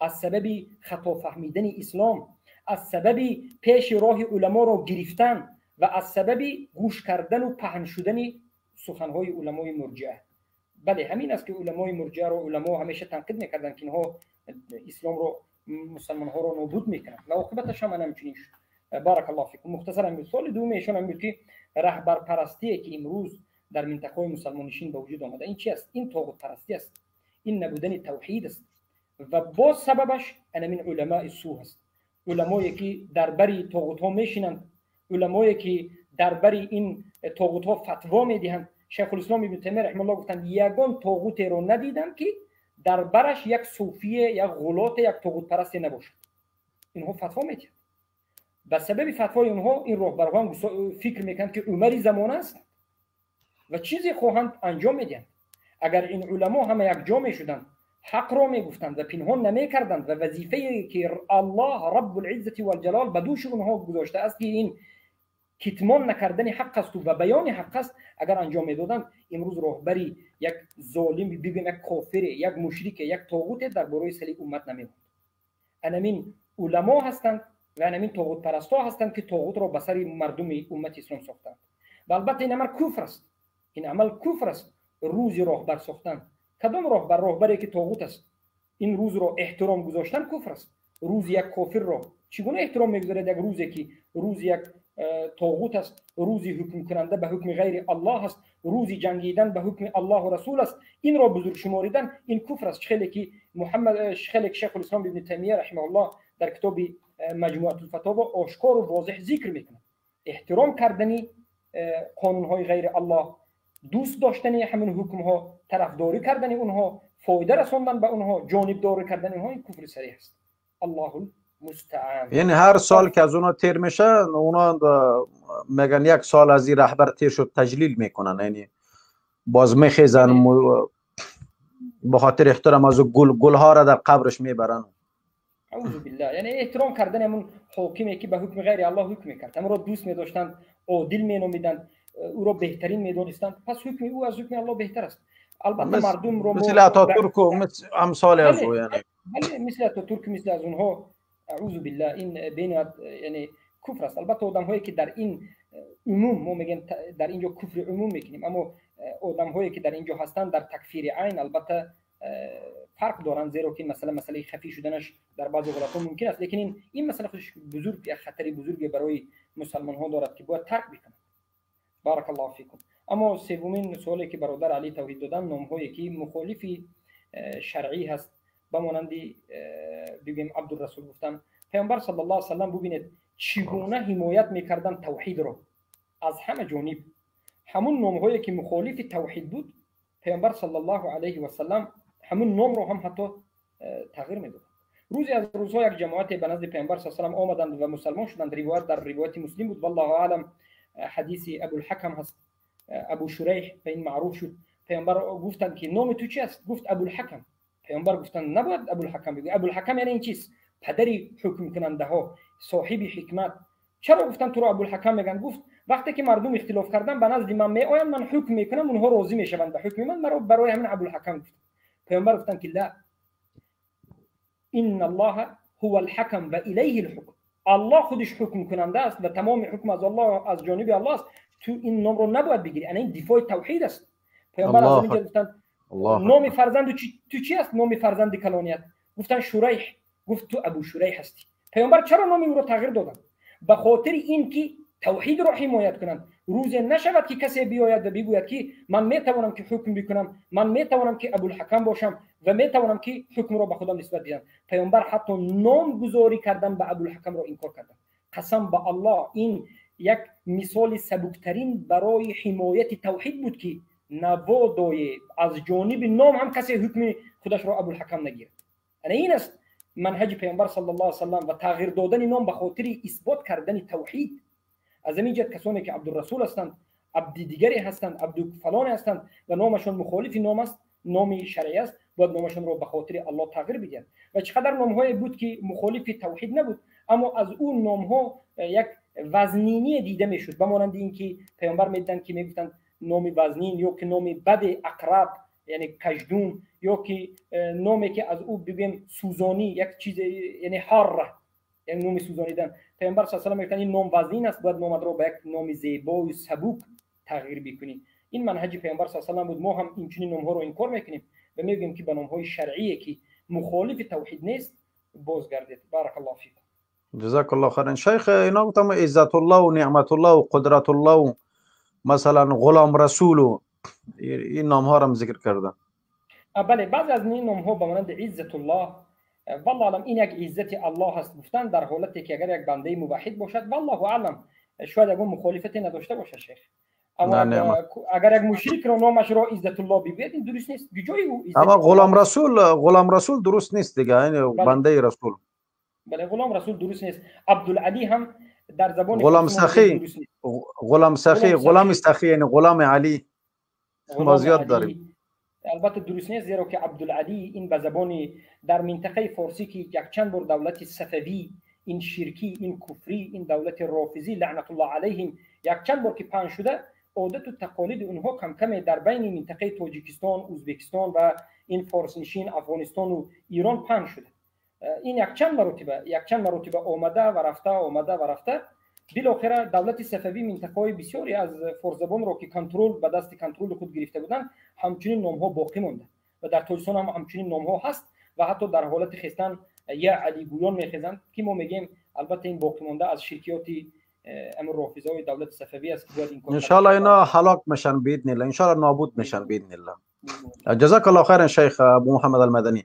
از سبب خطا فهمیدن اسلام، از سبب پیش راه علما را گرفتن و از سبب گوش کردن و پهن شدن سخنهای علمای مرجعه. بله همین است که علمای مرجعه را علما همیشه تنقید میکردن که اینها اسلام را مسلمان ها را نابود میکنند و عاقبتش هم همچنین شد. بارک الله فیکم. مختصرا سوال دوم ایشان هم بود که رهبر پرستی که امروز در منطقه مسلمان نشین به وجود آمده این چی است؟ این طاغوت پرستی است، این نبودن توحید است و باز سببش انمین علماء سوء است، علمایی که در بری طاغوت ها میشینند، علمایی که در بری این طاغوت ها فتوا میدهند. شیخ الاسلام ابن تیمیه رحمه الله گفتند یگان طاغوت رو ندیدم که در برش یک صوفیه، یک غلات، یک طاغوت پرستی نباشد. اینها فتوا میدهند. به سبب فتوای اونها این راهبران فکر میکنند که عمر زمان است و چیزی خواهند انجام میدهند. اگر این علما همه یک جا میشدند، حق را میگفتند و پنهان نمیکردند و وظیفه که الله رب العزة والجلال به دوش اونها گذاشته است که این کتمان نکردن حق است و بیان حق است، اگر انجام میدادند امروز راهبری یک ظالم، بگیم یک کافر، یک مشرک، یک طاغوت در برای سلی امت نمیموند. انمین علما هستند و انمین طاغوت پرستا هستند که طاغوت را به سر مردم امت اسلام ساختند. و البته این عمل کفر است، این عمل کفر است. روز راهبر ساختن، کدام راهبر؟ راهبری که طاغوت است. این روز را احترام گذاشتن کفر است. روز یک کافر را چگونه احترام میگذارد؟ یک روزی که روز یک طاغوت است، روزی حکم کننده به حکم غیر الله است، روزی جنگیدن به حکم الله و رسول است، این را بزرگ شماریدن این کفر است. خیلی که محمد خیلی شیخ الاسلام ابن تیمیه رحمه الله در کتاب مجموعه الفتاوا آشکار و واضح ذکر میکنه احترام کردنی قانون های غیر الله، دوست داشتن همین حکم ها، طرفداری کردن اونها، فایده رساندن به اونها، جانبداری کردن اونها، این کفر صریح است. الله المستعان. یعنی هر سال که از اونا تیر میشه اونا میگن یک سال از این رهبر تیر شد، تجلیل میکنن، یعنی باز میخیزن به خاطر احترام از گل ها را در قبرش میبرن. اعوذ بالله. یعنی احترام کردن همون حاکمی که به حکم غیر الله حکم میکرد، همون را دوست میداشتند، عادل مینامیدند، او را بهترین میدانستند، پس حکم او از حکم الله بهتر است. البته مردم رو مثل اتاتورک و مثل امثال از او، یعنی بله مثل اتاتورک، مثل از اونها، اعوذ بالله. این بین یعنی کفر است. البته آدم هایی که در این عموم ما میگیم در اینجا کفر عموم میکنیم، اما آدم هایی که در اینجا هستند در تکفیر عین البته فرق دارند، زیرا که مسئله خفی شدنش در بعضی حالات ممکن است، لیکن این مسئله خودش بزرگ، یک خطر بزرگی برای مسلمان ها دارد که باید ترک بکنند. بارک الله فیکم. اما سومین سوالی که برادر علی توحید دادن، نام هایی که مخالف شرعی هست، به مانند بگیم عبدالرسول گفتن، پیامبر صلی الله علیه و سلم ببینید چگونه حمایت میکردن توحید رو از همه جانب. همون نام هایی که مخالف توحید بود، پیامبر صلی الله علیه و سلم ҳамун номро ҳам ҳатто тағйир медоданд. Рӯзе аз рӯзҳо як ҷамоате ба назди Паёмбар саллаллоҳу алайҳи васаллам омаданд ва мусалмон шуданд. Ривоят дар ривояти Муслим буд, валлоҳу аълам, ҳадиси Абулҳакам ҳаст, Абу Шурайҳ ба ин маъруф шуд. Паёмбар гуфтанд ки номи ту чи аст? Гуфт Абулҳакам. Паёмбар гуфтанд набояд Абулҳакам бигӯӣ. Абулҳакам яъне ин чиз? Падари ҳукмкунандаҳо, соҳиби ҳикмат. Чаро гуфтанд туро Абулҳакам мегӯянд? Гуфт вақте ки мардум ихтилоф кардан ба назди ман меоянд, ман ҳукм мекунам, онҳо розӣ мешаванд ба ҳукми ман, маро барои ҳамин Абулҳакам гуфт. Паёмбар гуфтанд ки ла, инна аллоҳа ҳува алҳакам ва илайҳи лҳукм. Аллоҳ худаш ҳукмкунанда аст ва тамоми ҳукм аз Аллоҳ, аз ҷониби Аллоҳ аст. Ту ин номро набояд бигирӣ. Ана ин дифои тавҳид аст. Паёмбар аз инҷо гуфтанд номи фарзанду ту чи аст? Номи фарзанди калоният. Гуфтанд Шурайҳ. Гуфт ту Абу Шурайҳ ҳастӣ. Паёмбар чаро номи ӯро тағйир доданд? Ба хотири ин ки тавҳидро ҳимоят кунанд. Рӯзе нашавад ки касе биёяд ва бигӯяд ки ман метавонам ки ҳукм бикунам, ман метавонам ки Абулҳакам бошам ва метавонам ки ҳукмро ба худам нисбат диҳам. Паёмбар ҳатто номгузорӣ кардан ба Абулҳакамро инкор карданд. Қасам ба Аллоҳ, ин як мисоли сабуктарин барои ҳимояти тавҳид буд ки наводое аз ҷониби ном ҳам касе ҳукми худашро Абулҳакам нагирад. Ана ин аст манҳаҷи Паёмбар саллаллоҳу алайҳи васаллам ва тағйир додани ном ба хотири исбот кардани тавҳид. Аз ҳамин ҷиҳат касоне ки Абдурасул ҳастанд, абди дигаре ҳастанд, абду фалоне ҳастанд ва номашон мухолифи ном аст, номи шаръӣ аст, бояд номашонро ба хотири Аллоҳ тағйир бидиҳанд. Ва чӣ қадар номҳое буд ки мухолифи тавҳид набуд, аммо аз ӯ номҳо як вазниние дида мешуд, ба монанди ин ки Паёмбар медиданд ки мегуфтанд номи вазнин ё ки номи бади ақраб, яъне каждум, ё ки номе ки аз ӯ бигӯем сӯзонӣ, як чиз, яъне ҳарра, яъне номи сӯзонидан. Паёмбар саллаллоҳу алайҳи васаллам мегуфтанд ин ном вазнин аст, бояд номатро ба як номи зебою сабук тағйир бикунӣ. Ин манҳаҷи Паёмбар саллаллоҳу алайҳи васаллам буд. Мо ҳам инчунин номҳоро инкор мекунем ва мегӯем ки ба номҳои шаръие ки мухолифи тавҳид нест бозгардед. Баракаллоҳу фикум. Ҷазакаллоҳу хайран. Шайх, ино гуфтам Иззатуллоҳ ва Неъматуллоҳ ва Қудратуллоҳ, масалан Ғулом Расул, ин номҳоро ҳам зикр кардам. Бале, баъзе аз ин номҳо ба монанди Иззатуллоҳ, валлоҳу аълам, ин як иззати Аллоҳ аст гуфтан дар ҳолате ки агар як бандаи муваҳҳид бошад, валлоҳу аълам, шояд ягон мухолифате надошта бошад шейх. Аммо агар як мушрикро номашро Иззатуллоҳ бигӯяд, ин дуруст нест. Ҷои ӯ иззати Аммо Ғулом Расул дуруст нест дига, яъне бандаи Расул. Бале, Ғулом Расул дуруст нест. Абдулалӣ ҳам дар забони Ғулом Сахӣ, Ғулом Сахӣ, Ғуломи Сахӣ, яъне Ғуломи Алӣ мо зиёд дорем. Албатта дуруст нест, зеро ки Абдулалӣ ин ба забони дар минтақаи форсӣ ки якчанд бор давлати сафавӣ, ин ширкӣ, ин куфрӣ, ин давлати рофизӣ лаънатуллоҳ алайҳим якчанд бор ки паҳн шуда, одату тақолиди онҳо камкаме дар байни минтақаи Тоҷикистон, Ӯзбекистон ва ин форснишин Афғонистону Ирон паҳн шуда. Ин якчанд маротиба омада ва рафта, омада ва рафта. Билохира давлати сафавӣ минтақаҳои бисёре аз форсзабонро ки контрол ба дасти контроли худ гирифта буданд, ҳамчунин номҳо боқӣ монда ва дар Тоҷикистон ҳам ҳамчунин номҳо ҳаст ва ҳатто дар ҳолати хестан я Алӣ гӯён мехезанд ки мо мегӯем албатта ин боқӣ монда аз ширкиёти амр рофизаҳои давлати сафавӣ аст ки бояд инкор. Иншоаллоҳ ино ҳалок мешан биидниллаҳ, иншоаллоҳ нобуд мешан биидниллаҳ. Ҷазакаллоҳу хайран шайх Абу Муҳаммад Алмаданӣ.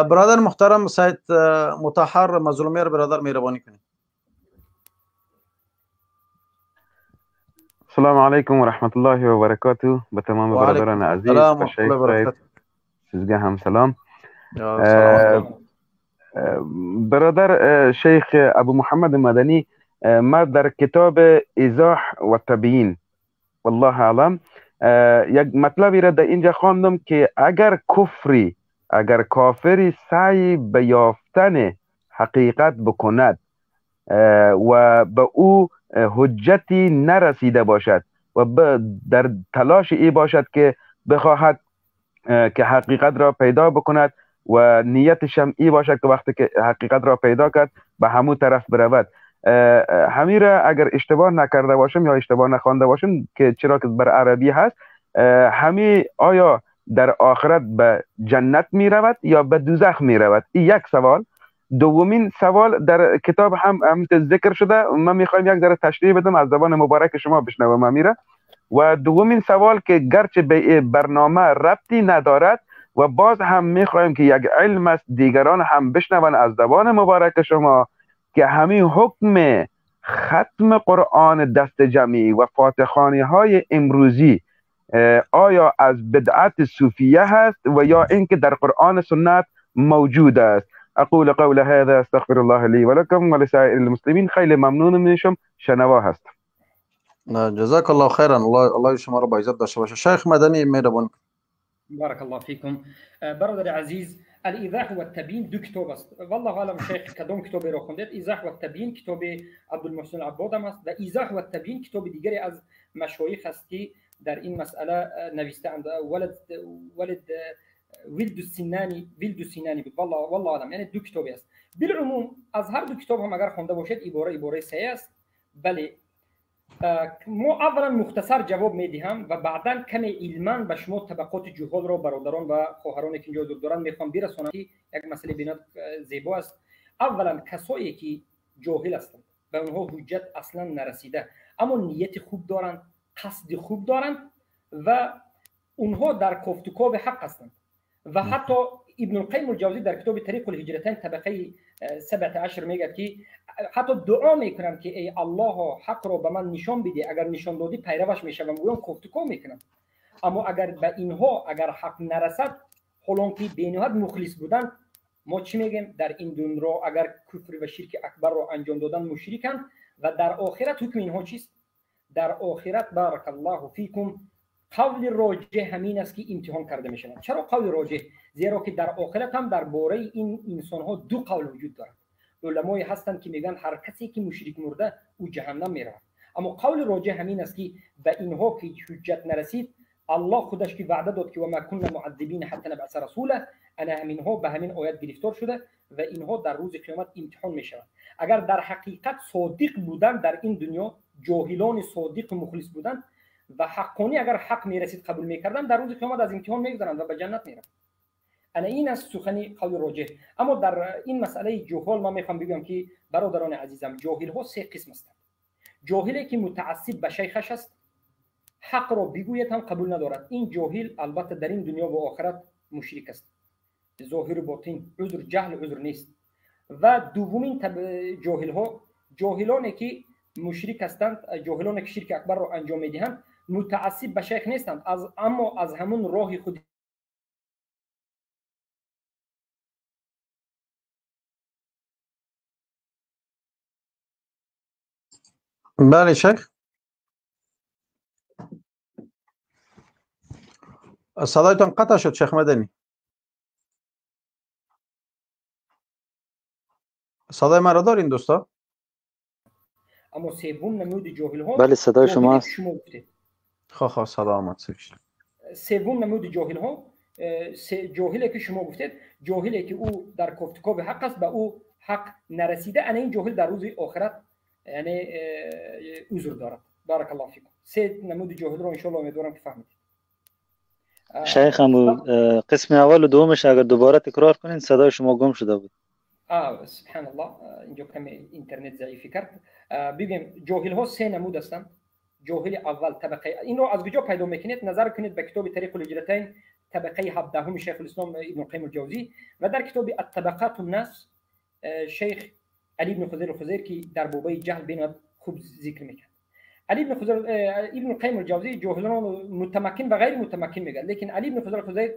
Бародар муҳтарам Сайид Мутаҳҳар Мазлумияр, бародар меҳрубонӣ кунед. السلام علیکم و رحمت الله و برکاته. به تمام برادران عزیز و شیخ صاحب سیزگه هم سلام. برادر شیخ ابو محمد مدنی، ما در کتاب ایضاح و تبیین والله اعلم یک مطلبی را در اینجا خواندم که اگر کفری، اگر کافری سعی به یافتن حقیقت بکند و به او حجتی نرسیده باشد و در تلاش ای باشد که بخواهد که حقیقت را پیدا بکند و نیتش هم ای باشد که وقتی که حقیقت را پیدا کرد به همون طرف برود، همین را اگر اشتباه نکرده باشم یا اشتباه نخوانده باشم که چرا که بر عربی هست، همین آیا در آخرت به جنت می رود یا به دوزخ می رود؟ این یک سوال. دومین سوال در کتاب هم ذکر شده، من میخوایم یک ذره تشریح بدم از زبان مبارک شما بشنوم امیره. و دومین سوال که گرچه به برنامه ربطی ندارد و باز هم میخوایم که یک علم است دیگران هم بشنون از زبان مبارک شما، که همین حکم ختم قرآن دست جمعی و فاتحخوانی های امروزی آیا از بدعت صوفیه هست و یا اینکه در قرآن سنت موجود است؟ اقول قول هذا استغفر الله لي ولكم ولسائر المسلمین. خیلی ممنون میشم، شنوا هستم. جزاک الله خیرا. الله شما رو با عزت داشته باشه. شیخ مدنی مهربان. بارک الله فیکم. برادر عزیز، الایضاح و التبیین دو کتاب است. والله اعلم شیخ کدام کتاب را خوندید. ایضاح و التبیین کتاب عبدالمحسن عباد هم است و ایضاح و التبیین کتاب دیگری از مشایخ است که در این مسئله نوشته اند. ولد ولد السنانی بود، والله اعلم. یعنی دو کتاب است. بالعموم از هر دو کتاب هم اگر خوانده باشید عباره صحیح است. بله، ما اولا مختصر جواب میدهم و بعدا کمی علما به شما طبقات جهال را برادران و خواهران که اینجا حضور دارند میخوام برسانم که یک مسئله بنیاد زیبا است. اولا کسایی که جاهل هستند، به اونها حجت اصلا نرسیده، اما نیت خوب دارند، قصد خوب دارند و اونها در کوفتوکاو حق هستند. و حتی ابن القیم الجوزی در کتاب طریق الهجرتین طبقه 17 میگه که حتی دعا میکنم که ای الله حق را به من نشان بده، اگر نشان دادی پیروش میشوم، گویم کوفتوکاو میکنم. اما اگر به اینها اگر حق نرسد، حالان که بینهایت مخلص بودند، ما چی میگیم؟ در این دنیا اگر کفر و شرک اکبر را انجام دادن مشرکند و در آخرت حکم اینها چیست؟ در آخرت بارک الله فیکم قول راجح همین است که امتحان کرده میشوند. چرا قول راجح؟ زیرا که در آخرت هم درباره این انسان ها دو قول وجود دارد. علمای هستند که میگن هر کسی که مشرک مرده او جهنم میرود. اما قول راجح همین است که به اینها که حجت نرسید، الله خودش که وعده داد که و ما كنا معذبین حتی نبعث رسولا، انا همینها به همین آیت گرفتار شده و اینها در روز قیامت امتحان میشوند. اگر در حقیقت صادق بودند در این دنیا، جاهلان صادق و مخلص بودند و حقانی اگر حق میرسید قبول میکردند، در روز قیامت از امتحان میگذرند و به جنت میروند. انا این است سخن قول راجح. اما در این مسئله جهال من میخوام بگم که برادران عزیزم، جاهل ها سه قسم هستند. جاهلی که متعصب به شیخش است، حق را بگوید هم قبول ندارد، این جاهل البته در این دنیا و آخرت مشرک است، ظاهر و باطن، عذر جهل عذر نیست. و دومین جاهل ها، جاهلانی که مشرک هستند، جاهلانی که شرک اکبر را انجام میدهند، متعصب به شیخ نیستند، اما از همون راه خود بله شیخ صدایتان قطع شد شیخ مدنی، صدای مرا دارین دوستا؟ اما سوم نمود جاهل ها، بله صدای شما است. خب صدا آمد. سوم نمود جاهل ها، جاهلی که شما گفتید، جاهلی که او در کوفتکاو حق است، به او حق نرسیده، انا این جاهل در روز آخرت یعنی عذر دارد. بارک الله فیکم. سه نمود جاهل رو ان شاء الله امیدوارم که فهمیدید. شیخ هم قسم اول و دومش اگر دوباره تکرار کنین، صدای شما گم شده بود. سبحان الله، اینجا کمی اینترنت ضعیفی کرد. ببین جاهل ها سه نمود هستند. جاهل اول طبقه، این رو از کجا پیدا میکنید؟ نظر کنید به کتاب طریق الهجرتین طبقه 17 شیخ الاسلام ابن القیم الجوزی و در کتاب الطبقات الناس شیخ علی بن خضیر الخضیر که در بابای جهل بین خوب ذکر میکنه. علی بن خضیر ابن القیم الجوزی جاهلان متمکن و غیر متمکن میگن، لیکن علی بن خضیر الخضیر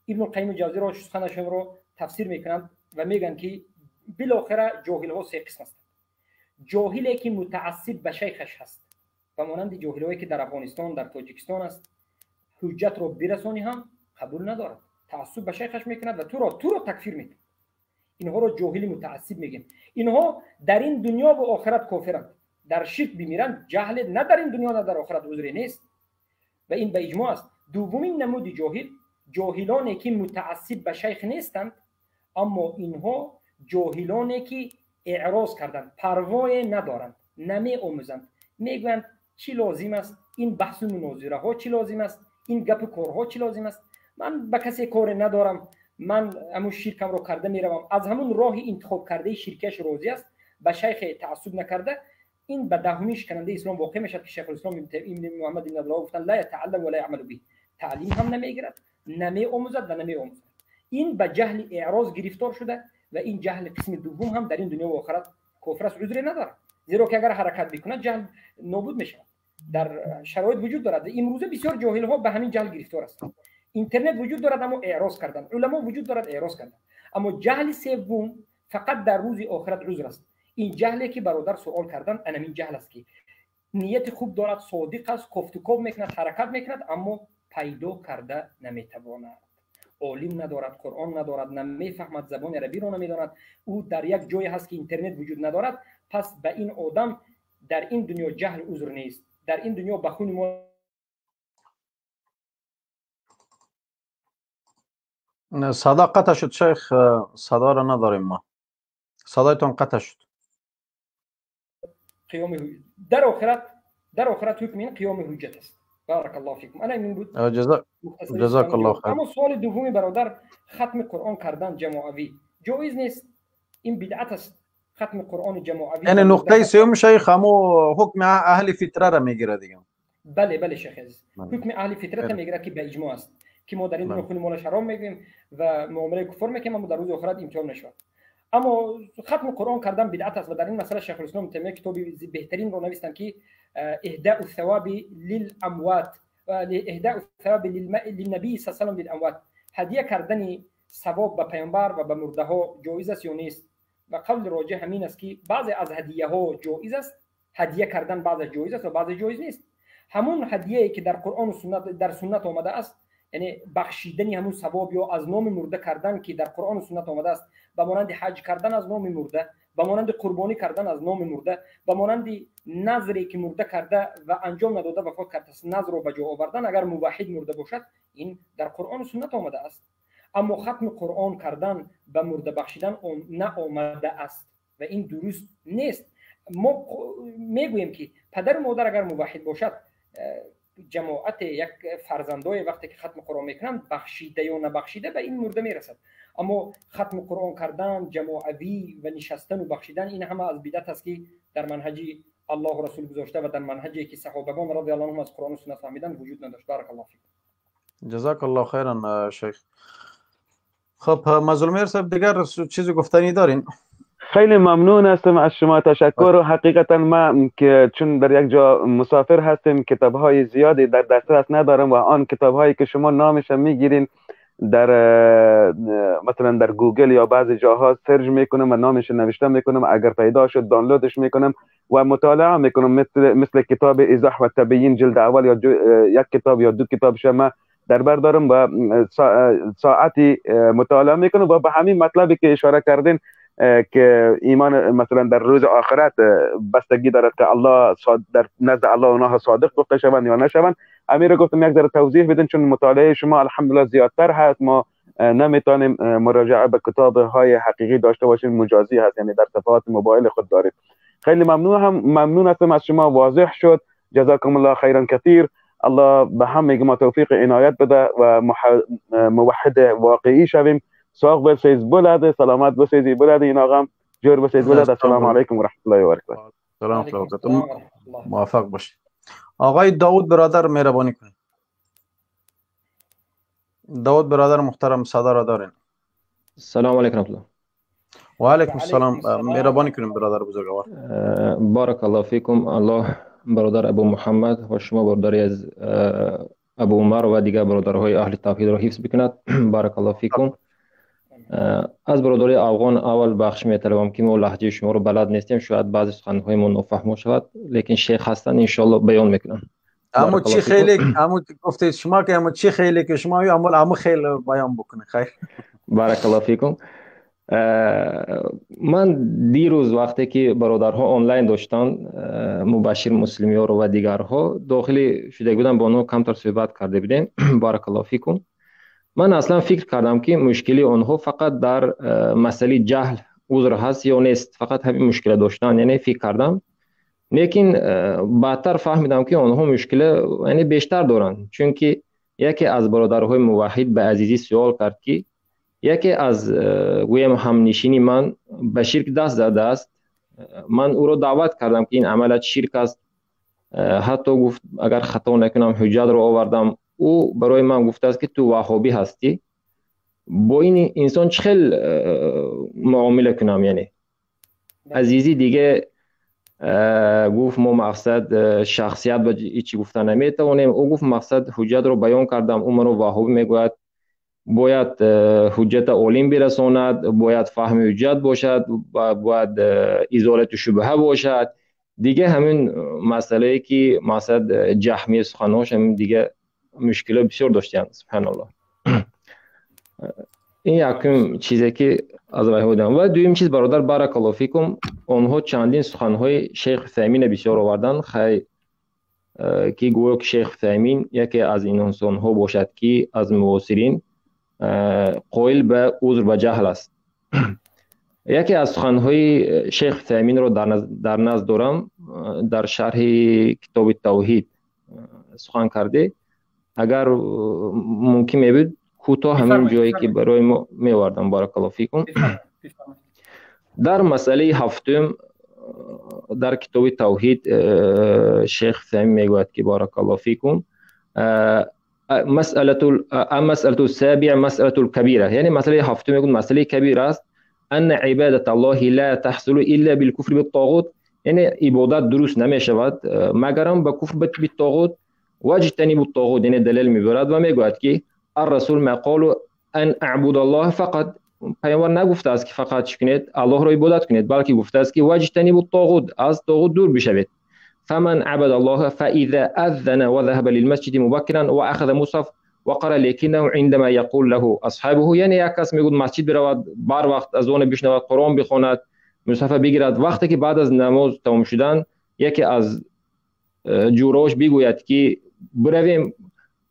ابن القیم الجوزی رو سخنشون رو تفسیر میکنند و میگن که بالاخره جاهل ها سه قسم هستند. جاهلی که متعصب به شیخش هست و مانند جاهلایی که در افغانستان در تاجیکستان است، حجت رو برسانی هم قبول ندارد، تعصب به شیخش میکند و تو را تکفیر میکند. اینها رو جاهل متعصب میگیم. اینها در این دنیا و آخرت کافرند، در شرک بمیرند جهل نه در این دنیا نه در آخرت عذری نیست و این به اجماع است. دومین نمود جاهل، جاهلانی که متعصب به شیخ نیستند، اما اینها جاهلانی که اعراض کردند، پروای ندارند، نمی آموزند، میگویند چی لازم است این بحث و مناظره ها، چی لازم است این گپ کارها، چی لازم است، من به کسی کار ندارم، من همون شرکم رو کرده میروم، از همون راه انتخاب کرده شرکش راضی است، به شیخ تعصب نکرده. این به دهمی شکننده اسلام واقع میشد که شیخ الاسلام ابن محمد بن عبدالله گفتن لا یتعلم ولا یعمل به، تعلیم هم نمیگیرد، نمی آموزد و نمی آموزد. این به جهل اعراض گرفتار شده و این جهل قسم دوم هم در این دنیا و آخرت کفر است، عذر ندارد، زیرا که اگر حرکت بکند جهل نابود میشود. дар шароит вуҷуд дорад. Имрӯза бисёр ҷоҳилҳо ба ҳамин ҷаҳл гирифтор ҳастанд. Интернет вуҷуд дорад, аммо эъроз карданд. Уламо вуҷуд дорад, эъроз карданд. Аммо ҷаҳли севум фақат дар рӯзи охират узр аст. Ин ҷаҳле ки бародар суол карданд, анамин ҷаҳл аст ки нияти хуб дорад, содиқ аст, кофтуков мекунад, ҳаракат мекунад, аммо пайдо карда наметавонад. Олим надорад, Қуръон надорад, намефаҳмад, забони арабиро намедонад. Ӯ дар як ҷое ҳаст ки интернет вуҷуд надорад. Пас ба ин одам дар ин дунё ҷаҳл узр нест. Дар ин дунё ба хуни мо صدا قطع شد شیخ، صدا را نداریم ما. صدایتان قطع شد. قیام در آخرت حکم این قیام حجت است. بارک الله فیکم. انا این بود. جزاک الله خیر. اما سوال دومی برادر، ختم قرآن کردن جماعوی جایز نیست، این بدعت است. ختم قرآن جماعوی یعنی نقطه سوم شیخ همو حکم اهل فطره را میگیره دیگه. بله بله شیخ عزیز، حکم اهل فطره را میگیره که به اجماع است که ما در این دنیا خون مالش حرام میگیم و معامله کفر میکنیم، اما در روز آخرت امتحان نشود. اما ختم قرآن کردن بدعت است و در این مسئله شیخ الاسلام تیمیه کتاب بهترین رو نوشتن که اهداء الثواب للاموات و اهداء الثواب للنبی صلی الله علیه و سلم للاموات، هدیه کردن ثواب به پیامبر و به مرده ها جایز است یا نیست؟ و قول راجح همین است که بعضی از هدیه ها جایز است، هدیه کردن بعضی جایز است و بعضی جایز نیست. همون هدیه که در قرآن و سنت در سنت آمده است، یعنی بخشیدن همون ثواب یا از نام مرده کردن که در قرآن و سنت آمده است، به مانند حج کردن از نام مرده، به مانند قربانی کردن از نام مرده، به مانند نذری که مرده کرده و انجام نداده وفات کرده است، نذر رو به جا آوردن اگر موحد مرده باشد، این در قرآن و سنت آمده است. اما ختم قرآن کردن به مرده بخشیدن نه آمده است و این درست نیست. ما میگوییم که پدر و مادر اگر موحد باشد، جماعت یک فرزندای وقتی که ختم قرآن میکنند بخشیده یا نبخشیده به این مرده میرسد. اما ختم قرآن کردن جماعوی و نشستن و بخشیدن، این همه از بدعت است که در منهج الله و رسول گذاشته و در منهجی که صحابگان رضی الله عنهم از قرآن و سنت فهمیدن وجود نداشت. بارک الله فیک. جزاک الله خیرا شیخ. خب مظلومیر صاحب دیگر چیزی گفتنی دارین؟ خیلی ممنون هستم از شما، تشکر. و حقیقتا ما که چون در یک جا مسافر هستیم کتاب های زیادی در دسترس ندارم و آن کتاب هایی که شما نامش میگیرین در مثلا در گوگل یا بعضی جاها search میکنم و نامش نوشته میکنم، اگر پیدا شد دانلودش میکنم و مطالعه میکنم. مثل کتاب ایضاح و تبیین جلد اول یا یک کتاب یا دو کتاب شما در بر دارم و ساعتی مطالعه میکنم و به همین مطلبی که اشاره کردین که ایمان مثلا در روز آخرت بستگی دارد که الله در نزد الله اونها صادق گفته شوند یا نشوند، امیر گفتم یک ذره توضیح بدین چون مطالعه شما الحمدلله زیادتر هست، ما نمیتونیم مراجعه به کتاب های حقیقی داشته باشیم، مجازی هست، یعنی در صفحات موبایل خود داریم. خیلی ممنون هستم از شما، واضح شد. جزاکم الله خیرا کثیر. الله به همه ما توفیق عنایت بده و موحد واقعی شویم. ساق بسیز بلده، سلامت بسیزی بلده، این آقام جور بسیز بلده. السلام علیکم و رحمت الله و برکاته. سلام و برکاته. موفق باشید. آقای داود برادر مهربانی کنید. داود برادر محترم صدا را دارین. سلام علیکم و رحمت الله. و علیکم السلام. مهربانی کنید برادر بزرگوار. بارک الله فیکم. الله برادر ابو محمد و شما برادری از ابو عمر و دیگر برادرهای اهل توحید را حفظ بکند. بارک الله فیکم. از برادرای افغان اول بخش میطلبم که ما لهجه شما رو بلد نیستیم، شاید بعضی سخنهای ما نافهمو شود، لیکن شیخ هستن انشالله بیان میکنن. اما چی خیلی اما گفتید شما که اما چی خیلی که شما اما خیلی بیان بکنه. خیر. بارک الله فیکم. من دیروز وقتی که برادرها آنلاین داشتن، مبشر مسلمیار و دیگرها داخلی شده بودن، با آنها کمتر صحبت کرده بودیم. بارک الله فیکم. من اصلا فکر کردم که مشکلی آنها فقط در مسئله جهل عذر هست یا نیست، فقط همین مشکل داشتن، یعنی فکر کردم. لیکن بعدتر فهمیدم که آنها مشکل یعنی بیشتر دارند، چون که یکی از برادرهای موحد به عزیزی سوال کرد که یکی از گویم همنشینی من به شرک دست زده است، من او را دعوت کردم که این عملت شرک است، حتی گفت اگر خطا نکنم حجت را آوردم، او برای من گفته است که تو وهابی هستی، با این انسان چه خیلی معامله کنم؟ یعنی عزیزی دیگه Гуфт мо мақсад шахсият ба ҳеҷ гуфта наметавонем. Ӯ гуфт мақсад ҳуҷҷатро баён кардам, ӯ маро ваҳҳобӣ мегӯяд, бояд ҳуҷҷата олим бирасонад, бояд фаҳми ҳуҷҷат бошад, бояд изолату шубҳа бошад. Дига ҳамин масъалае ки мақсад ҷаҳмии суханҳош ҳамин дига мушкилот бисёр доштиянд, субҳаналлоҳ. Ин якум чизе ки аз вайҳо дидам. Ва дуюм чиз, бародар, баракаллоҳу фикум, онҳо чандин суханҳои шейх Усаймина бисёр оварданд, хай ки гӯё ки шейх Усаймин яке аз инсонҳо бошад ки аз муосирин қоил ба узр ба ҷаҳл аст. Яке аз суханҳои шейх Усайминро дар назд дорам, дар шарҳи китоби тавҳид сухан карде, агар мумкин мебуд кӯтоҳ ҳамин ҷое ки барои мо меовардам, баракаллоҳу фикум. Дар масъалаи ҳафтум дар китоби тавҳид шейх Усаймин мегӯяд ки баракаллоҳу фикум, масъалату сабиа масъалатул кабира, яъне масъалаи ҳафтум мегӯяд масъалаи кабира аст, анна ибадата аллоҳи ла таҳсулу илла билкуфри биттоғут, яъне ибодат дуруст намешавад магарам ба куфр биттоғут. Ваҷтанибу ттоғут, яъне далел мебарад ва мегӯяд ки ар-расул мақолу ан аъбудаллоҳа фақат, пайғамбар нагуфтааст ки фақат чӣ кунед, Аллоҳро ибодат кунед, балки гуфтааст ки ваҷтанибу ттоғут, аз тоғут дур бишавед. فمن عبد الله فإذا أذن وذهب للمسجد مبكرا وأخذ مصحف وقرأ لكنه عندما يقول له أصحابه، یعنی یک کس میگوید مسجد برود، بر وقت از آن بشنود، قرآن بخواند، مصحف بگیرد، وقتی که بعد از نماز تمام شدن یکی از جوراش بگوید که برویم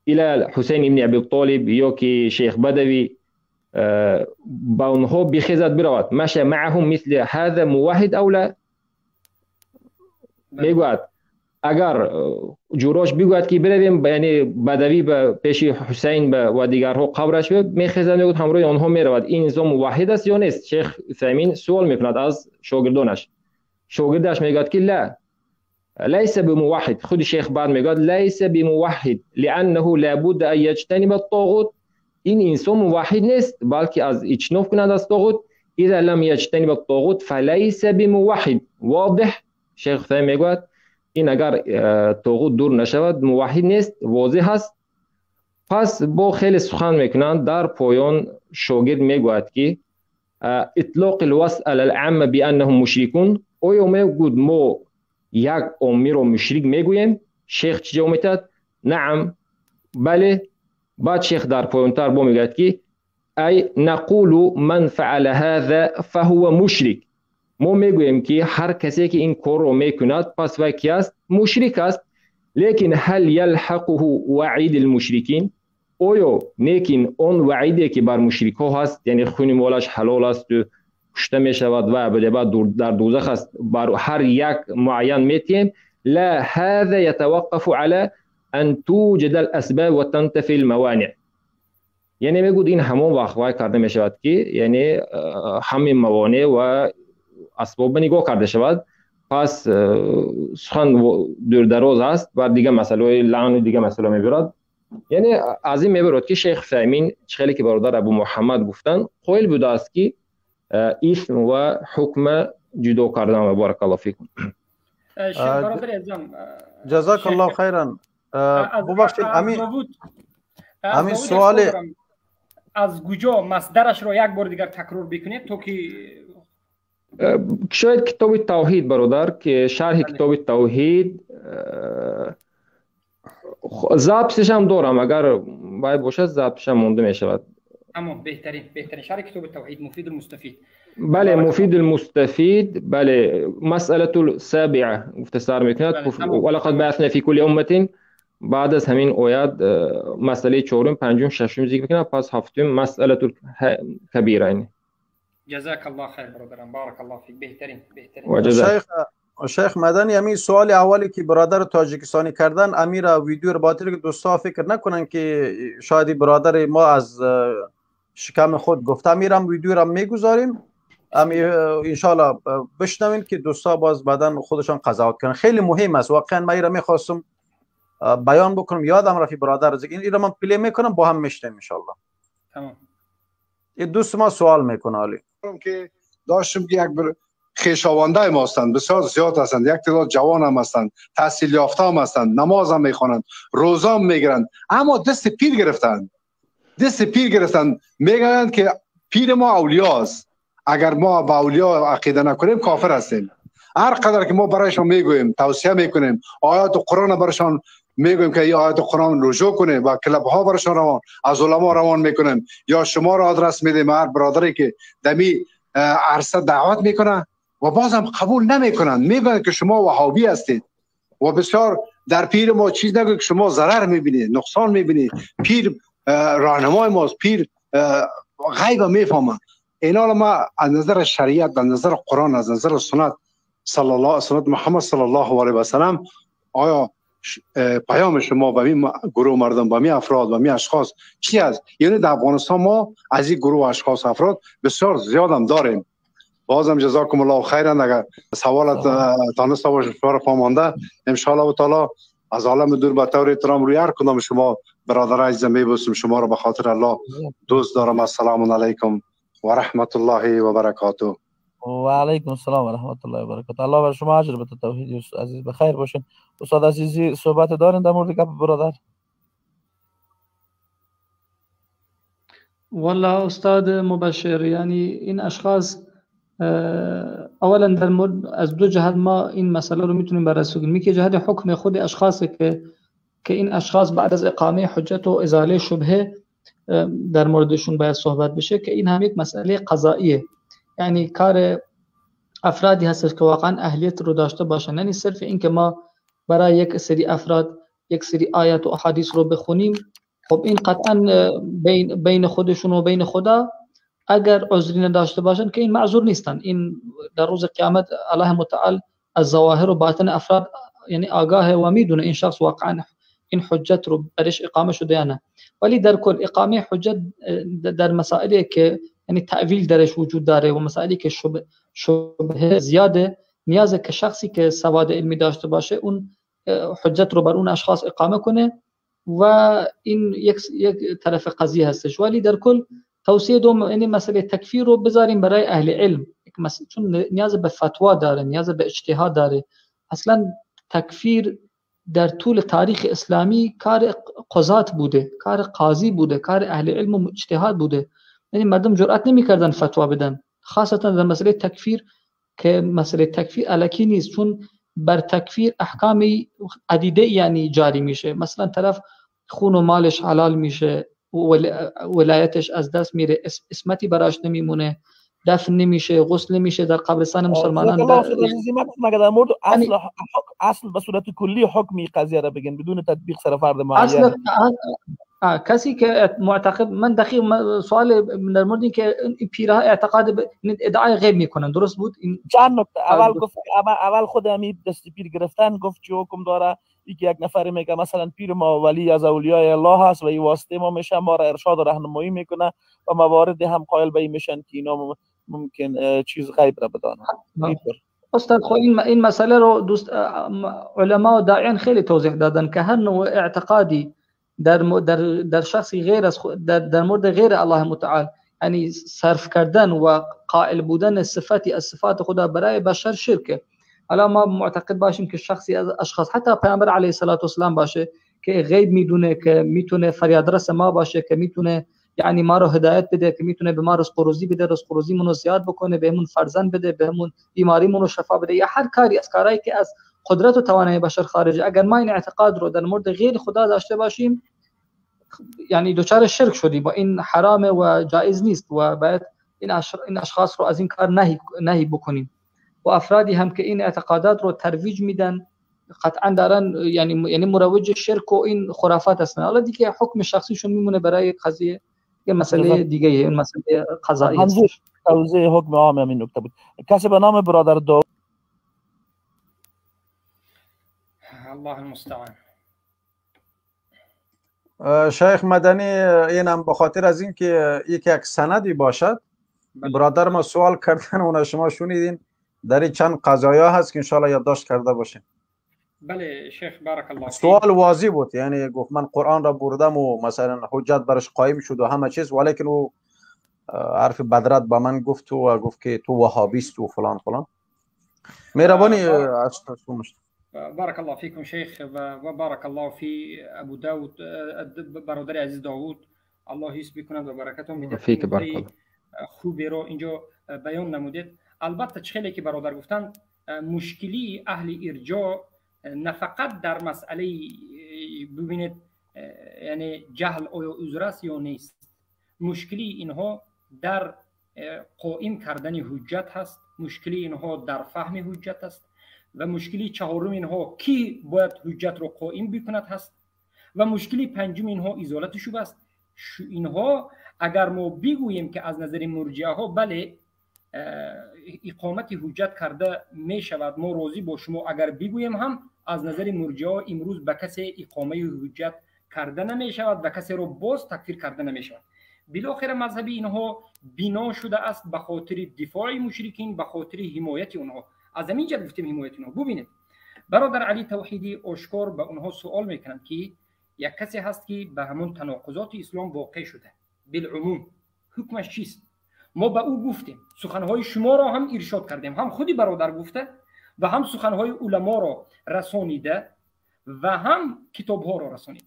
الى حسین ابن ابی طالب یا که شیخ بدوی، با آنها بخیزد برود، مشى معهم مثل هذا موحد او لا؟ میگوید اگر جوراش بگوید که برویم، یعنی بدوی به پیش حسین و دیگرها قبرش میخیزد، میگوید همراه آنها میرود، این انسان موحد است یا نیست؟ شیخ عثیمین سوال میکند از شاگردانش، شاگردش میگوید که لا، ليس بموحد. خود شیخ بعد میگوید ليس بموحد لانه لابد ان يجتنب الطاغوت، این انسان موحد نیست بلکه از اجتناب کند از طاغوت. اذا لم يجتنب الطاغوت فليس بموحد. واضح؟ شیخ عثیمین میگوید این اگر طاغوت دور نشود موحد نیست، واضح است. پس با خیلی سخن میکنند، در پایان شاگرد میگوید که اطلاق الوصف علی العامه بانهم مشرکون، آیا میگوید ما یک عامی رو مشرک میگوییم؟ شیخ چی جواب میدهد؟ نعم، بله. بعد شیخ در پایانتر با میگوید که ای نقول من فعل هذا فهو مشرک، ما میگوییم که هر کسی که این کار رو میکند پس وی کی است؟ مشرک است. لیکن هل یلحقه وعید المشرکین، آیا نیکین آن وعیدی که بر مشرک ها هست، یعنی خون مالش حلال است و کشته می شود و بعد در دوزخ است، بر هر یک معین میتیم؟ لا، هذا یتوقف على ان توجد الاسباب و تنتفی الموانع. یعنی میگوید این همون وقت وای کرده می شود که یعنی همین موانع و اسباب نگاه کرده شود. پس سخن دور دراز است و دیگه مسئله لعن و دیگه مسئله میبرد. یعنی از این میبرد که شیخ عثیمین خیلی که برادر ابو محمد گفتن قائل بوده است که اسم و حکم جدا کردن. و بارک الله فیکم. جزاک الله خیرا. ببخشید همین سوال از کجا مصدرش را یک بار دیگر تکرار بکنید تا که شاید کتاب توحید برادر که شرح کتاب توحید ضبطش هم دارم، اگر باید باشد ضبطش هم مونده می شود. اما بهترین شرح کتاب توحید مفید المستفید. بله مفید المستفید، بله. مسئله السابعه گفته سر میکند ولقد بعثنا فی کل امه، بعد از همین آیات مسئله چهارم، پنجم، ششم ذکر میکنه، پس هفتم مسئله کبیره. اینه. جزاک الله خیر برادرم، بارک الله فیک. بهترین. شیخ مدنی، همین سوال اولی که برادر تاجیکستانی کردن، امیر ویدیو رو باطل که دوستا فکر نکنن که شاید برادر ما از شکم خود گفته، امیرم ویدیو رو میگذاریم ان شاء الله بشنوین که دوستا باز بعدن خودشان قضاوت کنن. خیلی مهم است واقعا، من اینو میخواستم بیان بکنم، یادم رفت برادر این رو من play میکنم با هم میشنیم ان شاء الله. تمام. این دوست ما سوال میکنه. علی که داشتم که یک خویشاوندای ما هستند، بسیار زیاد هستند، یک تعداد جوان هم هستند، تحصیل یافته هم هستند، نماز هم میخوانند، روزه هم میگیرند، اما دست پیر گرفتند، دست پیر گرفتند، میگن که پیر ما اولیاست، اگر ما با اولیا عقیده نکنیم کافر هستیم. هر قدر که ما برایشان میگوییم، توصیه میکنیم، آیات قرآن برایشان میگوییم که این آیات قرآن رجوع کنیم و کلب ها برایشان روان از علما روان میکنیم یا شما را آدرس میدیم، هر برادری که دمی عرصه دعوت میکنه و بازم قبول نمیکنن، میگن که شما وهابی هستید و بسیار در پیر ما چیز نگوید که شما ضرر میبینید، نقصان میبینید، پیر راهنمای ماست، پیر غیب میفهمه. اینا رو ما از نظر شریعت، از نظر قرآن، از نظر سنت صلی الله، سنت محمد صلی الله علیه و سلم، آیا پیام شما به این گروه مردم، به این افراد، به این اشخاص چی است؟ یعنی در افغانستان ما از این گروه اشخاص افراد بسیار زیاد هم داریم. بازم جزاکم الله خیرا. اگر سوالت تانسته باشه شما را فهمانده، ان شاء الله تعالی از عالم دور به طور احترام روی هر کدام شما برادر عزیزم میبوسم، شما را به خاطر الله دوست دارم. السلام علیکم و رحمت الله و برکاته. و علیکم السلام و رحمت الله و برکاته. الله بر شما اجر بده. توحید عزیز بخیر باشین. استاد عزیزی صحبت دارین در مورد گپ برادر؟ والله استاد مبشر، یعنی این اشخاص اولا در مورد از دو جهت ما این مسئله رو میتونیم بررسی کنیم. یکی جهت حکم خود اشخاص که این اشخاص بعد از اقامه حجت و ازاله شبهه در موردشون باید صحبت بشه، که این هم یک مسئله قضاییه، یعنی کار افرادی هستش که واقعا اهلیت رو داشته باشن. یعنی صرف این که ما برای یک سری افراد یک سری آیات و احادیث رو بخونیم، خب این قطعا بین خودشون و بین خدا اگر عذری نداشته باشن که این معذور نیستن. این در روز قیامت الله متعال از ظواهر و باطن افراد یعنی آگاه و میدونه این شخص واقعا این حجت رو برش اقامه شده یا نه. ولی در کل اقامه حجت در مسائلی که یعنی تأویل درش وجود داره و مسائلی که شبهه زیاده، نیازه که شخصی که سواد علمی داشته باشه اون حجت رو بر اون اشخاص اقامه کنه و این یک طرف قضیه هستش. ولی در کل توصیه دوم یعنی مسئله تکفیر رو بذاریم برای اهل علم، چون نیاز به فتوا داره، نیاز به اجتهاد داره. اصلا تکفیر در طول تاریخ اسلامی کار قضات بوده، کار قاضی بوده، کار اهل علم و اجتهاد بوده. یعنی مردم جرأت نمی‌کردن فتوا بدن، خاصتا در مسئله تکفیر که مسئله تکفیر الکی نیست، چون بر تکفیر احکام عدیده یعنی جاری میشه. مثلا طرف خون و مالش حلال میشه، ولایتش از دست میره، اسمتی براش نمیمونه، دفن نمیشه، غسل نمیشه در قبرستان مسلمانان. مگر در مورد اصل به صورت کلی حکمی قضیه را بگن بدون تطبیق سر فرد معین؟ اصل کسی که معتقد، من دقیق سوال در مورد اینکه این پیرها اعتقاد ادعای غیب میکنن درست بود؟ این چند نکته. اول گفت اول خود امیر دست پیر گرفتن، گفت چه حکم داره؟ یک نفر میگه مثلا پیر ما ولی از اولیای الله هست و این واسطه ما میشه، ما را ارشاد و راهنمایی میکنه و موارد هم قائل به این میشن که اینا ممکن چیز غیب را بدانن. استاد خب این مسئله رو دوست علما و داعیان خیلی توضیح دادن که هر نوع اعتقادی در در شخصی غیر از در مورد غیر الله متعال، یعنی صرف کردن و قائل بودن صفاتی از صفات خدا برای بشر شرکه. حالا ما معتقد باشیم که شخصی از اشخاص حتی پیامبر علیه الصلاة والسلام باشه که غیب میدونه، که میتونه فریادرس ما باشه، که میتونه یعنی ما رو هدایت بده، که میتونه به ما رزق و روزی بده، رزق و روزیمون رو زیاد بکنه، بهمون فرزند بده، بهمون بیماریمون رو شفا بده، یا هر کاری از کارهایی که از قدرت و توانایی بشر خارجه، اگر ما این اعتقاد رو در مورد غیر خدا داشته باشیم یعنی دچار شرک شدیم و این حرامه و جایز نیست و باید این اشخاص رو از این کار نهی بکنیم. و افرادی هم که این اعتقادات رو ترویج میدن قطعا دارن یعنی مروج شرک و این خرافات هستن. حالا دیگه حکم شخصیشون میمونه برای قضیه، یه مسئله دیگه، این مسئله قضایی است. توضیح حکم عام همین نکته بود. کسی به نام برادر داوود. الله المستعان. شیخ مدنی، اینم به خاطر از اینکه یک سندی باشد، برادر ما سوال کردن اون شما شنیدین، در چند قضایا هست که انشالله یادداشت کرده باشین. بله شیخ بارک الله فیک. سوال واضح بود، یعنی گفت من قرآن را بردم و مثلا حجت برش قایم شد و همه چیز، ولیکن او حرف بدرد با من گفت و گفت که تو وهابیست و فلان فلان. مهربانی. بارک الله فیکم شیخ و بارک الله فی ابو داود، برادر عزیز داوود، الله حفظ بکند و برکتون میده. فیک بارک خوبی رو اینجا بیان نمودید. البته چخیلی که برادر گفتند، مشکلی اهل ارجاع نه فقط در مسئله، ببینید، یعنی جهل آیا عذر است یا نیست، مشکلی اینها در قائم کردن حجت هست، مشکلی اینها در فهم حجت است و مشکلی چهارم اینها کی باید حجت رو قائم بکند هست و مشکلی پنجم اینها ازالت شبهه است. اینها اگر ما بگوییم که از نظر مرجعه ها بله اقامت حجت کرده می شود، ما راضی با شما اگر بگوییم هم از نظر مرجعه امروز به کسی اقامه حجت کرده نمی شود و کسی رو باز تکفیر کرده نمی شود. بالاخره مذهب اینها بنا شده است به خاطر دفاع مشرکین، به خاطر حمایت اونها. از همین جهت گفتیم حمایت اونها. ببینید برادر علی توحیدی آشکار به اونها سوال میکنند که یک کسی هست که به همون تناقضات اسلام واقع شده، بالعموم حکمش چیست؟ ما به او گفتیم، سخنهای شما را هم ارشاد کردیم، هم خودی برادر گفته و هم سخنهای علما را رسانیده و هم کتابها را رسانیده.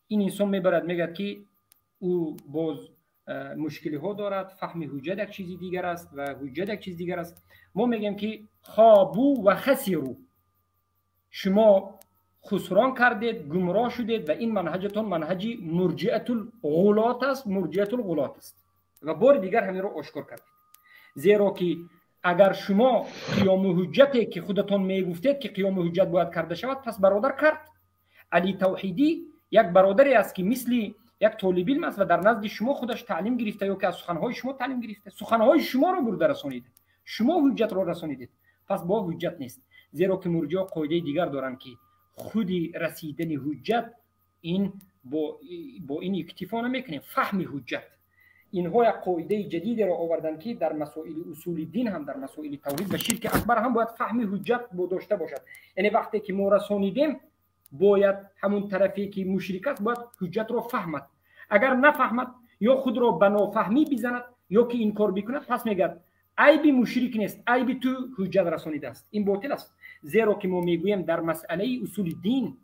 این انسان میبرد میگه که او باز مشکلی ها دارد، فهم حجت یک چیزی دیگر است و حجت یک چیز دیگر است. ما میگیم که خابو و خسرو، شما خسران کردید، گمراه شدید و این منهجتون منهج مرجئه الغلات است، مرجئه الغلات است و بار دیگر همین رو آشکار کردید. زیرا که اگر شما قیام حجتی که خودتون میگفتید که قیام حجت باید کرده شود، پس برادر کرد. علی توحیدی یک برادری است که مثل یک طالب علم است و در نزد شما خودش تعلیم گرفته یا که از سخنهای شما تعلیم گرفته، سخنهای شما رو برده رسانیده، شما حجت را رسانیدید، پس با حجت نیست. زیرا که مرجع قاعده دیگر دارند که خودی رسیدن حجت این با این اکتفا نمیکنیم، فهم حجت. اینها یک قاعده جدید را آوردن که در مسائل اصول دین هم، در مسائل توحید و شرک اکبر هم باید فهم حجت داشته باشد. یعنی وقتی که ما رسانیدیم باید همون طرفی که مشرک است باید حجت را فهمد. اگر نفهمد یا خود را به نافهمی بزند یا که انکار بکند، پس میگد عیب مشرک نیست، عیب تو حجت رسانیده است. این باطل است. زیرا که ما میگوییم در مسئله اصول دین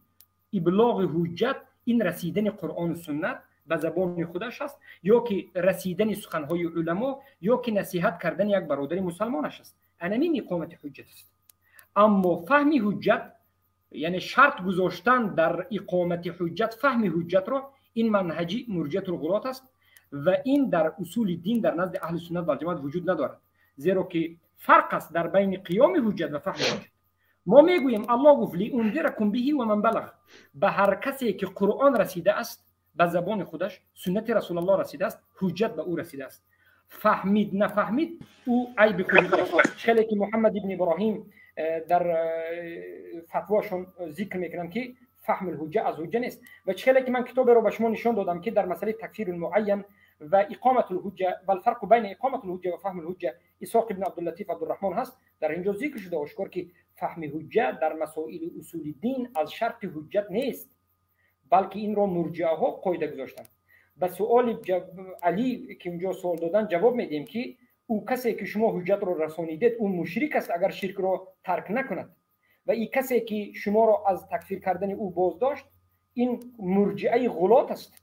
ابلاغ حجت این رسیدن قرآن و سنت به زبان خودش است، یا که رسیدن سخنهای علما، یا که نصیحت کردن یک برادر مسلمانش است. انمین اقامت حجت است. اما فهم حجت یعنی شرط گذاشتن در اقامت حجت، فهم حجت را، این منهجی مرجئه الغلات است و این در اصول دین در نزد اهل سنت و جماعت وجود ندارد. زیرا که فرق است در بین قیام حجت و فهم حجت. ما میگوییم الله گفت لانذرکم به و من بلغ، به هر کسی که قرآن رسیده است به زبان خودش، سنت رسول الله رسیده است، حجت به او رسیده است. فهمید نفهمید او عیب خودش است. خیلی که محمد ابن ابراهیم در فتواشون ذکر میکنم که فهم الحجه از حجه نیست. و چخیلی که من کتاب رو به شما نشان دادم که در مسئله تکفیر المعین و اقامت الحجه و الفرق بین اقامت الحجه و فهم الحجه، اسحاق ابن عبداللطیف عبدالرحمن هست، در اینجا ذکر شده آشکار که فهم حجه در مسائل اصول دین از شرط حجت نیست، بلکه این رو مرجعه ها قاعده گذاشتن. به سوال علی که اینجا سوال دادن جواب میدیم که او کسی که شما حجت رو رسانیدید او مشرک است اگر شرک رو ترک نکند، و این کسی که شما را از تکفیر کردن او بازداشت این مرجعه غلات است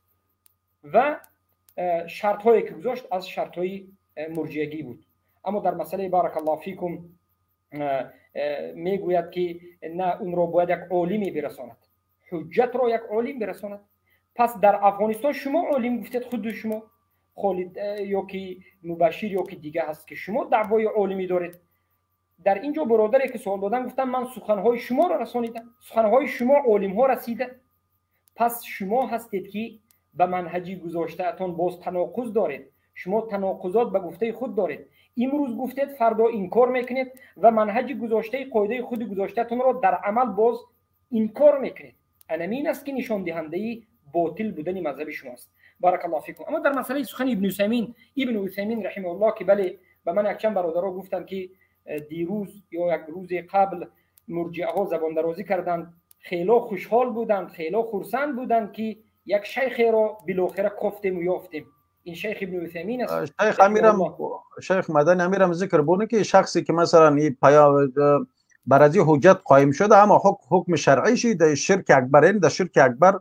و شرط هایی که گذاشت از شرط های مرجعگی بود. اما در مسئله بارک الله فیکم میگوید که نه، اون را باید یک عالمی برساند، حجت را یک عالم برساند. پس در افغانستان شما عالم گفتید، خود شما خالد یا که مبشیر یا که دیگه هست که شما دعوای عالمی دارید. در اینجا برادری که سوال دادن گفتم من سخنهای شما را رسانیدم، سخنهای شما عالم ها رسیده، پس شما هستید که به منهجی گذاشته اتان باز تناقض دارید. شما تناقضات به گفته خود دارید. امروز گفتید فردا انکار میکنید و منهج گذاشته قاعده خود گذاشته را در عمل باز انکار میکنید. انمین است که نشان دهنده باطل بودن مذهب شماست. بارک الله فیکم. اما در مسئله سخن ابن عثیمین، ابن عثیمین رحمه الله که بله به من یک چند برادرها گفتند که دیروز یا یک روز قبل مرجعه ها زبان درازی کردند، خیلی خوشحال بودند، خیلی خرسند بودند که یک شیخ را بالاخره کافتیم و یافتیم. این شیخ ابن عثیمین است. شیخ امیرم، شیخ مدنی امیرم ذکر بونه که شخصی که مثلا این پیام بر از حجت قایم شده، اما حکم شرعی در شرک اکبر، در شرک اکبر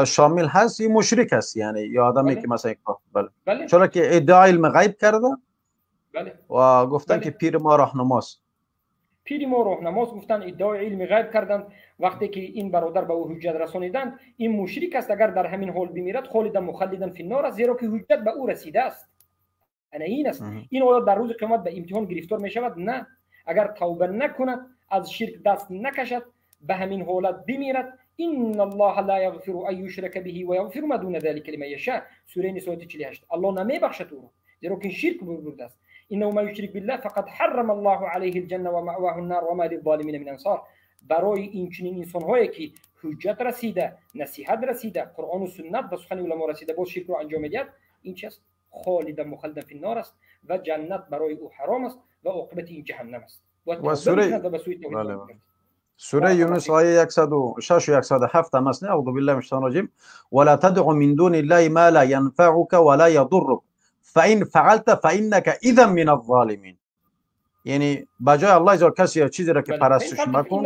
شامل هست، این مشرک است، یعنی یا آدمی که مثلا بله. چرا که ادعای علم غیب کرده، بله. و گفتن که پیر ما راهنماست، پیر ما راهنماست گفتن، ادعای علم غیب کردند. وقتی که این برادر به او حجت رسانیدند، این مشرک است، اگر در همین حال بمیرد خالدا مخلدا فی النار است، زیرا که حجت به او رسیده است. انا این است. این آیا در روز قیامت به امتحان گرفتار می شود؟ نه. اگر توبه نکند، از شرک دست نکشد، به همین حالت بمیرد، ان الله لا یغفر ان یشرک به و یغفر ما دون ذلك لمن یشاء، سوره نساء 48. الله نمیبخشد او را، زیرا که شرک برده است. انه من یشرک بالله فقد حرم الله علیه الجنه و مأواه النار و ما للظالمین من انصار. برای این چنین انسان‌هایی که حجت رسیده، نصیحت رسیده، قرآن و سنت و سخن علما رسیده، باز شرک را انجام میدهد، این چیست؟ خالدا مخلدا فی النار است و جنت برای او حرام است و عاقبت این جهنم است. و سوره سوره یونس آیه 106 و 107 هم است. اعوذ بالله من الشیطان الرجیم، ولا تدع من دون الله ما لا ينفعك ولا يضرك فإن فعلت فإنك إذا من الظالمین. یعنی بجای الله زار کسی یا چیزی را که پرستش مکن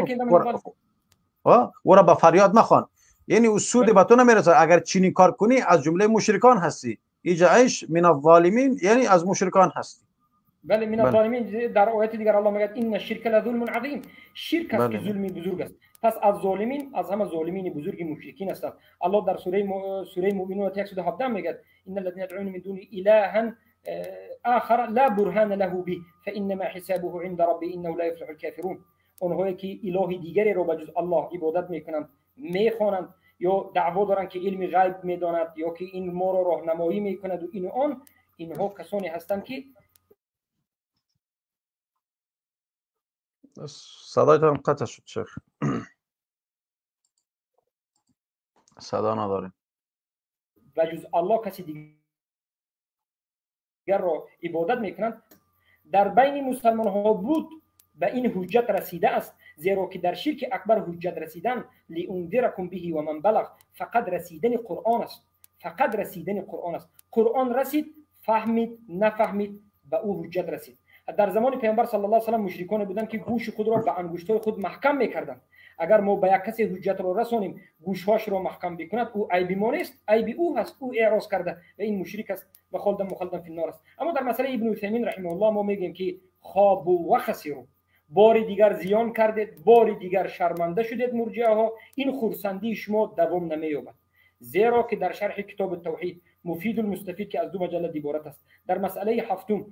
و را به فریاد مخوان، یعنی او سود به تو نمیرسه. اگر چنین کار کنی از جمله مشرکان هستی. اینجا عیش من الظالمین یعنی از مشرکان هستی. بله، من الظالمین. در آیت دیگر الله میگه ان الشرک لظلم عظیم، شرک است که ظلمی بزرگ است. پس از ظالمین، از همه ظالمین بزرگ مشرکین هستند. الله در سوره مؤمنون 117 میگه ان الذين يدعون من دون الها آخر لا برهان له به فانما حسابه عند ربه انه لا يفلح الكافرون. آنهایی که اله دیگری را به جز الله عبادت میکنند، میخوانند یا دعوا دارند که علم غیب میداند یا که این ما را راهنمایی میکند و این و آن، اینها کسانی هستند که صدایتان قطع شد شیخ، صدا نداریم. و جز الله کسی دیگر را عبادت میکنند. در بین مسلمان ها بود به این حجت رسیده است، زیرا که در شرک اکبر حجت رسیدن لانذرکم به و من بلغ، فقط رسیدن قرآن است، فقط رسیدن قرآن است. قرآن رسید، فهمید نفهمید، به او حجت رسید. در زمان پیامبر صلی الله علیه و سلم مشرکان بودند که گوش خود را به انگشت‌های خود محکم میکردند. اگر ما به یک کسی حجت را رسانیم، گوشهاش را محکم بکند، او عیب ما نیست، عیب او هست، او اعراض کرده و این مشرک است و خالدا مخلدا فی النار است. اما در مسئله ابن عثیمین رحمه الله ما میگیم که خابوا و خسروا، بار دیگر زیان کردید، بار دیگر شرمنده شدید مرجئه ها، این خرسندی شما دوام نمییابد. زیرا که در شرح کتاب التوحید مفید المستفید که از دو مجلد عبارت است، در مسئله هفتم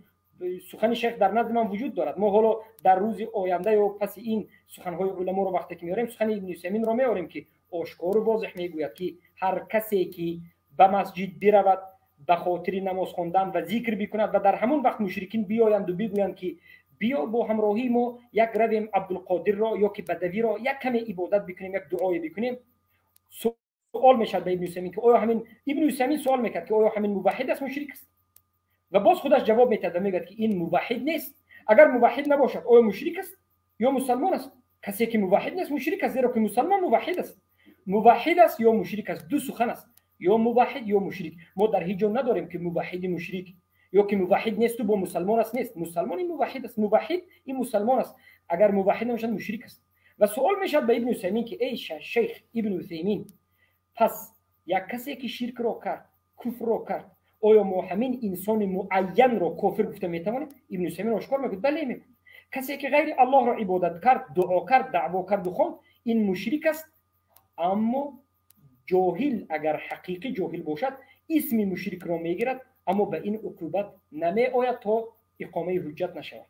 سخن شیخ در نزد من وجود دارد. ما حالا در روز آینده و پس این سخنهای علما رو وقتی که میاریم، سخن ابن عثیمین رو میاریم که آشکار و واضح میگوید که هر کسی که به مسجد برود به خاطر نماز خواندن و ذکر بکند و در همون وقت مشرکین بیایند و بگویند که بیا با همراهی ما یک رویم عبدالقادر را یا که بدوی را یک کمی عبادت بکنیم، یک دعای بکنیم، سوال میشد به ابن عثیمین که آیا همین ابن عثیمین سوال میکرد که آیا همین موحد است مشرک است؟ و باز خودش جواب میده و میگه که این موحد نیست. اگر موحد نباشد آیا مشرک است یا مسلمان است؟ کسی که موحد نیست مشرک است، زیرا که مسلمان موحد است. موحد است یا مشرک است، دو سخن است، یا موحد یا مشرک. ما در هیچ جا نداریم که موحد مشرک یا که موحد نیست و با مسلمان است نیست. مسلمان این موحد است، موحد این مسلمان است. اگر موحد نباشد مشرک است. و سوال میشد به ابن عثیمین که ای شیخ ابن عثیمین، پس یک کسی که شرک را کرد، کفر را کرد، آیا ما همین انسان معین را کافر گفته میتوانیم؟ ابن عثیمین آشکار میگه بله میگه. کسی که غیر الله را عبادت کرد، دعا کرد، دعوا کرد و خواند، این مشرک است. اما جاهل اگر حقیقی جاهل باشد اسم مشرک را میگیرد، اما به این عقوبت نمی آید تا اقامه حجت نشود.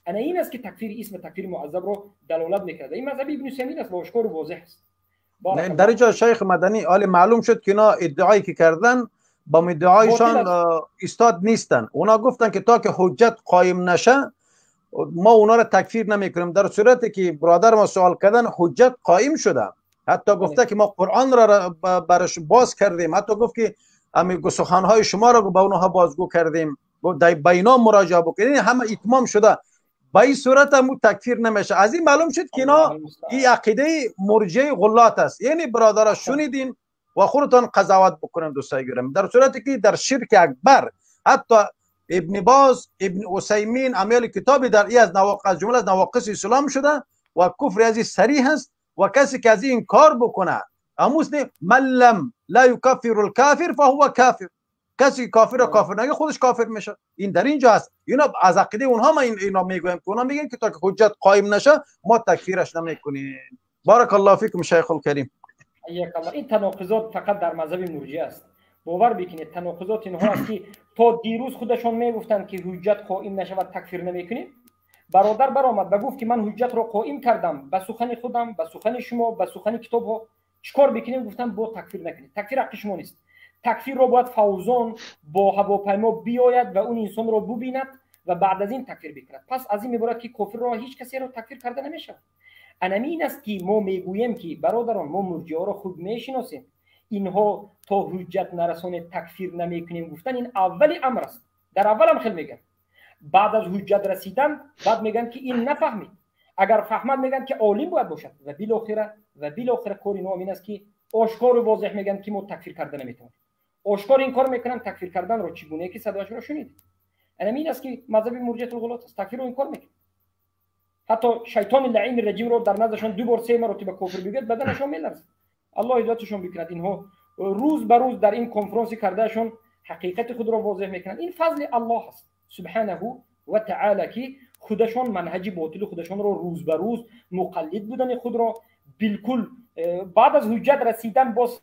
انا این است که تکفیر اسم تکفیر معذب را دلالت میکرد. این مذهب ابن عثیمین است و آشکار و واضح است. در اینجا شیخ مدنی حال معلوم شد که اینا ادعایی که کردن با ادعایشان استاد نیستن. اونا گفتن که تا که حجت قایم نشه ما اونا را تکفیر نمیکنیم، در صورتی که برادر ما سوال کردن حجت قایم شده، حتی گفته که ما قرآن را برش باز کردیم، حتی گفت که امی سخنهای شما را به اونها بازگو کردیم، به اینا مراجعه بکنید، همه اتمام شده. به این صورت هم تکفیر نمیشه. از این معلوم شد که اینا این عقیده مرجع غلات است. یعنی برادرها شنیدین و خودتان قضاوت بکنین دوستای گرامی. در صورتی که در شرک اکبر حتی ابن باز، ابن عثیمین امیال کتابی در ای از نواقص، از جمله از نواقص اسلام شده و کفر از این صریح است و کسی که از این کار بکنه اموس نه، من لم لا یکفر الکافر فهو کافر، کسی کافر را کافر نگه خودش کافر میشه. این در اینجا است. اینا از عقیده اونها ما اینا میگویم که اونها میگن که تا که حجت قایم نشه ما تکفیرش نمیکنیم. بارک الله فیکم شیخ الکریم. حیاک الله. این تناقضات فقط در مذهب مرجئه است. باور بکنید تناقضات اینها است که تا دیروز خودشان میگفتند که حجت قائم نشود تکفیر نمیکنیم. برادر برآمد و گفت که من حجت را قائم کردم به سخن خودم، به سخن شما، به سخن کتاب ها. چیکار بکنیم؟ گفتم با تکفیر نکنید، تکفیر حق شما نیست. تکفیر را باید فوزان با هواپیما بیاید و اون انسان را ببیند و بعد از این تکفیر بکند. پس از این میبرد که کافر را هیچ کسی را تکفیر کرده نمیشود. انمی این است که ما میگوییم که برادران ما مرجئه را خوب میشناسیم، اینها تا حجت نرسانه تکفیر نمیکنیم گفتن این اول امر است. در اول هم خیلی میگن، بعد از حجت رسیدن بعد میگن که این نفهمید، اگر فهمد میگن که عالم باید باشد و بالاخره کار اینها این است که آشکار و واضح میگن که ما تکفیر کرده نمیتونیم. آشکار این کار میکنن تکفیر کردن رو چگونه که صداش رو شنید. این است که مذهب مرجئه الغلات است، تکفیر رو این کار میکنه. حتی شیطان لعین رجیم رو در نزدشان 2 بار 3 مرتبه کفر بگید بدنشان میلرزه. الله هدایتشون بکند. اینها روز به روز در این کنفرانس کردهشون حقیقت خود را واضح میکنن. این فضل الله است سبحانه و تعالی که خودشون منهج باطل خودشون رو روز به روز مقلد بودن خود را بالکل بعد از حجت رسیدن باز.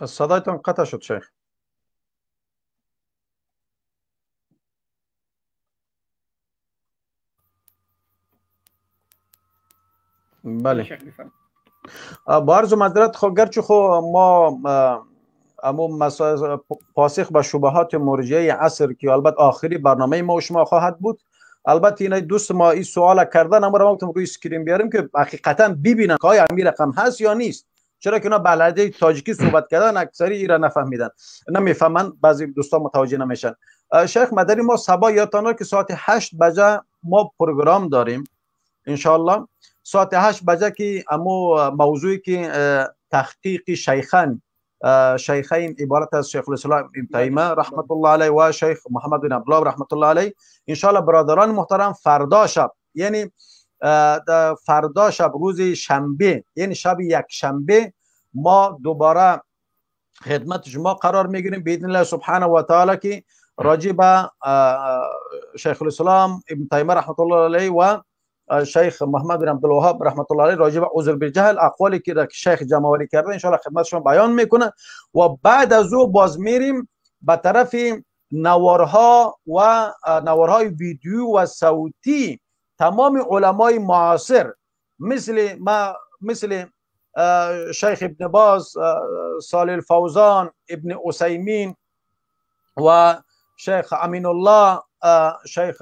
صدایتان قطع شد شیخ. بله با عرض و معذرت، خب گرچه خو ما امو پاسخ به شبهات مرجئه عصر که البته آخری برنامه ما و شما خواهد بود، البته اینا دوست ما این سوال کردن اما ما گفتم روی screen بیاریم که حقیقتا ببینن که آیا امیر رقم هست یا نیست، چرا که اینا به لهجه تاجیکی صحبت کردن اکثری ایرا نفهمیدن، نمیفهمن، بعضی دوستان متوجه نمیشن. شیخ مدنی ما صبا یادتان که ساعت 8 بجه ما پروگرام داریم انشاءالله. ساعت 8 بجه که امو موضوعی که تحقیق شیخان، شیخین عبارت از شیخ الاسلام ابن تیمیه رحمت الله علیه و شیخ محمد بن عبدالله رحمت الله علیه، انشاءالله برادران محترم فردا شب، یعنی فردا شب روز شنبه، یعنی شب یک شنبه ما دوباره خدمت شما قرار میگیریم باذن الله سبحانه و تعالی که راجع به شیخ الاسلام ابن تیمیه رحمت الله علیه و شیخ محمد بن عبدالوهاب رحمت الله علیه راجع به عذر بالجهل اقوالی که شیخ جمع آوری کرده ان شاء الله خدمت شما بیان میکنه و بعد از او باز میریم به طرف نوارها و نوارهای ویدیو و صوتی تمام علمای معاصر مثل شیخ ابن باز، صالح الفوزان، ابن عثیمین و شیخ امین الله، شیخ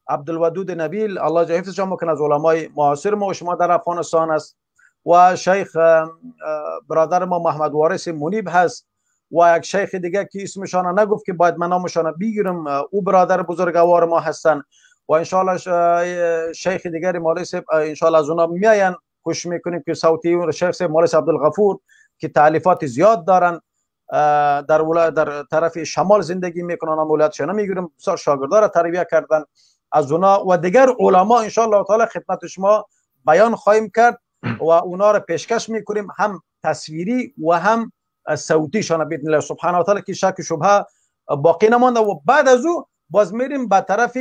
عبدالودود نبیل، الله جل حفظشان بکنه، از علمای معاصر ما و شما در افغانستان است، و شیخ برادر ما محمد وارث منیب هست و یک شیخ دیگه که اسمشان نگفت که باید من نامشان بگیرم، او برادر بزرگوار ما هستن و انشاءالله شیخ دیگری مولوی صاحب انشاءالله از اونا میاین کوشش میکنیم که صوتی شیخ صاحب مولوی عبدالغفور که تالیفات زیاد دارن در طرف شمال زندگی میکنن، هم ولایتشان نمیگیرم، بسیار شاگردا را تربیه کردن از اونا و دیگر علما انشاءالله تعالی خدمت شما بیان خواهیم کرد و اونا را پیشکش میکنیم، هم تصویری و هم صوتیشان باذن الله سبحانه و تعالی که شک شبهه باقی نمانده. و بعد از او باز میریم به طرف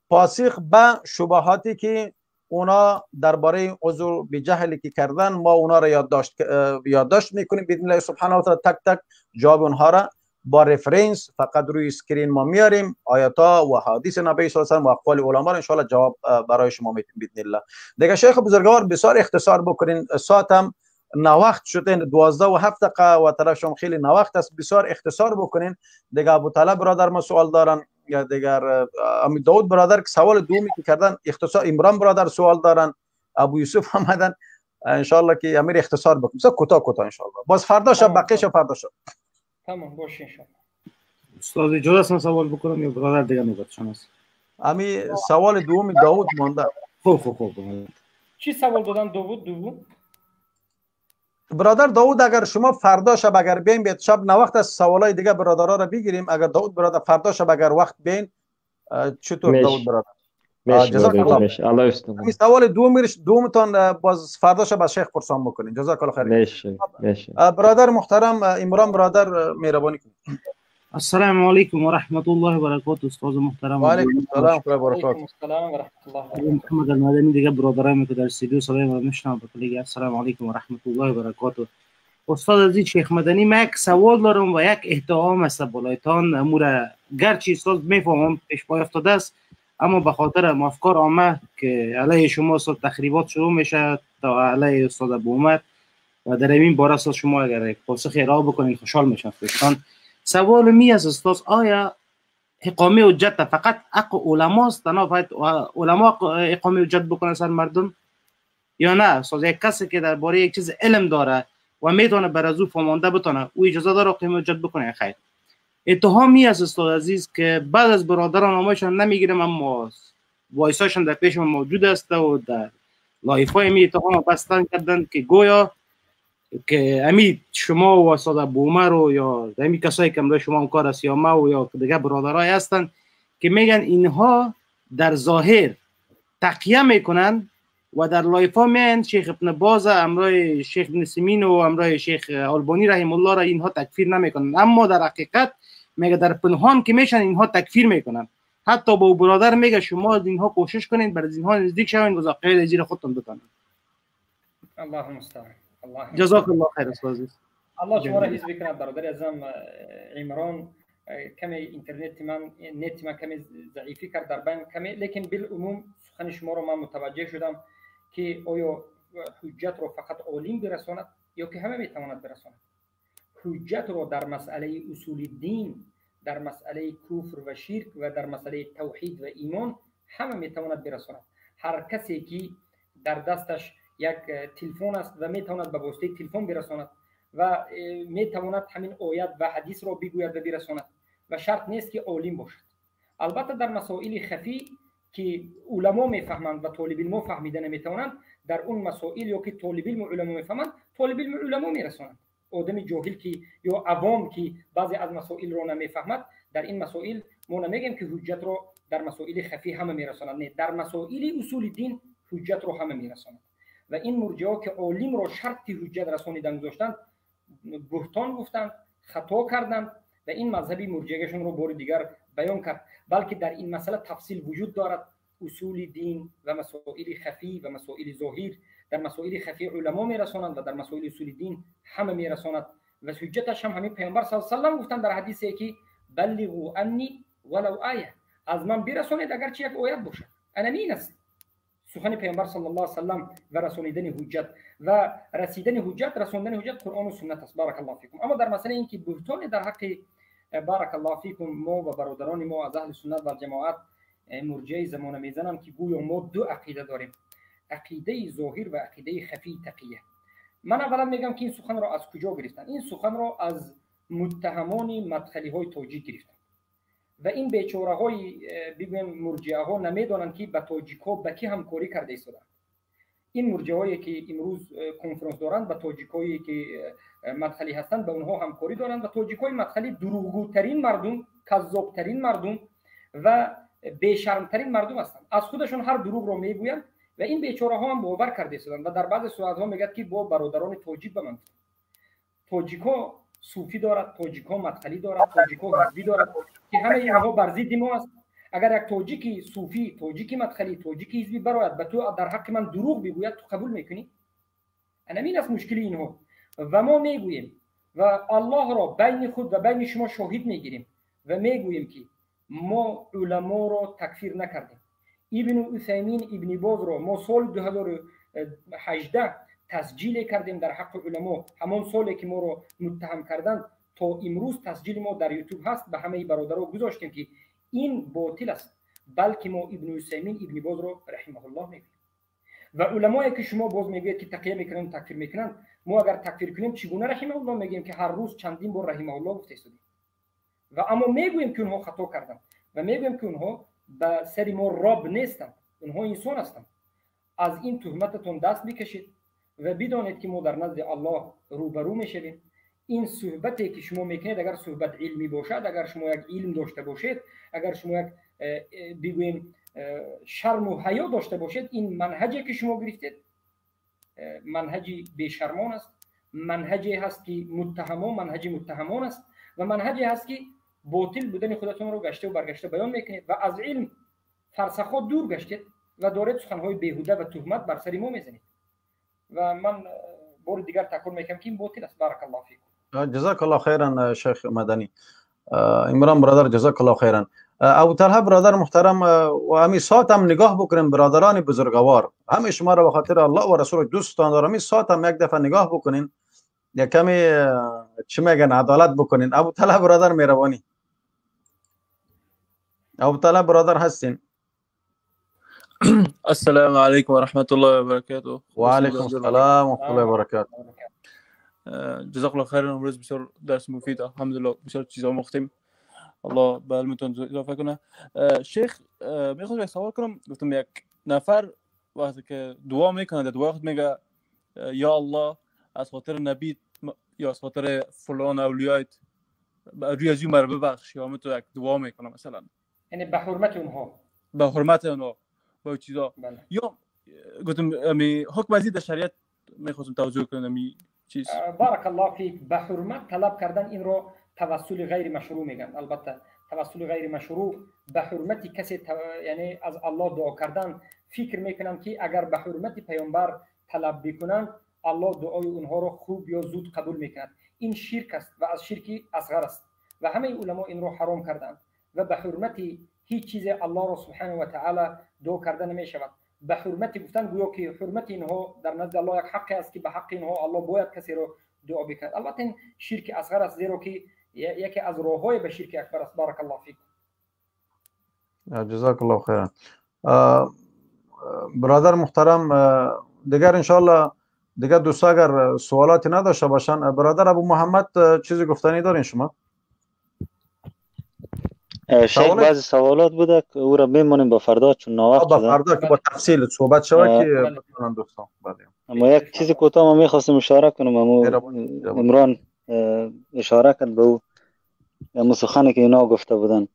پاسخ به شبهاتی که اونا درباره عذر به جهلی که کردن ما اونا را یادداشت میکنیم باذن الله سبحانه و تعالی، تک تک جواب اونها را با reference فقط روی screen ما میاریم، آیاتا و حدیث نبی صلی الله علیه و اقوال علما را ان شاء الله جواب برای شما میتیم باذن الله. دیگه شیخ بزرگوار بسیار اختصار بکنین، ساعتم نوخت شده 12:07 و طرف شما خیلی نوخت است، بسیار اختصار بکنین. دیگه ابو طالب برادر ما سوال دارن، یا دیگر امیر داود برادر که سوال دومی که کردن اختصار، عمران برادر سوال دارن، ابو یوسف آمدن، ان شاء الله که امیر اختصار بکنیم، بسیار کوتاه کوتاه ان شاء الله. باز فردا شب بقیه شب فردا شب. تمام باشه ان شاء الله. استاد اجازه است من سوال بکنم یا برادر دیگه نوبتشان است؟ امی سوال دوم داود مانده. خوب خوب خوب. چی سوال دادن داوود؟ دوم برادر داوود، اگر شما فردا شب اگر بیاین، بیاد شب نوقت از سوالای دیگه برادرها رو بگیریم. اگر داوود برادر فردا شب اگر وقت بیاین، چطور داوود برادر؟ جزاک الله. الله یستر. سوال دومتان باز فردا شب از شیخ پرسان بکنین. جزاک الله خیر. میشه میشه. برادر محترم عمران برادر، مهربانی کنید. السلام علیکم و رحمت الله و برکاته. استاد محترم، و علیکم السلام و برکاته. السلام و رحمت الله و برکاته. محمد المدنی، دیگه برادران که در استودیو صدای ما میشنوند، به السلام علیکم و رحمت الله و برکاته. استاد عزیز شیخ مدنی، من یک سوال دارم و یک اتهام است بالایتان. امور گرچه استاد میفهمم پیش پای افتاده است، اما به خاطر افکار عامه که علیه شما استاد تخریبات شروع میشه تا علیه استاد ابو عمر و در این باره استاد شما اگر یک پاسخ ارائه بکنین خوشحال میشم. سوال می از استاد، آیا اقامه حجت فقط حق علماست، تنها باید علما اقامه حجت بکنه سر مردم یا نه استاد یک کسی که درباره یک چیز علم داره و میتونه بر از او فهمانده بتونه، او اجازه داره اقامه حجت بکنه؟ خیر. اتهامی از استاد عزیز که بعد از برادران نامشان نمیگیرم، اما voice اشان در پیش موجود است و در live های می اتهام بستن کردن که گویا که امید شما و استاد ابو عمر و یا امی کسایی که امروز شما همکار است یا ما و یا دیگه برادرای هستن که میگن اینها در ظاهر تقیه میکنن و در live ها میان شیخ ابن باز، امرای شیخ ابن سیمین و امرای شیخ آلبانی رحم الله را اینها تکفیر نمیکنن، اما در حقیقت میگه در پنهان که میشن اینها تکفیر میکنن. حتی با برادر میگه شما از اینها کوشش کنین، بر از اینها نزدیک شوین و قید زیر خودتون بتونن. الله المستعان. الله جزاک الله خیر استاد. الله شما را حفظ بکنه برادر عزیزم عمران. کمی اینترنت من، نت من کمی ضعیفی کرد در بین کمی، لیکن بالعموم سخن شما رو من متوجه شدم که آیا حجت رو فقط عالم برساند یا که همه میتواند برساند. حجت رو در مسئله اصول دین، در مسئله کفر و شرک و در مسئله توحید و ایمان همه میتواند برساند. هر کسی که در دستش یک تلفن است و میتواند به واسطه تلفن برساند و میتواند همین آیت و حدیث را بگوید و برساند و شرط نیست که عالم باشد. البته در مسائل خفی که علما میفهمند و طالب علم فهمیده نمیتوانند، در اون مسائل یا که طالب علم علما میفهمند، طالب علم علما میرسانند. آدم جاهل که یا عوام که بعضی از مسائل رو نمیفهمد، در این مسائل ما نمیگیم که حجت رو در مسائل خفی همه میرسانند. نه، در مسائل اصول دین حجت رو همه میرسانند. و این مرجعه که عالم رو شرط حجت رسانیدن گذاشتند، بهتان گفتند، خطا کردند و این مذهبی مرجعهشون رو بار دیگر بیان کرد. بلکه در این مسئله تفصیل وجود دارد. اصول دین و مسائل خفی و مسائل ظاهر، در مسائل خفی علما میرسانند و در مسائل اصول دین همه میرساند. و حجتش هم همین پیامبر صلی الله علیه و سلم گفتند در حدیثی که بلغوا انی ولو آیه، از من برسانید اگرچه یک آیت باشد. این است سخن پیامبر صلی الله علیه و سلم و رسانیدن حجت و رسیدن حجت، رساندن حجت قرآن و سنت است. بارک الله فیکم. اما در مسئله اینکه بهتان در حق بارک الله فیکم ما و برادران ما از اهل سنت و جماعت مرجعه زمانه میزنند که گویا ما دو عقیده داریم، عقیده ظاهر و عقیده خفی تقیه. من اولا میگم که این سخن را از کجا گرفتن. این سخن را از متهمان مدخلی های تاجیک گرفتن و این بیچاره های بگویم مرجعه ها نمیدانند که به تاجیک ها به کی همکاری کرده ایستادند. این مرجعه هایی که امروز کنفرانس دارند به تاجیک هایی که مدخلی هستند به اونها همکاری دارند و تاجیک های مدخلی دروغگوترین مردم، کذابترین مردم و بیشرمترین مردم هستند. از خودشون هر دروغ رو میگویند و این بیچاره ها هم باور کرده ایستادند و در بعض صورت ها میگه که با برادران تاجیک به من، تاجیک ها صوفی دارد، تاجیک ها مدخلی دارد، تاجیک ها حزبی دارد که همه اینها بر ضد ما است. اگر یک تاجیکی صوفی، تاجیکی مدخلی، تاجیکی حزبی براید به تو در حق من دروغ بگوید، تو قبول میکنی؟ این است مشکل اینها. و ما میگوییم و الله را بین خود و بین شما شاهد میگیریم و میگوییم که ما علما را تکفیر نکردیم. ابن عثیمین، ابن باز را ما سال 2018 تسجیل کردیم در حق علما، همان سالی که ما را متهم کردند تا امروز تسجیل ما در یوتیوب هست، به همه برادرها گذاشتیم که این باطل است. بلکه ما ابن عثیمین، ابن باز را رحمه الله میگوییم. و علمایی که شما باز میگویید که تقیه میکنن، تکفیر میکنن، ما اگر تکفیر کنیم چگونه رحمه الله میگیم که هر روز چندین بار رحمه الله گفته ایستادیم؟ و اما میگوییم که اونها خطا کردند و میگوییم که اونها به سر ما رب نیستند، اونها انسان هستند. از این تهمتتون دست بکشید و بدانید که ما در نزد الله روبرو میشویم. این صحبتی که شما میکنید اگر صحبت علمی باشد، اگر شما یک علم داشته باشید، اگر شما یک بگوییم شرم و حیا داشته باشید، این منهجی که شما گرفتید منهجی بی‌شرمان است، منهجی هست که متهمان، منهج متهمان است و منهجی هست که باطل بودن خودتون رو گشته و برگشته بیان میکنید و از علم فرسخ‌ها دور گشتید و دارید سخنهای بیهوده و تهمت بر سر ما میزنید. و من بار دیگر تکرار میکنم که این باطل است. بارک الله فیکم. جزاک الله خیرا شیخ مدنی. عمران برادر جزاک الله خیرا. ابو طلحه برادر محترم، و همی ساعت هم نگاه بکنیم برادران بزرگوار، همه شما را به خاطر الله و رسول دوستان دارم، این ساعت هم یک دفعه نگاه بکنین، یک کمی چی میگن عدالت بکنین. ابو طلحه برادر مهربانی، ابو طلحه برادر هستین؟ السلام علیکم و رحمت الله و برکاته. و علیکم السلام و رحمت الله و برکاته. جزاک الله خیرا. امروز بسیار درس مفید، الحمدلله بسیار چیزا آموختیم، الله به علمتون اضافه کنه. شیخ میخواستم یک سوال کنم. گفتم یک نفر وقتی که دعا میکنه در دعا خود میگه یا الله از خاطر نبی یا از خاطر فلان اولیایت روی از مرا ببخش، یا تو یک دعا میکنه مثلا، یعنی به حرمت اونها، به حرمت اونها با چیزا. یا گفتم امی حکم از در شریعت میخواستم توجه کنم امی چیز. بارک الله فیک. به حرمت طلب کردن این رو توسل غیر مشروع میگن. البته توسل غیر مشروع به حرمت کسی یعنی از الله دعا کردن، فکر میکنم که اگر به حرمت پیامبر طلب بکنن الله دعای اونها رو خوب یا زود قبول میکند. این شرک است و از شرک اصغر است و همه علما این رو حرام کردند و به حرمت هیچ چیز الله را سبحانه و تعالی دعا کرده نمیشود. به حرمت گفتن گویا که حرمت اینها در نزد الله یک حق است که به حق اینها الله باید کسی رو دعا بکند. البته این شرک اصغر است، زیرا که یکی از راه‌های به شرک اکبر است. بارک الله فیک. جزاک الله خیرا. برادر محترم، دیگر انشالله دیگر دوستا اگر سوالاتی نداشته باشن، برادر ابو محمد چیزی گفتنی دارین شما؟ شیخ بعضی سوالات بوده که او را میمونیم با فردا چون ناوقت شده. با فردا که با تفصیل صحبت شود که بتونن دوستان. بله. اما یک چیزی کوتاه ما میخواستم اشاره کنم، اما عمران اشاره کرد به او همون سخنی که اینا گفته بودن.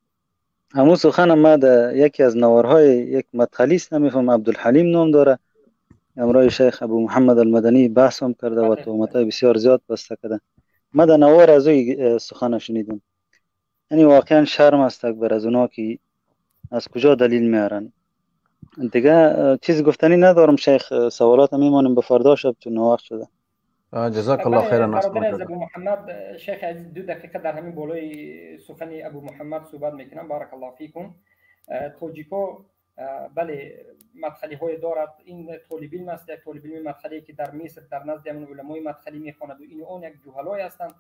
همون سخن ما در یکی از نوارهای یک مدخلی است، نمیفهم عبدالحلیم نام داره، امرای شیخ ابو محمد المدنی بحث هم کرده و تهمت‌های بسیار زیاد بسته کرده. ما در نوار از او سخن شنیدم. یعنی واقعا شرم است بر از اونا که از کجا دلیل میارن. دیگه چیز گفتنی ندارم شیخ، سوالات میمانیم به فردا شب چون وقت شده. جزاک الله خیرا. برادر ابو محمد، شیخ عزیز 2 دقیقه در همین بالای سخن ابو محمد صحبت میکنم. بارک الله فیکم. تاجیکا بله مدخلی های دارد، این طالب علم است، یک طالب علم مدخلی که در مصر در نزد همون علمای مدخلی میخواند و این اون یک جهلای هستند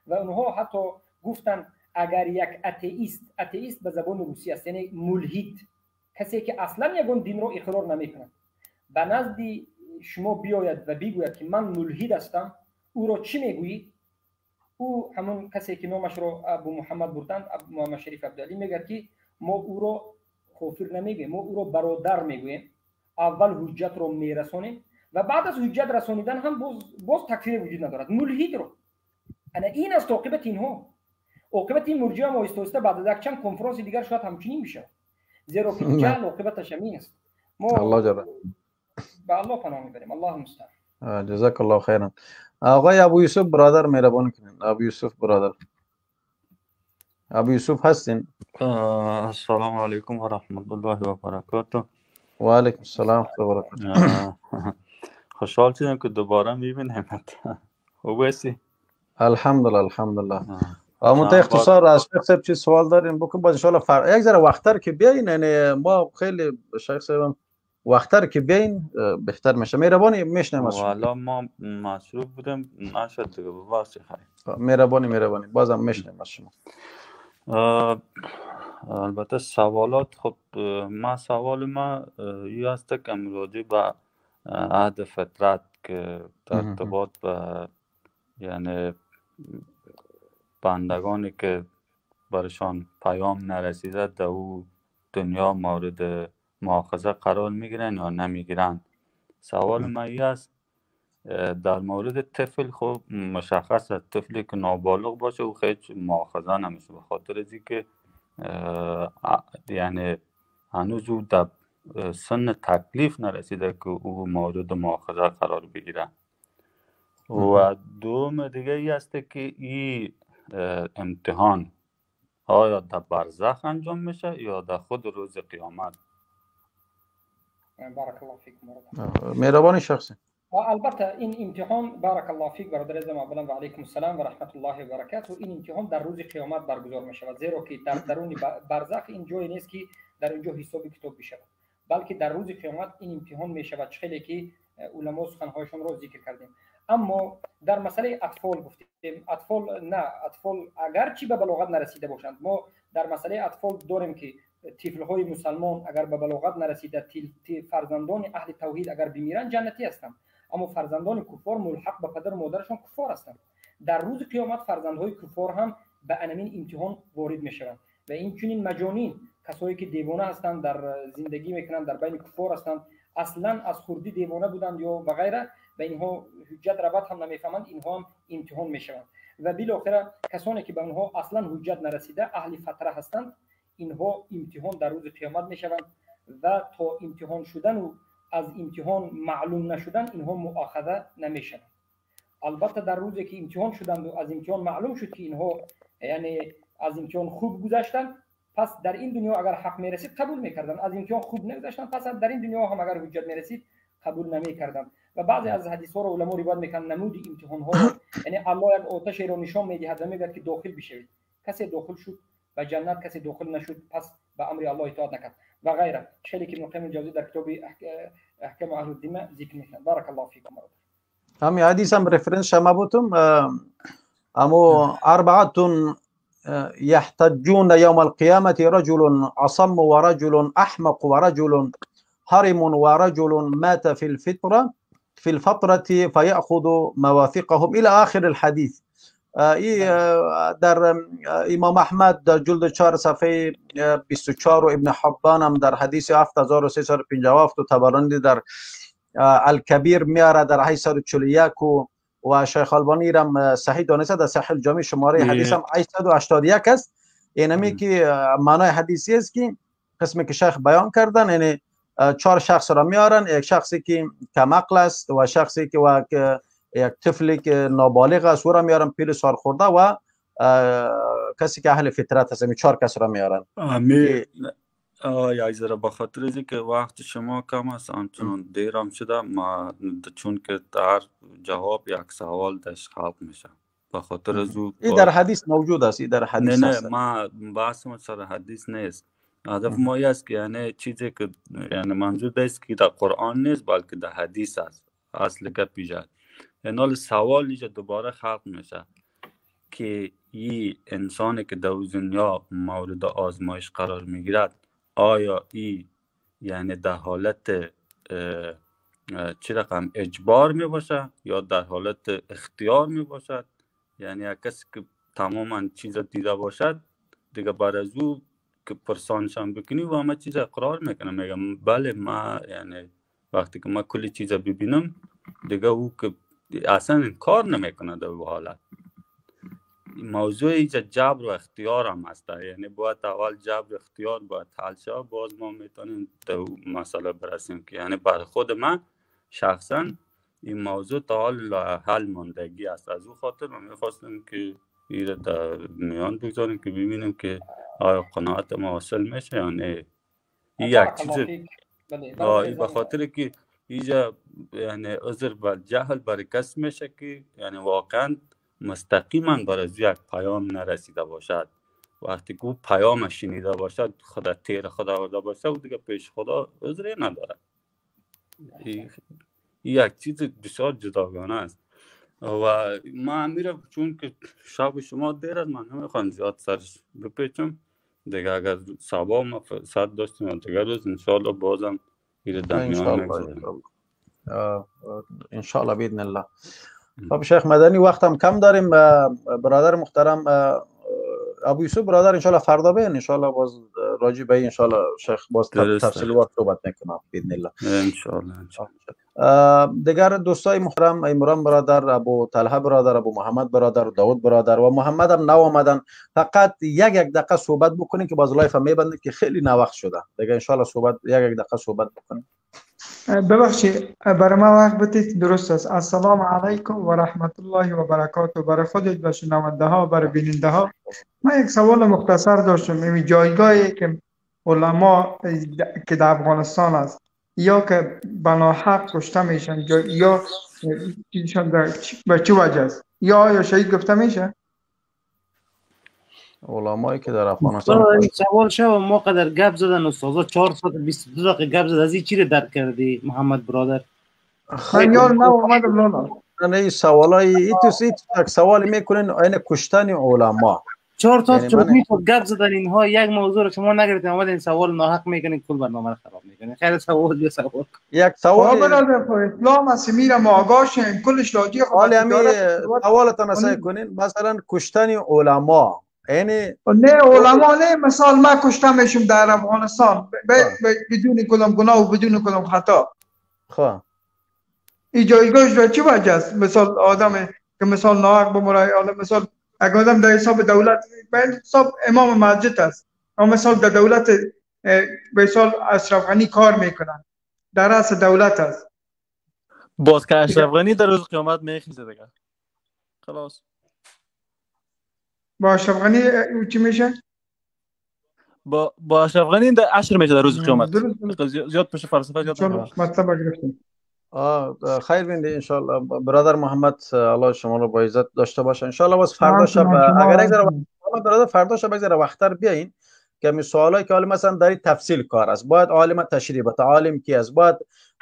و اونها حتی گفتند اگر یک اتئیست، اتئیست به زبان روسی است یعنی ملحد، کسی که اصلا یگان دین رو اقرار نمیکند، به نزد شما بیاید و بگوید که من ملحد هستم، او را چی میگویید؟ او همون کسی که نامش رو ابو محمد بردند، ابو محمد شریف عبدالعلی، میگه که ما او را کافر نمیگیم، ما او را برادر میگوییم. اول حجت رو میرسانیم و بعد از حجت رسانیدن هم باز تکفیر وجود ندارد ملحد رو. انا این است عاقبت اینها، عاقبت این مرجئه ما آهسته بعد از یک چند کنفرانس دیگر شاید همچنین میشه، زیرا که جهل عاقبتش همین است. ما الله جل به الله پناه میبریم. الله مستعان. جزاک الله خیرا. آقای ابو یوسف برادر مهربان کنین. ابو یوسف برادر، ابو یوسف هستین؟ السلام علیکم و رحمت الله و برکاته. و علیکم السلام و برکاته. خوشحال شدم که دوباره میبینمت. خوب هستی؟ الحمدلله الحمدلله. منتها اختصار از شیخ صاحب چیز سوال داریم بکن باز ان شاء الله یک ذره وقت‌تر که بیاین، یعنی ما خیلی شیخ صاحب وقت‌تر که بیاین بهتر میشه. مهربانی میشنم از شما. والا ما مصروف بودم نشد دیگه، ببخشید. مهربانی مهربانی، بازم میشنم از شما. البته سوالات، خب ما سوال ما این است که راجع به عهد فطرت که در ارتباط به یعنی بندگانی که برشان پیام نرسیده در او دنیا مورد مؤاخذه قرار میگیرن یا نمیگیرن. سوال من این است، در مورد طفل خب مشخص است، طفلی که نابالغ باشه او خیلی مؤاخذه نمیشه، به خاطر از اینکه یعنی هنوز او در سن تکلیف نرسیده که او مورد مؤاخذه قرار بگیره. و دوم دیگه ای است که این امتحان آیا در برزخ انجام میشه یا در خود روز قیامت؟ بارک الله فیک. مهربانی شخصی. البته این امتحان، بارک الله فیک برادر عزیزم، اولا و علیکم السلام و رحمت الله و برکاته، این امتحان در روز قیامت برگزار می شود، زیرا که در درون برزخ این جایی نیست که در اینجا حساب کتاب بشود، بلکه در روز قیامت این امتحان می شود، خیلی که علما سخنهایشان را ذکر کردیم. اما در مسئله اطفال گفتیم، اطفال نه، اطفال اگرچه به بلاغت نرسیده باشند، ما در مسئله اطفال داریم که طفل‌های مسلمان اگر به بلاغت نرسیده، فرزندان اهل توحید اگر بمیرند جنتی هستند، اما فرزندان کفار ملحق به پدر و مادرشان کفار هستند. در روز قیامت فرزندهای کفار هم به انمین امتحان وارد میشوند و این چنین مجانین، کسایی که دیوانه هستند، در زندگی میکنند، در بین کفار هستند، اصلا از خردی دیوانه بودند یا و غیره، و اینها حجت ربط هم نمیفهمند، اینها هم امتحان میشوند. و بالاخره کسانی که به آنها اصلا حجت نرسیده، اهل فتره هستند، اینها امتحان در روز قیامت میشوند و تا امتحان شدن و از امتحان معلوم نشدن اینها مؤاخذه نمیشوند. البته در روزی که امتحان شدند و از امتحان معلوم شد که اینها یعنی از امتحان خوب گذشتند، پس در این دنیا اگر حق میرسید قبول میکردند، از امتحان خوب نگذشتند پس در این دنیا هم اگر حجت میرسید قبول نمیکردند. و بعضی از حدیث ها رو علما روایت میکنن نمود امتحان ها، یعنی الله یک آتش را نشان میدهد و میگه که داخل بشوید، کسی داخل شد به جنت، کسی داخل نشد پس به امر الله اطاعت نکرد و غیره. خیلی که ابن قیم الجوزی در کتاب احکام اهل الذمه ذکر میکنه. بارک الله فیکم. همین حدیث هم reference شما بودم، امو اربعه يحتجون يوم القيامة رجل أصم ورجل أحمق ورجل هرم ورجل مات في الفترة فيأخذ مواثقهم إلى آخر الحديث. در امام احمد در جلد 4 صفحه 24 و ابن حبان هم در حدیث 7357 و طبرانی در الکبیر میاره در 841 و شیخ البانی رم صحیح دانسته در صحیح الجامع شماره حدیث هم 881 است. اینمی که معنای حدیثی است که قسمی که شیخ بیان کردن، یعنی 4 شخص را میارن، یک شخصی که کم عقل است و شخصی که و یک طفلی که نابالغ است او را میارن، پیر سالخورده و کسی که اهل فطرت است، این 4 کس را میارن. امیر آی ذره به خاطر از اینکه وقت شما کم است، همچنان دیرم شده، ما چون که در جواب یک سوال داشت خلق میشه، به خاطر از او این در حدیث موجود است، این در حدیث نه نه ما بحث ما سر حدیث نیست. هدف ما است که یعنی چیزی که یعنی منظور است که در قرآن نیست بلکه در حدیث است، اصل گپ ایجاد. یعنی سوال اینجا دوباره خلق میشه که این انسانی که در دنیا مورد آزمایش قرار میگیرد، آیا ای یعنی در حالت چه رقم اجبار می باشد یا در حالت اختیار می باشد؟ یعنی یک کسی که تماما چیز دیده باشد دیگه بر از او که پرسانش هم بکنی و همه چیز اقرار میکنه، میگم بله ما یعنی وقتی که ما کلی چیز ببینم دیگه او که اصلا انکار نمیکنه در حالت. موضوع اینجا جبر و اختیار هم هست، یعنی باید اول جبر اختیار باید حل شود، باز ما میتونیم به مسئله برسیم که یعنی بر خود من شخصا این موضوع تا حال حل ماندگی است. از او خاطر ما میخواستم که این در میان بگذاریم که ببینیم که آیا قناعت ما حاصل میشه یا نه. این یک چیز به خاطر که اینجا یعنی عذر بر جهل برای کس میشه که یعنی واقعا مستقیما برای یک پیام نرسیده باشد. وقتی که او پیام شنیده باشد، خدا تیر خدا آورده باشه، او دیگه پیش خدا عذری نداره. یک چیز بسیار جداگانه است و ما میرم چون که شب شما دیر است، من نمیخوام زیاد سرش بپیچم دیگه. اگر صبح ما فرصت داشتیم یا دیگه روز انشالله بازم ایره در میان میگذاریم انشالله باذن الله. خب شیخ مدنی وقت هم کم داریم. برادر محترم ابو یوسف برادر انشالله فردا بین انشالله باز راجع به انشالله شیخ باز تفصیل وقت صحبت میکنم باذن الله انشالله. دیگر دوستای محترم، عمران برادر، ابو طلحه برادر، ابو محمد برادر، داود برادر و محمد هم نو آمدن. فقط یک یک دقیقه صحبت بکنین که باز live میبندید که خیلی ناوقت شده دیگه. ان شاء الله صحبت یک یک دقیقه صحبت بکنین. ببخشید برای ما وقت بدید. درست است. السلام علیکم و رحمت الله و برکاته. برای خودت و شنونده ها، برای بیننده ها، من یک سوال مختصر داشتم. این جایگاهی که علما که در افغانستان است یا که بناحق کشته میشن یا چیزشان به چه وجه است، یا شهید گفته میشه؟ علمایی که در افغانستان سوال شو ما قدر گپ زدن استادا 4 ساعت 22 دقیقه گپ زد، از این چی رو درک کردی محمد برادر؟ من یاد نه اومدم لالا. نه این سوالای ای تو یک سوال میکنین عین کشتن علما 4 ساعت 4 گپ زدن اینها یک موضوع رو شما نگرفتین، اومدین سوال ناحق میکنین، کل برنامه رو خراب میکنین. خیلی سوال یه سوال یک سوال برادر، اسلام از میره ما آگاه شیم کلش لاجی. خب حالا همین سوالتون سعی کنین مثلا کشتن علما، یعنی نه علما نه، مثال ما کشته میشم در افغانستان بدون کدام گناه و بدون کدام خطا. خب این جایگاهش را چه وجه است؟ مثال آدم که مثال ناحق بمره، مثال اگه آدم در حساب دولت به حساب امام مسجد است، اما مثال در دولت به حساب اشرف غنی کار میکنن، در رأس دولت است. باز که اشرف غنی در روز قیامت میخیزه دیگه خلاص. با اشرف غنی چی میشه؟ با اشرف غنی در عشر میشه در روز قیامت. زیاد پشت فلسفه زیاد مطلب گرفتیم. خیر بینده انشالله برادر محمد، الله شما رو با عزت داشته باشه انشالله. باز فردا شب اگر یک ذره برادر فردا شب یک ذره وقت‌تر بیاین که می سوالایی که حالا مثلا در تفصیل کار است، باید عالم تشریح بده، عالم کی است، باید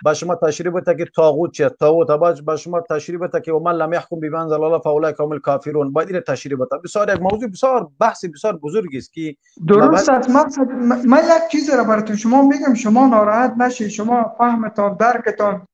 با شما تشریح بده که طاغوت چیه، طاغوت باید با شما تشریح بده که ومن لم يحكم بما انزل الله فاولئک هم الکافرون، باید این تشریح بده. بسیار یک موضوع بسیار بحث بسیار بزرگی است که درست است. مقصد من یک چیز را براتون شما میگم، شما ناراحت نشید، شما فهمتان درکتان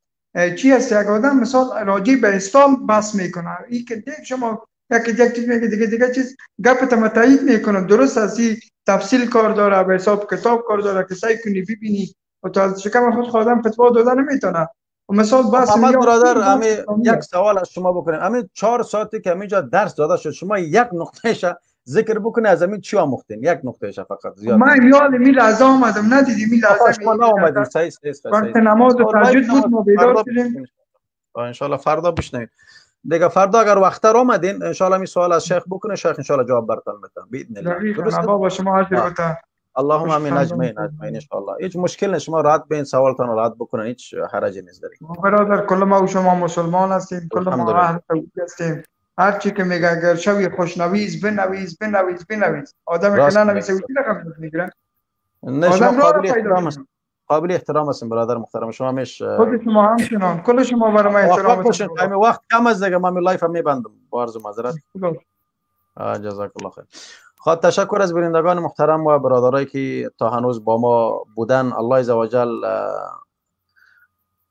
چی است. یک آدم مثال راجع به اسلام بحث میکنه، این که دیگه شما یک چیز میگه دیگه چیز گپت تایید میکنم، درست است. تفصیل کار داره، به حساب کتاب کار داره که سعی کنی ببینی و تا از شکم خود خودم فتوا داده نمیتونه. و مثال بحث محمد برادر، همین یک سوال از شما بکنیم، همین 4 ساعتی که همینجا درس داده شد شما یک نقطهش ذکر بکنه، از همین چی آموختین؟ یک نقطهش فقط زیاد. من یاد می لحظه آمدم ندیدی می لحظه شما نآمدین. صحیح وقت نماز و تهجد بود ما بیدار شدیم. ان شاء الله فردا بشنویم دیگه. فردا اگر وقت‌تر آمدین ان شاء الله می سوال از شیخ بکنه، شیخ ان شاء الله جواب براتون میده باذن الله. درست بابا شما اجر بده. اللهم امین اجمعین اجمعین ان شاء الله. هیچ مشکل نیست، شما راحت بین سوالتون راحت بکنن، هیچ حرجی نیست داریم. برادر کل ما و شما مسلمان هستیم، کل ما اهل توحید هستیم. هر چی که میگه اگر شوی خوشنویس بنویس بنویس بنویس، آدم که ننویسه چی رقم میگیره؟ نه شما قابل احترام هستین، قابل احترام هستین برادر محترم. شما همیش خود شما همچنان کل شما برای ما احترام باشین. همین وقت کم از دیگه، من live هم میبندم با عرض معذرت. جزاک الله خیر. خب تشکر از بینندگان محترم و برادرایی که تا هنوز با ما بودن. الله عزوجل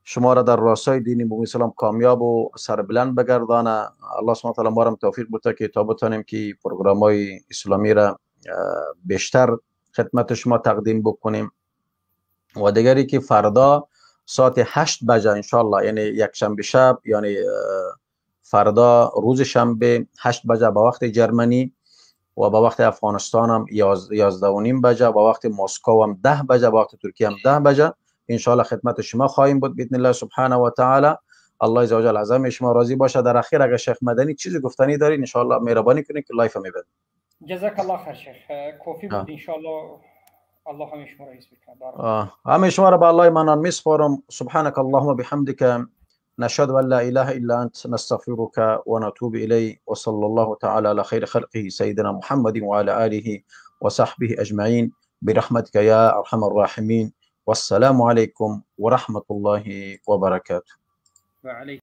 شما را در راستای دین مبین اسلام کامیاب و سربلند بگردانه. الله سبحانه و تعالی ما را توفیق بده که تا بتانیم که پروگرام های اسلامی را بیشتر خدمت شما تقدیم بکنیم. و دیگری که فردا ساعت 8 بجه انشالله، یعنی یک شنبه شب، یعنی فردا روز شنبه 8 بجه به وقت جرمنی و به وقت افغانستان هم 11:30 بجه، به وقت مسکو هم 10 بجه، به وقت ترکیه هم 10 بجه انشالله خدمت شما خواهیم بود باذن الله سبحانه و تعالی. الله عزوجل عظم شما راضی باشه. در اخیر اگر شیخ مدنی چیزی گفتنی دارین انشالله مهربانی کنید که live میبندیم. جزاک الله خیر شیخ، کافی بود انشالله. الله همه شما را حفظ بکنه. همه شما را به الله منان میسپارم. سبحانك اللهم بحمدك نشهد ان لا اله الا انت نستغفرك ونتوب اليه وصلى الله تعالى على خير خلقه سيدنا محمد وعلى اله وصحبه اجمعين برحمتك يا ارحم الراحمين. والسلام عليكم ورحمة الله وبركاته. وعليكم.